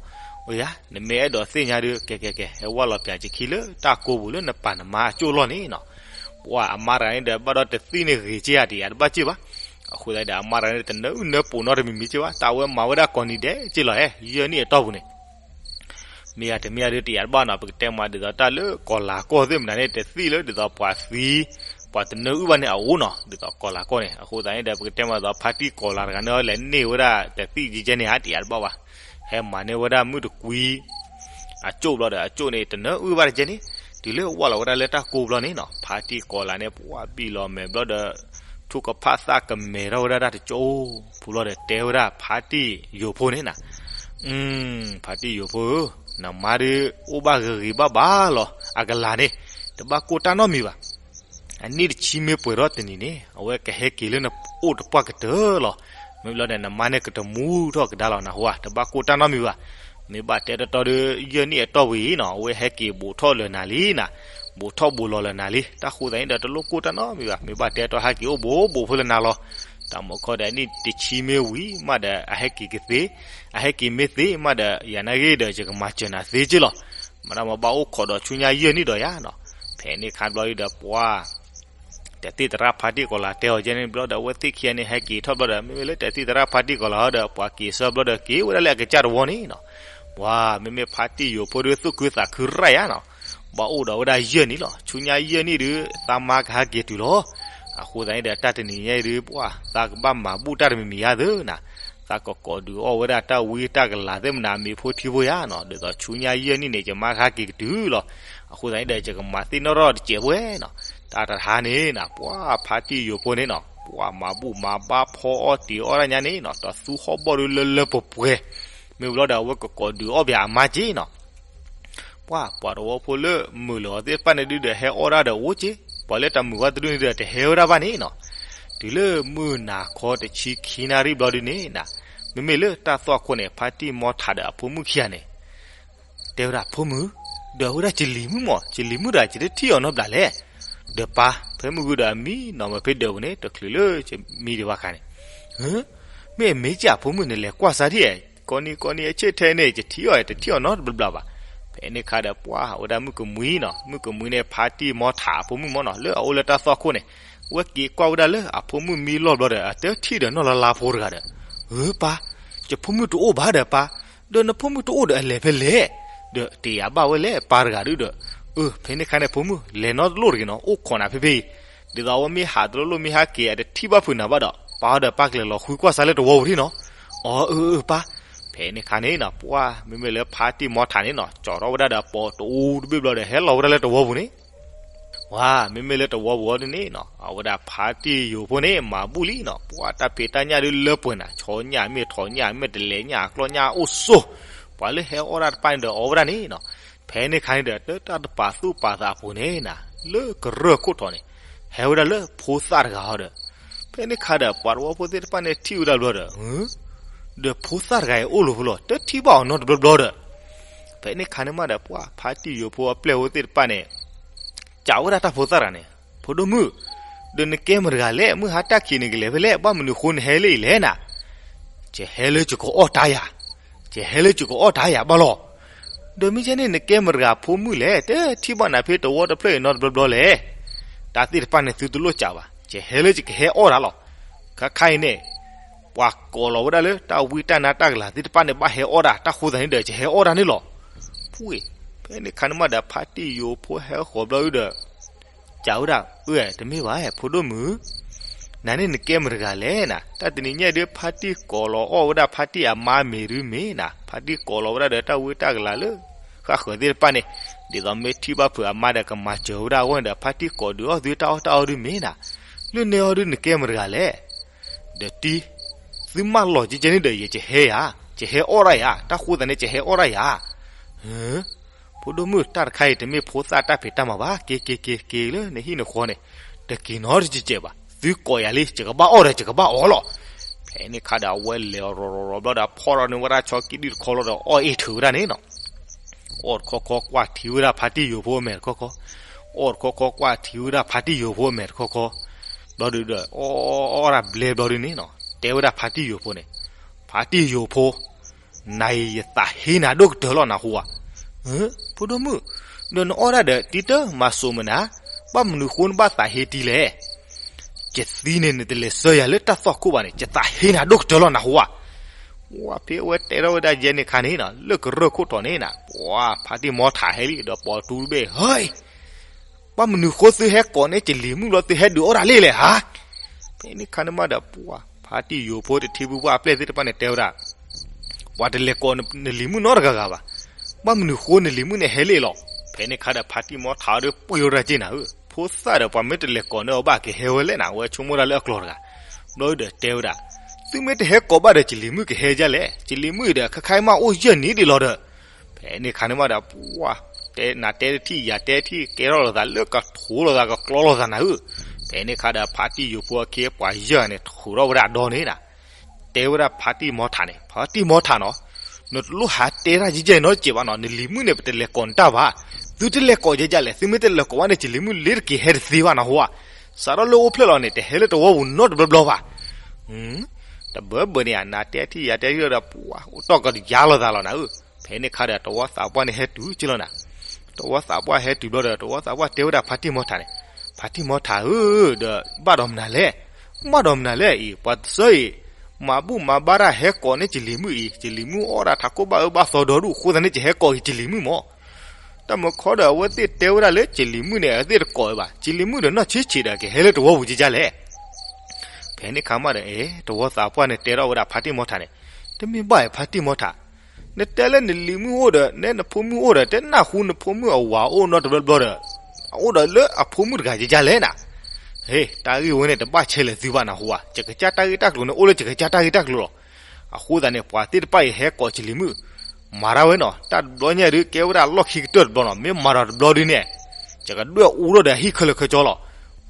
အိၣ်ယၤ, နမ့ၢ်အဲၣ်ဒိးသ့ၣ်ညါဒီး ကဲကဲကဲ ဟဲဝဲလီၤပျးစခံလၢတၢ်ကိးပူၤလၢနပာ်နမါအကၠိၣ်လီၢ်န့ၣ်နီၤ, ပှၤအမါတဂၤန့ၣ်ဒီး ဘၣ်ဒီးတသံၣ်န့ၣ်ဂ့ၤက့ဧါ တယာ်တဘၣ်က့ၢ်ဘၣ်, အဃိသတးဒီး အမါတဂၤန့ၣ် တနၢအုၣ်နၢပူၤနီတမံၤမံၤက့ၢ်ဘၣ်, တၢ်ဝဲမၤဝဲဒၣ်ကိးနံၤဒဲးက့ၢ်လီၤဧါ, ယဲၢ်နံၣ်အတီၢ်ပူၤန့ၣ် မ့ၢ်ယၤတမ့ၢ်ယၤဒုး တယာ်တဘၣ်နီၤ, ပကတဲမးဒ်သိးတၢ်လၢကီၤလၤကီၢ်သ့ၣ်မနုၤန့ၣ် တသံၣ်လၢဒ်သိးပှၤသံ, ပှၤတနၢအုၣ်ဘၣ်န့ၣ်အအိၣ်နီၤ, ဒ်သိးကီၤလၤကီၢ်န့ၣ်, အဃိသတးန့ၣ်ဒီး ပကတဲမးဒ်သိးဖါတံၢ်ကီၤလၤတဂၤန့ၣ် လဲၤန့ၢ်ဝဲဒၣ်တသံၣ်ကဲကဲန့ၣ်ဧါ တယာ်တဘၣ်ဘၣ်, ဟဲမၤန့ၢ်ဝဲဒၣ်မုၢ်တကွံ အကၠိၣ်ဘျီဒီး အကၠိၣ်န့ၣ် တနၢအုၣ်ဘၣ်တကဲန့ၣ်, တုၤလၢဝဲလီၤဝဲဒၣ်လၢတၢ်ကိးဘျီန့ၣ်နီၤ, ဖါတံၢ်ကီၤလၤန့ၣ် ပှၤဘံၣ်လီၤမဲာ်ဘျီဒီး ထူၣ်ကဖၣ်သၣ်ကမဲာ်ထီၣ်ဝဲဒၣ်တကၠိၣ်ဖိဘျီဒီး တဲဝဲဒၣ်ဖါတံၢ်ယိၤဖိန့ၣ်နၤ, ဖါတံၢ်ယိၤဖိဧၢ, နမါဒုးအိၣ်ဘၣ်ဂ့ၤဂ့ၤဘၣ်ဘၣ်လီၤ, အကလၤန့ၣ် တဘၣ်ကိၢ်တၢ်နီတမံၤဘၣ်, အနံၣ်တဆံမ့ၢ်ပှဲၤထီၣ်တနံၤန့ၣ် အဝဲကဟဲက့ၤလၢနအိၣ်တပှၢ်ကတၢၢ်လီၤ, မ့ၢ်ဘျီဒီး နမါန့ၣ်ကတမူထီၣ်ကဒါလီၤ, နဟူဧါ, တဘၣ်ကိၢ်တၢ်နီတမံၤဘၣ်, မ့ၢ်ဘၣ်တဲတတီဒီး ယဲၢ်နံၣ်အတီၢ်ဝံၤအံၤနီၤ, အဝဲဟဲက့ၤဘူးထီၣ်လၢနၤလံနၤ, ဘူးထီၣ်ဘူးလီၤလၢနၤလံ, တၢ်ဃိသတးန့ၣ်ဒီး တလိၣ်ကိၢ်တၢ်နီတမံၤဘၣ်, မ့ၢ်ဘၣ်တဲတတီဟဲက့ၤအိၣ်ဘူးဘူးဖဲလၢနၤလီၤ, တၢ်မုၢ်ခီဒီး အနံၣ်တဆံမ့ၢ်ဝံၤမးဒီး အဟဲက့ၤကသ့, အဟဲက့ၤမ့ၢ်သ့မးဒီး ယၤနာ်ဂ့ၤဒီး ယကမၤစၢၤနၤသ့က့ၢ်လီၤ, မ့ၢ်ဒၣ်မ့ၢ်ဘၣ်အိၣ်ခိးဒီးဆူညါယဲၢ်နံၣ်ဒီးယၤနီၤ, ဖဲန့ၣ်ခါဘျီဒီးပှၤ တသံၣ်သရၣ်ဖါတံၢ်ကီၤလၤတဲအီၤကဲန့ၣ်ဘျီဒီး အဝဲသ့ၣ်ခံဂၤန့ၣ် ဟဲက့ၤထီၣ်ဘျီဒီး မ့မ့ၢ်လၢတသံၣ်သရၣ်ဖါတံၢ်ကီၤလၤဟီဒီး ပှၤက့ၤဆၢဘျီဒီး က့ၤဝဲဒၣ်လၢအကစၢ်တဝီန့ၣ်နီၤ, ပှၤမ့မ့ၢ်ဖါတံၢ်ယိၤဖိဒီး သူၣ်ခုသးခုရၣ်ယၤနီၤ, ဘၣ်အိၣ်ဒီးဝဲဒၣ်ယဲၢ်နံၣ်လီၤ, ဆူညါယဲၢ်နံၣ်ဒီး သးမါကဟဲက့ၤတုၤလီၤ, အဃိသတးန့ၣ်ဒီး တၢ်တနံၤညါအံၤဒီး ပှၤသးကဘၣ်မၤဘူၣ်တၢ်တမံၤမံၤယၤသ့နီၤ, သးကကိးဒုးအီၣ်ဝဲဒၣ်တၢ်ဝံတၢ်ကလၤသ့ၣ်မနၤ မ့ၤဖိထံဖိယၤနီၤ, ဒ်သိးဆူညါယဲၢ်နံၣ်န့ၣ် ယမါကဟဲက့ၤကတုၤလီၤ, အဃိသတးန့ၣ်ဒီး ယကမၤသ့ၣ်နီၣ်ထီၣ်တစဲးဖိနီၤ, တၢ်တဟါန့ၣ်နီၤ ပှၤဖါတံၢ်ယိၤဖိန့ၣ်နီၤ ပှၤမၤဘူၣ်မၤဘါဖီအီၣ်တ့ၤအီၣ်တၢ်ညါန့ၣ်နီၤ တသူဟီၣ်ဘီၣ်ဒုးလၢလၢပှဲၤပှဲၤ, မ့ၢ်ဘျီဒီး အဝဲကကိးဒုးအီၣ်ပှၤအမါက့နီၤ ပှၤပှၤတဝီဖိလၢမုာ်လီၤအီၤသ့ၣ်တဖၣ်န့ၣ်ဒုးဒီး ဟဲအီၣ်ဒၣ်ဒီးအိၣ်က့, ပှၤလၢတၢ်မုာ်ဝဲတဒူၣ်န့ၣ်ဒီး တဟဲဝဲဒၣ်ဘၣ်န့ၣ်နီၤ, တုၤလၢမုၢ်နၤခီတဆံခံနၣ်ရံၣ်ဘျီဒုးန့ၣ်နီၤ, မ့မ့ၢ်လၢတၢ်သွၣ်ခိၣ်န့ၣ် ဖါတံၢ်မီထးဒီးအဖိမုၣ်ခံဂၤန့ၣ် တဲဝဲဒၣ်ဖိမုၣ်, ဒီးဝဲဒၣ်ကလံၤမုၣ်မး ကလံၤမုၣ်ဒီး ကတထံၣ်အီၤနီတဘျီလဲၣ်, ဒီးပၢ် ဖဲမုၢ်ဂုၢ်ဒီးအမံနီၤ မ့ၢ်ဖဲဒၢးပူၤန့ၣ် တချုးလၢကမံဒံးဘၣ်ခါန့ၣ် မ့ၢ်အမ့ၢ်ကၢ်အဖိမုၣ်န့ၣ် လဲၤကွၢ်စါထံၣ်, ကိးနံၤကိးနံၤအဆ့ၣ်ထဲန့ၣ် ကထံၣ်အီၤ တထံၣ်အီၤနီတဘျီဘၣ်, ဖဲန့ၣ်ခါဒီးပှၤဝဲဒၣ်မုၣ်ကမှံနီၤ မုၣ်ကမှံန့ၣ် ဖါတံၢ်မီထးအဖိမုၣ်မးနီၤ လၢအအိၣ်လၢတၢ်သွၣ်ခိၣ်န့ၣ်, အဝဲက့ၤကွၢ်ဝဲဒၣ်လၢအဖိမုၣ်မံလီၢ်ဘျီဒီး အတထံၣ်ဒီးနီၢ်လါလါဖိတဂၤဒီး, ဧၢပၢ်, ယဖိမုၣ်တအိၣ်ဘၣ်ဒီးပၢ်, ဒီးနဖိမုၣ်တအိၣ်ဒီးအလဲၤဖဲလဲၣ်, ဒီးတယာ်ဘၣ်ဝဲလဲၣ်ပၢ်တဂၤဒုးဒီး, အၢ ဖဲန့ၣ်ခါန့ၣ်ဖိမုၣ် လဲၤနီတလိၣ်တဂ့ၤနီၤ အိၣ်ခိးနၤဖဲဖဲအံၤ, ဒ်သိးအဝဲမ့ၢ်ဟးတလိၣ်လိၣ်မ့ၢ်ဟဲက့ၤ အတထံၣ်ဘၣ်ဖုးနၤဘၣ်ဒီး ပၢ်ဒီးပၢ်ကလဲၤလီၤဃုကွၢ်စါလၢတဝီပူၤထံၣ်နီၤ, အၢ အၢ အၢ ပၢ်, ဖဲန့ၣ်ခါန့ၣ်နီၤ ပှၤမ့မ့ၢ်လၢဖါတံၢ်မီထးန့ၣ်နီၤ ကၠီထီၣ်ဝဲဒၣ်ဒီးပိာ်တအူတဘ့ၣ်ဘျီဒီး ဟဲလီၤဝဲဒၣ်လၢတဝီပူၤန့ၣ် ဝါ မ့မ့ၢ်လၢတဝီပူၤအီၤဒ်န့ၣ်နီၤ အဝဲဒၣ်ဖါတံၢ်ယိၤဖိန့ၣ် မၤဘူၣ်လံနီၤ ပှၤတၢ်ဖံးတၢ်ညၣ်ဒုးလၢပှဲၤနၤ ဆီညၣ်မ့ၢ်ထိးညၣ်မ့ၢ်တလဲၤညၣ်အကျီၢ်ညၣ်အိၣ်ဆိး, ပှၤလၢဟဲအီၣ်ဒၣ်တဖၣ်န့ၣ်ဒီးအီၣ်ဝဲဒၣ်န့ၣ်နီၤ, ဖဲန့ၣ်ခါန့ၣ်ဒီး တၢ်တပာ်သူၣ်ပာ်သးအပူၤန့ၣ်နၤ လၢကရၢၢ်ခိၣ်ထီၣ်န့ၣ် ဟဲဝဲဒၣ်လၢဖိသၣ်တဂၤဟီဒီး, ဖဲန့ၣ်ခါဒီး ပှၤတဝီဖိသ့ၣ်တဖၣ်န့ၣ်ထံၣ်ဝဲဒၣ်ဘျီဒီး ဒီးဖိသၣ်တဂၤအံၤအိၣ်လီၤဖဲလဲၣ် တထံၣ်ဘၣ်အီၤနီတဘျီဘျီဒီး, ဖဲန့ၣ်ခါန့ၣ်မးဒီး ပှၤဖါတံၢ်ယိၤဖိအပျဲၢ်ဖိသ့ၣ်တဖၣ်န့ၣ် စံးဝဲဒၣ်တၢ်ဖိသၣ်တဂၤန့ၣ် ဖိဒိၣ်မုၣ်, ဒီးနကဲမတၤတဂၤလဲၣ် မုၢ်ဟါတၢ်ခံးန့ၣ်ကလဲၤဖဲလဲၣ် ဘၣ်မနုၤအဃိနဟဲလၢအံၤလဲၣ်နၤ, ယဟဲလၢယကအီၣ်တၢ်ယၤ, ယဟဲလၢယကအီၣ်တၢ်ယၤဘၣ်လီၤ. ဒီးမ့ၢ်ကဲန့ၣ် နကဲမတၤတဂၤဖိမုၣ်လဲၣ် တထံၣ်ဘၣ်နၤဖဲတဝီတဖျၢၣ်အံၤနီတဘျီဘျီလဲၣ်. တၢ်သ့ၣ်တဖၣ်န့ၣ်သုတလိၣ်စံးဘၣ်, ယဟဲလၢယကဟဲအီၣ်တၢ်လီၤ. ခါခါအံၤန့ၣ် ပှၤကိးလီၤဝဲဒၣ်လၢတၢ်ဝံတၢ်နါတၢ်ကလၤသ့ၣ်တဖၣ်န့ၣ် ဘၣ်ဟဲအီၣ်တၢ်, တၢ်ဃိသးန့ၣ်ဒီး ယဟဲအီၣ်တၢ်န့ၣ်လီၤ. ဖဲန့ၣ်ခါန့ၣ်မးဒီး ဖါတံၢ်ယိၤဖိဟဲဃီၤဘျီဒီး စံးဝဲဒၣ်, အၢ တမ့ၢ်ဘၣ် ဖိဒိၣ်မုၣ်, နၤန့ၣ်နကဲမတၤတဂၤလဲၣ်နၤ. တၢ်တနံၤညါအံၤဒီး ဖါတံၢ်ကိးလီၤအီၣ်ဝဲဒၣ်ဖါတံၢ်အမါမ့ၢ်ဒုးမ့ၢ်နၤ, ဖါတံၢ်ကိးလီၤဝဲဒၣ်ဒီးတၢ်ဝံတၢ်ကလၤလၢ ဃၣ်ဃၢၤသ့ၣ်တဖၣ်န့ၣ် ဒ်သိးမ့ၢ်ထံၣ်ဘၣ်ဖုးအမါဒီးကမၤစၢၤဝဲဒၣ်အဂီၢ်န့ၣ်ဒီး ဖါတံၢ်ကိးဒုးအီၣ်သုတၢ်အီၣ်တၢ်အီဒုးမ့ၢ်နၤ, လၢန့ၣ်အီၤဒုးနကဲမတၤတဂၤလဲၣ်. ဒီးတံၢ်, သုမၢလီၤကဲကဲန့ၣ်ဒီး ယကဟဲယၤ, ယဟဲအီၣ်ဒၣ်ယၤ, တၢ်ဃိသးန့ၣ် ယဟဲအီၣ်ဒၣ်ယၤ. ဖိဒိၣ်မုၣ် တၢ်တခါအံၤတမ့ၢ်ဖိသၣ်တၢ်ဖံးတၢ်မၤဘၣ်, က့ၤက့ၤက့ၤက့ၤလၢနဟံၣ်နဃီန့ၣ်, တက့ၤနီတစဲးဘၣ်, သုကိးယၤလံ ယကဘၣ်အီၣ်ဒီးယကဘၣ်အီၣ်လီၤ. ဖဲန့ၣ်ခါဒီးအဝဲလဲၤအီၤရီၤရီၤရီၤဘျီဒီး ဖီၣ်ထီၣ်န့ၢ်ဝဲဒၣ်ဆီကံၣ်ဒုၣ်တခီလီၤဒီးအီၣ်အ့ၣ်ထုးဝဲဒၣ်န့ၣ်နီၤ. အီၣ်တခီခီကွၢ်ထံဝဲဒၣ်ဖါတံၢ်ယိၤဖိအမဲာ်တခီခီ, အီၣ်တခီခီကွၢ်ထံဝဲဒၣ်ဖါတံၢ်ယိၤဖိအမဲာ်တခီခီ, ဘျီဒုးဒီး အီၣ်အီၣ်ဒၣ်ဘျဲဘျီဒုးန့ၣ်နီၤ, တဲဝဲဒၣ်ဖါတံၢ်ယိၤဖိန့ၣ်, ဖါတံၢ်ယိၤဖိ နၤအံၤယသးဟ့နၤဒိၣ်ကတၢၢ်လီၤနဟူဧါ. ဖိဒိၣ်မုၣ်, ဒီးနအီၣ်ဒၣ်ဒီးတံၢ်တမၤစိးမနၤ, ဘၣ်မနုၤဃိနဘၣ်သးဟ့တံၢ်လဲၣ်. ယသံန့ၣ် နတလဲၤစၢယၤလၢတၢ်သွၣ်ခိၣ်ဘၣ်န့ၣ် ယသးဟ့နၤဒိၣ်ကတၢၢ်လီၤနဟူဧါ. ပှၤဖဲအဝဲတဲထီၣ်ဝဲဒၣ်ယဲန့ၣ်ခါန့ၣ်နီၤ လၢကရၢၢ်ခိၣ်တီၤန့ၣ်နၤ ပှၤဖါတံၢ်မီထးဟဲလံဒီးပိာ်တူတဘ့ၣ် ဟဲ ဘၣ်မနုၤဃိသုဟဲကိးန့ၢ်ကလံၤမုၣ်လီၤ သုဟဲဒုးအီၣ်ဒၣ်လံလဲၣ်ဧါ. ဖဲန့ၣ်ခါန့ၣ်မးဒီးပှၤ ဖါတံၢ်ယိၤဖိတထံၣ်ဖုပှၢ်အပျဲၢ်သ့ၣ်တဖၣ်န့ၣ်တဲဝဲဒၣ်, ပှၤတလဲၤကိးနလံၤမုၣ်နီတဂၤဂၤဘၣ်. ဘၣ်မနုၤဃိနလံၤမုၣ်န့ၣ်ဟဲလံလီၤ. ဖဲန့ၣ်ခါဒီးဖါတံၢ်မီထးအီၤဒီးပှ့ၤဝဲဒၣ်က့ၢ်နၤဧၢ, ဖိသၣ်ဒီးပှၤမ့ၢ်တလဲၤကိးန့ၢ်အီၤဘၣ် ကဟဲဝဲလဲၣ်နၤ အဝဲဆိကမိၣ်ဒၣ်လၢအကျိၤတဂၤ. ဘျီဒီးတဲဝဲဒၣ်, သုမ့ၢ်တဟဲကိးဘၣ်ဒီးကလံၤမုၣ်ကဟဲဒ်လဲၣ်, ကလံၤမုၣ်ဒီးခါခါအံၤမးအိၣ်ယဲၢ်နံၣ်ဒံးလီၤဒီး ဖဲန့ၣ်ခါန့ၣ်မးဒီးပှၤ တဲနၤတဲတထံၣ် ယၤတဲတထံၣ် ကဲထီၣ်လိာ်သးလၢကထိးလိာ်သးကကျီလိာ်သးနၤဧၢ. ဖဲန့ၣ်ခါဒီးဖါတံၢ်ယိၤဖိအခ့အပှၤယဲၢ်ဂၤန့ၣ် ထုးထီၣ်ဝဲဒၣ်အဒီန့ၣ်နၤ, တဲဝဲဒၣ်ဖါတံၢ်မီထးန့ၣ်, ဖါတံၢ်မီထးနီၤ, နတလိၣ်ဟးတဲတၢ်ယဲၢ်ယဲၢ်နီတစဲးဘၣ်နီၤ, နလံၤမုၣ်န့ၣ် ပတလဲၤကိးနတၢ်ဘၣ်. သုတလဲၤကိးယဲၢ်ယဲၢ်လဲၣ်, သုမ့ၢ်တလဲၤကိးဘၣ်န့ၣ် ကလံၤမုၣ်လ့တက့ၤဟဲတသ့ဘၣ်နဟူဧါ. စးထီၣ်လၢအိၣ်ဖျဲၣ်လီၤန့ၣ် တဟဲလၢတဝီပူၤနီတဘျီဘျီဘၣ်. တဘၣ်ဘၣ်န့ၣ် နၤတဲထံၣ်ယၤတဲထံၣ်ဒီးပှၤ အိၣ်တီၢ်ကယၤလိာ်သးလီၤနၤဧၢ. ဖဲန့ၣ်ခါဒီးတဝီသးပှၢ်န့ၣ်ဟဲတုၤက့ၢ်လီၤနၤ, တဝီသးပှၢ်ဟဲတုၤဘျီဒီး တဝီသးပှၢ်တဲဝဲဒၣ်ဖါတံၢ်မီထးန့ၣ်, ဖါတံၢ်မီထးဧၢ, ဒီးဘၣ်ဒီးမနုၤလဲၣ်, ဘၣ်ဒီးမနုၤလဲၣ်အံၤ ပှၤတဆၢအံၤ မၤဘူၣ်မၤဘါတၢ်ဟဲကိးန့ၢ်ကလံၤမုၣ်အံၤ, ကလံၤမုၣ်အီၣ်ဒၣ်ထးခိၣ်ဘၣ်အၢဘၣ်သီဒီဒူၣ်အဃိသတးန့ၣ် ကဟဲကိးက့ၤကလံၤမုၣ်မး. တၢ်မုၢ်ခီဒီးအဝဲသ့ၣ်တဲဝဲဒၣ်လၢကလံၤမုၣ်န့ၣ် အဝဲသ့ၣ်တကိးဝဲဘၣ်, ကလံၤမုၣ်ဒီးနီၢ်ဆံးဆံးဒီး ကဟဲလၢတဝီပူၤကကလဲၣ်. ဖဲန့ၣ်ခါမးဒီး အဲ တဝီသးပှၢ်န့ၣ်တဲထီၣ်ဝဲဒၣ်ဖါတံၢ်မီထးန့ၣ်, တမ့ၢ်ဘၣ်အံၤဖါတံၢ်မီထး, နတဲလၢနလံၤမုၣ်အိၣ်ဒီး နဲနဖိမုၣ်အိၣ်ဒီး တဲနၢ်ဟူနဖိမုၣ်အဝၤအိၣ်နီတဘျီဘျီဒီး အအိၣ်ဒီးလၢအဖိမုၣ်တဂၤကကလဲၣ်နၤ. ဟ့ၣ် တၢ်ဂ့ၢ်ဝဲန့ၣ် တဘၣ်ဆဲးလဲၤသုဘၣ်နဟူဧါ, ယကစၢ်တၢ်ဂ့ၢ်တၢ်ကျိၤန့ၣ် အိၣ်လၢယကစၢ်တၢ်ဂ့ၢ်တၢ်ကျိၤလီၤ. အဃိသတးန့ၣ် ပှၤသ့ၣ်တဖၣ်အံၤဟဲကိးကလံၤမုၣ် မၤတၢ်ဝဲနီၤ, တၢ်တဘျီညါဒုးကဲဝဲဒၣ်လီၢ်ခံကတၢၢ်တဘျီနီၤ, မ့ၢ်မၤဒီးတဘျီဒုးန့ၣ် ယကဒွဲၣ်အူထီၣ်ဒီးအဟံၣ်ခဲလၢာ်ခဲဆ့လီၤ.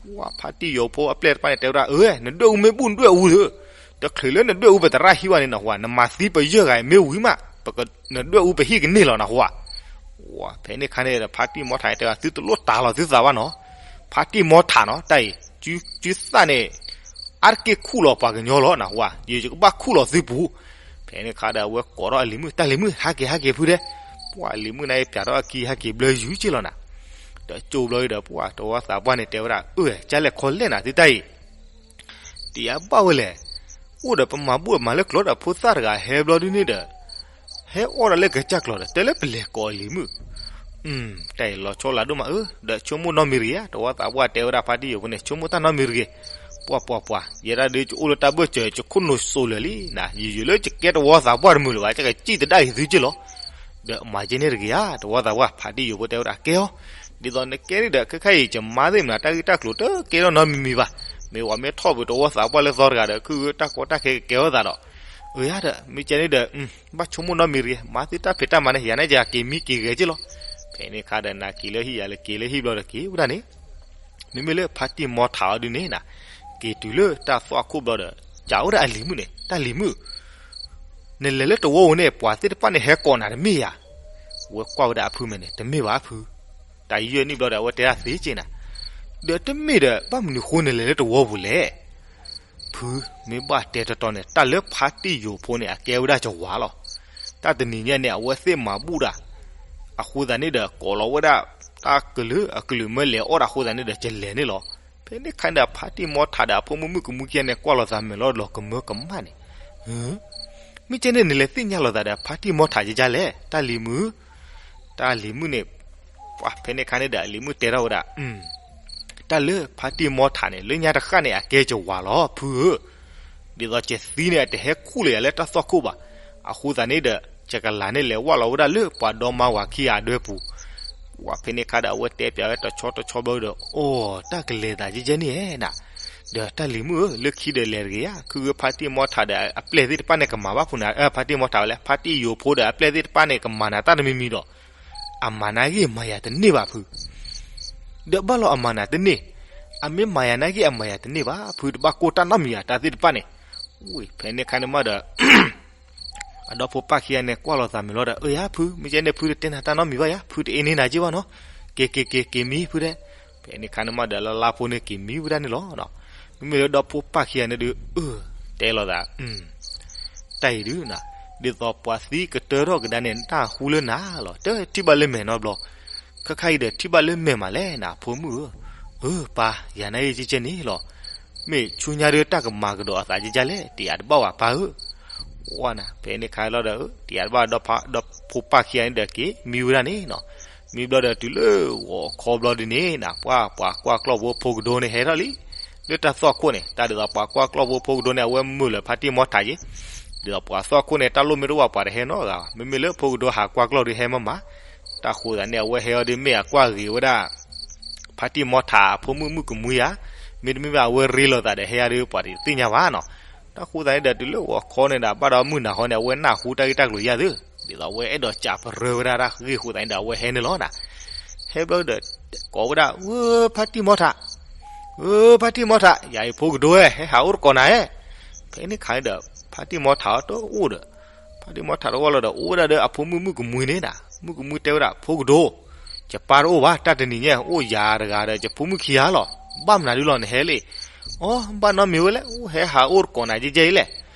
ပှၤဖါတံၢ်ယိၤဖိအပျဲၢ်တဖၣ်န့ၣ်တဲဝဲဒၣ် အၢ နဒွဲၣ်အူမ့ၢ်ဘူၣ်နဒွဲၣ်အူဧၢ, တချုးလၢနဒွဲၣ်အူပသရၣ်ဟံၣ်ဘၣ်န့ၣ်နဟူဧါ, နမၤသံပယဲၢ်ဂၤအံၤမ့ၢ်ဝံၤမး နဒွဲၣ်အူပဟံၣ်ကန့ၢ်လီၤနဟူဧါ. ဖဲန့ၣ်ခါန့ၣ်ဒီး ဖါတံၢ်မီထးန့ၣ်တဲဝဲ သုတလိၣ်တၤလီၤသုသးဘၣ်နီၤ, ဖါတံၢ်မီထးနီၤ တၢ်အံၤ စုသၣ်န့ၣ် အါတက့ၢ်ခူၣ်လီၤပှၤကညီလီၤနဟူဧါ, ယကဘၣ်ခူၣ်လီၤသုပူၤ. ဖဲန့ၣ်ခါဒီးအဝဲကိးထီၣ်အလံၤမုၣ်, တၢ်လံၤမုၣ် ဟးက့ၤဟးက့ၤဖုဒဲး. ပှၤအလံၤမုၣ်န့ၣ် ပၠးထီၣ်အခံဟဲက့ၤဘျၢယူၤက့ၢ်လီၤနၤ. ဒီးကၠိဘျီဒီး ပှၤတဝီသးပှၢ်န့ၣ်တဲဝဲဒၣ် အၢ ကၢ်လဲၣ်ခီလဲၣ်နၤသုတၢ်အံၤ တယၤဘၣ်ဝဲလဲၣ်. အိၣ်ဒီးပမၤဘူၣ်မၤလၢကျိၤဒီးဖိသၣ်တဂၤဟဲဘျီဒုန့ၣ်ဒီး ဟဲအီၣ်ဒၣ်လၢကစၢ်ကျိၤဒီး တဲလၢပလဲၤကိးအလံၤမုၣ်. တၢ်အံၤလီၤဆီလၢဒိၣ်မးအၢ, ဒီးဆိကမိၣ်နီတမံၤတဂ့ၤဧါ, တဝီသးပှၢ်တဲဝဲဒၣ်ဖါတံၢ်ယိၤဖိန့ၣ် ဆိကမိၣ်တၢ်နီတမံၤတဂ့ၤ. ပှၤပှၤပှၤ ယဲဒၣ်ဒုးယအိၣ်လၢတၢ်ဘၢၣ်စၢၤ ယခိၣ်နူာ်စိးလၢာ်လံနၤ, ယယုာ်လၢယကဲတဝီသးပှၢ်တမုာ်လၢၤဘၣ်, ယကစံၣ်သဒၣ်အံၤသုက့ၢ်လီၤ. ဒီးမၤကဲန့ၣ်တဂ့ၤဧါ, တဝီသးပှၢ် ဖါတံၢ်ယိၤဖိတဲဝဲဒၣ် ကဲအီၤ, ဒ်သိးနကဲန့ၣ်ဒီး ခဲခါအံၤ ယမါသ့ၣ်မနၤ တၢ်ဂ့ၢ်တၢ်ကျိၤတကဲထီၣ်နီတမံၤမံၤဘၣ်. မ့ၢ်ဝဲမ့ၢ်ထီၣ်ပူၤတဝီသးပှၢ်လၢသီတဂၤဒီး ခုၣ်ဂၢၢ်တၢ်ကီတၢ်ခဲကကဲထီၣ်သးဒီး, အၢယၤဒီး မ့ၢ်ကဲန့ၣ်ဒီး ဘၣ်ဆိကမိၣ်နီတမံၤတဂ့ၤ, မၤသုတၢ်ဖံးတၢ်မၤန့ၣ် ယၤန့ၣ်ယက့ၤမံက့ၤဂဲၤက့ၢ်လီၤ. ဖဲန့ၣ်ခါဒီး နၤက့ၤလၢဟံၣ် ယၤလၢက့ၤလၢဟံၣ်ဘျီဒီးက့ၤဝဲဒၣ်န့ၣ်, မ့မ့ၢ်လၢဖါတံၢ်မီထးအီၤဒုန့ၣ်နၤ, က့ၤတုၤလၢတၢ်သွၣ်ခိၣ်ဘျီဒီး ကးဝဲဒၣ်အလံၤမုၣ်န့ၣ်, တၢ်လံၤမုၣ် နလဲၤလၢတဝီပူၤန့ၣ် ပှၤသ့ၣ်တဖၣ်န့ၣ်ဟဲကိးနၤတမ့ၢ်ဧါ. ဝဲကွၢ်ဝဲဒၣ်အဖုမဲာ်န့ၣ် တမ့ၢ်ဘၣ်အဖု, တၢ်ယဲၢ်နံၣ်ဘျီဒီး အဝဲတဲဒၣ်သ့က့ၢ်နၤ, ဒီးတမ့ၢ်ဒီး ဘၣ်မနုၤဃိနလဲၤလၢတဝီပူၤလဲၣ်. ဖု, မ့ၢ်ဘၣ်တဲတီတီန့ၣ် တၢ်လၢဖါတံၢ်ယိၤဖိန့ၣ် အကဲဝဲဒၣ်ကဝၤလီၤ. တၢ်တနံၤညါန့ၣ် အဝဲသ့ၣ်မၤဘူၣ်တၢ်, အဃိသတးန့ၣ်ဒီး ကိးလီၤဝဲဒၣ် တၢ်ကလုာ်အကလုာ်မၢလဲၤအီၣ်တၢ်အဃိသတးန့ၣ်ဒီး ကလဲၤန့ၣ်လီၤ. ဖဲန့ၣ်ခါန့ၣ်ဒီး ဖါတံၢ်မီထးဒီးအဖိမုၣ်မုၣ်ကမူၣ်ကဲန့ၣ် ကွၢ်လိာ်သးမဲာ်လီၤလီၤကမၢကမၣ်န့ၣ်, မ့ၢ်ကဲန့ၣ် နလဲၤသ့ၣ်ညါလိာ်သးဒီး ဖါတံၢ်မီထးကကလဲၣ်, တၢ်လံၤမုၣ်, တၢ်လံၤမုၣ်န့ၣ်, ပှၤဖဲန့ၣ်ခါန့ၣ်ဒီး အလံၤမုၣ်တဲထီၣ်ဝဲဒၣ် တၢ်လၢဖါတံၢ်မီထးန့ၣ် လၢညါတဃၣ်န့ၣ် အကဲကဝၤလီၤ ဖုဧၢ, ဒ်သိးကသံန့ၣ် အတဟဲခူၣ်လၢယၤလၢတၢ်သွၣ်ခိၣ်ဘၣ်. အဃိသတးန့ၣ်ဒီး ယကလၤန့ၣ်လဲၤဝၢ်လီၤဝဲဒၣ်လၢပှၤဒီမါဝၤခံဂၤအဒွဲပူၤ, ပှၤဖဲန့ၣ်ခါဒီး အဝဲတဲပၠးဝဲတဆီတဆီဘျီဒီး အိၣ် တၢ်ကလဲၤသးကဲကဲန့ၣ်ဧါနၤ, ဒီးတၢ်လံၤမုၣ်ဧၢ, လၢခံဒီးလဲၤတဂ့ၤဧါ, ခုဂ့ၤဖါတံၢ်မီထးဒီး အပျဲၢ်သ့ၣ်တဖၣ်န့ၣ်ကမၤဘၣ်ဖုနၤ, ဖါတံၢ်မီထးဝဲလဲၣ်, ဖါတံၢ်ယိၤဖိဒီးအပျဲၢ်သ့ၣ်တဖၣ်န့ၣ် ကမၤနၤတၢ်တမံၤမံၤဒီး အမၤနၤဂ့ၢ်မၤယၤတန့ၢ်ဘၣ်ဖု ဒီးဘၣ်လီၤအမၤနၤတန့ၢ်, အမ့ၢ်မၤယၤနာ်က့အမၤယၤတန့ၢ်ဘၣ်, ဖုတဘၣ်ကိၢ်တၢ်နီတမံၤယၤ တၢ်သ့ၣ်တဖၣ်န့ၣ်. ဝံၤဖဲန့ၣ်ခါန့ၣ်မးဒီး အဒီဖိပၢ်ခံဂၤန့ၣ် ကွၢ်လီၤသးမုာ်လီၤဒီး အၢယၤဖု, မ့ၢ်ကဲန့ၣ် ဖုတတဲနၤတၢ်နီတမံၤဘၣ်ယၤ, ဖုတအ့န့ၢ်နၤက့ဘၣ်နီၤ, က့ၤက့ၤက့ၤက့ၤမံဖုတဲ. ဖဲန့ၣ်ခါန့ၣ်မးဒီး လၢလါဖိန့ၣ်က့ၤမံဝဲဒၣ်န့ၣ်လီၤ. မ့မ့ၢ်လၢဒီဖိပၢ်ခံဂၤန့ၣ်ဒုး အၢ တဲလီၤသး တၢ်အံၤဒုးနၤ, ဒ်သိးပှၤသံကတၢၢ်ထီၣ်ကဒါန့ၣ် နတၢ်ဟူလၢနၤလီၤ, တထံၣ်ဘၣ်လၢမဲာ်နီတဘျီ, ခဲခါအံၤဒီးထံၣ်ဘၣ်လၢမဲာ်မးလဲၣ်နၤ ဖိမုၣ်ဧၢ. အၢ ပၢ် ယၤနာ်ဂ့ၢ်ကဲကဲန့ၣ်လီၤ, မ့ၢ်ဆူညါဒီးတၢ်ကမၤကဒီးအသးကဲကဲလဲၣ် တယာ်တဘၣ်ဝဲပၢ်ဧၢ. ဝဲနၤ ဖဲန့ၣ်ခါလီၤဒီး တယာ်တဘၣ်ဒီး ဒီဖိပၢ်ခံဂၤန့ၣ်ဒီးက့ၤမံဝဲဒၣ်န့ၣ်နီၤ. မံဘျီဒီးတုၤလၢဂီၤခီဘျီဒ်န့ၣ်နၤ ပှၤ ပှၤကွၢ်ကျီၢ်ဖိဖိကဒိန့ၣ်ဟဲထီၣ်လံ လၢတၢ်သွၣ်ခိၣ်န့ၣ်, တၢ်ဒ်သိးပှၤကွၢ်ကျီၢ်ဖိဖိကဒိန့ၣ် အဝဲမုာ်လၢဖါတံၢ်မီထးက့ၤ, ဒ်သိးပှၤသွၣ်ခိၣ်န့ၣ် တၢ်လိၣ်မ့ၢ်တအိၣ်ဘၣ်ပှၤတဟဲနီတဂၤဘၣ်, မ့မ့ၢ်လၢဖိကဒိဟးကွၢ်ကျီၢ်ဒီးဟဲမးမး, တၢ်ဃိသးန့ၣ် အဝဲဟဲအီၤဒီးမ့ၢ်အကွၢ်ဂ့ၤဝဲဒၣ် ဖါတံၢ်မီထးအဖိမုၣ်မုၣ်ကမှံဧါ, မ့တမ့ၢ်ဘၣ်အဝဲရ့လိာ်သးဒီးဟဲအီၤဒီးပှၤတသ့ၣ်ညါဘၣ်နီၤ. တၢ်ဃိသးန့ၣ်ဒီးတုၤလၢဂီၤခီန့ၣ်ဒီး ဘၣ်ဒီးမုၢ်နၤဃီန့ၣ် အဝဲနၢ်ဟူတၢ်ဂ့ၢ်တၢ်ကျိၤယါသ့, ဒ်သိးအဝဲအဲၣ်ဒိးစံးပရၢဝဲဒၣ်တၢ်ဂ့ၢ်ဃိသးန့ၣ်ဒီး အဝဲဟဲန့ၣ်လီၤနၤ. ဟဲဘျီဒီး ကိးဝဲဒၣ် ဝဲ ဖါတံၢ်မီထး, ဝဲ ဖါတံၢ်မီထး ယၤအံၤဖိကဒိဧၢ ဟဲဟးအိၣ်တကိးနၤဧၢ. ဖဲန့ၣ်ခါန့ၣ်ဒီး ဖါတံၢ်မီထးတအိၣ်ဒီး ဖါတံၢ်မီထးတအိၣ်လီၤဒီး အိၣ်ဝဲဒၣ်ဒီးအဖိမုၣ်မုၣ်ကမှံန့ၣ်နၤ, မုၣ်ကမှံတဲဝဲဒၣ် ဖိကဒိ, ယပၢ်တအိၣ်ဘၣ် တၢ်တနံၤညါ အိၣ်ယၤတဂၤဒီး ယဖိမုၣ်ခံဂၤလီၤ, ဘၣ်မနုၤဒုလီၤနဟဲလံ. အိ ဘၣ်နီတမံၤဝဲလဲၣ်, အိၣ်ဟဲဟးအိၣ်တကိးနၤကဲကဲအံၤလဲၣ်.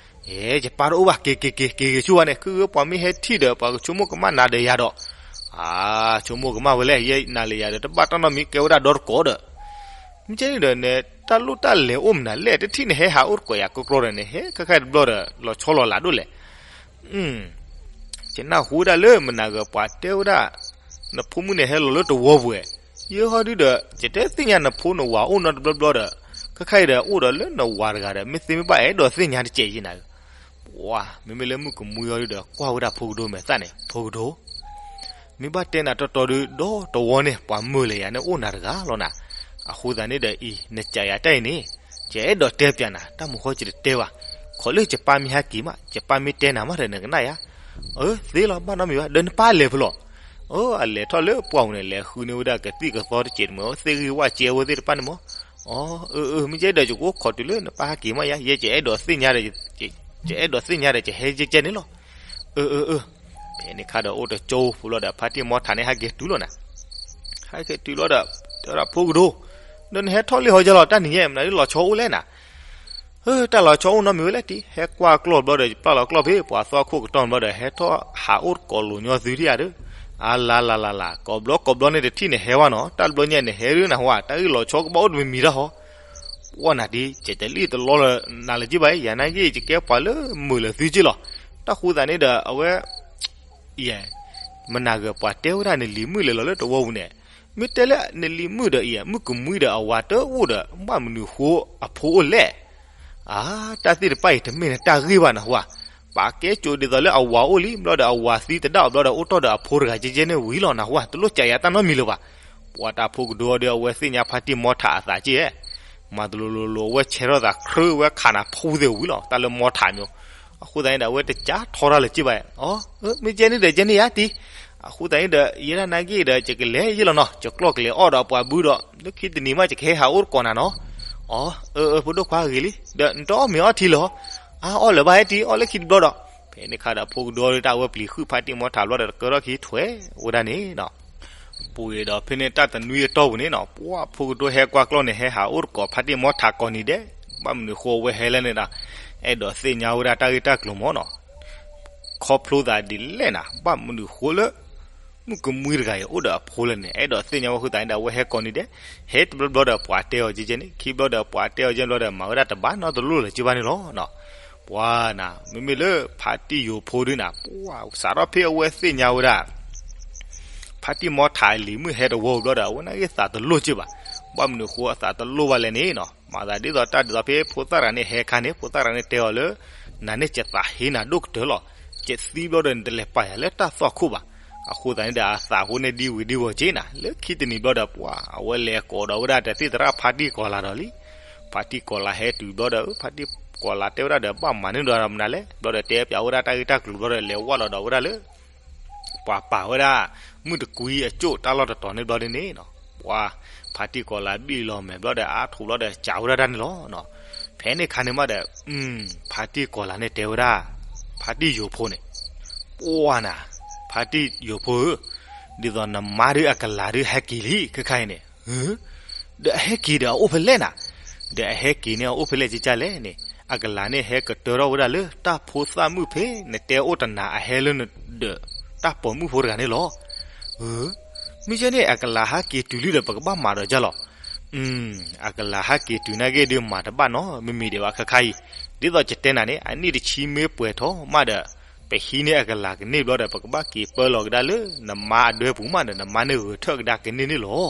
အဲ ယပၢ်တအိၣ်ဘၣ် က့ၤက့ၤက့ၤက့ၤက့ၤဆူၣ်ဝဲန့ၣ် ခုဝဲပှၤမ့ၢ်ဟဲထံၣ်ဒီး ပှၤကဆိကမိၣ်ကမၣ်နၤဒီးယၤဒီး, အါ ဆိကမိၣ်ကမၣ်ဝဲလဲၣ်, ယဲနၤလၢယၤဒီး တဘၣ်တၢ်နီတမံၤ ကဲဝဲဒၣ်ဒီတကိးဒီး မ့ၢ်ကဲန့ၣ်ဒီး နတၢ်လိၣ်တၢ်လဲၤအိၣ်မနုၤလဲၣ်, တထံၣ်နဟဲဟးအိၣ်တကိးယၤကကျီဒီး နဟဲခဲခါတဘျီဒီး လီၤဆီလီၤလးဒိၣ်လဲၣ်. ယနၢ်ဟူဝဲဒၣ်လၢမနၤဂၤပှၤတဲဝဲဒၣ် နဖိမုၣ်န့ၣ်ဟဲလီၤလၢတဝီပူၤ, ယဲဟီဒုဒီး ယတသ့ၣ်ညါနဖိနဝၤအိၣ်နီတဘျီဘျီဒီး ခဲခါအံၤဒီး အိၣ်ဒီးလၢနဝၤတဂၤဒီး မ့ၢ်သ့မ့ၢ်ဘၣ်အဲၣ်ဒိးသ့ၣ်ညါတကဲးယဲနၤဧၢ. ပှၤ မ့မ့ၢ်လၢမုၣ်ကမှံအီၤဒုဒီး ကွၢ်ဝဲဒၣ်ဖိကဒိမဲာ်သၣ်န့ၣ် ဖိကဒိ မ့ၢ်ဘၣ်တဲနၤတီတီဒု ဒီတဝီန့ၣ် ပှၤမုာ်လၢယၤန့ၣ်အိၣ်နၤတဂၤလီၤနၤ. အဃိသတးန့ၣ်ဒီးအံၤ နစံးယၤတၢ်အံၤန့ၣ် ယအဲၣ်ဒိးတဲပၠးနၤ တၢ်မူဃီယတတဲဘၣ်. ခီလၢယပၢ်မ့ၢ်ဟဲက့ၤမး ယပၢ်မ့ၢ်တဲနၤမးဒီး နကနၣ်ယၤ. အၢ သ့လီၤ ဘၣ်နီတမံၤဘၣ် ဒီးနပၢ်လဲၤဖဲလဲၣ်. အၢ အလဲၤထီၣ်လၢပှၢ်ပူၤန့ၣ် လဲၤဃုန့ၢ်ဝဲဒၣ်ကသံၣ်ကသီတစဲးတမှဲၤ သ့ၣ်ဂံၢ်ဝၣ်စဲဝဲသ့ၣ်တဖၣ်န့ၣ်မး. အၢ အၢ အၢ မ့ၢ်ကဲဒီး ယကအိၣ်ခိးတုၤလၢနပၢ်ဟဲက့ၤမးယၤ ယဲယအဲၣ်ဒိးသ့ၣ်ညါဒီး ယအဲၣ်ဒိးသ့ၣ်ညါဒီး ယဟဲကဲကဲန့ၣ်လီၤ. အၢ အၢ အၢ ဖဲန့ၣ်ခါဒီးအိၣ်တကၠိဖိလီၤဒီး ဖါတံၢ်မီထးန့ၣ် ဟဲက့ၤတုၤလီၤနၤ. ဟဲက့ၤတုၤလီၤဒီး တဲဝဲဒၣ်ဖိကဒိ ဒီးနဟဲထီၣ်လံဟီယဲလီၤ တၢ်နံၤညါ မနုၤလၢလီၤဆီအိၣ်လဲၣ်နၤ. အၢ တၢ်လီၤဆီအိၣ်နီတမံၤဝဲလဲၣ်တံၢ် ဟဲကွၢ်ကျီၢ်ဘျီဒီး ယပျၢ်လီၤကျီၢ်ဖဲ ပှၤသွၣ်ခိၣ်ကတီၢ်ဘျီဒီး ဟဲထီၣ်ဟးအိၣ်တကိးလိာ်ညီသုဒံးဧါဒီး. အါ လၢ်လၢ်လၢ်လၢ် ကိးဘျီကိးဘျီန့ၣ်တထံၣ်နဟဲဝဲနီၤ တၢ်တဘျီညါနဟဲဒုးနဟူဧါ တၢ်ဂ့ၢ်လီၤဆီကဘၣ်အိၣ်တမံၤမံၤတၢ်ဟီ ပှၢ်နၤဒ် ကတလံၣ်တလီလၢနၤလၢၤက့ဘၣ် ယၤနာ်က့ ယကဲပှၤလၢမုာ်လၢၤသုက့လီၤ. တၢ်ဃိသတးန့ၣ်ဒီး အဝဲ ယဲ မနၤဂၤပှၤတဲဝဲဒၣ်နလံၤမုၣ်လဲၤလီၤလၢတဝီပူၤန့ၣ် မ့ၢ်တဲလၢနလံၤမုၣ်ဒီးအံၤ မုၣ်ကမှံဒီးအဝၤတအိၣ်ဒီး ဘၣ်မနုၤဃိအဖိအိၣ်လဲၣ်. အါ တၢ်သ့ၣ်တဖၣ်အံၤတမ့ၢ်နတၢ်ဂ့ၢ်ဘၣ်နဟူဧါ. ပာ်ကဲစိၤဒ်သိးလၢအဝၤအိၣ်လံ ဘျီဒီးအဝၤသံတဒၣ်အီၤဘျီဒီး အိၣ်တ့ၢ်ဒီးအဖိတဂၤကဲကဲန့ၣ်ဝံၤလီၤနဟူဧါ တလိၣ်ကးယၤတၢ်နီတမံၤလၢၤဘၣ်. ပှၤတၢ်ဖိကဒိဒီး အဝဲသ့ၣ်ညါဖါတံၢ်မီထးအသးက့ဧဲ မၤတလိၤလိၤလိၤ အဝဲဆဲးထီၣ်သး ခြိဝဲခးနၤဖူသ့ၣ်ဝံၤလီၤ တၢ်လၢမီထးမ့ၢ်. အဃိသတးန့ၣ်ဒီး အဝဲတကးထီတၢ်လၢၤက့ဘၣ်. အၢ မ့ၢ်ကဲန့ၣ်ဒီး ကဲန့ၣ်ယါတံၢ်. အဃိသတးန့ၣ်ဒီး ယဲဒၣ်နာ်က့ဒီး ယကလဲၤယ့ၢ်လီၤနီၤ ယကျီၢ်ကလဲၤအီၣ်ဒီးပှၤဘုဒီး လၢခံတနံၤမး ယကဟဲဟးအိၣ်တကိးနၤနီၤ. အၢ အၢ အၢ ဖိဒိၣ်ခွါဂ့ၤလံ ဒီးနတအီၣ်မ့ၤအီထံလၢၤ. အါ အီၣ်လၢၤဘၣ်ဟဲတံၢ် အီၣ်လၢခံတဘျီဒီး. ဖဲန့ၣ်ခါဒီး ဖိကဒိတၢ်ဝဲပျံၤဃုာ်ဖါတံၢ်မီထးဘျီဒီး တကဲထီၣ်ခံထွဲဝဲဒၣ်န့ၣ်နီၤ. ပူၤဒီးဖဲန့ၣ်တၢ်တနွံအတီၢ်ပူၤန့ၣ်နီၤ ပှၤဖိကဒိဟဲကွၢ်ကျီၢ်န့ၣ် ဟဲဟးအိၣ်တကိးဖါတံၢ်မီထးကိးနံၤဒဲး ဘၣ်မနုၤဃိအဝဲဟဲလဲၣ်န့ၣ်ဒီး အဲၣ်ဒိးသ့ၣ်ညါဝဲဒၣ်တၢ်ဂ့ၢ်တၢ်ကျိၤမ့ၢ်နီၤ. ခီဖျိသးဒ်လဲၣ်နၤ ဘၣ်မနုၤဃိလၢ မုၣ်ကမှံတဂၤအံၤအိၣ်ဒီးအဖိလဲၣ်န့ၣ် အဲၣ်ဒိးသ့ၣ်ညါဝဲဃုာ်သးန့ၣ်ဒီး အဝဲဟဲကိးနံၤဒဲး ဟဲတဘျီဘျီဒီးပှၤတဲအီၤကဲကဲန့ၣ် ခံဘျီဒီးပှၤတဲအီၤကဲဘျီဒီး မၤဝဲဒၣ်တဘၣ်နီတလိၣ်လၢၤက့ဘၣ်န့ၣ်လီၤ. ပှၤနၤမ့မ့ၢ်လၢဖါတံၢ်ယိၤဖိဒုနၤ ပှၤစးထီၣ်ဖဲအဝဲသ့ၣ်ညါဝဲဒၣ် ဖါတံၢ်မီထးအလံၤမုၣ်ဟဲတဝီဘျီဒီး အဝဲနာ်က့သးတလိၣ်က့ဘၣ်. ဘၣ်မနုၤဃိအသးတလိၣ်ဘၣ်လဲၣ်န့ၣ်နီၤ မၤသးဒ်သိးတၢ်ဒ်သိးဖဲဖိသၣ်တဂၤန့ၣ်ဟဲခါန့ၣ် ဖိသၣ်တဂၤန့ၣ်တဲအီၤလၢ နၤန့ၣ်ယသးဟ့နၤဒိၣ်ကတၢၢ်လီၤ. ယသံဘျီဒီးနတလဲၤပာ်ယၤလၢတၢ်သွၣ်ခိၣ်ဘၣ်. အဃိသတးန့ၣ်ဒီး အသးဖိန့ၣ်ဒံဝံၤဒံဝီၤက့နၤ, လၢခံတနံၤဘျီဒီး ပှၤအဝဲလဲၤကိးဒီးဝဲဒၣ်တၢ်သ့ၣ်သရၣ်ဖါတံၢ်ကီၤလၤဒီးလံ. ဖါတံၢ်ကီၤလၤဟဲတုၤဘျီဒီး ဖါတံၢ်ကီၤလၤတဲဝဲဒၣ်ဒီး ဘၣ်မၤန့ၢ်ဒီးမနုၤလဲၣ်, ဘျီဒီးတဲပၠးဝဲဒၣ်တၢ်ဂ့ၢ်တၢ်ကျိၤဘျီဒီး လဲၤဝဲလီၤဒီးဝဲဒၣ်လၢ ပှၤပာ်ဝဲဒၣ် မုၢ်တကွံအကၠိၣ်တၢ်လီၢ်တတီၤန့ၣ်ဘျီဒ်န့ၣ်နီၤ, ပှၤ ဖါတံၢ်ကီၤလၤဘံၣ်လီၤမဲာ်ဘျီဒီး အါထီၣ်ဘျီဒီး စံးဝဲဒၣ်တၢ်န့ၣ်လီၤ. ဖဲန့ၣ်အခါန့ၣ်မးဒီး ဖါတံၢ်ကီၤလၤန့ၣ်တဲဝဲဒၣ် ဖါတံၢ်ယိၤဖိန့ၣ်, ပှၤနၤ, ဖါတံၢ်ယိၤဖိဧၢ, ဒ်သိးနမါဒုးအကလၤဒုးဟဲက့ၤလံ ခဲခါအံၤန့ၣ်, ဒီးအဟဲက့ၤဒီးအအိၣ်ဖဲလဲၣ်နၤ, ဒီးအဟဲက့ၤန့ၣ်အအိၣ်ဖဲလဲၣ်ကကလဲၣ်န့ၣ်, အကလၤန့ၣ်ဟဲကတၢထီၣ်ဝဲဒၣ်လၢတၢ်ဖိသၣ်မုၣ်ဖဲ နတဲအိၣ်တနၤအဟဲလၢနဒီး တၢ်ပိာ်မုၣ်ဖိတဂၤန့ၣ်လီၤ. မ့ၢ်ကဲန့ၣ် အကလၤဟဲက့ၤတုၤလံဒီး ပကဘၣ်မၤဒီးဒ်လဲၣ်. အကလၤဟဲက့ၤတုၤနာ်က့ဒုး မၤတဘၣ်နီတမံၤဒံးဘၣ် ခဲခါအံၤ, ဒ်သိးယတဲနၤန့ၣ် အနံၣ်တဆံမ့ၢ်ပှဲၤထီၣ်မးဒီး ပဟံးန့ၢ်အကလၤကန့ၢ်ဘျီဒီး ပကဘၣ်က့ၤပၢလီၤကဒါလၢနမါအဒွဲပူၤမးဒီး နမါန့ၣ်ဂဲၤထၢၣ်ကဒါကန့ၢ်န့ၣ်လီၤ.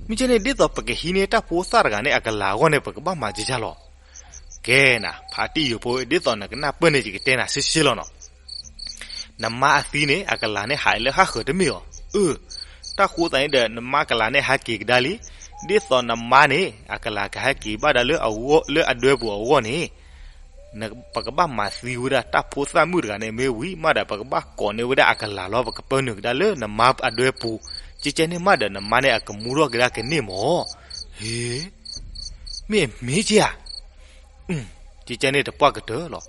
မ့ၢ်ကဲန့ၣ် ဒ်သိးပကဟံးန့ၢ်တၢ်ဖိသၣ်တဂၤန့ၣ် အကလၤအဂီၢ်န့ၣ် ပကဘၣ်မၤဒ်လဲၣ်. ကဲနၤ ဖါတံၢ်ယိၤဖိ, ဒ်သိးနကနၢ်ပၢၢ်န့ၣ် ယကတဲနၤရှဲရှဲလီၤနီၤ. နမါအသံန့ၣ် အကလၤန့ၣ်ဟးလၢဟးဃၢၤတမ့ၢ်အီၤ. အၢ, တၢ်ဃိသးန့ၣ်ဒီး နမါကလၤန့ၣ်ဟဲက့ၤကဒါလံ. ဒ်သိးနမါန့ၣ် အကလၤကဟဲက့ၤဘၣ်ဒၣ်လၢအဝဲ လၢအဒွဲပူၤအဂီၢ်န့ၣ် ပကဘၣ်မၤသံဝဲဒၣ်တၢ်ဖိသၣ်မုၣ်တဂၤန့ၣ်မ့ၢ်ဝံၤမးဒီး ပကဘၣ်ကိးန့ၢ်ဝဲဒၣ်အကလၤလီၤ. ပကပၢနုာ်ကဒါလၢနမါအဒွဲပူၤ, ကကဲန့ၣ်မးဒီး နမါန့ၣ်အကမူထီၣ်ကဒါကန့ၢ်မး. ဟ့, မ့ၢ်မ့ၢ်ကဲဧါ. ကကဲန့ၣ်တပှၢ်ကတၢၢ်လီၤ.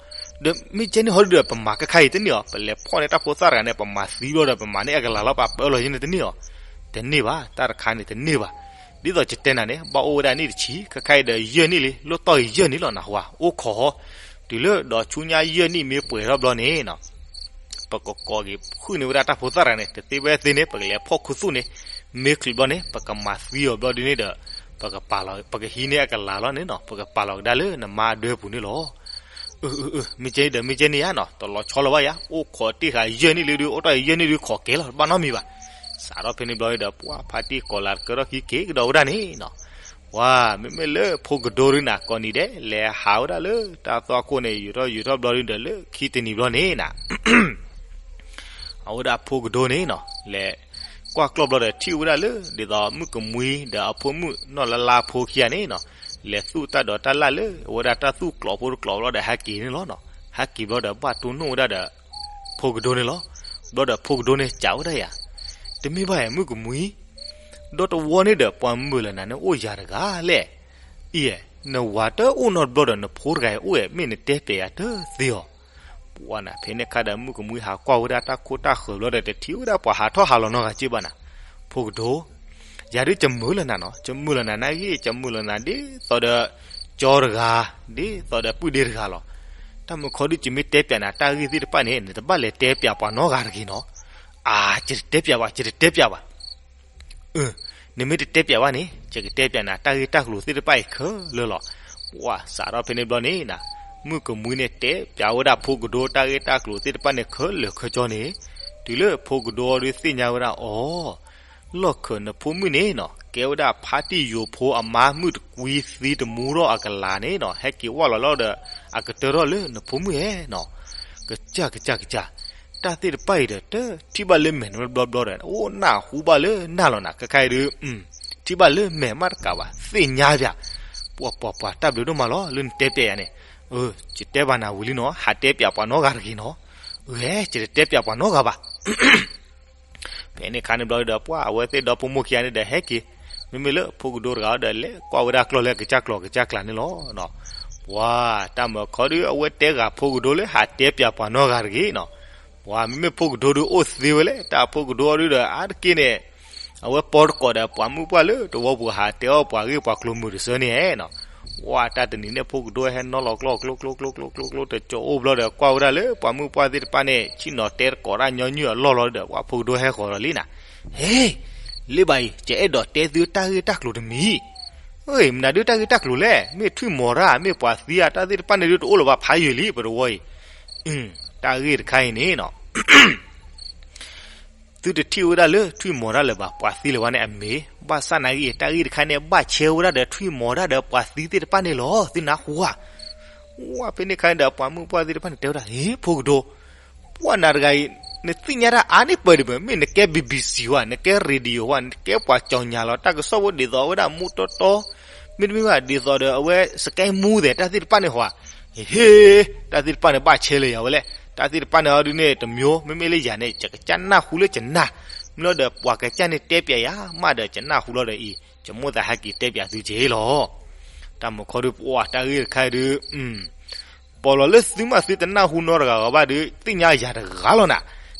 ဒီးမ့ၢ်ကဲန့ၣ်ဟီဒုဒီး ပမၤခဲခါအံၤတန့ၢ်အီၤ, ပလဲၤဖီၣ်န့ၢ်တၢ်ဖိသၣ်တဂၤန့ၣ် ပမၤသံဘျီဒီး ပမၤန့ၢ်အကလၤလီၤ ပပၢလီၤယဲန့ၣ်တန့ၢ်အီၤ. တန့ၢ်ဘၣ်, တၢ်တခါန့ၣ်တန့ၢ်ဘၣ်. ဒ်သိးယတဲနၤန့ၣ် ဘၣ်အိၣ်ဝဲဒၣ်နံၣ်တဆံ, ခဲခါအံၤဒီးယဲၢ်နံၣ်လံ, လၢတီၢ်အံၤယဲၢ်နံၣ်လီၤနဟါ, အိၣ်ခိးဟီ, တုၤလၢဒီးဆူညါယဲၢ်နံၣ်မ့ၢ်ပှဲၤထီၣ်ဘျီန့ၣ် ပကကိးက့ၤဃုာ်န့ၢ်ဝဲဒၣ်တၢ်ဖိသၣ်တဂၤန့ၣ် တသ့ဝဲသ့န့ၣ် ပကလဲၤဖီၣ်ခူသူၣ်န့ၣ်, မ့ၢ်ချုးဘျီန့ၣ် ပကမၤသံအီၤဘျီဒ်န့ၣ်ဒီး ပကပာ်လီၤ, ပကဟံးန့ၢ်အကလၤလီၤန့ၣ်နီၤ, ပကပာ်လီၤကဒါလၢနမါအဒွဲပူၤန့ၣ်လီၤ. အၢ, မ့ၢ်ကဲန့ၣ်ဒီး မ့ၢ်ကဲန့ၣ်ဧါနီၤ, တလီၤဆီလၢၤဘၣ်ယါ, အိၣ်ခိးတ့ၢ်ဃာ်ယဲၢ်နံၣ်လံဒုး အိၣ်တ့ၢ်ယဲၢ်နံၣ်ဒုး ခိးကဲလီၤ တဘၣ်နီတမံၤဘၣ်. စးထီၣ်ဖဲန့ၣ်ဘျီန့ၣ်ဒီး ပှၤဖါတံၢ်ကီၤလၤတကဲထီၣ်ခံက့ၤကဒီးဝဲဒၣ်န့ၣ်နီၤ. ပှၤမ့မ့ၢ်လၢဖိကဒိဒုးနၤ ကိးနံၤဒဲး လဲၤဟးဝဲဒၣ်လၢတၢ်သွၣ်ခိၣ်န့ၣ် ယူၤထီၣ်ယူၤထီၣ်ဘျီဒုးဒီး လၢခံတနံၤဘျီန့ၣ်နၤ အဝဲဒၣ်ဖိကဒိန့ၣ်နီၤ လဲၤကွၢ်ကျီၢ်ဘျီဒီး ထံၣ်ဝဲဒၣ်လၢ ဒ်သိးမုၣ်ကမှံဒီးအဖိမုၣ်နီၢ်လါလါဖိခံဂၤန့ၣ်နီၤ, လဲၤသူၣ်တၢ်ဒိးတၢ်လၣ်လၢ အဝဲဒၣ်တၢ်သူၣ်ကျိၤဖိတကျိၤဘျီဒီး ဟဲက့ၤန့ၣ်လီၤနီၤ. ဟဲက့ၤဘျီဒီး ဘၣ်တိၢ်နီၣ်ဝဲဒၣ်ဒီး ဖိကဒိန့ၣ်လီၤ. ဘျီဒီးဖိကဒိန့ၣ် စံးဝဲဒၣ်ယၤ, တမ့ၢ်ဘၣ်ယၤ မုၣ်ကမှံ, ဒီတဝီန့ၣ်ဒီး ပှၤမုၢ်လၢနၤန့ၣ် အိၣ်ယၤတဂၤလဲၣ်. အံၤ, နဝၤတအိၣ်နီတဘျီဒီး နဖိတဂၤအံၤအိၣ်ဧါ, မ့ၢ်နတဲပျဲယၤတသ့အီၤ. ပှၤနၤ ဖဲန့ၣ်အခါဒီး မုၣ်ကမှံဟးကွၢ်ဝဲဒၣ်တၢ်ခိၣ်တၢ်ဃၢၤဘျီဒီး တထံၣ်ဝဲဒၣ်ပှၤဟးထီၣ်ဟးလီၤနီတဂၤက့ဘၣ်နၤ. ဖိကဒိ, ယၤဒုးယမုာ်လၢနၤနီၤ, ယမုာ်လၢနၤနာ်ဂ့ၤ, ယမုာ်လၢနၤဒ်သိးဒီး ကၠီတဂၤ, ဒ်သိးဒီးပုၢ်ဒ့တဂၤလီၤ. တၢ်မုာ်ခီဒုး ယမ့ၢ်တဲပျဲနၤတၢ်ဂ့ၢ်သ့ၣ်တဖၣ်န့ၣ် နတဘၣ်လဲၤတဲပျဲပှၤနီတဂၤတဂ့ၤနီၤ. အါ, ယတတဲပျဲဘၣ်, ယတတဲပျဲဘၣ်. အၢ, နမ့ၢ်တတဲပျဲဘၣ်န့ၣ် ယကတဲပျဲနၤတၢ်ဂ့ၢ်တၢ်ကျိၤသ့ၣ်တဖၣ်အံၤခဲလၢာ်လီၤ. ပှၤစးထီၣ်ဖဲန့ၣ်ဘျီန့ၣ်နၤ, မုၣ်ကမှံန့ၣ်တဲပျဲဝဲဒၣ်ဖိကဒိတၢ်ဂ့ၢ်တၢ်ကျိၤသ့ၣ်တဖၣ်န့ၣ်ခဲလၢာ်ခဲဆ့န့ၣ်, တုၤလၢဖိကဒိအီၤဒုးသ့ၣ်ညါဝဲဒၣ်အီၤ, လီၢ်ခၢၣ်နဖိမုၣ်န့ၣ်နီၤ ကဲဝဲဒၣ်ဖါတံၢ်ယိၤဖိအမါမုၣ်တကွံသံတမူထီၣ်အကလၤန့ၣ်နီၤ ဟဲက့ၤဝဲလီၤလီၤဒီး အကတၢၢ်ထီၣ်လၢနဖိမုၣ်ဧဲနီၤ. ကစၢ်ကစၢ်ကစၢ်, တၢ်သ့ၣ်တဖၣ်အံၤဒီး တထံၣ်ဘၣ်လၢမဲာ်ဘျီဘျီဒီး အိၣ်နၢ်ဟူဘၣ်လၢနၢ်လီၤနၤ ခဲခါအံၤဒုး ထံၣ်ဘၣ်လၢမဲာ်မးတကးဘၣ် သ့ၣ်ညါပျဲ, ပှၤပှၤပှၤတၢ်ဘျုးဒိၣ်မးလီၤ လၢနတဲပျဲယၤန့ၣ်, ယတဲဘၣ်နၤဝံၤလံနီၤ ဟးတဲပျဲပှၤနီတဂၤတဂ့ၤနီၤ, ဂဲၤ ယတတဲပျဲပှၤနီတဂၤဘၣ်. ဖဲန့ၣ်အခါန့ၣ်ဘျီဒီး ပှၤအဝဲသ့ၣ်ဒီဖိမိၢ်ခံဂၤန့ၣ်ဒီးဟဲက့ၤ, မ့မ့ၢ်လၢဖိကဒိတဂၤဒီး လဲၤကွၢ်ဝဲဒၣ်ကျီၢ်လၢကစၢ်ကျီၤကစၢ်ကျါန့ၣ်လီၤ. ပှၤတၢ်မုာ်ခီဒုး အဝဲတဲဂၤဖိကဒိလၢဟးတဲပျဲပှၤနီတဂၤတဂ့ၤနီၤ, ပှၤမ့မ့ၢ်ဖိကဒိဒုးအိၣ်သ့ဝဲလဲၣ် တၢ်ဖိကဒိအီၤဒုးဒီး အါတက့ၢ်န့ၣ် အဝဲပီတကိးဒီးပှၤမုၣ်ပှၢ်လၢတဝီပူၤဟးတဲအီၣ်ပှၤဂ့ၢ်ပှၤကျိၤမုာ်တစၢန့ၣ်နီၤ, ပှၤတၢ်တနံၤန့ၣ် ဖိကဒိဟဲနီၤလီၤကျီၢ်ကျိကျိကျိကျိကျိကျိ တကၠီအိၣ်ဘျီဒီး ကွၢ်ဝဲဒၣ်လၢပှၤမုၣ်ပှၢ်သ့ၣ်တဖၣ်န့ၣ် ဆ့ၣ်နီၤတဲတကိးတၢ်ညီနုၢ်အလီၢ်လီၤဒီး ပှၤဖိကဒိဟဲဃီၤဒီးလံနၤ, ဟ့, လၢဘၣ်အံၤ ယအဲၣ်ဒိးတဲသုတၢ်ဂ့ၢ်တၢ်ကျိၤတမံၤ, မနုၤဒုးတၢ်ဂ့ၢ်တၢ်ကျိၤလဲၣ် မ့ၢ်ထွံၣ်မီၤတၢ် မ့ၢ်ပှၤသံအတၢ်သ့ၣ်တဖၣ်န့ၣ်ဒုးတအိၣ်လၢၤဘၣ်ဖးယံာ်လံ ပတဝီအံၤ, တၢ်ဂ့ၢ်တခါအံၤန့ၣ်နီၤ သုတထံၣ်ဝဲဒၣ်လၢထွံၣ်မီၤတၢ်လၢၤဘၣ် ပှၤသံလၢၤဝဲန့ၣ်အမ့ၢ်, ဘၣ်ဆၣ်နာ်ဂ့ၤ တၢ်ဂ့ၢ်တခါန့ၣ် ဘၣ်ဆဲဝဲဒၣ်ဒီးထွံၣ်မီၤတၢ်ဒီးပှၤသံသ့ၣ်တဖၣ်န့ၣ်လီၤ သုနၢ်ဟူဧါ. ဝဲဖဲန့ၣ်အခါန့ၣ်ဒီး ပှၤမုၣ်ပှၢ်သ့ၣ်တဖၣ်န့ၣ်တဲဝဲဒၣ် ဟ့ ဖိကဒိ, ပှၤနၤတဂၤအံၤ နသ့ၣ်ညါတၢ်အါန့ၢ်ပၢၢ်ဒံးမ့ၢ် မ့ၢ်နကဲ ဘီဘီစံ ဝဲ နကဲ ရေဒီယို ဝဲ နကဲပှၤကၠီၣ်ညါလီၤ တၢ်ကစီၣ်ဖိဒ်သိးဝဲဒၣ်မူတီတီ, မ့တမ့ၢ်ဘၣ်ဒ်သိးဒီးအဝဲ Sky News သဲး တၢ်သ့ၣ်တဖၣ်န့ၣ်ဟီဧါ, ဟ့, တၢ်သ့ၣ်တဖၣ်န့ၣ်ဘၣ်ဆဲလၢယၤဝဲလဲၣ်, တၢ်သ့ၣ်တဖၣ်န့ၣ်အီၤဒုန့ၣ်တမျိုး မ့မ့ၢ်လၢယၤန့ၣ် ယကစၢ်နၢ်ဟူလၢယနၢ်, မ့ၢ်လီၤဒီးပှၤကစၢ်န့ၣ်တဲပၠးယၤမးဒီး ယနၢ်ဟူလီၤဒီးအံၤ ယမိၣ်သးဟဲက့ၤတဲပၠးသုက့ၤလီၤ. တၢ်မုၢ်ခီဒုးပှၤတၢ်ဂ့ၢ်တခါဒုး ပီၢ်လီၤလၢသုမးသုတနၢ်ဟူနီတဂၤဂီၤဘၣ်ဒုး သ့ၣ်ညါယၤတဂၤလီၤနၤ,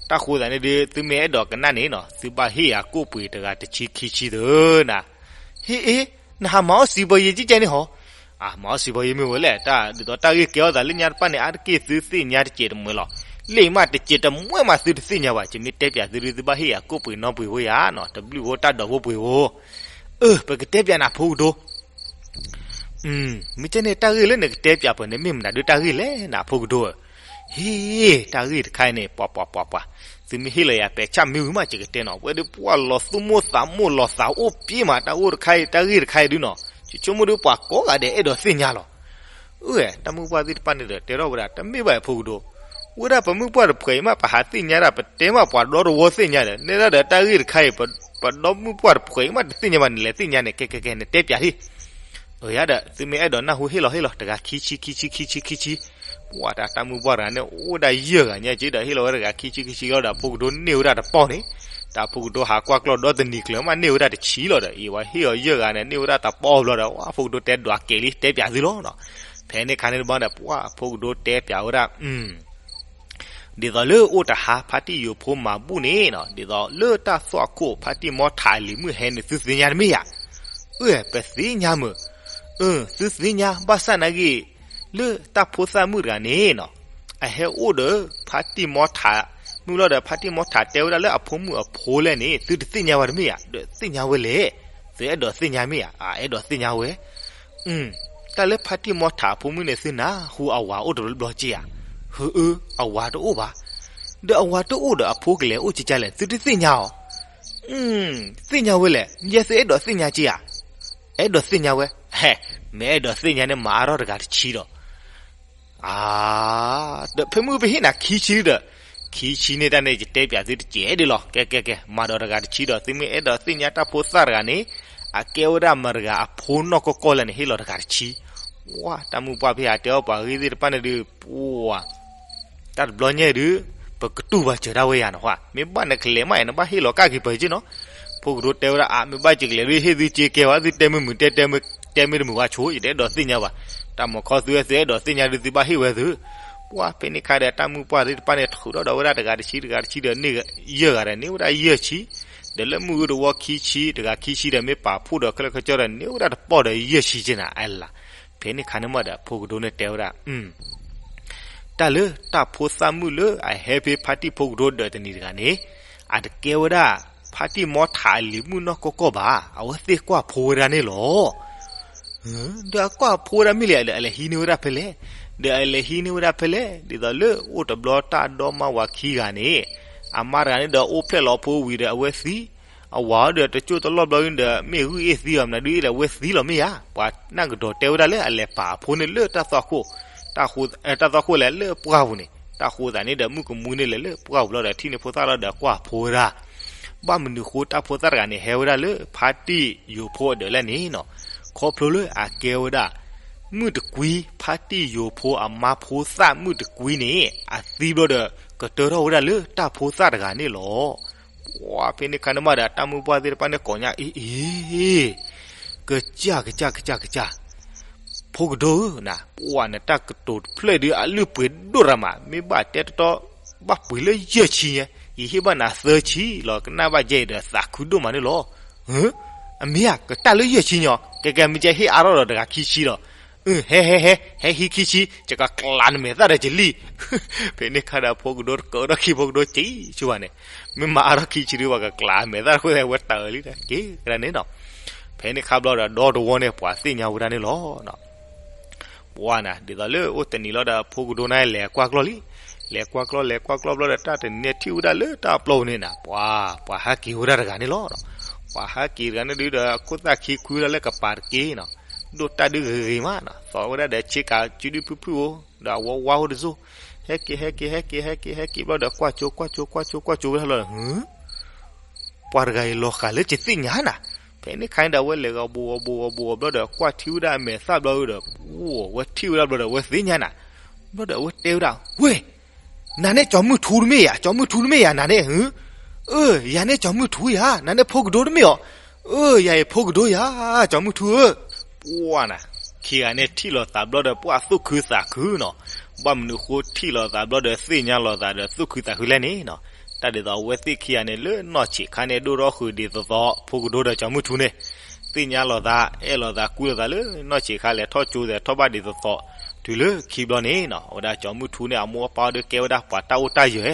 တၢ်ဃိသးန့ၣ်ဒုး သုမ့ၢ်အဲၣ်ဒိးကနၣ်န့ၣ်နီၤ သုဘၣ်ဟ့ၣ်ယၤကိၣ်ပှ့ၤတဂၤတဆံခံဆံသုနၤ, ဟ့ၣ်အ့, နဟးမၤအီၣ်စံးပီယ့ကကဲန့ၣ်ဟီ, အမၤအီၣ်စံးပီယ့မ့ၢ်ဝဲလဲၣ် တၢ်ဒ်သိးတၢ်ဂ့ၢ်ကဲအီၣ်သးလၢညါတဖၣ်န့ၣ် အါတက့ၢ်သုသ့ၣ်ညါတစဲးတမှဲၤလီၤ, လ့ၣ်မးတစဲးတမှဲၤမးသုတသ့ၣ်ညါဘၣ် ယမ့ၢ်တဲပၠးသုဒုး သုဘၣ်ဟ့ၣ်ယၤကိၣ်ပှ့ၤနီပှ့ၤဖိယၤနီၤ တဘျုးဖိတၢ်ဒိးဖိပှ့ၤဖိ အၢ ပကတဲပၠးနၤဖိကဒိ မ့ၢ်ကဲန့ၣ် တၢ်ဂ့ၢ်လၢနကတဲပၠးပှၤန့ၣ် မ့ၢ်မနုၤဒုးတၢ်ဂ့ၢ်လဲၣ်နဖိကဒိဧၢ, ဟ့ၣ် တၢ်ဂ့ၢ်တခါအံၤန့ၣ် ပှၤပှၤပှၤပှၤ, သုမ့ၢ်ဟ့ၣ်လီၤယၤပဲာ်ဆၣ်မ့ၢ်ဝံၤမး ယကတဲနီၤ ပဝဲဒုးပှၤလီၤသူၣ်မိၣ်သးမိၣ်လီၤသးအိၣ်ပ့ၤမး တၢ်အိၣ်တခါအံၤ တၢ်ဂ့ၢ်တခါအံၤဒုနီၤ ယဆိကမိၣ်ဒုးပှၤကိးဂၤဒဲးအဲၣ်ဒိးသ့ၣ်ညါလီၤ အၢ တၢ်မုၢ်ပှၢ်သ့ၣ်တဖၣ်န့ၣ်ဒီး တဲထီၣ်ဝဲဒၣ် တမ့ၢ်ဘၣ်အဖိကဒိ, ဝဲဒၣ်ပမုၢ်ပှၢ်တဖှဲးအံၤမး ပဟးသ့ၣ်ညါဒၣ် ပတဲမးပှၤဒီတဝီသ့ၣ်ညါဒီး နဲဒၣ်ဒီးတၢ်ဂ့ၢ်တခါအံၤ ပဒီမုၢ်ပှၢ်တဖှဲးအံၤမး တသ့ၣ်ညါဘၣ် နလဲၤသ့ၣ်ညါန့ၣ် ကဲကဲကဲ နတဲပၠးလံ အၢ ယၤဒီး သုမ့ၢ်အဲၣ်ဒိးနၢ်ဟူဟ့ၣ်လီၤဟ့ၣ်လီၤ တဂၤခံဆံခံဆံခံဆံခံဆံ, ပှၤတၢ်တၢ်မုၢ်ပှၢ်တဂၤန့ၣ် အိၣ်ဒၣ်ယဲၢ်ဂၤညါက့ဒီး ဟ့ၣ်လီၤဝဲတဂၤခံဆံခံဆံလီၤဒီး အဖိကဒိန့ၢ်ဝဲဒၣ်တပီၢ်န့ၣ်, တၢ်ဖိကဒိဟးကွၢ်ကျီၢ်ဒီတနံၤကျၢၤမး န့ၢ်ဝဲဒၣ်တဆံလီၤဒီး အံၤဝဲဟ့ၣ်အီၤယဲၢ်ဂၤန့ၣ် န့ၢ်ဝဲဒၣ်တပီၢ်ဘျီဒီး ဝဲဖိကဒိတဲဒွးကဲးလံ တဲပၠးသုလီၤနီၤ, ဖဲန့ၣ်ခါန့ၣ်တဘျီဒီး ပှၤဖိကဒိတဲပၠးဝဲဒၣ် ဒ်သိးလၢအိၣ်တဟါ ဖါတံၢ်ယိၤဖိမၤဘူၣ်န့ၣ်နီၤ ဒ်သိးလၢတၢ်သွၣ်ခိၣ် ဖါတံၢ်မီထးအလံၤမုၣ်ဟဲန့ၣ် သုသ့ၣ်ညါတမ့ၢ်ဧါ, အၢ ပသ့ၣ်ညါမုၢ်, အၢ သုသ့ၣ်ညါ ဘၣ်ဆၣ်နာ်က့ လၢတၢ်ဖိသၣ်မုၣ်တဂၤန့ၣ်နီၤ အဟဲအိၣ်ဒီး ဖါတံၢ်မီထး, မုၢ်လီၤဒီး ဖါတံၢ်မီထးတဲဝဲဒၣ်လၢအဖိမုၣ်အဖိလဲၣ်န့ၣ် သုတသ့ၣ်ညါဘၣ်တမ့ၢ်ဧါ, ဒီးသ့ၣ်ညါဝဲလဲၣ်, သုအဲၣ်ဒိးသ့ၣ်ညါမ့ၢ်ဧါ, အအဲၣ်ဒိးသ့ၣ်ညါဝဲ တၢ်လၢဖါတံၢ်မီထးအဖိမုၣ်န့ၣ် သုနၢ်ဟူအဝၤအိၣ်တဘျီဘျီက့ဧါ, ဟၢအၢ အဝၤတအိၣ်ဘၣ်, ဒီးအဝၤတအိၣ်ဒီးအဖိကလဲၤအိၣ်ကကလဲၣ် သုတသ့ၣ်ညါအီၤ, သ့ၣ်ညါဝဲလဲၣ်, ယဲသုအဲၣ်ဒိးသ့ၣ်ညါက့ဧါ, အဲၣ်ဒိးသ့ၣ်ညါဝဲ, ဟဲ, မ့ၢ်အဲၣ်ဒိးသ့ၣ်ညါန့ၣ် မၤအါထီၣ်တဂၤတဆံဒီး အါ, ဒီးဖဲမုၢ်ပဟ့ၣ်နၤခံဆံဒီး, ခံဆံန့ၣ်တၢ်န့ၣ် ယတဲပၠးသုတစဲးဒ်လီၤ, ကဲကဲကဲ, မၤဒီးတဂၤတဆံဒီး သုမ့ၢ်အဲၣ်ဒိးသ့ၣ်ညါတၢ်ဖိသၣ်တဂၤန့ၣ်, အကဲဝဲဒၣ်မတၤတဂၤအဖိနီၢ်ကီၢ်ကီၢ်လဲၣ်န့ၣ် ဟ့ၣ်လီၤတဂၤတဆံ, ဝါ, တၢ်မုၢ်ပှၢ်ဖဲအတဲအီၣ်ပှၤဂ့ၢ်သ့ၣ်တဖၣ်န့ၣ်ဒုး, ပှၤ တၢ်တဘျီညါဒုး, ပကတူၢ်ဘၣ်စၢၤဒၣ်ဝဲယၤနီၤ, မ့ၢ်ဘၣ်နကလဲၤမးအံၤ နဘၣ်ဟ့ၣ်လီၤကၣ်က့ၤပၢၤက့နီၤ, ဖိကဒိတဲဝဲဒၣ်အါ, မ့ၢ်ဘၣ်ယကလဲၤဒုး ဟ့ၣ်သုက့ၤကဲဝဲ, သုတဲမုာ်မုာ်တဲတဲမုာ်, တဲမ့ၢ်တမုာ်ဝဲဆိ, ယတအဲၣ်ဒိးသ့ၣ်ညါဘၣ်, တၢ်မၤခီသုဝဲ သုအဲၣ်ဒိးသ့ၣ်ညါဒုး သုဘၣ်ဟ့ၣ်ဝဲသု, ပှၤဖဲန့ၣ်ခါဒီး တၢ်မုၢ်ပှၢ်သ့ၣ်တဖၣ်န့ၣ် ထုးထီၣ်ဒီးဝဲဒၣ်တဂၤတဆံ တဂၤတဆံဒီးန့ၢ်ယဲၢ်ဂၤဒီး န့ၢ်ဝဲဒၣ်ယဲၢ်ဆံ, ဒီးလၢမုၢ်အုၣ်တဝီခံဆံ တဂၤခံဆံဒီး မ့ၢ်ပာ်ဖှိၣ်ဒီးခဲလၢာ်ခဲဆ့ဒီး န့ၢ်ဝဲဒၣ်တပီၢ်ဒီးယဲၢ်ဆံက့နၤ, အလါ, ဖဲန့ၣ်ခါန့ၣ်မးဒီး ဖိကဒိန့ၣ်တဲဝဲဒၣ် တၢ်လၢတၢ်ဖိသၣ်မုၣ်လၢအဟဲဖဲဖါတံၢ်ဖိကဒိဒီးတနံၤတဂၤန့ၣ်, အတကဲဝဲဒၣ် ဖါတံၢ်မီထးအလံၤမုၣ်နီၢ်ကီၢ်ကီၢ်ဘၣ်, အဝဲသ့ၣ်ကွၢ်ဖိဝဲဒၣ်န့ၣ်လီၤ. ဒီးအကွၢ်ဖိဝဲဒၣ်မ့ၢ်လဲၣ်, ဒီးအလဲၤဟံးန့ၢ်ဝဲဒၣ်ဖဲလဲၣ်, ဒီးအလဲၤဟံးန့ၢ်ဝဲဒၣ်ဖဲလဲၣ်, ဒ်သိးလၢအိၣ်တဘျီတၢ်ဒီမါဝၤခံဂၤန့ၣ်, အမါတဂၤန့ၣ်ဒီးအိၣ်ဖျဲၣ်လီၤဖိဝံၤဒီးအဝဲသံ, အဝၤဒီးတကၠိၢ်တလီၢ်ဘျီန့ၣ်ဒီး မ့ၢ်ဂုၢ်အ့ၣ်သံအီၤမနုၤဒုးအ့ၣ်ဒီးအဝဲသံလီၤမ့ၢ်ဧါ, ပှၤနၢ်ကဒီးတဲဝဲဒၣ်လၢအလဲၤပာ်အဖိန့ၣ်လၢ တၢ်သွၣ်ခိၣ်, တၢ်သွၣ်ခိၣ်လဲၤလၢပှၢ်ပူၤန့ၣ်, တၢ်ဃိသးန့ၣ်ဒီး မုၣ်ကမှံန့ၣ်လဲၤလၢပှၢ်ပူၤလီၤဒီး ထံၣ်န့ၢ်ဖိသၣ်လီၤဒီးကွၢ်ဖိဝဲဒၣ်, ဘၣ်မနုၤဃိတၢ်ဖိသၣ်တဂၤန့ၣ် ဟဲဝဲဒၣ်လၢဖါတံၢ်ယိၤဖိအဒၢးလဲၣ်န့ၣ်နီၤ, ခီဖျိလၢအကဲဝဲဒၣ် မုၣ်တကွံ, ဖါတံၢ်ယိၤဖိအမါဖိသၣ်မုၣ်တကွံန့ၣ် အသံဘျီဒီး ကတၢထီၣ်ဝဲဒၣ်လၢတၢ်ဖိသၣ်တဂၤန့ၣ်လီၤ. ပှၤဖဲန့ၣ်ခါန့ၣ်မးဒီး တၢ်မုၢ်ပှၢ်သ့ၣ်တဖၣ်န့ၣ်ကိးညါအ့ၣ်အ့ၣ်, ကစၢ်ကစၢ်ကစၢ်ကစၢ်, ဖိကဒိဧၢ, ပှၤနတၢ်ကတိၤတဖျၢၣ်ဒုးအလုၢ်ပှ့ၤဒိၣ်ရၤမး, မ့ၢ်ဘၣ်တဲတီတီ ဘၣ်ပှ့ၤလၢယဲၢ်ဆံညါ, ယဟ့ၣ်ဘၣ်နၤသၢဆံလီၤ, ကနၣ်ဘၣ်ယဲအံၤဒီးသးခုဒိၣ်မးန့ၣ်လီၤ. အမ့ၢ်ဧါ, ကတၢၢ်လၢယဲၢ်ဆံညါ, ကဲကဲ မ့ၢ်ကဲဟ့ၣ်အါထီၣ်ဒီးတဂၤခံဆံလီၤ. ဟဲဟဲဟဲ, ဟဲဟံးခံဆံ, ယကကျးနမဲာ်သၣ်ဒီးယလံၣ်. ဖဲန့ၣ်ခါဒီး ဖိကဒိတကးဒီးခံ ဖိကဒိကံဆူဘၣ်န့ၣ်, မ့ၢ်မၤအါထီၣ်ခံဆံဒုး ပှၤကကျးမဲာ်သၣ်တဃိသတး ဝဲတၢ်အၢလံ, က့ၤကဒါန့ၣ်နီၤ. ဖဲန့ၣ်ခါဘျီဒီး ဒီတဝီန့ၣ် ပှၤသ့ၣ်ညါဝဲဒၣ်န့ၣ်လီၤ. ပှၤနၤ ဒ်သိးလၢအိၣ်တနံၤလီၤဒီး ဖိကဒိန့ၣ်လဲၤကွၢ်ကျီၢ်လံ, လဲၤကွၢ်ကျီၢ် လဲၤကွၢ်ကျီၢ်ဘျီဒီး တၢ်တနံၤန့ၣ်ထံၣ်ဝဲဒၣ်လၢတၢ်ပျီပူၤန့ၣ်နၤ, ပှၤ ပှၤဟးက့ၤဝဲဒၣ်တဂၤန့ၣ်လီၤ. ပှၤဟးက့ၤတဂၤန့ၣ်ဒုးဒီး ခိၣ်သၣ်ခံခွံဝဲဒၣ်လၢကပၤတက့ၢ်နီၤ, ဒိၣ်တၢ်ဒုးဂ့ၤဂ့ၤမးနီၤ, သီၣ်ဝဲဒၣ်ဒီးဆ့ကၤစုဒုၣ်ဖုၣ်ဖုၣ်ဧိၤ, ဒီးအဝဲဝါဧိၤတစိၢ်, ဟဲက့ၤ ဟဲက့ၤ ဟဲက့ၤ ဟဲက့ၤ ဟဲက့ၤဘျီဒီး ကွၢ်ကၠိ ကွၢ်ကၠိ ကွၢ်ကၠိ ကွၢ်ကၠိဝဲဒၣ်လီၤဒီး ဟၢ ပှၤတဂၤအံၤလီၤဃာ်လၢယသ့ၣ်ညါနၤ. ဖဲန့ၣ်ခါန့ၣ်ဒီး အဝဲလဲၤဂီၤဘူးဂီၤဘူးဂီၤဘူးဂီၤဘျီဒီး ကွၢ်ထံၣ်ဝဲဒၣ်အမဲာ်သၣ်ဘျီဒီး ဝဲထံၣ်ဝဲဒၣ်ဘျီဒီး အဝဲသ့ၣ်ညါနၤ. ဘျီဒီးအဝဲတဲဝဲဒၣ် ဝ့ၢ် နၤန့ၣ်ကၠီၤမုၢ်ထူတမ့ၢ်ဧါ, ကၠီၤမုၢ်ထူတမ့ၢ်ဧါ နၤန့ၣ် ဟၢ. အၢ ယၤန့ၣ်ကၠီၤမုၢ်ထူယၤ, နၤန့ၣ်ဖိကဒိတမ့ၢ်ဧါ. အၢ ယၤအံၤဖိကဒိယၤ, ကၠီၤမုၢ်ထူဧၢ. ပှၢ်နၤ, ခံဂၤန့ၣ်ထံၣ်လိာ်သးဘျီဒီး ပှၢ်သူၣ်ခုသးခုနီၤ. ဘၣ်မနုၤဃိထံၣ်လိာ်သးဘျီဒီး သ့ၣ်ညါလိာ်သးဒီး သူၣ်ခုသးခုလဲၣ်န့ၣ်နီၤ. တၢ်ဒ်သိးအဝဲသ့ၣ်ခံဂၤန့ၣ် လၢနီၢ်ဆံးခါန့ၣ် ဒိၣ်ထီၣ်ဃုာ်ဒ်သိးသိး ဖိကဒိဒီးကၠီၤမုၢ်ထူန့ၣ် သ့ၣ်ညါလိာ်သး အဲၣ်လိာ်သးကွံလိာ်သးလၢနီၢ်ဆံးခါ လဲၤထီၣ်ကၠိသဲးထီၣ်ဘၣ်ဒ်သိးသိး, တုၤလၢခံဘျီန့ၣ်နီၤ အဝဲဒၣ်ကၠီၤမုၢ်ထူန့ၣ် အမိၢ်အပၢ်ဒီးကဲဝဲဒၣ်ပှၤတၢ်အိၣ်တၢ်ယၢ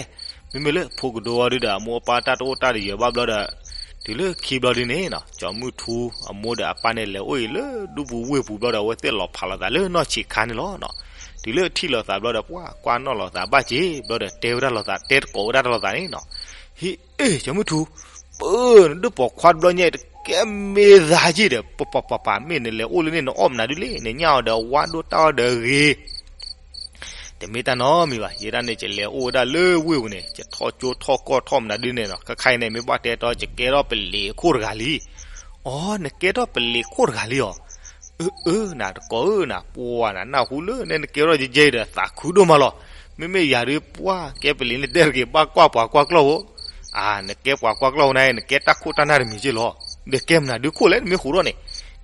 ၤ, မ့မ့ၢ်လၢဖိကဒိအီၤဒုဒီး အမိၢ်အပၢ်တၢ်တအိၣ်တၢ်တယၢၤဘၣ်ဘျီဒီး, တုၤလၢခံဘျီဒုန့ၣ်နီၤ ကၠီၤမုၢ်ထူအမိၢ်ဒီးအပၢ်န့ၣ် လဲၤအိၣ်အံၤလၢဒူပူၤဝ့ၢ်ပူၤဘျီဒီး အဝဲသ့ၣ်လီၤဖးလိာ်သးလၢနီၢ်ဆံးခါန့ၣ်လီၤနီၤ. တုၤလၢထံၣ်လိာ်သးဘျီဒီး ပှၢ်ကွၢ်နီၣ်လိာ်သးဘၣ်က့ၤဘျီဒီး တဲဝဲဒၣ်လိာ်သး တဲတကိးဝဲဒၣ်တၢ်လိာ်သးန့ၣ်နီၤ. ဟံး အ့ၣ် ကၠီၤမုၢ်ထူ, ပၢ် နဒိၣ်ပိာ်ခွါတဘျီညါအံၤ တကဲမ့ၢ်သးက့ၤဒီး ပပပပပ မ့ၢ်နလဲၤအိၣ်လၢန့ၣ် နအီၣ်မနုၤဒုလဲၣ်, နညၣ်အီၤဒီးအဝါဒိၣ်တၢ်အီၣ်ဒီးအဂ့ၤ တမ့ၢ်တၢ်နီတမံၤဘၣ်. ယဲဒၣ်န့ၣ် ယလဲၤအိၣ်ဝဲဒၣ်လၢဝ့ၢ်ပူၤန့ၣ် ယထီၣ်ကၠိထီၣ်ကီၢ်ထီၣ်မနုၤဒုန့ၣ်နီၤ, ခဲခါအံၤန့ၣ် မ့ၢ်ဘၣ်တဲတီ ယကဲထီၣ်ပလံးခိၣ်တဂၤလံ. အိ နကဲထီၣ်ပလံးခိၣ်တဂၤလံဧါ. အၢ အၢ နၤတကိးဧၢနၤ, ပှၢ်နၤ နၢ်ဟူလၢနဲနကဲထီၣ်ယဲယဲအံၤဒီး သးခုဒိၣ်မးလီၤ. မ့မ့ၢ်ယၤဒုး ပှၢ်ကဲပလံးန့ၣ် တဲတဂ့ၤ ဘၣ်ကွၢ်ပှၤကွၢ်ကျီၢ်ဖိ. အၢ နကဲပှၤကွၢ်ကျီၢ်ဖိန့ၣ် နကဲတၢ်ခိၣ်တၢ်နၢ်တမံၤက့လီၤ. ဒီးကဲမနုၤဒုခိၣ်လဲၣ် နမ့ၢ်ဃိးထီၣ်န့ၣ်,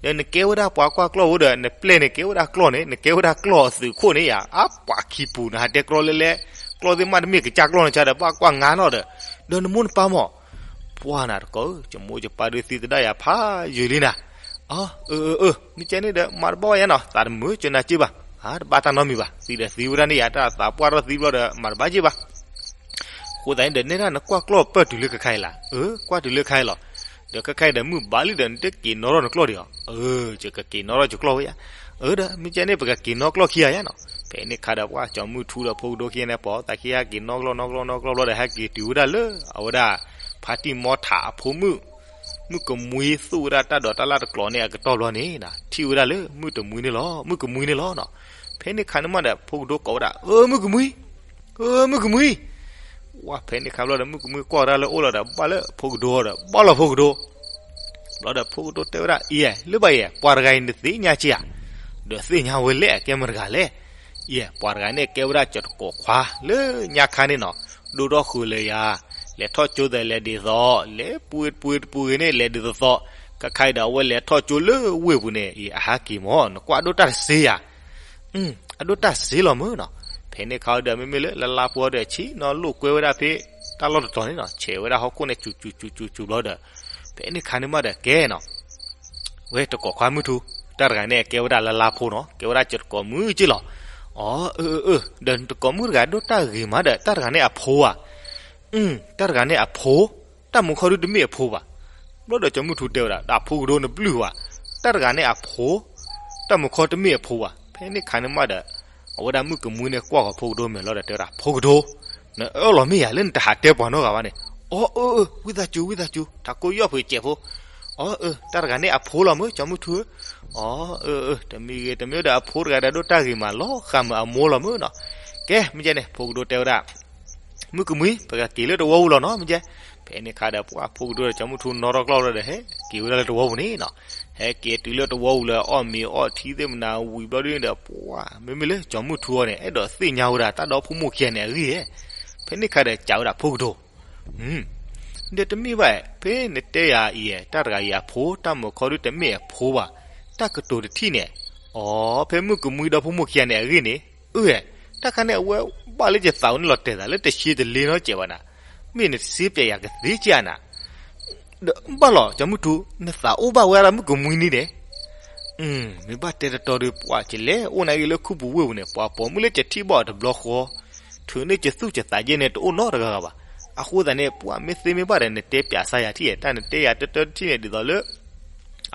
ဒီးနကဲဝဲဒၣ်ပှၤကွၢ်ကျီၢ်ဖိဒီး နပျဲၢ်န့ၣ်ကဲဝဲဒၣ်ကျီၢ်န့ၣ် နကဲဝဲဒၣ်ကျီၢ်အသုးခိၣ်န့ၣ်ယၤ, အါ ပှၤခံပူၤ နဟးတဲကျီၢ်လဲလဲ, ကျီၢ်သ့ၣ်မးတမ့ၢ်ကစၢ်ကျီၢ်န့ၣ် ဆါဒီးဘၣ်ကွၢ်ငါလီၤဒီး, ဒီးနမိၢ်နပၢ်မး ပှၢ်နၤတကိးဧၢ, ယမိၢ်ယပၢ်ဒုးသံသဒၣ်ယၤဖးယံာ်လံနၤ. အၢ အၢ အၢ မ့ၢ်ကဲန့ၣ်ဒီး မၤတဘၣ်ဝဲယါနီၤ, သးတမုာ်ကနၤက့ဘၣ်. အၢ တဘၣ်တၢ်နီတမံၤဘၣ်, သံဒီးသံဝဲဒၣ်န့ၣ်ယၤ တၢ်သးပှၢ်ထီၣ်သံဘျီဒီး မၤတဘၣ်က့ဘၣ်. အဃိသတးန့ၣ်ဒီး နဲဒၣ်နကွၢ်ကျီၢ်ပၢၢ်တုၤလၢခဲခါအံၤလၢ, အၢ ကွၢ်တုၤလၢခဲခါအံၤလီၤ. ဒီးခဲခါအံၤဒီး မုၢ်ဘၣ်လံဒီး နတက့ၤနီၣ်ထီၣ်နကျီၢ်ဒံးဧါ. အၢ ယကက့ၤနီၣ်ထီၣ်ယကျီၢ်ဝဲယါ. အၢ ဒီး မ့ၢ်ကဲန့ၣ် ပကက့ၤနီၣ်ကျီၢ်ခံဂၤယါနီၤ. ဖဲန့ၣ်ခါဒီး ပှၢ်ကၠီၤမုၢ်ထူဒီးဖိကဒိခံဂၤန့ၣ် ပိာ်သးခံဂၤက့ၤနီၣ်ကျီၢ်နီၣ်ကျီၢ်နီၣ်ကျီၢ်ဘျီဒီး ဟဲက့ၤတုၤဝဲဒၣ်လၢ အဝဲဒၣ် ဖါတံၢ်မီထးအဖိမုၣ် မုၣ်ကမှံသူၣ်ဝဲဒၣ်တၢ်ဒိးတၢ်လၣ်တကျိၤန့ၣ်အကတီၢ်ဘျီန့ၣ် ထံၣ်ဝဲဒၣ်လၢမုၣ်တမှံန့ၣ်လီၤ, မုၣ်ကမှံန့ၣ်လီၤနီၤ. ဖဲန့ၣ်ခါန့ၣ်မးဒီး ဖိကဒိကိးဝဲဒၣ် အၢ မုၣ်ကမှံ, အၢ မုၣ်ကမှံ. ဝဲဖဲန့ၣ်ခါဘျီဒီး မုၣ်ကမှံကွၢ်တၢ်လၢအိၣ်လီၤဒီး ဘၣ်လၢဖိကဒိဒီး ဘၣ်လီၤဖိကဒိ ဘျီဒီးဖိကဒိတဲဝဲဒၣ် အံၤ လၢဘၣ်အံၤ ပှၤတဂၤအံၤ နသ့ၣ်ညါက့ဧါ, ဒီးသ့ၣ်ညါဝဲလဲၣ် အကဲမတၤတဂၤလဲၣ်. အံၤ ပှၤတဂၤန့ၣ် ကဲဝဲဒၣ်ကၠီၤတကိးခွါ လၢညါခါန့ၣ်နီၤ, ဒိၣ်ထီၣ်ဃုာ်လၢယၤ, လဲၤထီၣ်ကၠိသဲးလဲၤဒ်သိး, လဲၤပှ့ၤတပှ့ၤတပှ့ၤဂ့ၤန့ၣ် လဲၤဒ်သိးသိး, ခဲခါအံၤဒီး အဝဲလဲၤထီၣ်ကၠိလၢဝ့ၢ်ပူၤန့ၣ် အံၤ အဟးက့ၤမး နကွၢ်အဒိၣ်တၢ်တစ့ဧါ. အဒိၣ်တၢ်စ့လီၤမ့ၢ်နီၤ. ဖဲန့ၣ်ခါဒီး မ့မ့ၢ်လၢလါလါဖိဒီး ဆံးနီၤလိာ်ကွဲဝဲဒၣ်ဖဲ တၢ်လီၢ်တတီၤန့ၣ်နီၤ, ဆဲးဝဲဒၣ်ဟီၣ်ခိၣ်န့ၣ် စူၤစူၤစူၤစူၤစူၤဘျီဒီး, ဖဲန့ၣ်ခါန့ၣ်မးဒီးကဲနီၤ ဝဲတကိးခွါမုၢ်ထူ, တၢ်တဂၤန့ၣ် ကဲဝဲဒၣ်လါလါဖိနီၤ, ကဲဝဲဒၣ်ကၠီၤတကိးမုၣ်က့လီၤ. အိ အၢ အၢ အၢ ဒီးတကိးမုၣ်တဂၤဒိၣ်တၢ်ဂ့ၤမးဒီး တၢ်တဂၤန့ၣ်အဖိဧါ. တၢ်တဂၤန့ၣ်အဖိ, တၢ်မုၢ်ခီဒုတမ့ၢ်အဖိဘၣ်. ဘျီဒီးကၠီၤမုၢ်ထူတဲဝဲဒၣ် ဒီးဖိကဒိနပျုၢ်ဘၣ်, တၢ်တဂၤန့ၣ်အဖိ, တၢ်မုၢ်ခီတမ့ၢ်အဖိဘၣ်. ဖဲန့ၣ်ခါန့ၣ်မးဒီး အဝဲဒၣ်မုၣ်ကမှံန့ၣ်ကွၢ်ဃီၤဖိကဒိမဲာ်လီၤဒီးတဲဝဲဒၣ် ဖိကဒိ, နအၢၣ်လီၤမ့ၢ်ယၤလၢနတဟးတဲပှၤနီတဂၤဘၣ်န့ၣ်. အိ အၢ အၢ ဝံသးစူၤ ဝံသးစူၤ ထးခိၣ်ယီၢ်ဖုးစဲးဖိ. အိ အၢ တၢ်တဂၤန့ၣ်အဖိလီၤမ့ၢ် ကၠီၤမုၢ်ထူဧၢ. အိ အၢ အၢ တမံၤဂ့ၤတမံၤဒီးအဖိတဂၤဒီးဒိၣ်တၢ်ဂ့ၤမးလီၤဃာ်မးအမိၢ်လီၤမ့ၢ်နီၤ. ကဲ မ့ၢ်ကဲန့ၣ် ဖိကဒိတဲဝဲဒၣ် မုၣ်ကမှံ ပကက့ၤလၢတဝီပူၤလီၤနီၤ မ့ၢ်ကဲ. ဖဲန့ၣ်ခါဒီးပှၢ်ဖိကဒိဒီးကၠီၤမုၢ်ထူနီၣ်ထီၣ်ကျီၢ်လီၤဒီး ဟဲက့ၤဝဲဒၣ်လၢတဝီပူၤန့ၣ်နီၤ. ဟဲက့ၤတုၤလၢတဝီပူၤလၢအီၣ်မ့ၤအီထံသ့ၣ်မနၤဝံၤဘျီဒုန့ၣ်ဒီး ပှၢ် မ့မ့ၢ်လၢကၠီၤမုၢ်ထူအီၤန့ၣ် အဲၣ်ဒိးသ့ၣ်ညါဝဲဒၣ်တၢ်ဒီဖိမိၢ်ခံဂၤန့ၣ်အဂ့ၢ်ဧါ. ဖဲန့ၣ်ခါဒီးကးဝဲဒၣ်ဖိကဒိ ဒီးတမ့ၢ်ဘၣ်, ဖဲနတဲယၤအံၤ တၢ်တဂၤအံၤအဖိ တၢ်မုၢ်ခီဒုတမ့ၢ်အဖိဘၣ်, တၢ်ကတိၤတထံၣ်န့ၣ်, အိ ဖဲမုၣ်ကမှံဒီဖိမိၢ်ခံဂၤန့ၣ်အဂ့ၢ်န့ၣ်, အၢ တၢ်ခါန့ၣ်အဝဲဘၣ်လၢယသးအိၣ်န့ၣ်လီၤတဲာ်သးလၢတဆံတလ့နီတစဲးဘၣ်နၤ, မ့ၢ်နတစ့ပျဲယၤကသ့က့ဧါနၤ. ဒီးဘၣ်လီၤ ကၠီၤမုၢ်ထူ, နသးအိၣ်ဘၣ်ဝဲဒၣ်မုၣ်ကမှံန့ၣ်န့ၣ် မ့ၢ်ဘၣ်တဲတတီၤဒီး ပှၤကလဲၤအိၣ်နာ်က့လၢခူပူၤဝ့ၢ်ပူၤန့ၣ် ပှၤပိာ်မုၣ်လၢကထံၣ်ဘၣ်အီၤတဘျီဃီ, ထုးန့ၢ်ကသူၣ်ကသးယဲၢ်န့ၣ် တအိၣ်နီတဂၤဂၤဘၣ်. အဃိသတးန့ၣ် ပှၤမ့ၢ်သ့မ့ၢ်ဘၣ်ဒီး နတဲပျးစါယၤထံၣ်, တၢ်နတဲယၤတတၢတထံၣ်န့ၣ် ဒ်သိးလၢ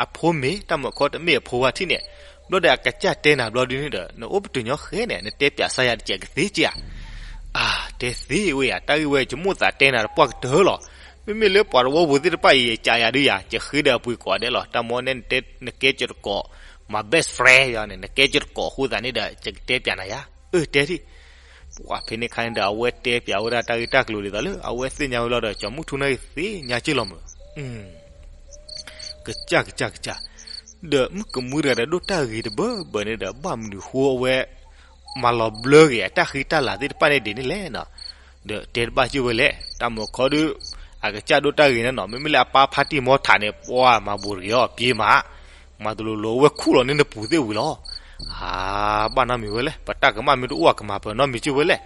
အဖိမ့ၢ် တၢ်မုၢ်ခီတမ့ၢ်အဖိဘၣ်ထံၣ်န့ၣ်, ဘျီဒီးအကစၢ်တဲနၤဘျီဒုန့ၣ်ဒီး နအိၣ်ပတုာ်ညီဃဲန့ၣ် နတဲပျးစါယၤတစဲးကသ့က့ဧါ. အါ တဲသ့ဝဲယၤ တၢ်ဂ့ၢ်ဝဲ ယမိၣ်သးတဲနၤတပှၢ်ကတၢၢ်လီၤ. မ့မ့ၢ်လၢပှၤတဝီပူၤသ့ၣ်တဖၣ်အံၤ ယကးယၤဒုယၤ ယဃ့ဒီးအပှ့ၤကိးဂၤဒဲးလီၤ. တၢ်မ့ၢ်န့ၣ် နတဲ နကဲကၠီၤတကိး my best friend ယၤန့ၣ် နကဲကၠီၤတကိးအဃိသတးန့ၣ်ဒီး ယကတဲပျးနၤယၤ. အၢ တဲထံၣ်. ပှၤဖဲန့ၣ်ခါန့ၣ်ဒီး အဝဲတဲပၠးဝဲဒၣ်တၢ်ဂ့ၢ်တၢ်ကျိၤဒ်သိးလၢ အဝဲသ့ၣ်ညါဝဲလီၤဒီး ကၠီၤမုၢ်ထူန့ၣ်သ့ၣ်ညါက့ၢ်လီၤမုၢ်. ကစၢ်ကစၢ်ကစၢ်, ဒီးမုၣ်ကမှံတဂၤဒီးဒိၣ်တၢ်ဂ့ၤတဘၢဘၢန့ၣ်ဒီး ဘၣ်မနုၤဃိအဝဲ မၤလီၤဘျၢက့ၤအတၢ်ဃံတၢ်လၤသ့ၣ်တဖၣ်န့ၣ်ဒ်န့ၣ်လဲၣ်နီၤ. ဒီးတဲတဘၣ်က့ၢ်ဝဲလဲၣ်, တၢ်မုၢ်ခီဒုး အကစၢ်ဒိၣ်တၢ်ဂ့ၤန့ၣ်နီၤ, မ့မ့ၢ်လၢအပၢ်ဖါတံၢ်မီထးန့ၣ် ပှၤမၤဘူးတဂ့ၤအီၤ ပျ့ၤမး, မၤတလိၤလိၤဝဲခူၣ်လီၤန့ၢ်နပူၤသ့ၣ်ဝံၤလီၤ. အါ, ဘၣ်နီတမံၤဝဲလဲၣ်, ပတၢ်ကမၣ်မ့ၢ်တအိၣ်အကမၤပၢၤနီတမံၤက့ၢ်ဝဲလဲၣ်.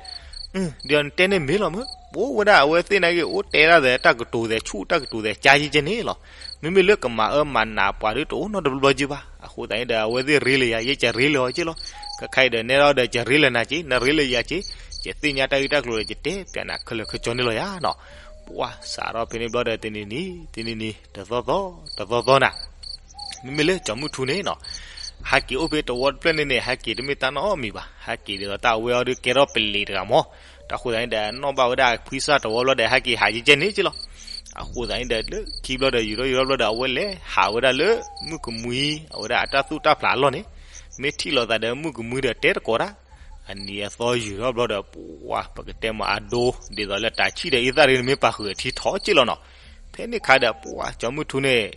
ဒီးနတဲန့ၣ်မ့ၢ်လီၤမုၢ်, အိၣ်ဝဲဒၣ်အဝဲသ့ၣ်နာ်က့ အိၣ်တဲဒၣ်ဒီးတၢ်ကတိၤသဲးဆူၣ်တၢ်ကတိၤသဲးကၠါယကဲန့ၣ်လီၤ. မ့မ့ၢ်လၢကမၤအၢမၤနးပှၤဒုးတအိၣ်နီတဘျီဘျီက့ၢ်ဘၣ်. အဃိသတးန့ၣ်ဒီး အဝဲသ့ၣ်ရ့လၢယၤ ယဲယရ့လၢအီၤက့ၢ်လီၤ. ခဲခါအံၤဒီးနဲဒၣ်ဒီးယရ့လၢနၤက့ၢ်, နရ့လၢယၤက့ၢ်, ယသ့ၣ်ညါတၢ်ဂ့ၢ်တၢ်ကျိၤဒီး ယတဲပၠးနၤခဲလၢာ်ခဲဆ့န့ၣ်လီၤယၤနီၤ. ပှၤစးထီၣ်ဖဲန့ၣ်ဘျီဒီး တနံၤနံၤ တနံၤနံၤ တသီသီ တသီသီနၤ မ့မ့ၢ်လၢကၠီၤမုၢ်ထူန့ၣ်နီၤ, ဟဲက့ၤအိၣ်ဖဲသဝီတဖျၢၣ်န့ၣ်န့ၣ် ဟဲက့ၤတမ့ၢ်တၢ်နီတမံၤဘၣ်. ဟဲက့ၤဒ်သိးတၢ်အဝဲအီၤဒုးကဲထီၣ်ပလံၤတဂၤမး, တၢ်အဃိသတးန့ၣ်ဒီး နီၣ်ဘၣ်ဝဲဒၣ်ဖှံစၢ်သဝီဘျီဒီး ဟဲက့ၤဟးကဲကဲန့ၣ်က့ၢ်လီၤ. အဃိသတးန့ၣ်ဒီး လၢခံဘျီဒီး ယူၤထီၣ်ယူၤထီၣ်ဘျီဒီး အဝဲလဲၤဟးဝဲဒၣ်လၢ မုၣ်ကမှံ အဝဲဒၣ်အတၢ်သူၣ်တၢ်ဖျးအလီၢ်န့ၣ်, မ့ၢ်ထံၣ်လိာ်သးဒီးမုၣ်ကမှံဒီးတဲတကိးတၢ် အနံၤအသီယူၤထီၣ်ဘျီဒီး ပှၤပကတဲမၤအဒိ ဒ်သိးလၢတၢ်ဆံၣ်ဒီးအံသၣ်ရ့ၣ်န့ၣ် မ့ၢ်ပာ်ဃုာ်အထံထီၣ်က့ၢ်လီၤနီၤ. ဖဲန့ၣ်ခါဒီး ပှၤကၠီၤမုၢ်ထူန့ၣ်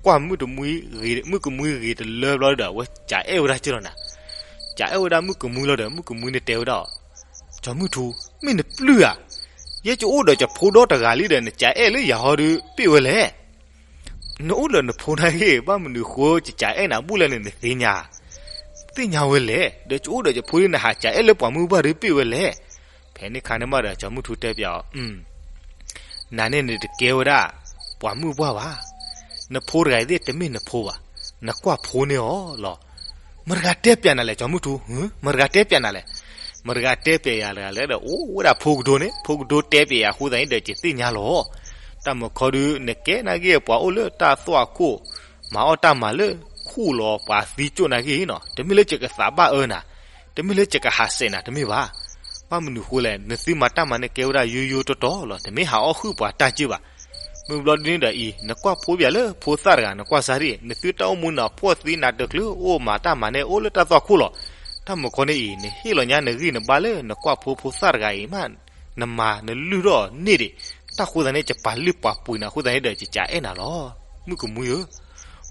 ကွၢ်မုၣ်ကမှံဂ့ၤတလၢဘျီဒီး အဝဲကးအဲၣ်ဝဲဒၣ်က့ၢ်လီၤနၤ. ကးအဲၣ်ဝဲဒၣ်မုၣ်ကမှံလီၤဒီး မုၣ်ကမှံန့ၣ်တဲဝဲဒၣ်, ကၠီၤမုၢ်ထူ, မ့ၢ်နပျုၢ်ဧါ, ယဲယအိၣ်ဒီးယဖိဒီတဂၤလံဒီး နကးအဲၣ်လၢယၤဟီဒုးပ့ၢ်ဝဲလဲၣ်. နအိၣ်ဒီးနဖိနာ်က့ ဘၣ်မနုၤဃိကးအဲၣ်နၤဘူၣ်လဲၣ်န့ၣ် နသ့ၣ်ညါ, သ့ၣ်ညါဝဲလဲၣ်. ဒီးယအိၣ်ဒီးယဖိလံ နဟးကးအဲၣ်လၢပှၤမုၢ်ပှၢ်ဒုးပ့ၢ်ဝဲလဲၣ်. ဖဲန့ၣ်ခါန့ၣ်မးဒီး ကၠီၤမုၢ်ထူတဲပၠးအီၤ, နၤန့ၣ်န့ၣ်တကဲဝဲဒၣ် ပှၤမုၢ်ပှၢ်ဘၣ်. နဖိတဂၤအံၤသ့ၣ်တမ့ၢ်နဖိဘၣ်. နကွၢ်ဖိန့ၢ်အီၤလီၤ. မတၤတဂၤတဲပၠးနၤလဲၣ် ကၠီၤမုၢ်ထူ, မတၤတဂၤတဲပၠးနၤလဲၣ်. မတၤတဂၤတဲပၠးယၤတဂၤလဲၣ်ဒီး အိၣ်ဝဲဒၣ်ဖိကဒိန့ၣ်, ဖိကဒိတဲပၠးယၤအဃိသတးန့ၣ်ဒီး ယသ့ၣ်ညါလီၤ. တၢ်မုၢ်ခီဒုး နကဲနာ်က့ ပှၤအိၣ်လၢတၢ်သွၣ်ခိၣ်, မၤအီၣ်တၢ်မၤလၢခူၣ်လီၤပှၤသံကၠိၣ်နာ်က့နီၤ, တမ့ၢ်လၢယကသးဘၣ်အၢနၤ, တမ့ၢ်လၢယကဟးစဲးနၤ တမ့ၢ်ဘၣ်. ဘၣ်မနုၤဃိလဲၣ်, နသုမၤတၢ်မၤန့ၣ် ကဲဝဲဒၣ်ယိယိတီတီလီၤ, တမ့ၢ်ဟးအီၣ်ဟုၣ်ပှၤတၢ်က့ၢ်ဘၣ်. မုၢ်ဘျီဒ်န့ၣ်ဒီးအံၤ နကွၢ်ဖိပၠးလၢဖိသၣ်တဂၤ နကွၢ်စၢ်ဒံး, နသုတၢ်အိၣ်မူန့ၣ် ဖှီၣ်သံနးတချုးအိၣ်မၤတၢ်မၤန့ၣ် အိၣ်လၢတၢ်သွၣ်ခိၣ်လီၤ. တၢ်မုၢ်ခီန့ၣ်အံၤ နဟ့ၣ်လီၤညါနဂံၢ်နဘါလၢနကွၢ်ဖိဖိသၣ်တဂၤအံၤမး, နမၤနလုၢ်ထီၣ်န့ၢ်ဒံး, တၢ်ဃိသတးန့ၣ် ယပာ်လုၢ်ပာ်ပှ့ၤနၤအဃိသတးန့ၣ်ဒီး ယကးအဲၣ်နၤလီၤ. မုၣ်ကမှံဧၢ,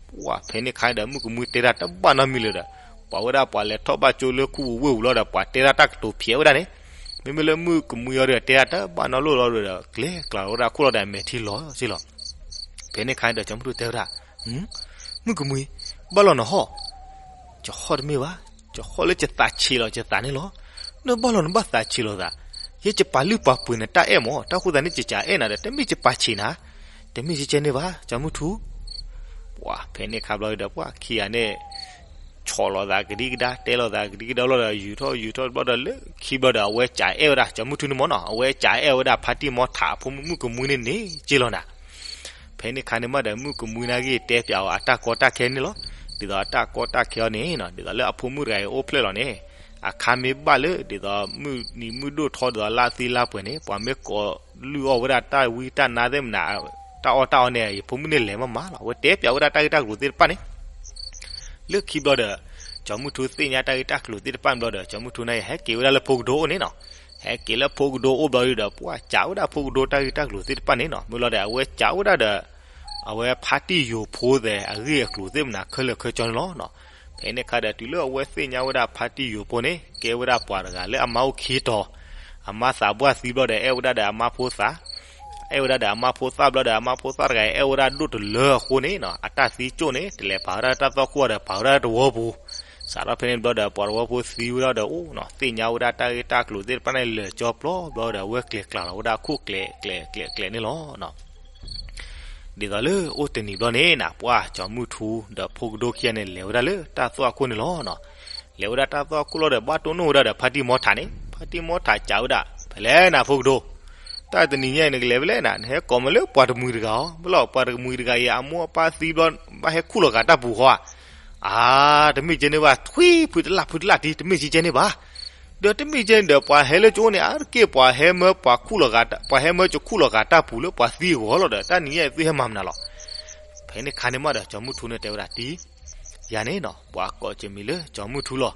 ပှၤဖဲန့ၣ်ခါဒီး မုၣ်ကမှံတဲဒၣ်တဘၣ်နီတမံၤလၢၤဒီး ပှၤဝဲဒၣ်ပှၤလဲၤထီၣ်ဘၣ်ကၠိလၢခူပူၤဝ့ၢ်ပူၤလီၤဒီး ပှၤတဲဒၣ်တၢ်ကတိၤဖျဲးဝဲဒၣ်န့ၣ်, မ့မ့ၢ်လၢမုၣ်ကမှံအီၤဒီး တဲဒၣ်တဘၣ်နီတမံၤလၢၤဒီး ကျဲၤကျါလီၤဝဲဒၣ်ခိၣ်လီၤဒီးအမဲာ်ထံလီၤက့ၢ်လီၤ. ဖဲန့ၣ်ခါဒီး ကၠီၤမုၢ်ထူတဲဝဲဒၣ်, မုၣ်ကမှံ, ဘၣ်လီၤနဟီၣ်, ယဟီၣ်တမ့ၢ်ဘၣ်, ယဟီၣ်လၢယသးဆံးလီၤ ယသးန့ၣ်လီၤ. နဘၣ်လီၤနဘၣ်သးဆံးလိာ်သး, ယဲယပာ်လုၢ်ပာ်ပှ့ၤနတၢ်အဲၣ်မး, တၢ်ဃိသတးန့ၣ် ယကးအဲၣ်နၤဒီး တမ့ၢ်ယပာ်ဆံးနၤ, တမ့ၢ်ယကဲန့ၣ်ဘၣ် ကၠီၤမုၢ်ထူ. ပှၤဖဲန့ၣ်ခါဘျီဒီး ပှၤခံဂၤန့ၣ် ဆီၣ်လီၤသးကဒံကဒါ တဲလီၤသးကဒံကဒါလီၤဒီး ယူၤထီၣ်ယူၤထီၣ်ဘျီဒီး လၢခံဘျီဒီး အဝဲကးအဲၣ်ဝဲဒၣ် ကၠီၤမုၢ်ထူန့ၣ်မးနီၤ, အဝဲကးအဲၣ်ဝဲဒၣ်ဖါတံၢ်မီထးအဖိမုၣ်ကမှံန့ၣ်န့ၣ်က့ၢ်လီၤနၤ. ဖဲန့ၣ်ခါန့ၣ်မးဒီး မုၣ်ကမှံနာ်က့ တဲပၠးအီၤအတၢ်ကီတၢ်ခဲန့ၣ်လီၤ. ဒ်သိးအတၢ်ကီတၢ်ခဲအီၤန့ၣ်နီၤ ဒ်သိးလၢအဖိမုၣ်တဂၤအံၤအိၣ်ဖျဲၣ်လီၤန့ၣ် အခါမ့ၢ်ဘၣ်လၢ ဒ်သိးမုၢ်နံၤမုၢ်ဒိၣ်ထီ ဒ်သိးလါသံလါပှဲၤန့ၣ် ပှၤမ့ၢ်ကိးလုၢ်အီၣ်ဝဲဒၣ်တၢ်ဝံတၢ်နါသ့ၣ်မနၤ တၢ်အီၣ်တၢ်အီန့ၣ် ယဖိမုၣ်န့ၣ်လဲၤမးမးလီၤ. အဝဲတဲပၠးဝဲဒၣ်တၢ်ဂ့ၢ်တၢ်ကျိၤသ့ၣ်တဖၣ်န့ၣ် လၢခံဘျီဒီး ကၠီၤမုၢ်ထူသ့ၣ်ညါတၢ်ဂ့ၢ်တၢ်ကျိၤသ့ၣ်တဖၣ်ဘျီဒီး ကၠီၤမုၢ်ထူန့ၣ် ဟဲက့ၤဝဲဒၣ်လၢဖိကဒိအိၣ်န့ၣ်နီၤ. ဟဲက့ၤလၢဖိကဒိအိၣ်ဘျီဒီး ပှၤကးဝဲဒၣ်ဖိကဒိတၢ်ဂ့ၢ်တၢ်ကျိၤသ့ၣ်တဖၣ်န့ၣ်နီၤ. မ့ၢ်လီၤဒီး အဝဲကးဝဲဒၣ်ဒီး အဝဲဖါတံၢ်ယိၤဖိသဲးအဂ့ၢ်အကျိၤသ့ၣ်မနၤခဲလၢာ်ခဲဆ့န့ၣ်လီၤနီၤ. ဖဲန့ၣ်ခါဒီး တုၤလၢအဝဲသ့ၣ်ညါဝဲဒၣ်ဖါတံၢ်ယိၤဖိန့ၣ် ကဲဝဲဒၣ်ပှၤတဂၤလၢအမါအိၣ်ခံတီၤ, အမါသးပှၢ်သံဘျီဒီး အဲၣ်ဝဲဒၣ်ဒီးအမါဖိသၣ် အဲၣ်ဝဲဒၣ်ဒီးအမါဖိသၣ်ဘျီဒီး အမါဖိသၣ်တဂၤအံၤအဲၣ်ဝဲဒၣ်ဒိၣ်တလၢအဃိန့ၣ်နီၤ အတၢ်သံကၠိၣ်န့ၣ် တလဲၤပာ်ဝဲဒၣ်တၢ်သွၣ်ခိၣ်ဒီး ပာ်ဝဲဒၣ်တဝီပူၤ. စးထီၣ်ဖဲန့ၣ်ဘျီဒီး ပှၤတဝီဖိသံဝဲဒၣ်ဒီးအိၣ်နီၤ သ့ၣ်ညါဝဲဒၣ်တၢ်ဂ့ၢ်တၢ်ကျိၤသ့ၣ်တဖၣ်န့ၣ် လၢာ်ကၠီပျီဘျီဒီး အဝဲကျဲၤကျါလီၤဝဲဒၣ်ခိၣ်ကျဲၤကျဲၤကျဲၤန့ၣ်လီၤ. ဒ်သိးလၢအိၣ်တနံၤဘျီန့ၣ်နီၤ ပှၤကၠီၤမုၢ်ထူဒီးဖိကဒိခံဂၤန့ၣ် လဲၤဝဲဒၣ်လၢတၢ်သွၣ်ခိၣ်န့ၣ်လီၤနီၤ. လဲၤဝဲဒၣ်တၢ်သွၣ်ခိၣ်လီၤဒီး ဘၣ်တိၢ်နီၣ်ဝဲဒၣ်ဒီးဖါတံၢ်မီထးန့ၣ်, ဖါတံၢ်မီထးကးဝဲဒၣ် ဖဲလဲၣ်နၤဖိကဒိ, တၢ်တနံၤညါအံၤ နကလဲၤဖဲလဲၣ်နၤ, နဟဲကိးမ့ၢ်လၢပှၤတမှံၤတဂၤအီၤ, ဘၣ်လီၤ ပှၤတမှံၤတဂၤအံၤ အမိၢ်အပၢ်သံဘျီ ဘၣ်ဟဲခူၣ်လီၤဂာ်တၢ်ပူၤဃီဧါ. အါ, တမ့ၢ်ကဲန့ၣ်ဘၣ်, ထွံၣ်ဖုတလၢ်ဖုတလၢ်တံၢ် တမ့ၢ်ကဲန့ၣ်ဘၣ်. ဒီးတမ့ၢ်ကဲန့ၣ်ဒီး ပှၤဟဲလၢကၠိန့ၣ် အါတက့ၢ် ပှၤဟဲမၢပှၤခူၣ်လီၤဂာ်, ပှၤဟဲမၢကခူၣ်လီၤဂာ်တၢ်ပူၤလၢပှၤသံအဂီၢ်လီၤဒီး တၢ်နံၤညါအံၤသုဟဲမၤမနုၤလီၤ. ဖဲန့ၣ်ခါန့ၣ်မးဒီး ကၠီၤမုၢ်ထူန့ၣ်တဲဝဲဒၣ်တံၢ်, ယၤန့ၣ်နီၤ ပှၤကိးကမံၤလၢကၠီၤမုၢ်ထူလီၤ.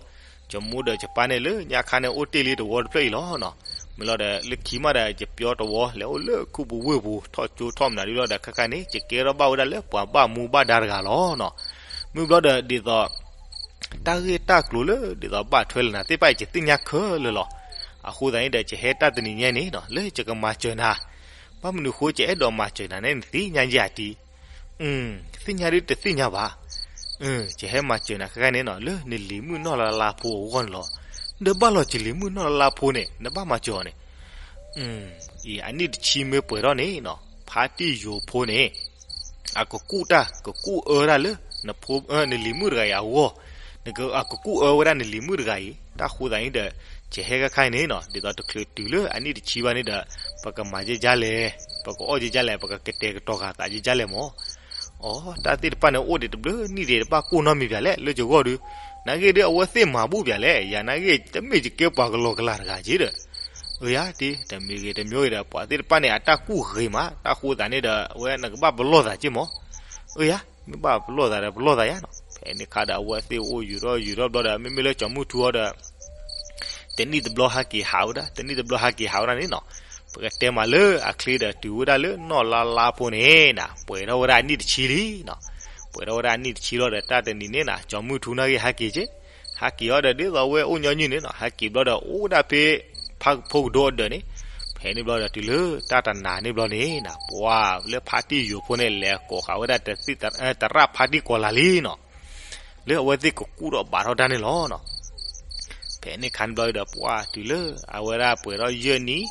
ကၠီမူဒီးကၠီပၢ်န့ၣ်လၢညါခါန့ၣ်အိၣ်တ့ၢ်လံတဝီတဖျၢၣ်အံၤလီၤနီၤ. မ့ၢ်လီၤဒီးလၢခံမးဒီး ယပျီတဝီလဲၤအိၣ်လၢခူပူၤဝ့ၢ်ပူၤ ထီၣ်ကၠိထီၣ်မနုၤဒ်လီၤဒီး ခဲခါန့ၣ် ယကဲထီၣ်ဘၣ်ဝဲဒၣ်လၢပှၤဘၣ်မူဘၣ်ဒါတဂၤလီၤနီၤ. မ့ၢ်ဘျီဒီးဒ်သိး တၢ်ဂ့ၢ်တၢ်ကျိၤလၢဒ်သိးဘၣ်ထွဲလၢနၤသ့ၣ်တဖၣ်အံၤ ယသ့ၣ်ညါခဲလၢာ်လီၤ. အဃိသတးန့ၣ်ဒီး ယဟဲတၢ်တနံၤညါန့ၣ်နီၤ လၢယကမၤစၢၤနၤ, ဘၣ်မနုၤဃိယအဲၣ်ဒိးမၤစၢၤနၤန့ၣ် နသ့ၣ်ညါယၤတံၢ် သ့ၣ်ညါဒ်တသ့ၣ်ညါဘၣ်. ယဟဲမၤစၢၤနၤခဲခါန့ၣ်နီၤ လၢနလံၤမုၣ်နီၢ်လါလါဖိအဂီၢ်န့ၣ်လီၤ. ဒီးဘၣ်လီၤယလံၤမုၣ်နီၢ်လါလါဖိန့ၣ် နဘၣ်မၤစၢၤအီၤန့ၣ် အံၤအနံၣ်တဆံမ့ၢ်ပှဲၤထီၣ်န့ၣ်နီၤ ဖါတံၢ်ယိၤဖိန့ၣ် အကကူၣ်တၢ် ကကူၣ်အၢတၢ်လၢ နဖိ နလံၤမုၣ်တဂၤအံၤအဂီၢ်, နက အကကူၣ်အၢဝဲဒၣ်နလံၤမုၣ်တဂၤအံၤ တၢ်ဃိသးန့ၣ်ဒီး ယဟဲခါခါအံၤန့ၣ်နီၤ ဒ်သိးတချုးတုၤလၢအနံၣ်တဆံဘၣ်န့ၣ်ဒီး ပကမၤယဲၢ်ကလဲၣ်, ပကအီၣ်ယဲၢ်ကလဲၣ်, ပကကတဲာ်ကတီၤဃာ်သးယဲၢ်ကလဲၣ်မး. အိ တၢ်သ့ၣ်တဖၣ်န့ၣ် အိၣ်ဒံးတဘျုးနံၣ်ဒံးတဘၣ်ကိၢ်နီတမံၤပၠးလဲၣ် လၢယဂီၢ်ဒုး, နာ်ဂ့ၢ်ဒုးအဝဲသ့ၣ်မၤဘူၣ်ပၠးလဲၣ်, ယၤနာ်ဂ့ၢ် တမ့ၢ်ယကဲပှၤကလီကလီတဂၤက့ဒီး အၢယၤ တမံၤဂ့ၤတမံၤဂ့ၤဒီး ပှၤသ့ၣ်တဖၣ်န့ၣ် အတၢ်ကူၣ်ဂ့ၤမး, တၢ်ဃိသးန့ၣ်ဒီး အဝဲနကဘၣ်ပလီၢ်သးက့မး. အၢယၤ မ့ၢ်ဘၣ်ပလီၢ်သးဒီးပလီၢ်သးယၤနီၤ. ဖဲန့ၣ်ခါဒီး အဝဲသ့ၣ်အိၣ်ယူၤထီၣ်ယူၤထီၣ်ဘျီဒီး မ့မ့ၢ်လၢကၠီၤမုၢ်ထူအီၤဒီး တနံၣ်တဘျီဟဲက့ၤဟးဝဲဒၣ်, တနံၣ်တဘျီဟဲက့ၤဟးဝဲဒၣ်န့ၣ်နီၤ. ပကတဲမးလၢအချ့ဒီး တုၤဝဲဒၣ်လၢနီၢ်လါလါဖိန့ၣ်နၤ ပှဲၤထီၣ်ဝဲဒၣ်အနံၣ်တဆံလံနီၤ. ပှဲၤထီၣ်ဝဲဒၣ်အနံၣ်တဆံလီၤဒီး တၢ်တနံၤန့ၣ်နၤ ကၠီၤမုၢ်ထူနာ်ဂ့ၢ်ဟဲက့ၤက့, ဟဲက့ၤအီၤဒီး ဒ်သိးအဝဲအိၣ်ညီနုၢ်န့ၣ်နီၤ ဟဲက့ၤဘျီဒီး အိၣ်ဝဲဒၣ်ဖဲ ဖးဖိကဒိအဒၢးန့ၣ်. ဖဲန့ၣ်ဘျီဒီး တုၤလၢတၢ်တနၤန့ၣ်ဘျီန့ၣ်နၤ ပှၤလၢဖါတံၢ်ယိၤဖိန့ၣ် လဲၤကိးဃာ်ဝဲဒၣ် သရၣ်ဖါတံၢ်ကီၤလၤလံနီၤ. လၢအဝဲသ့ၣ်ကကူၣ်ထီၣ်ဘၣ်ထီၣ်တၢ်န့ၣ်လီၤနီၤ. ဖဲန့ၣ်ခါန့ၣ်ဘျီဒီး ပှၤတုၤလၢအဝဲဒၣ်ပှဲၤထီၣ်ယဲၢ်နံၣ်,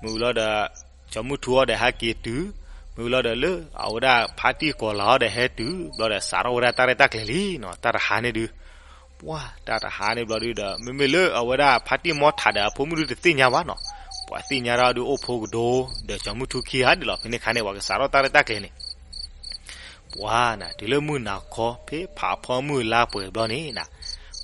မုၢ်လီၤဒီး ကၠီၤမုၢ်ထူအီၤဒီးဟဲက့ၤတုၤ, မုၢ်လီၤဒီးလၢအဝဲဒၣ်ဖါတံၢ်ကီၤလၤအီၤဒီးဟဲတုၤ ဘျီဒီးစးထီၣ်ဝဲဒၣ်တၢ်ရဲၣ်တၢ်ကျဲၤလံနီၤ တၢ်တဟါန့ၣ်ဒုး. ပှၤတၢ်တဟါန့ၣ်ဘျီဒုးဒီး မ့မ့ၢ်လၢအဝဲဒၣ်ဖါတံၢ်မီထးဒီးအဖိမုၣ်ဒုးတသ့ၣ်ညါဘၣ်နီၤ. ပှၤသ့ၣ်ညါဒၣ်ဒုးအိၣ်ဖိကဒိ ဒီးကၠီၤမုၢ်ထူခံဂၤဒ်လီၤ. ဖဲန့ၣ်ခါန့ၣ် ပှၤကစးထီၣ်တၢ်ရဲၣ်တၢ်ကျဲၤန့ၣ် ပှၤနၤ တုၤလၢမုၢ်နၤခီ ဖဲဖးဖီမုၢ်လါပှဲၤဘျီန့ၣ်နၤ,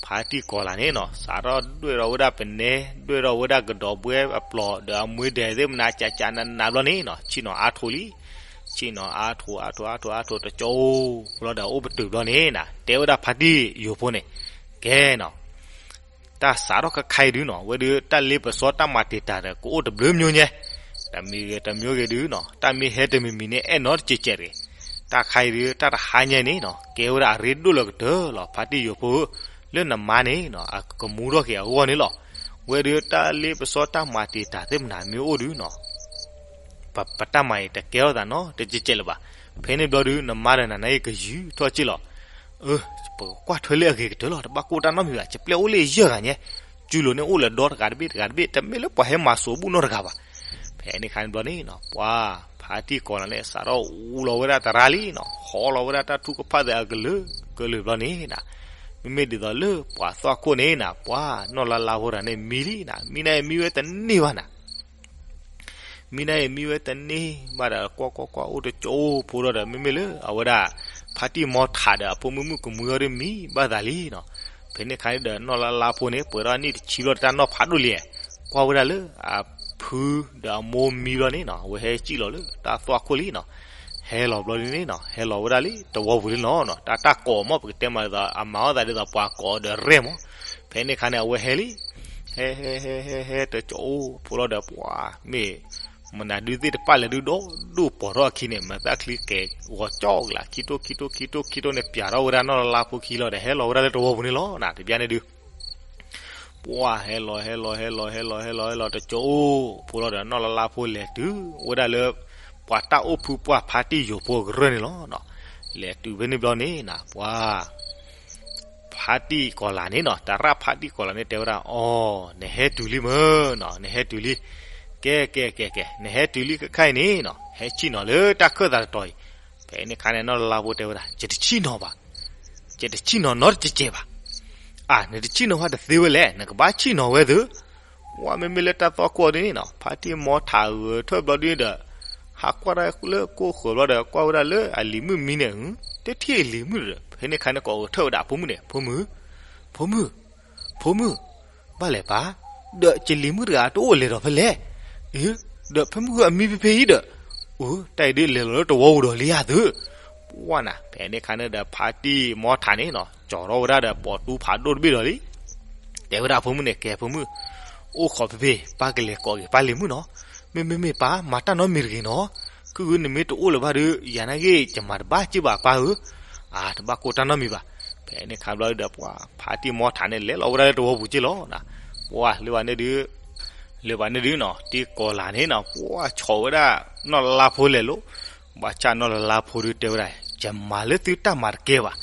ဖါတံၢ်ကီၤလၤန့ၣ်နီၤ စးထီၣ်ဒွဲၣ်ထီၣ်ဝဲဒၣ်ပနဲ, ဒွဲၣ်ထီၣ်ဝဲဒၣ်ကဒီးဘှဲအပျီၢ် ဒီးအမွ့ဒဲးသ့ၣ်မနၤ ကးကးနးနးဘျီန့ၣ်နီၤ ဆ့ၣ်နီၤအါထိလံ. ဆ့ၣ်နီၤအါထိ အါထိ အါထိ အါထိ တကၠိအိၣ်လီၤဒီး အိၣ်ပတုာ်ဘျီန့ၣ်နၤ တဲဝဲဒၣ်ဖါတံၢ်ယိၤဖိန့ၣ်, ကဲနီၤ တၢ်စးထီၣ်ခါခါအံၤဒုးနီၤ ဝဲဒုးတၢ်လ့ပစီတၢ်မၤတံာ်တာ်ဒီး ကအိၣ်တဘျုးမျိုးညါ, တမံၤဂ့ၤတမံၤဂ့ၤဒုးနီၤ တၢ်မ့ၢ်ဟဲတမံၤမံၤန့ၣ် အဲၣ်နီတစဲးစဲးတဂ့ၤ. တၢ်ခါအံၤဒုး တၢ်တဟါညါန့ၣ်နီၤ ကဲဝဲဒၣ်အရ့ဒိၣ်လၢကတၢၢ်လီၤ ဖါတံၢ်ယိၤဖိဧၢ, လၢနမါန့ၣ်နီၤ အကမူထီၣ်က့ၤအဂီၢ်န့ၣ်လီၤ. ဝဲဒုးတၢ်လ့ပစီတၢ်မၤတံာ်တာ်သ့ၣ်မနၤမ့ၢ်အိၣ်ဒုးနီၤ ပတၢ်မၤအံၤတကဲထီၣ်သးနီတစဲးစဲးလၢၤဘၣ်. ဖဲန့ၣ်ဘျီဒုး နမါဒီးနၤနာ်က့ကယူၤထီၣ်စ့ၢ်လီၤ. အၢ ပကကွၢ်ထွဲလၢအဂ့ၤကတၢၢ်လီၤ တဘၣ်ကိၢ်တၢ်နီတမံၤဘၣ် ယပျဲၢ်အိၣ်လၢယဲၢ်ဂၤညါ, ကၠူလိၤန့ၣ်အိၣ်လၢဒီတဂၤတဘ့ၣ်တဂၤတဘ့ၣ် တမ့ၢ်လၢပှၤဟဲမၤစိာ်ဘူၣ်နီတဂၤဘၣ်. ဖဲန့ၣ်ခါန့ၣ်ဘျီန့ၣ်နီၤ ပှၤဖါတံၢ်ကီၤလၤန့ၣ် စးထီၣ်အူလီၤဝဲဒၣ်တရါလံနီၤ ဟီလီၤဝဲဒၣ်တၢ်ထုကဖၣ်သ့ၣ်အကလုာ်ကလုာ်ဘျီန့ၣ်နၤ, မ့မ့ၢ်ဒ်သိးလၢပှၤသီၣ်ခိၣ်န့ၣ်နၤ ပှၤနီၢ်လါလါဖိတဂၤန့ၣ်မံလံနၤ မံန့ၣ်မံဝဲတန့ၢ်ဘၣ်နၤ မံန့ၣ်မံဝဲတန့ၢ်ဘၣ်ဒီး ကွၢ်ကွၢ်ကွၢ်အိၣ်တကၠိအိၣ်ဖိလီၤဒီး မ့မ့ၢ်လၢအဝဲဒၣ် ဖါတံၢ်မီထးဒီးအဖိမုၣ်မုၣ်ကမုၢ်အီၤဒုးမံဘၣ်သးလံနီၤ. ဖဲန့ၣ်ခါန့ၣ်ဒီးနီၢ်လါလါဖိန့ၣ် ပှဲၤထီၣ်အနံၣ်တဆံလီၤတၢ်နီၢ်ဖးဒိၣ်လံ, ကွၢ်ဝဲဒၣ်လၢအဖုဒီးအမိၢ်မံဘျီန့ၣ်နီၤ အဝဲဟဲစံၣ်လီၤလၢတၢ်သွၣ်ခိၣ်လံနီၤ. ဟဲလီၤဘျီဒုးန့ၣ်နီၤ ဟဲလီၤဝဲဒၣ်လံတဝီပူၤလံလီၤနီၤ. တၢ်တၢ်ကိးမး ပကတဲမးဒ်သိး အမၤအီၣ်သးဒ်သိးပှၤကိးဒီးရဲၣ်မး. ဖဲန့ၣ်ခါန့ၣ် အဝဲဟဲလံ ဟဲဟဲဟဲဟဲဟဲတကၠိအိၣ်ဖိလီၤဒီး ပှၤမ့ၢ် မနုၤဒုးသ့ၣ်တဖၣ်လဲၣ်ဒုးဒီးဒိၣ်ပိာ်ထီၣ်အခံန့ၣ် မၤသးချံကဲၤဂီၤကၠီကလး ခံထိခံထိခံထိခံထိန့ၣ် ပၠးထီၣ်ဝဲဒၣ်နီၢ်လါလါဖိခံလီၤဒီး ဟဲလီၤဝဲဒၣ်လၢတဝီပူၤန့ၣ်လီၤနၤ. တဘျီန့ၣ်ဒုး ပှၤဟဲလီၤဟဲလီၤဟဲလီၤဟဲလီၤဟဲလီၤဟဲလီၤတကၠိအိၣ်ဖိလီၤဒီး နီၢ်လါလါဖိလဲၤတုၤဝဲဒၣ်လၢ ပှၤတၢ်အိၣ်ဖုပှၢ်ဖါတံၢ်ယိၤဖိအကရၢၢ်န့ၣ်လီၤနီၤ. လဲၤတုၤဖဲန့ၣ်ဘျီန့ၣ်နၤ ပှၤ ဖါတံၢ်ကီၤလၤန့ၣ်နီၤ တရၣ်ဖါတံၢ်ကီၤလၤန့ၣ် တဲဝဲဒၣ် အိ နဟဲတုၤလံမ့ၢ်နီၤ နဟဲတုၤလံ, ကဲ ကဲ ကဲ ကဲ နဟဲတုၤလံခဲခါအံၤန့ၣ်နီၤ ဟဲဆ့ၣ်နီၤလၢတၢ်ခၢၣ်သးတတီၤအံၤ. ဖဲန့ၣ်ခါန့ၣ် နီၢ်လါလါဖိတဲဝဲဒၣ် ယတဆ့ၣ်နီၤဘၣ်, ယတဆ့ၣ်နီၤနီတစဲးစဲးဘၣ်. အၢ နတဆ့ၣ်နီၤဘၣ်တသ့ဝဲလဲၣ် နကဘၣ်ဆ့ၣ်နီၤဝဲသု ပှၤမ့မ့ၢ်လၢတၢ်သွၣ်ခိၣ်ဒ်န့ၣ်နီၤ ဖါတံၢ်မီထးဂဲၤထၢၣ်ဘျီဒ်ဒီး ဟးကွၢ်တၢ်လၢကိၣ်ဃၢၤဘျီဒီး ကွၢ်ဝဲဒၣ်လၢအလံၤမုၣ်မံန့ၣ် တထံၣ်အလံၤမုၣ်ဒီး ဖဲန့ၣ်ခါန့ၣ် ကိးဂဲၤထၢၣ်ဝဲဒၣ်အဖိမုၣ်န့ၣ် ဖိမုၣ်, ဖိမုၣ်, ဖိမုၣ်, ဘၣ်လဲၣ်ပၢ်, ဒီးယလံၤမုၣ်တဂၤတအိၣ်လဲၤဒီးဖဲလဲၣ်, အၢ, ဒီးဖဲမုၢ်ဂီၤအမံဖဲဖဲအံၤဒီး, အၢ တၢ်အံၤဒ်လဲၤလီၤလၢတဝီပူၤဒီးလံဧါသု, ပှၤနၤ ဖဲန့ၣ်ခါန့ၣ်ဒီး ဖါတံၢ်မီထးန့ၣ်နီၤ ကၠီထီၣ်ဝဲဒၣ်ဒီးပိာ်တူဖးဒိၣ်တဘ့ၣ်ဒီးလံ တဲဝဲဒၣ်အဖိမုၣ်န့ၣ်, ကဲအဖိမုၣ်, အိၣ်ခိးဖဲဖဲ ပၢ်ကလဲၤကိးက့ၤပၢ်လံၤမုၣ်နီၤ, မ့မ့မ့ၢ်ပၢ်မၤတၢ်နီတမံၤတဂ့ၤနီၤ, ခုၣ်ခုၣ်နမ့ၢ်တအိၣ်လၢၤဘၣ်ဒီး ယၤနာ်က့ ယမၤတဘၣ်စ့ၢ်ဘၣ်ပၢ်ဧၢ, အတဘၣ်ကိၢ်တၢ်နီတမံၤဘၣ်. ဖဲန့ၣ်ခါဘျီဒီး ပှၤဖါတံၢ်မီထးန့ၣ် လဲၤလီၤဝဲဒၣ်လၢတဝီပူၤက့ၢ်လီၤ. ပှၤလၢဘၣ်န့ၣ်ဒုး လၢဘၣ်န့ၣ်ဒုးနီၤ, တံၢ်ကီၤလၤန့ၣ်နီၤ, ပှၤဆီၣ်ဝဲဒၣ် နီၢ်လါလါဖိလဲၤလိၤ, ဘၣ်ဆၣ်နီၢ်လါလါဖိဒုးတဲဝဲဒၣ်, ယမၤလၢသုတၢ်မၤတကဲဘၣ်,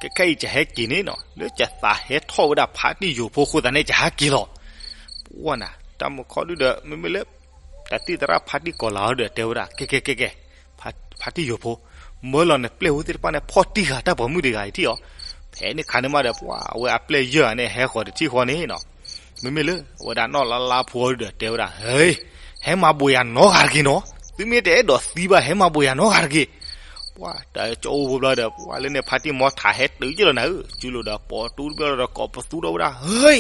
ခဲခဲအံၤယဟဲက့ၤန့ၣ်နီၤ, လၢယသးဟဲထီၣ်ဝဲဒၣ်ဖါတံၢ်ယိၤဖိအဃိသတးန့ၣ် ယဟဲက့ၤလီၤ. ပှၤနၤ တၢ်မုၢ်ခီဒုဒီး မ့မ့ၢ်လၢ တၢ်သံၣ်သရၣ်ဖါတံၢ်ကီၤလၤအီၤဒီးတဲဝဲဒၣ်, ကဲကဲကဲကဲ, ဖါတံၢ်ယိၤဖိ, မၢလီၤနပျဲၢ်ဝဲသ့ၣ်တဖၣ်န့ၣ် ဖီၣ်တံၢ်ဃာ်တၢ်ပိာ်မုၣ်တဂၤအံၤထံၣ်အီၤ. ဖဲန့ၣ်ခါန့ၣ်မးဒီး ပှၤအဝဲအပျဲၢ်ယဲၢ်ဂၤန့ၣ် ဟဲဃီၤတထံၣ်ဃီန့ၣ်နီၤ, မ့မ့ၢ်လၢ အဝဲဒၣ်နီၢ်လါလါဖိအီၤဒုဒီးတဲဝဲဒၣ်, ဟဲ, ဟဲမၤဘိးယၤနီတဂၤတဂ့ၤနီၤ, သုမ့ၢ်တအဲၣ်ဒိးသံဘၣ် ဟဲမၤဘိးယၤနီတဂၤတဂ့ၤ. ပှၤတၢ်ကၠီအိၣ်ဖိဘျီဒီး ပှၤလၢန့ၣ်ဖါတံၢ်မီထးဟဲတုၤက့ၢ်လီၤနၤဧၢ, စုလိာ်ဒီးပိာ်တူတဘျီဒီး ကိးပသူထီၣ်ဝဲဒၣ်, ဟဲ,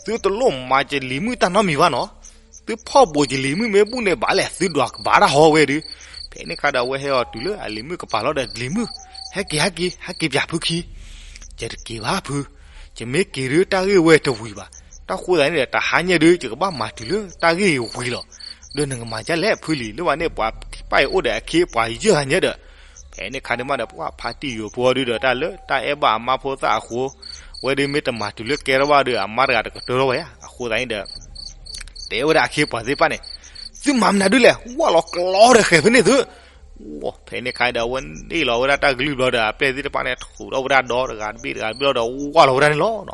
သုတလိၣ်မၤယလံၤမုၣ်တၢ်နီတမံၤဘၣ်နီၤ, သုဖီၣ်ဘိးယလံၤမုၣ်မ့ၢ်ဘူၣ်န့ၣ်ဘၣ်လဲၣ် သုဒွးကဘၣ်တၢ်ဟီဝဲဒုး. ဖဲန့ၣ်ခါဒီး အဝဲဟဲအီၤတုၤလၢအလံၤမုၣ်ကပၤလီၤဒီး လံၤမုၣ်, ဟဲက့ၤ ဟဲက့ၤ ဟဲက့ၤပၠးဖုခံ, ယတက့ၤဘၣ်ဖု, ယမ့ၢ်က့ၤဒုးတၢ်ဂ့ၢ်ဝဲတဝံၤဘၣ်, တၢ်ဃိသတးန့ၣ်ဒီး တဟါညါဒုး ယကဘၣ်မၤတုၤလၢတၢ်ဂ့ၢ်ဝံၤလီၤ. ဒီးနကမၤဒ်လဲၣ်ဖုလံၤ, လၢပှၤန့ၣ် ပှၤပၢ်အံၤအိၣ်ဒီးအခ့အပှၤယဲၢ်ဂၤညါဒီး, ဖဲန့ၣ်ခါန့ၣ်မးဒီး ပှၤဖါတံၢ်ယိၤဖိအီၤဒုဒီး တၢ်လၢတၢ်အဲၣ်ဘၣ်အမါဖိသၣ်အဃိ, ဝဲဒုးမ့ၢ်တမၤတုၤလၢကဲထီၣ်ဘၣ်ဒီး အမါတဂၤတကတၢၢ်ထီၣ်ဝဲဧါ, အဃိသတးန့ၣ်ဒီး တဲဝဲဒၣ်အခ့အပှၤသ့ၣ်တဖၣ်န့ၣ်, သုမၤမနုၤဒုလဲၣ်, ဝၢ်လီၤကျီဒီးဃဲၤဖဲန့ၣ်သု. ဖဲန့ၣ်ခါဒီး အဝဲန့ၢ်လီၤဝဲဒၣ်တၢ်ကလုၢ်ဘျီဒီး အပျဲၢ်သ့ၣ်တဖၣ်န့ၣ် ထုးထီၣ်ဝဲဒၣ်ဒီတဂၤတဘ့ၣ်တဂၤတဘ့ၣ်လီၤဒီး ဝၢ်လီၤဝဲဒၣ်န့ၣ်လီၤ.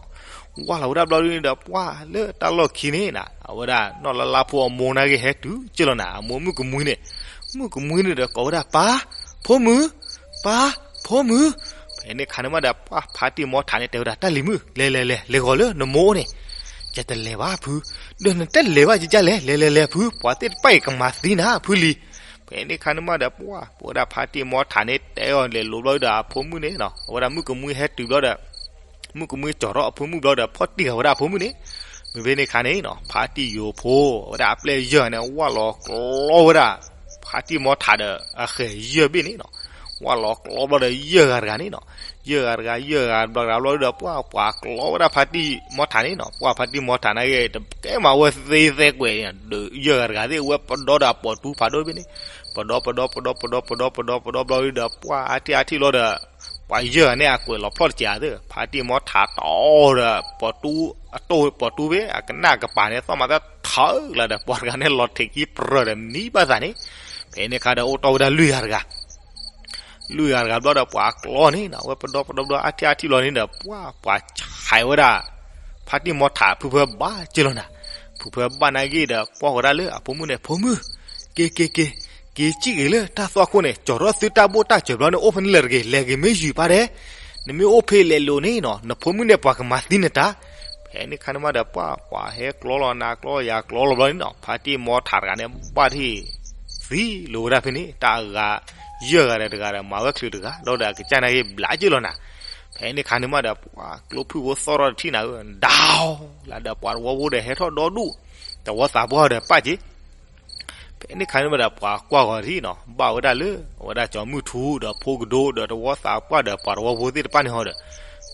ဝၢ်လီၤဝဲဒၣ်ဘျီဒုန့ၣ်ဒီး ပှၤလၢတၢ်လီၢ်ခံန့ၣ်နၤ အဝဲဒၣ်နီၢ်လါလါဖိအမိၢ်နာ်က့ဟဲတုၤက့ၢ်လီၤနၤ, အမိၢ်မုၣ်ကမှံန့ၣ်, မုၣ်ကမှံန့ၣ်ဒီးကိးဝဲဒၣ်ပၢ်, ဖိမုၣ်, ပၢ်, ဖိမုၣ်. ဖဲန့ၣ်ခါန့ၣ်မးဒီး ပှၤဖါတံၢ်မီထးန့ၣ်တဲဝဲဒၣ် တၢ်လံၤမုၣ်, လဲၤလဲၤလဲၤ လဲၤဂီၤလၢနမိၢ်အိၣ်န့ၣ်. ယတလဲၤဘၣ်ဖု, ဒီးနတလဲၤဘၣ်ယကလဲၤ, လဲၤလဲၤလဲၤဖု, ပှၤသ့ၣ်တဖၣ်အံၤကမၤသံနၤဖုလံၤ. ဖဲန့ၣ်ခါန့ၣ်မးဒီး ပှၤ ပဝဲဒၣ်ဖါတံၢ်မီထးန့ၣ် တဲအီၤလဲၤလိၤဘျီဒီးအဖိမုၣ်န့ၣ်နီၤ, အဝဲဒၣ်မုၣ်ကမှံဟဲတုၤဘျီဒီး မုၣ်ကမှံကၠီၤထီၣ်အဖိမုၣ်ဘျီဒီး ဖီၣ်တံၢ်ဃာ်ဝဲဒၣ်အဖိမုၣ်န့ၣ်. မ့ၢ်ဖဲန့ၣ်ခါန့ၣ်နီၤ ဖါတံၢ်ယိၤဖိ အဝဲဒၣ်အပျဲၢ်ယဲၢ်ဂၤန့ၣ် ဝၢ်လီၤကျီဝဲဒၣ် ဖါတံၢ်မီထးဒီးအဃဲၤယဲၢ်ဘ့ၣ်န့ၣ်နီၤ. ဝၢ်လီၤကျီဘျီဒီးယဲၢ်ဂၤတဂၤန့ၣ်နီၤ, ယဲၢ်ဂၤတဂၤ ယဲၢ်ဂၤတဂၤဘျီဒီး ပှၤ ပှၤကျီဝဲဒၣ်ဖါတံၢ်မီထးန့ၣ်နီၤ. ပှၤဖါတံၢ်မီထးန့ၣ်က့ တကဲမးဝဲသ့သဲကွဲးန့ၣ် ယဲၢ်ဂၤတဂၤသ့ၣ် ဝဲပဒီဒီးအပိာ်တူဖးဒိၣ်ဘ့ၣ်န့ၣ်, ပဒီ ပဒီ ပဒီ ပဒီ ပဒီ ပဒီ ပဒီ ပဒီဘျီဒီး ပှၤအါထံၣ်အါထံၣ်လီၤဒီး ပှၤယဲၢ်ဂၤန့ၣ် အကွဲးလီၤဖျီၣ်တကးသ့ၣ် ဖါတံၢ်မီထးတီၤဒီး ပိာ်တူ အတိၢ်ပိာ်တူဘ့ၣ် အကနၣ်ကပၤန့ၣ် သီၣ်မၤသၣ်ထၢလၢဒီး ပှၤတဂၤန့ၣ်လီၤထဲးခံပြၢၤဒီးမံဘၣ်သးန့ၣ်. ဖဲန့ၣ်ခါဒီးအိၣ်တီၢ်ဝဲဒၣ်လွံၢ်ဂၤတဂၤ လွံၢ်ဂၤတဂၤဘျီဒီး ပှၤကျီန့ၣ်နီၤ ဝဲပဒီပဒီပဒီ အါထံၣ်အါထံၣ်လီၤန့ၣ်ဒီး ပှၤ ပှၤဆဲးဝဲဒၣ် ဖါတံၢ်မီထးဖုဖၢဘၣ်က့ၢ်လီၤနၤ. ဖုဖၢဘၣ်နာ်က့ဒီး ကွၢ်ဃီၤဒၣ်လၢအဖိမုၣ်န့ၣ် ဖိမုၣ်, က့ၤ က့ၤ က့ၤ က့ၤစံၣ်ဂ့ၤလၢတၢ်သွၣ်ခိၣ်န့ၣ် ကၠီၤထီၣ်သုတၢ်ဘိၣ်တၢ်စၢၤဘျီန့ၣ် အိၣ်ဖဲန့ၣ်လၢၤတဂ့ၤ လဲၤဂ့ၤမ့ၢ်ယုာ်ပၢ်ဒဲး, နမ့ၢ်အိၣ်ဖဲလဲၤလိၤန့ၣ်နီၤ နဖိမုၣ်န့ၣ် ပှၤကမၤသံနတၢ်. ဖဲန့ၣ်ခါန့ၣ်မးဒီး ပှၤ ပှၤဟဲကျီလီၤနၤကျီယၤကျီလီၤဘျီန့ၣ်နီၤ ဖါတံၢ်မီထးတဂၤန့ၣ် ဘၣ်ထံၣ်သံလိာ်ဝဲဒၣ်ဖဲန့ၣ် တၢ်အဂၤ ယဲၢ်ဂၤဒီးတဂၤဒီး မၤဝဲချုးတဂၤ ဒီးဒီးအကစၢ်နာ်က့ဘျးက့ၢ်လီၤနၤ. ဖဲန့ၣ်ခါန့ၣ်မးဒီး ပှၤကျိဖုၣ်ဖိသီၣ်ထီၣ်တထံၣ်နၤဧၢ ဒၣ်လၢဒီးပှၤတဝီဖိဒီးဟဲထီၣ်ဒီဒူၣ် တဝီသးပှၢ်ဒီးပၣ်က့ၤ ဖဲန့ၣ်ခါန့ၣ်မးဒီး ပှၤကွၢ်ဂီၤတထံၣ်နီၤ ဘၣ်ဝဲဒၣ်လၢ အဝဲဒၣ်ကၠီၤမုၢ်ထူဒီးဖိကဒိ ဒီးတဝီသးပှၢ်ဒီးပှၤတဝီဖိသ့ၣ်တဖၣ်န့ၣ်ဟီဒီး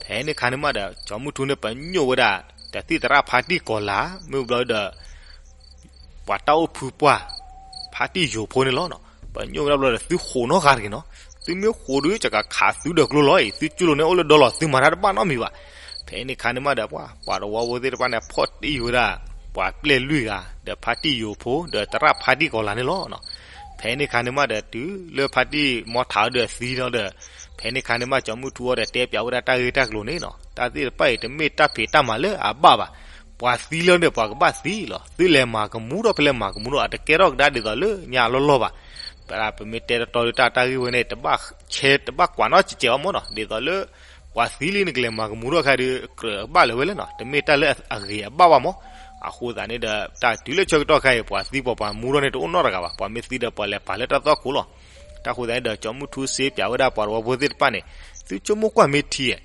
ဖဲန့ၣ်ခါန့ၣ်မးဒီး ကၠီၤမုၢ်ထူန့ၣ် ပညိၣ်ဝဲဒၣ် တၢ်သံၣ်သရၣ်ဖါတံၢ်ကီၤလၤ မ့ၢ်ဘျီဒီး ပှၤတၢ်အိၣ်ဖုပှၢ် ဖါတံၢ်ယိၤဖိန့ၣ်လီၤ. ပညိၣ်ဝဲဒၣ်ဘျီဒီး သုဃိးနီတဂၤတဂ့ၤနီၤ, သုမ့ၢ်ဃိးဒုး ယကခးသုဒီးကျိလီၤအံၤ သုကၠိလိၤန့ၣ်အိၣ်လၢဒီလီၤ သုမၤတၢ်တဘၣ်နီတမံၤဘၣ်. ဖဲန့ၣ်ခါန့ၣ်မးဒီး ပှၤ ပှၤတဝီဖိသ့ၣ်တဖၣ်န့ၣ် ဖီၣ်တံၢ်ဝဲဒၣ် ပှၤပျဲၢ်လွံၢ်ဂၤ ဒီးဖါတံၢ်ယိၤဖိ ဒီးသရၣ်ဖါတံၢ်ကီၤလၤန့ၣ်လီၤ. ဖဲန့ၣ်ခါန့ၣ်မးဒီး တုၤလၢဖါတံၢ်မီထးဒီးသံလီၤဒီး ဖဲန့ၣ်ခါန့ၣ်မး ကၠီၤမုၢ်ထူအီၤဒီးတဲပၠးဝဲဒၣ်တၢ်ဂ့ၢ်တၢ်ကျိၤန့ၣ်နီၤ, တၢ်သ့ၣ်တဖၣ်အံၤ တမ့ၢ်တၢ်ဖံးတၢ်မၤလၢအဘၣ်ဘၣ်. ပှၤသံလီၤဒီးပှၤကဘၣ်သံလီၤ. သုလဲၤမၤကမူထီၣ်ဖဲလဲၣ်မၤကမူထီၣ် အတကဲထီၣ်ကဒါဒ်သိးလၢညါအလီၢ်လီၢ်ဘၣ်. ပမ့ၢ်တဲတတီၤဒီးတၢ်တၢ်ဂ့ၢ်ဝဲန့ၣ် တဘၣ်ဆဲးတဘၣ်ကွၢ်နီတစဲးဘၣ်မ့ၢ်နီၤ, ဒ်သိးလၢ ပှၤသံလံနကလဲၤမၤကမူထီၣ်ခဲဒုး ကြၢးဘၣ်လၢၤဝဲလဲၣ်နီၤ, တမ့ၢ်တၢ်လၢအဂ့ၤအဘၣ်ဘၣ်မ့ၢ်. အဃိသတးန့ၣ်ဒီး တၢ်တုၤလၢဆၢကတီၢ်ခဲအံၤ ပှၤသံပှၤပှၤမူထီၣ်န့ၣ် တအိၣ်နီတဂၤဘၣ်. ပှၤမ့ၢ်သံဒီးပှၤလဲၤပာ်လၢတၢ်သွၣ်ခိၣ်လီၤ. တၢ်ဃိသတးန့ၣ်ဒီး ကၠီၤမုၢ်ထူစ့ပၠးဝဲဒၣ်ပှၤတဝီဖိသ့ၣ်တဖၣ်န့ၣ် သုဆိကမိၣ်ကွၢ်မ့ၢ်ထံဧါ,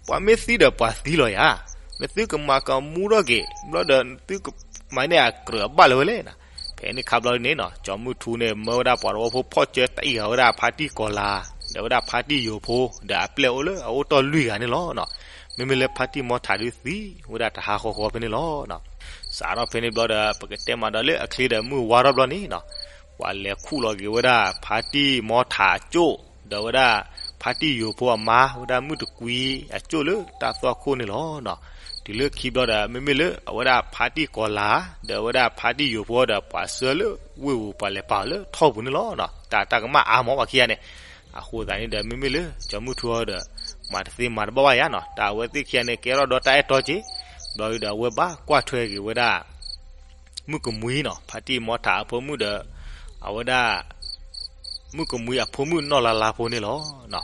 ပှၤမ့ၢ်သံဒီးပှၤသံလီၤယၤ, နသုကမၤကမူထီၣ်က့ၤ ဘျီဒီးသုကမၤန့ၢ်အကြၢးအဘၣ်လၢၤဝဲလဲၣ်. ဖဲန့ၣ်ခါဘျီန့ၣ်နီၤ ကၠီၤမုၢ်ထူန့ၣ် မၢဝဲဒၣ်ပှၤတဝီဖိဖီၣ်စၢတံၢ်ဃာ်ဝဲဒၣ်ဖါတံၢ်ကီၤလၤ ဒီးဝဲဒၣ်ဖါတံၢ်ယိၤဖိ ဒီးအပျဲၢ်အိၣ်လၢအအိၣ်တီၢ်လွံၢ်ဂၤန့ၣ်လီၤနီၤ. မ့မ့ၢ်လၢဖါတံၢ်မီထးဒုးသံဝဲဒၣ်တဟါဃီဃီဖဲန့ၣ်လီၤ. စးထီၣ်ဖဲန့ၣ်ဘျီဒီး ပကတဲမးဒီးလၢအချ့ဒီးမုၢ်ဝါထီၣ်ဘျီန့ၣ်နီၤ, ပှၤလဲၤခူၣ်လီၤက့ၤဝဲဒၣ်ဖါတံၢ်မီထးအကၠိၣ်, ဒီးဝဲဒၣ်ဖါတံၢ်ယိၤဖိအမါ ဝဲဒၣ်မုၣ်တကွံအကၠိၣ်လၢတၢ်သွၣ်ခိၣ်န့ၣ်လီၤ. တုၤလၢခံဘျီဒီး မ့မ့ၢ်လၢအဝဲဒၣ်ဖါတံၢ်ကီၤလၤ ဒီးဝဲဒၣ်ဖါတံၢ်ယိၤဖိဒီး ပှၤဆှၢလၢဝ့ၢ်ပူၤ ပှၤလဲၤပာ်အီၤလၢထီၣ်ပူၤန့ၣ်လီၤ. တၢ်တၢ်ကမၣ်အါမးဘၣ်ခံဂၤန့ၣ်. အဃိသတးန့ၣ်ဒီး မ့မ့ၢ်လၢကၠီၤမုၢ်ထူအီၤဒီး မၤတသ့မၤတဘၣ်ဘၣ်ယၤနီၤ, တၢ်အဝဲသ့ၣ်ခံဂၤန့ၣ် ကဲထီၣ်ဒီးတၢ်အဲၣ်တီက့ၤ, ဘျီဒီးအဝဲဘၣ်ကွၢ်ထွဲက့ၤဝဲဒၣ် မုၣ်ကမှံနီၤ, ဖါတံၢ်မီထးအဖိမုၣ်ဒီး အဝဲဒၣ် မုၣ်ကမှံအဖိမုၣ်နီၢ်လါလါဖိန့ၣ်လီၤ.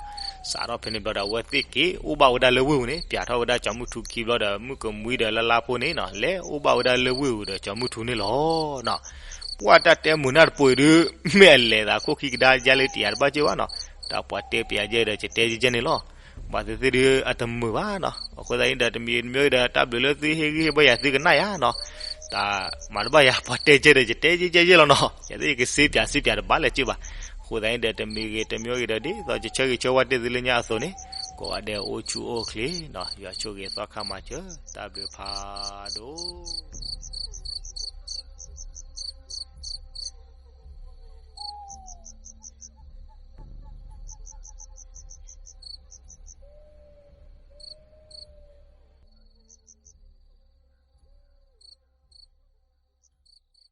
စးထီၣ်ဖဲန့ၣ်ဘျီဒီး အဝဲသ့ၣ်က့ၤအိၣ်ဘၣ်ဝဲဒၣ်လၢဝ့ၢ်ပူၤန့ၣ်, ပၠးထီၣ်ဝဲဒၣ်ကၠီၤမုၢ်ထူခံဘျီဒီး မုၣ်ကမှံဒီးလါလါဖိန့ၣ်နီၤ လဲၤအိၣ်ဘၣ်ဝဲဒၣ်လၢဝ့ၢ်ပူၤဒီးကၠီၤမုၢ်ထူန့ၣ်လီၤ. ပှၤတၢ်တဲမုာ်နၢ်တပိၤအံၤဒုး မ့ၢ်အလဲၤသးခိၣ်ခံကဒါယါလၢတယၤတဘၣ်က့ၤဘၣ်နီၤ, တၢ်ပှၤတဲပျးယဲဒီး ယတဲယဲကဲန့ၣ်လီၤ. ဘၣ်သ့ၣ်သ့ၣ်ဒုး အတမုာ်ဘၣ်နီၤ. အဃိသတးန့ၣ်ဒီး တမံၤတမံၤဒီး တၢ်ဘျုးလၢသုဟ့ၣ်ဂံၢ်ဟ့ၣ်ဘါယၤသုကနၣ်ယၤနီၤ, တၢ်မၤတဘၣ်ယၤ ပှၤတဲယဲဒီး ယတဲယဲကဲယဲလီၤနီၤ, ယသ့ၣ်ယကစ့ပျးစ့ပျးတဘၣ်လၢၤက့ၤဘၣ်. အဃိသတးန့ၣ်ဒီး တမံၤဂ့ၤတမံၤဂ့ၤဒီး ဒ်သိးယဆၢဂ့ၤဆၢဝါတ့ၢ်သုလၢညါအသိးန့ၣ်, ကိးဂၤဒဲးအိၣ်ဆူၣ်အိၣ်ချ့နီၤ, ယွၤဆိၣ်ဂ့ၤသီခါမၤစၢၤ, တၢ်ဘျုးဖးဒိၣ်.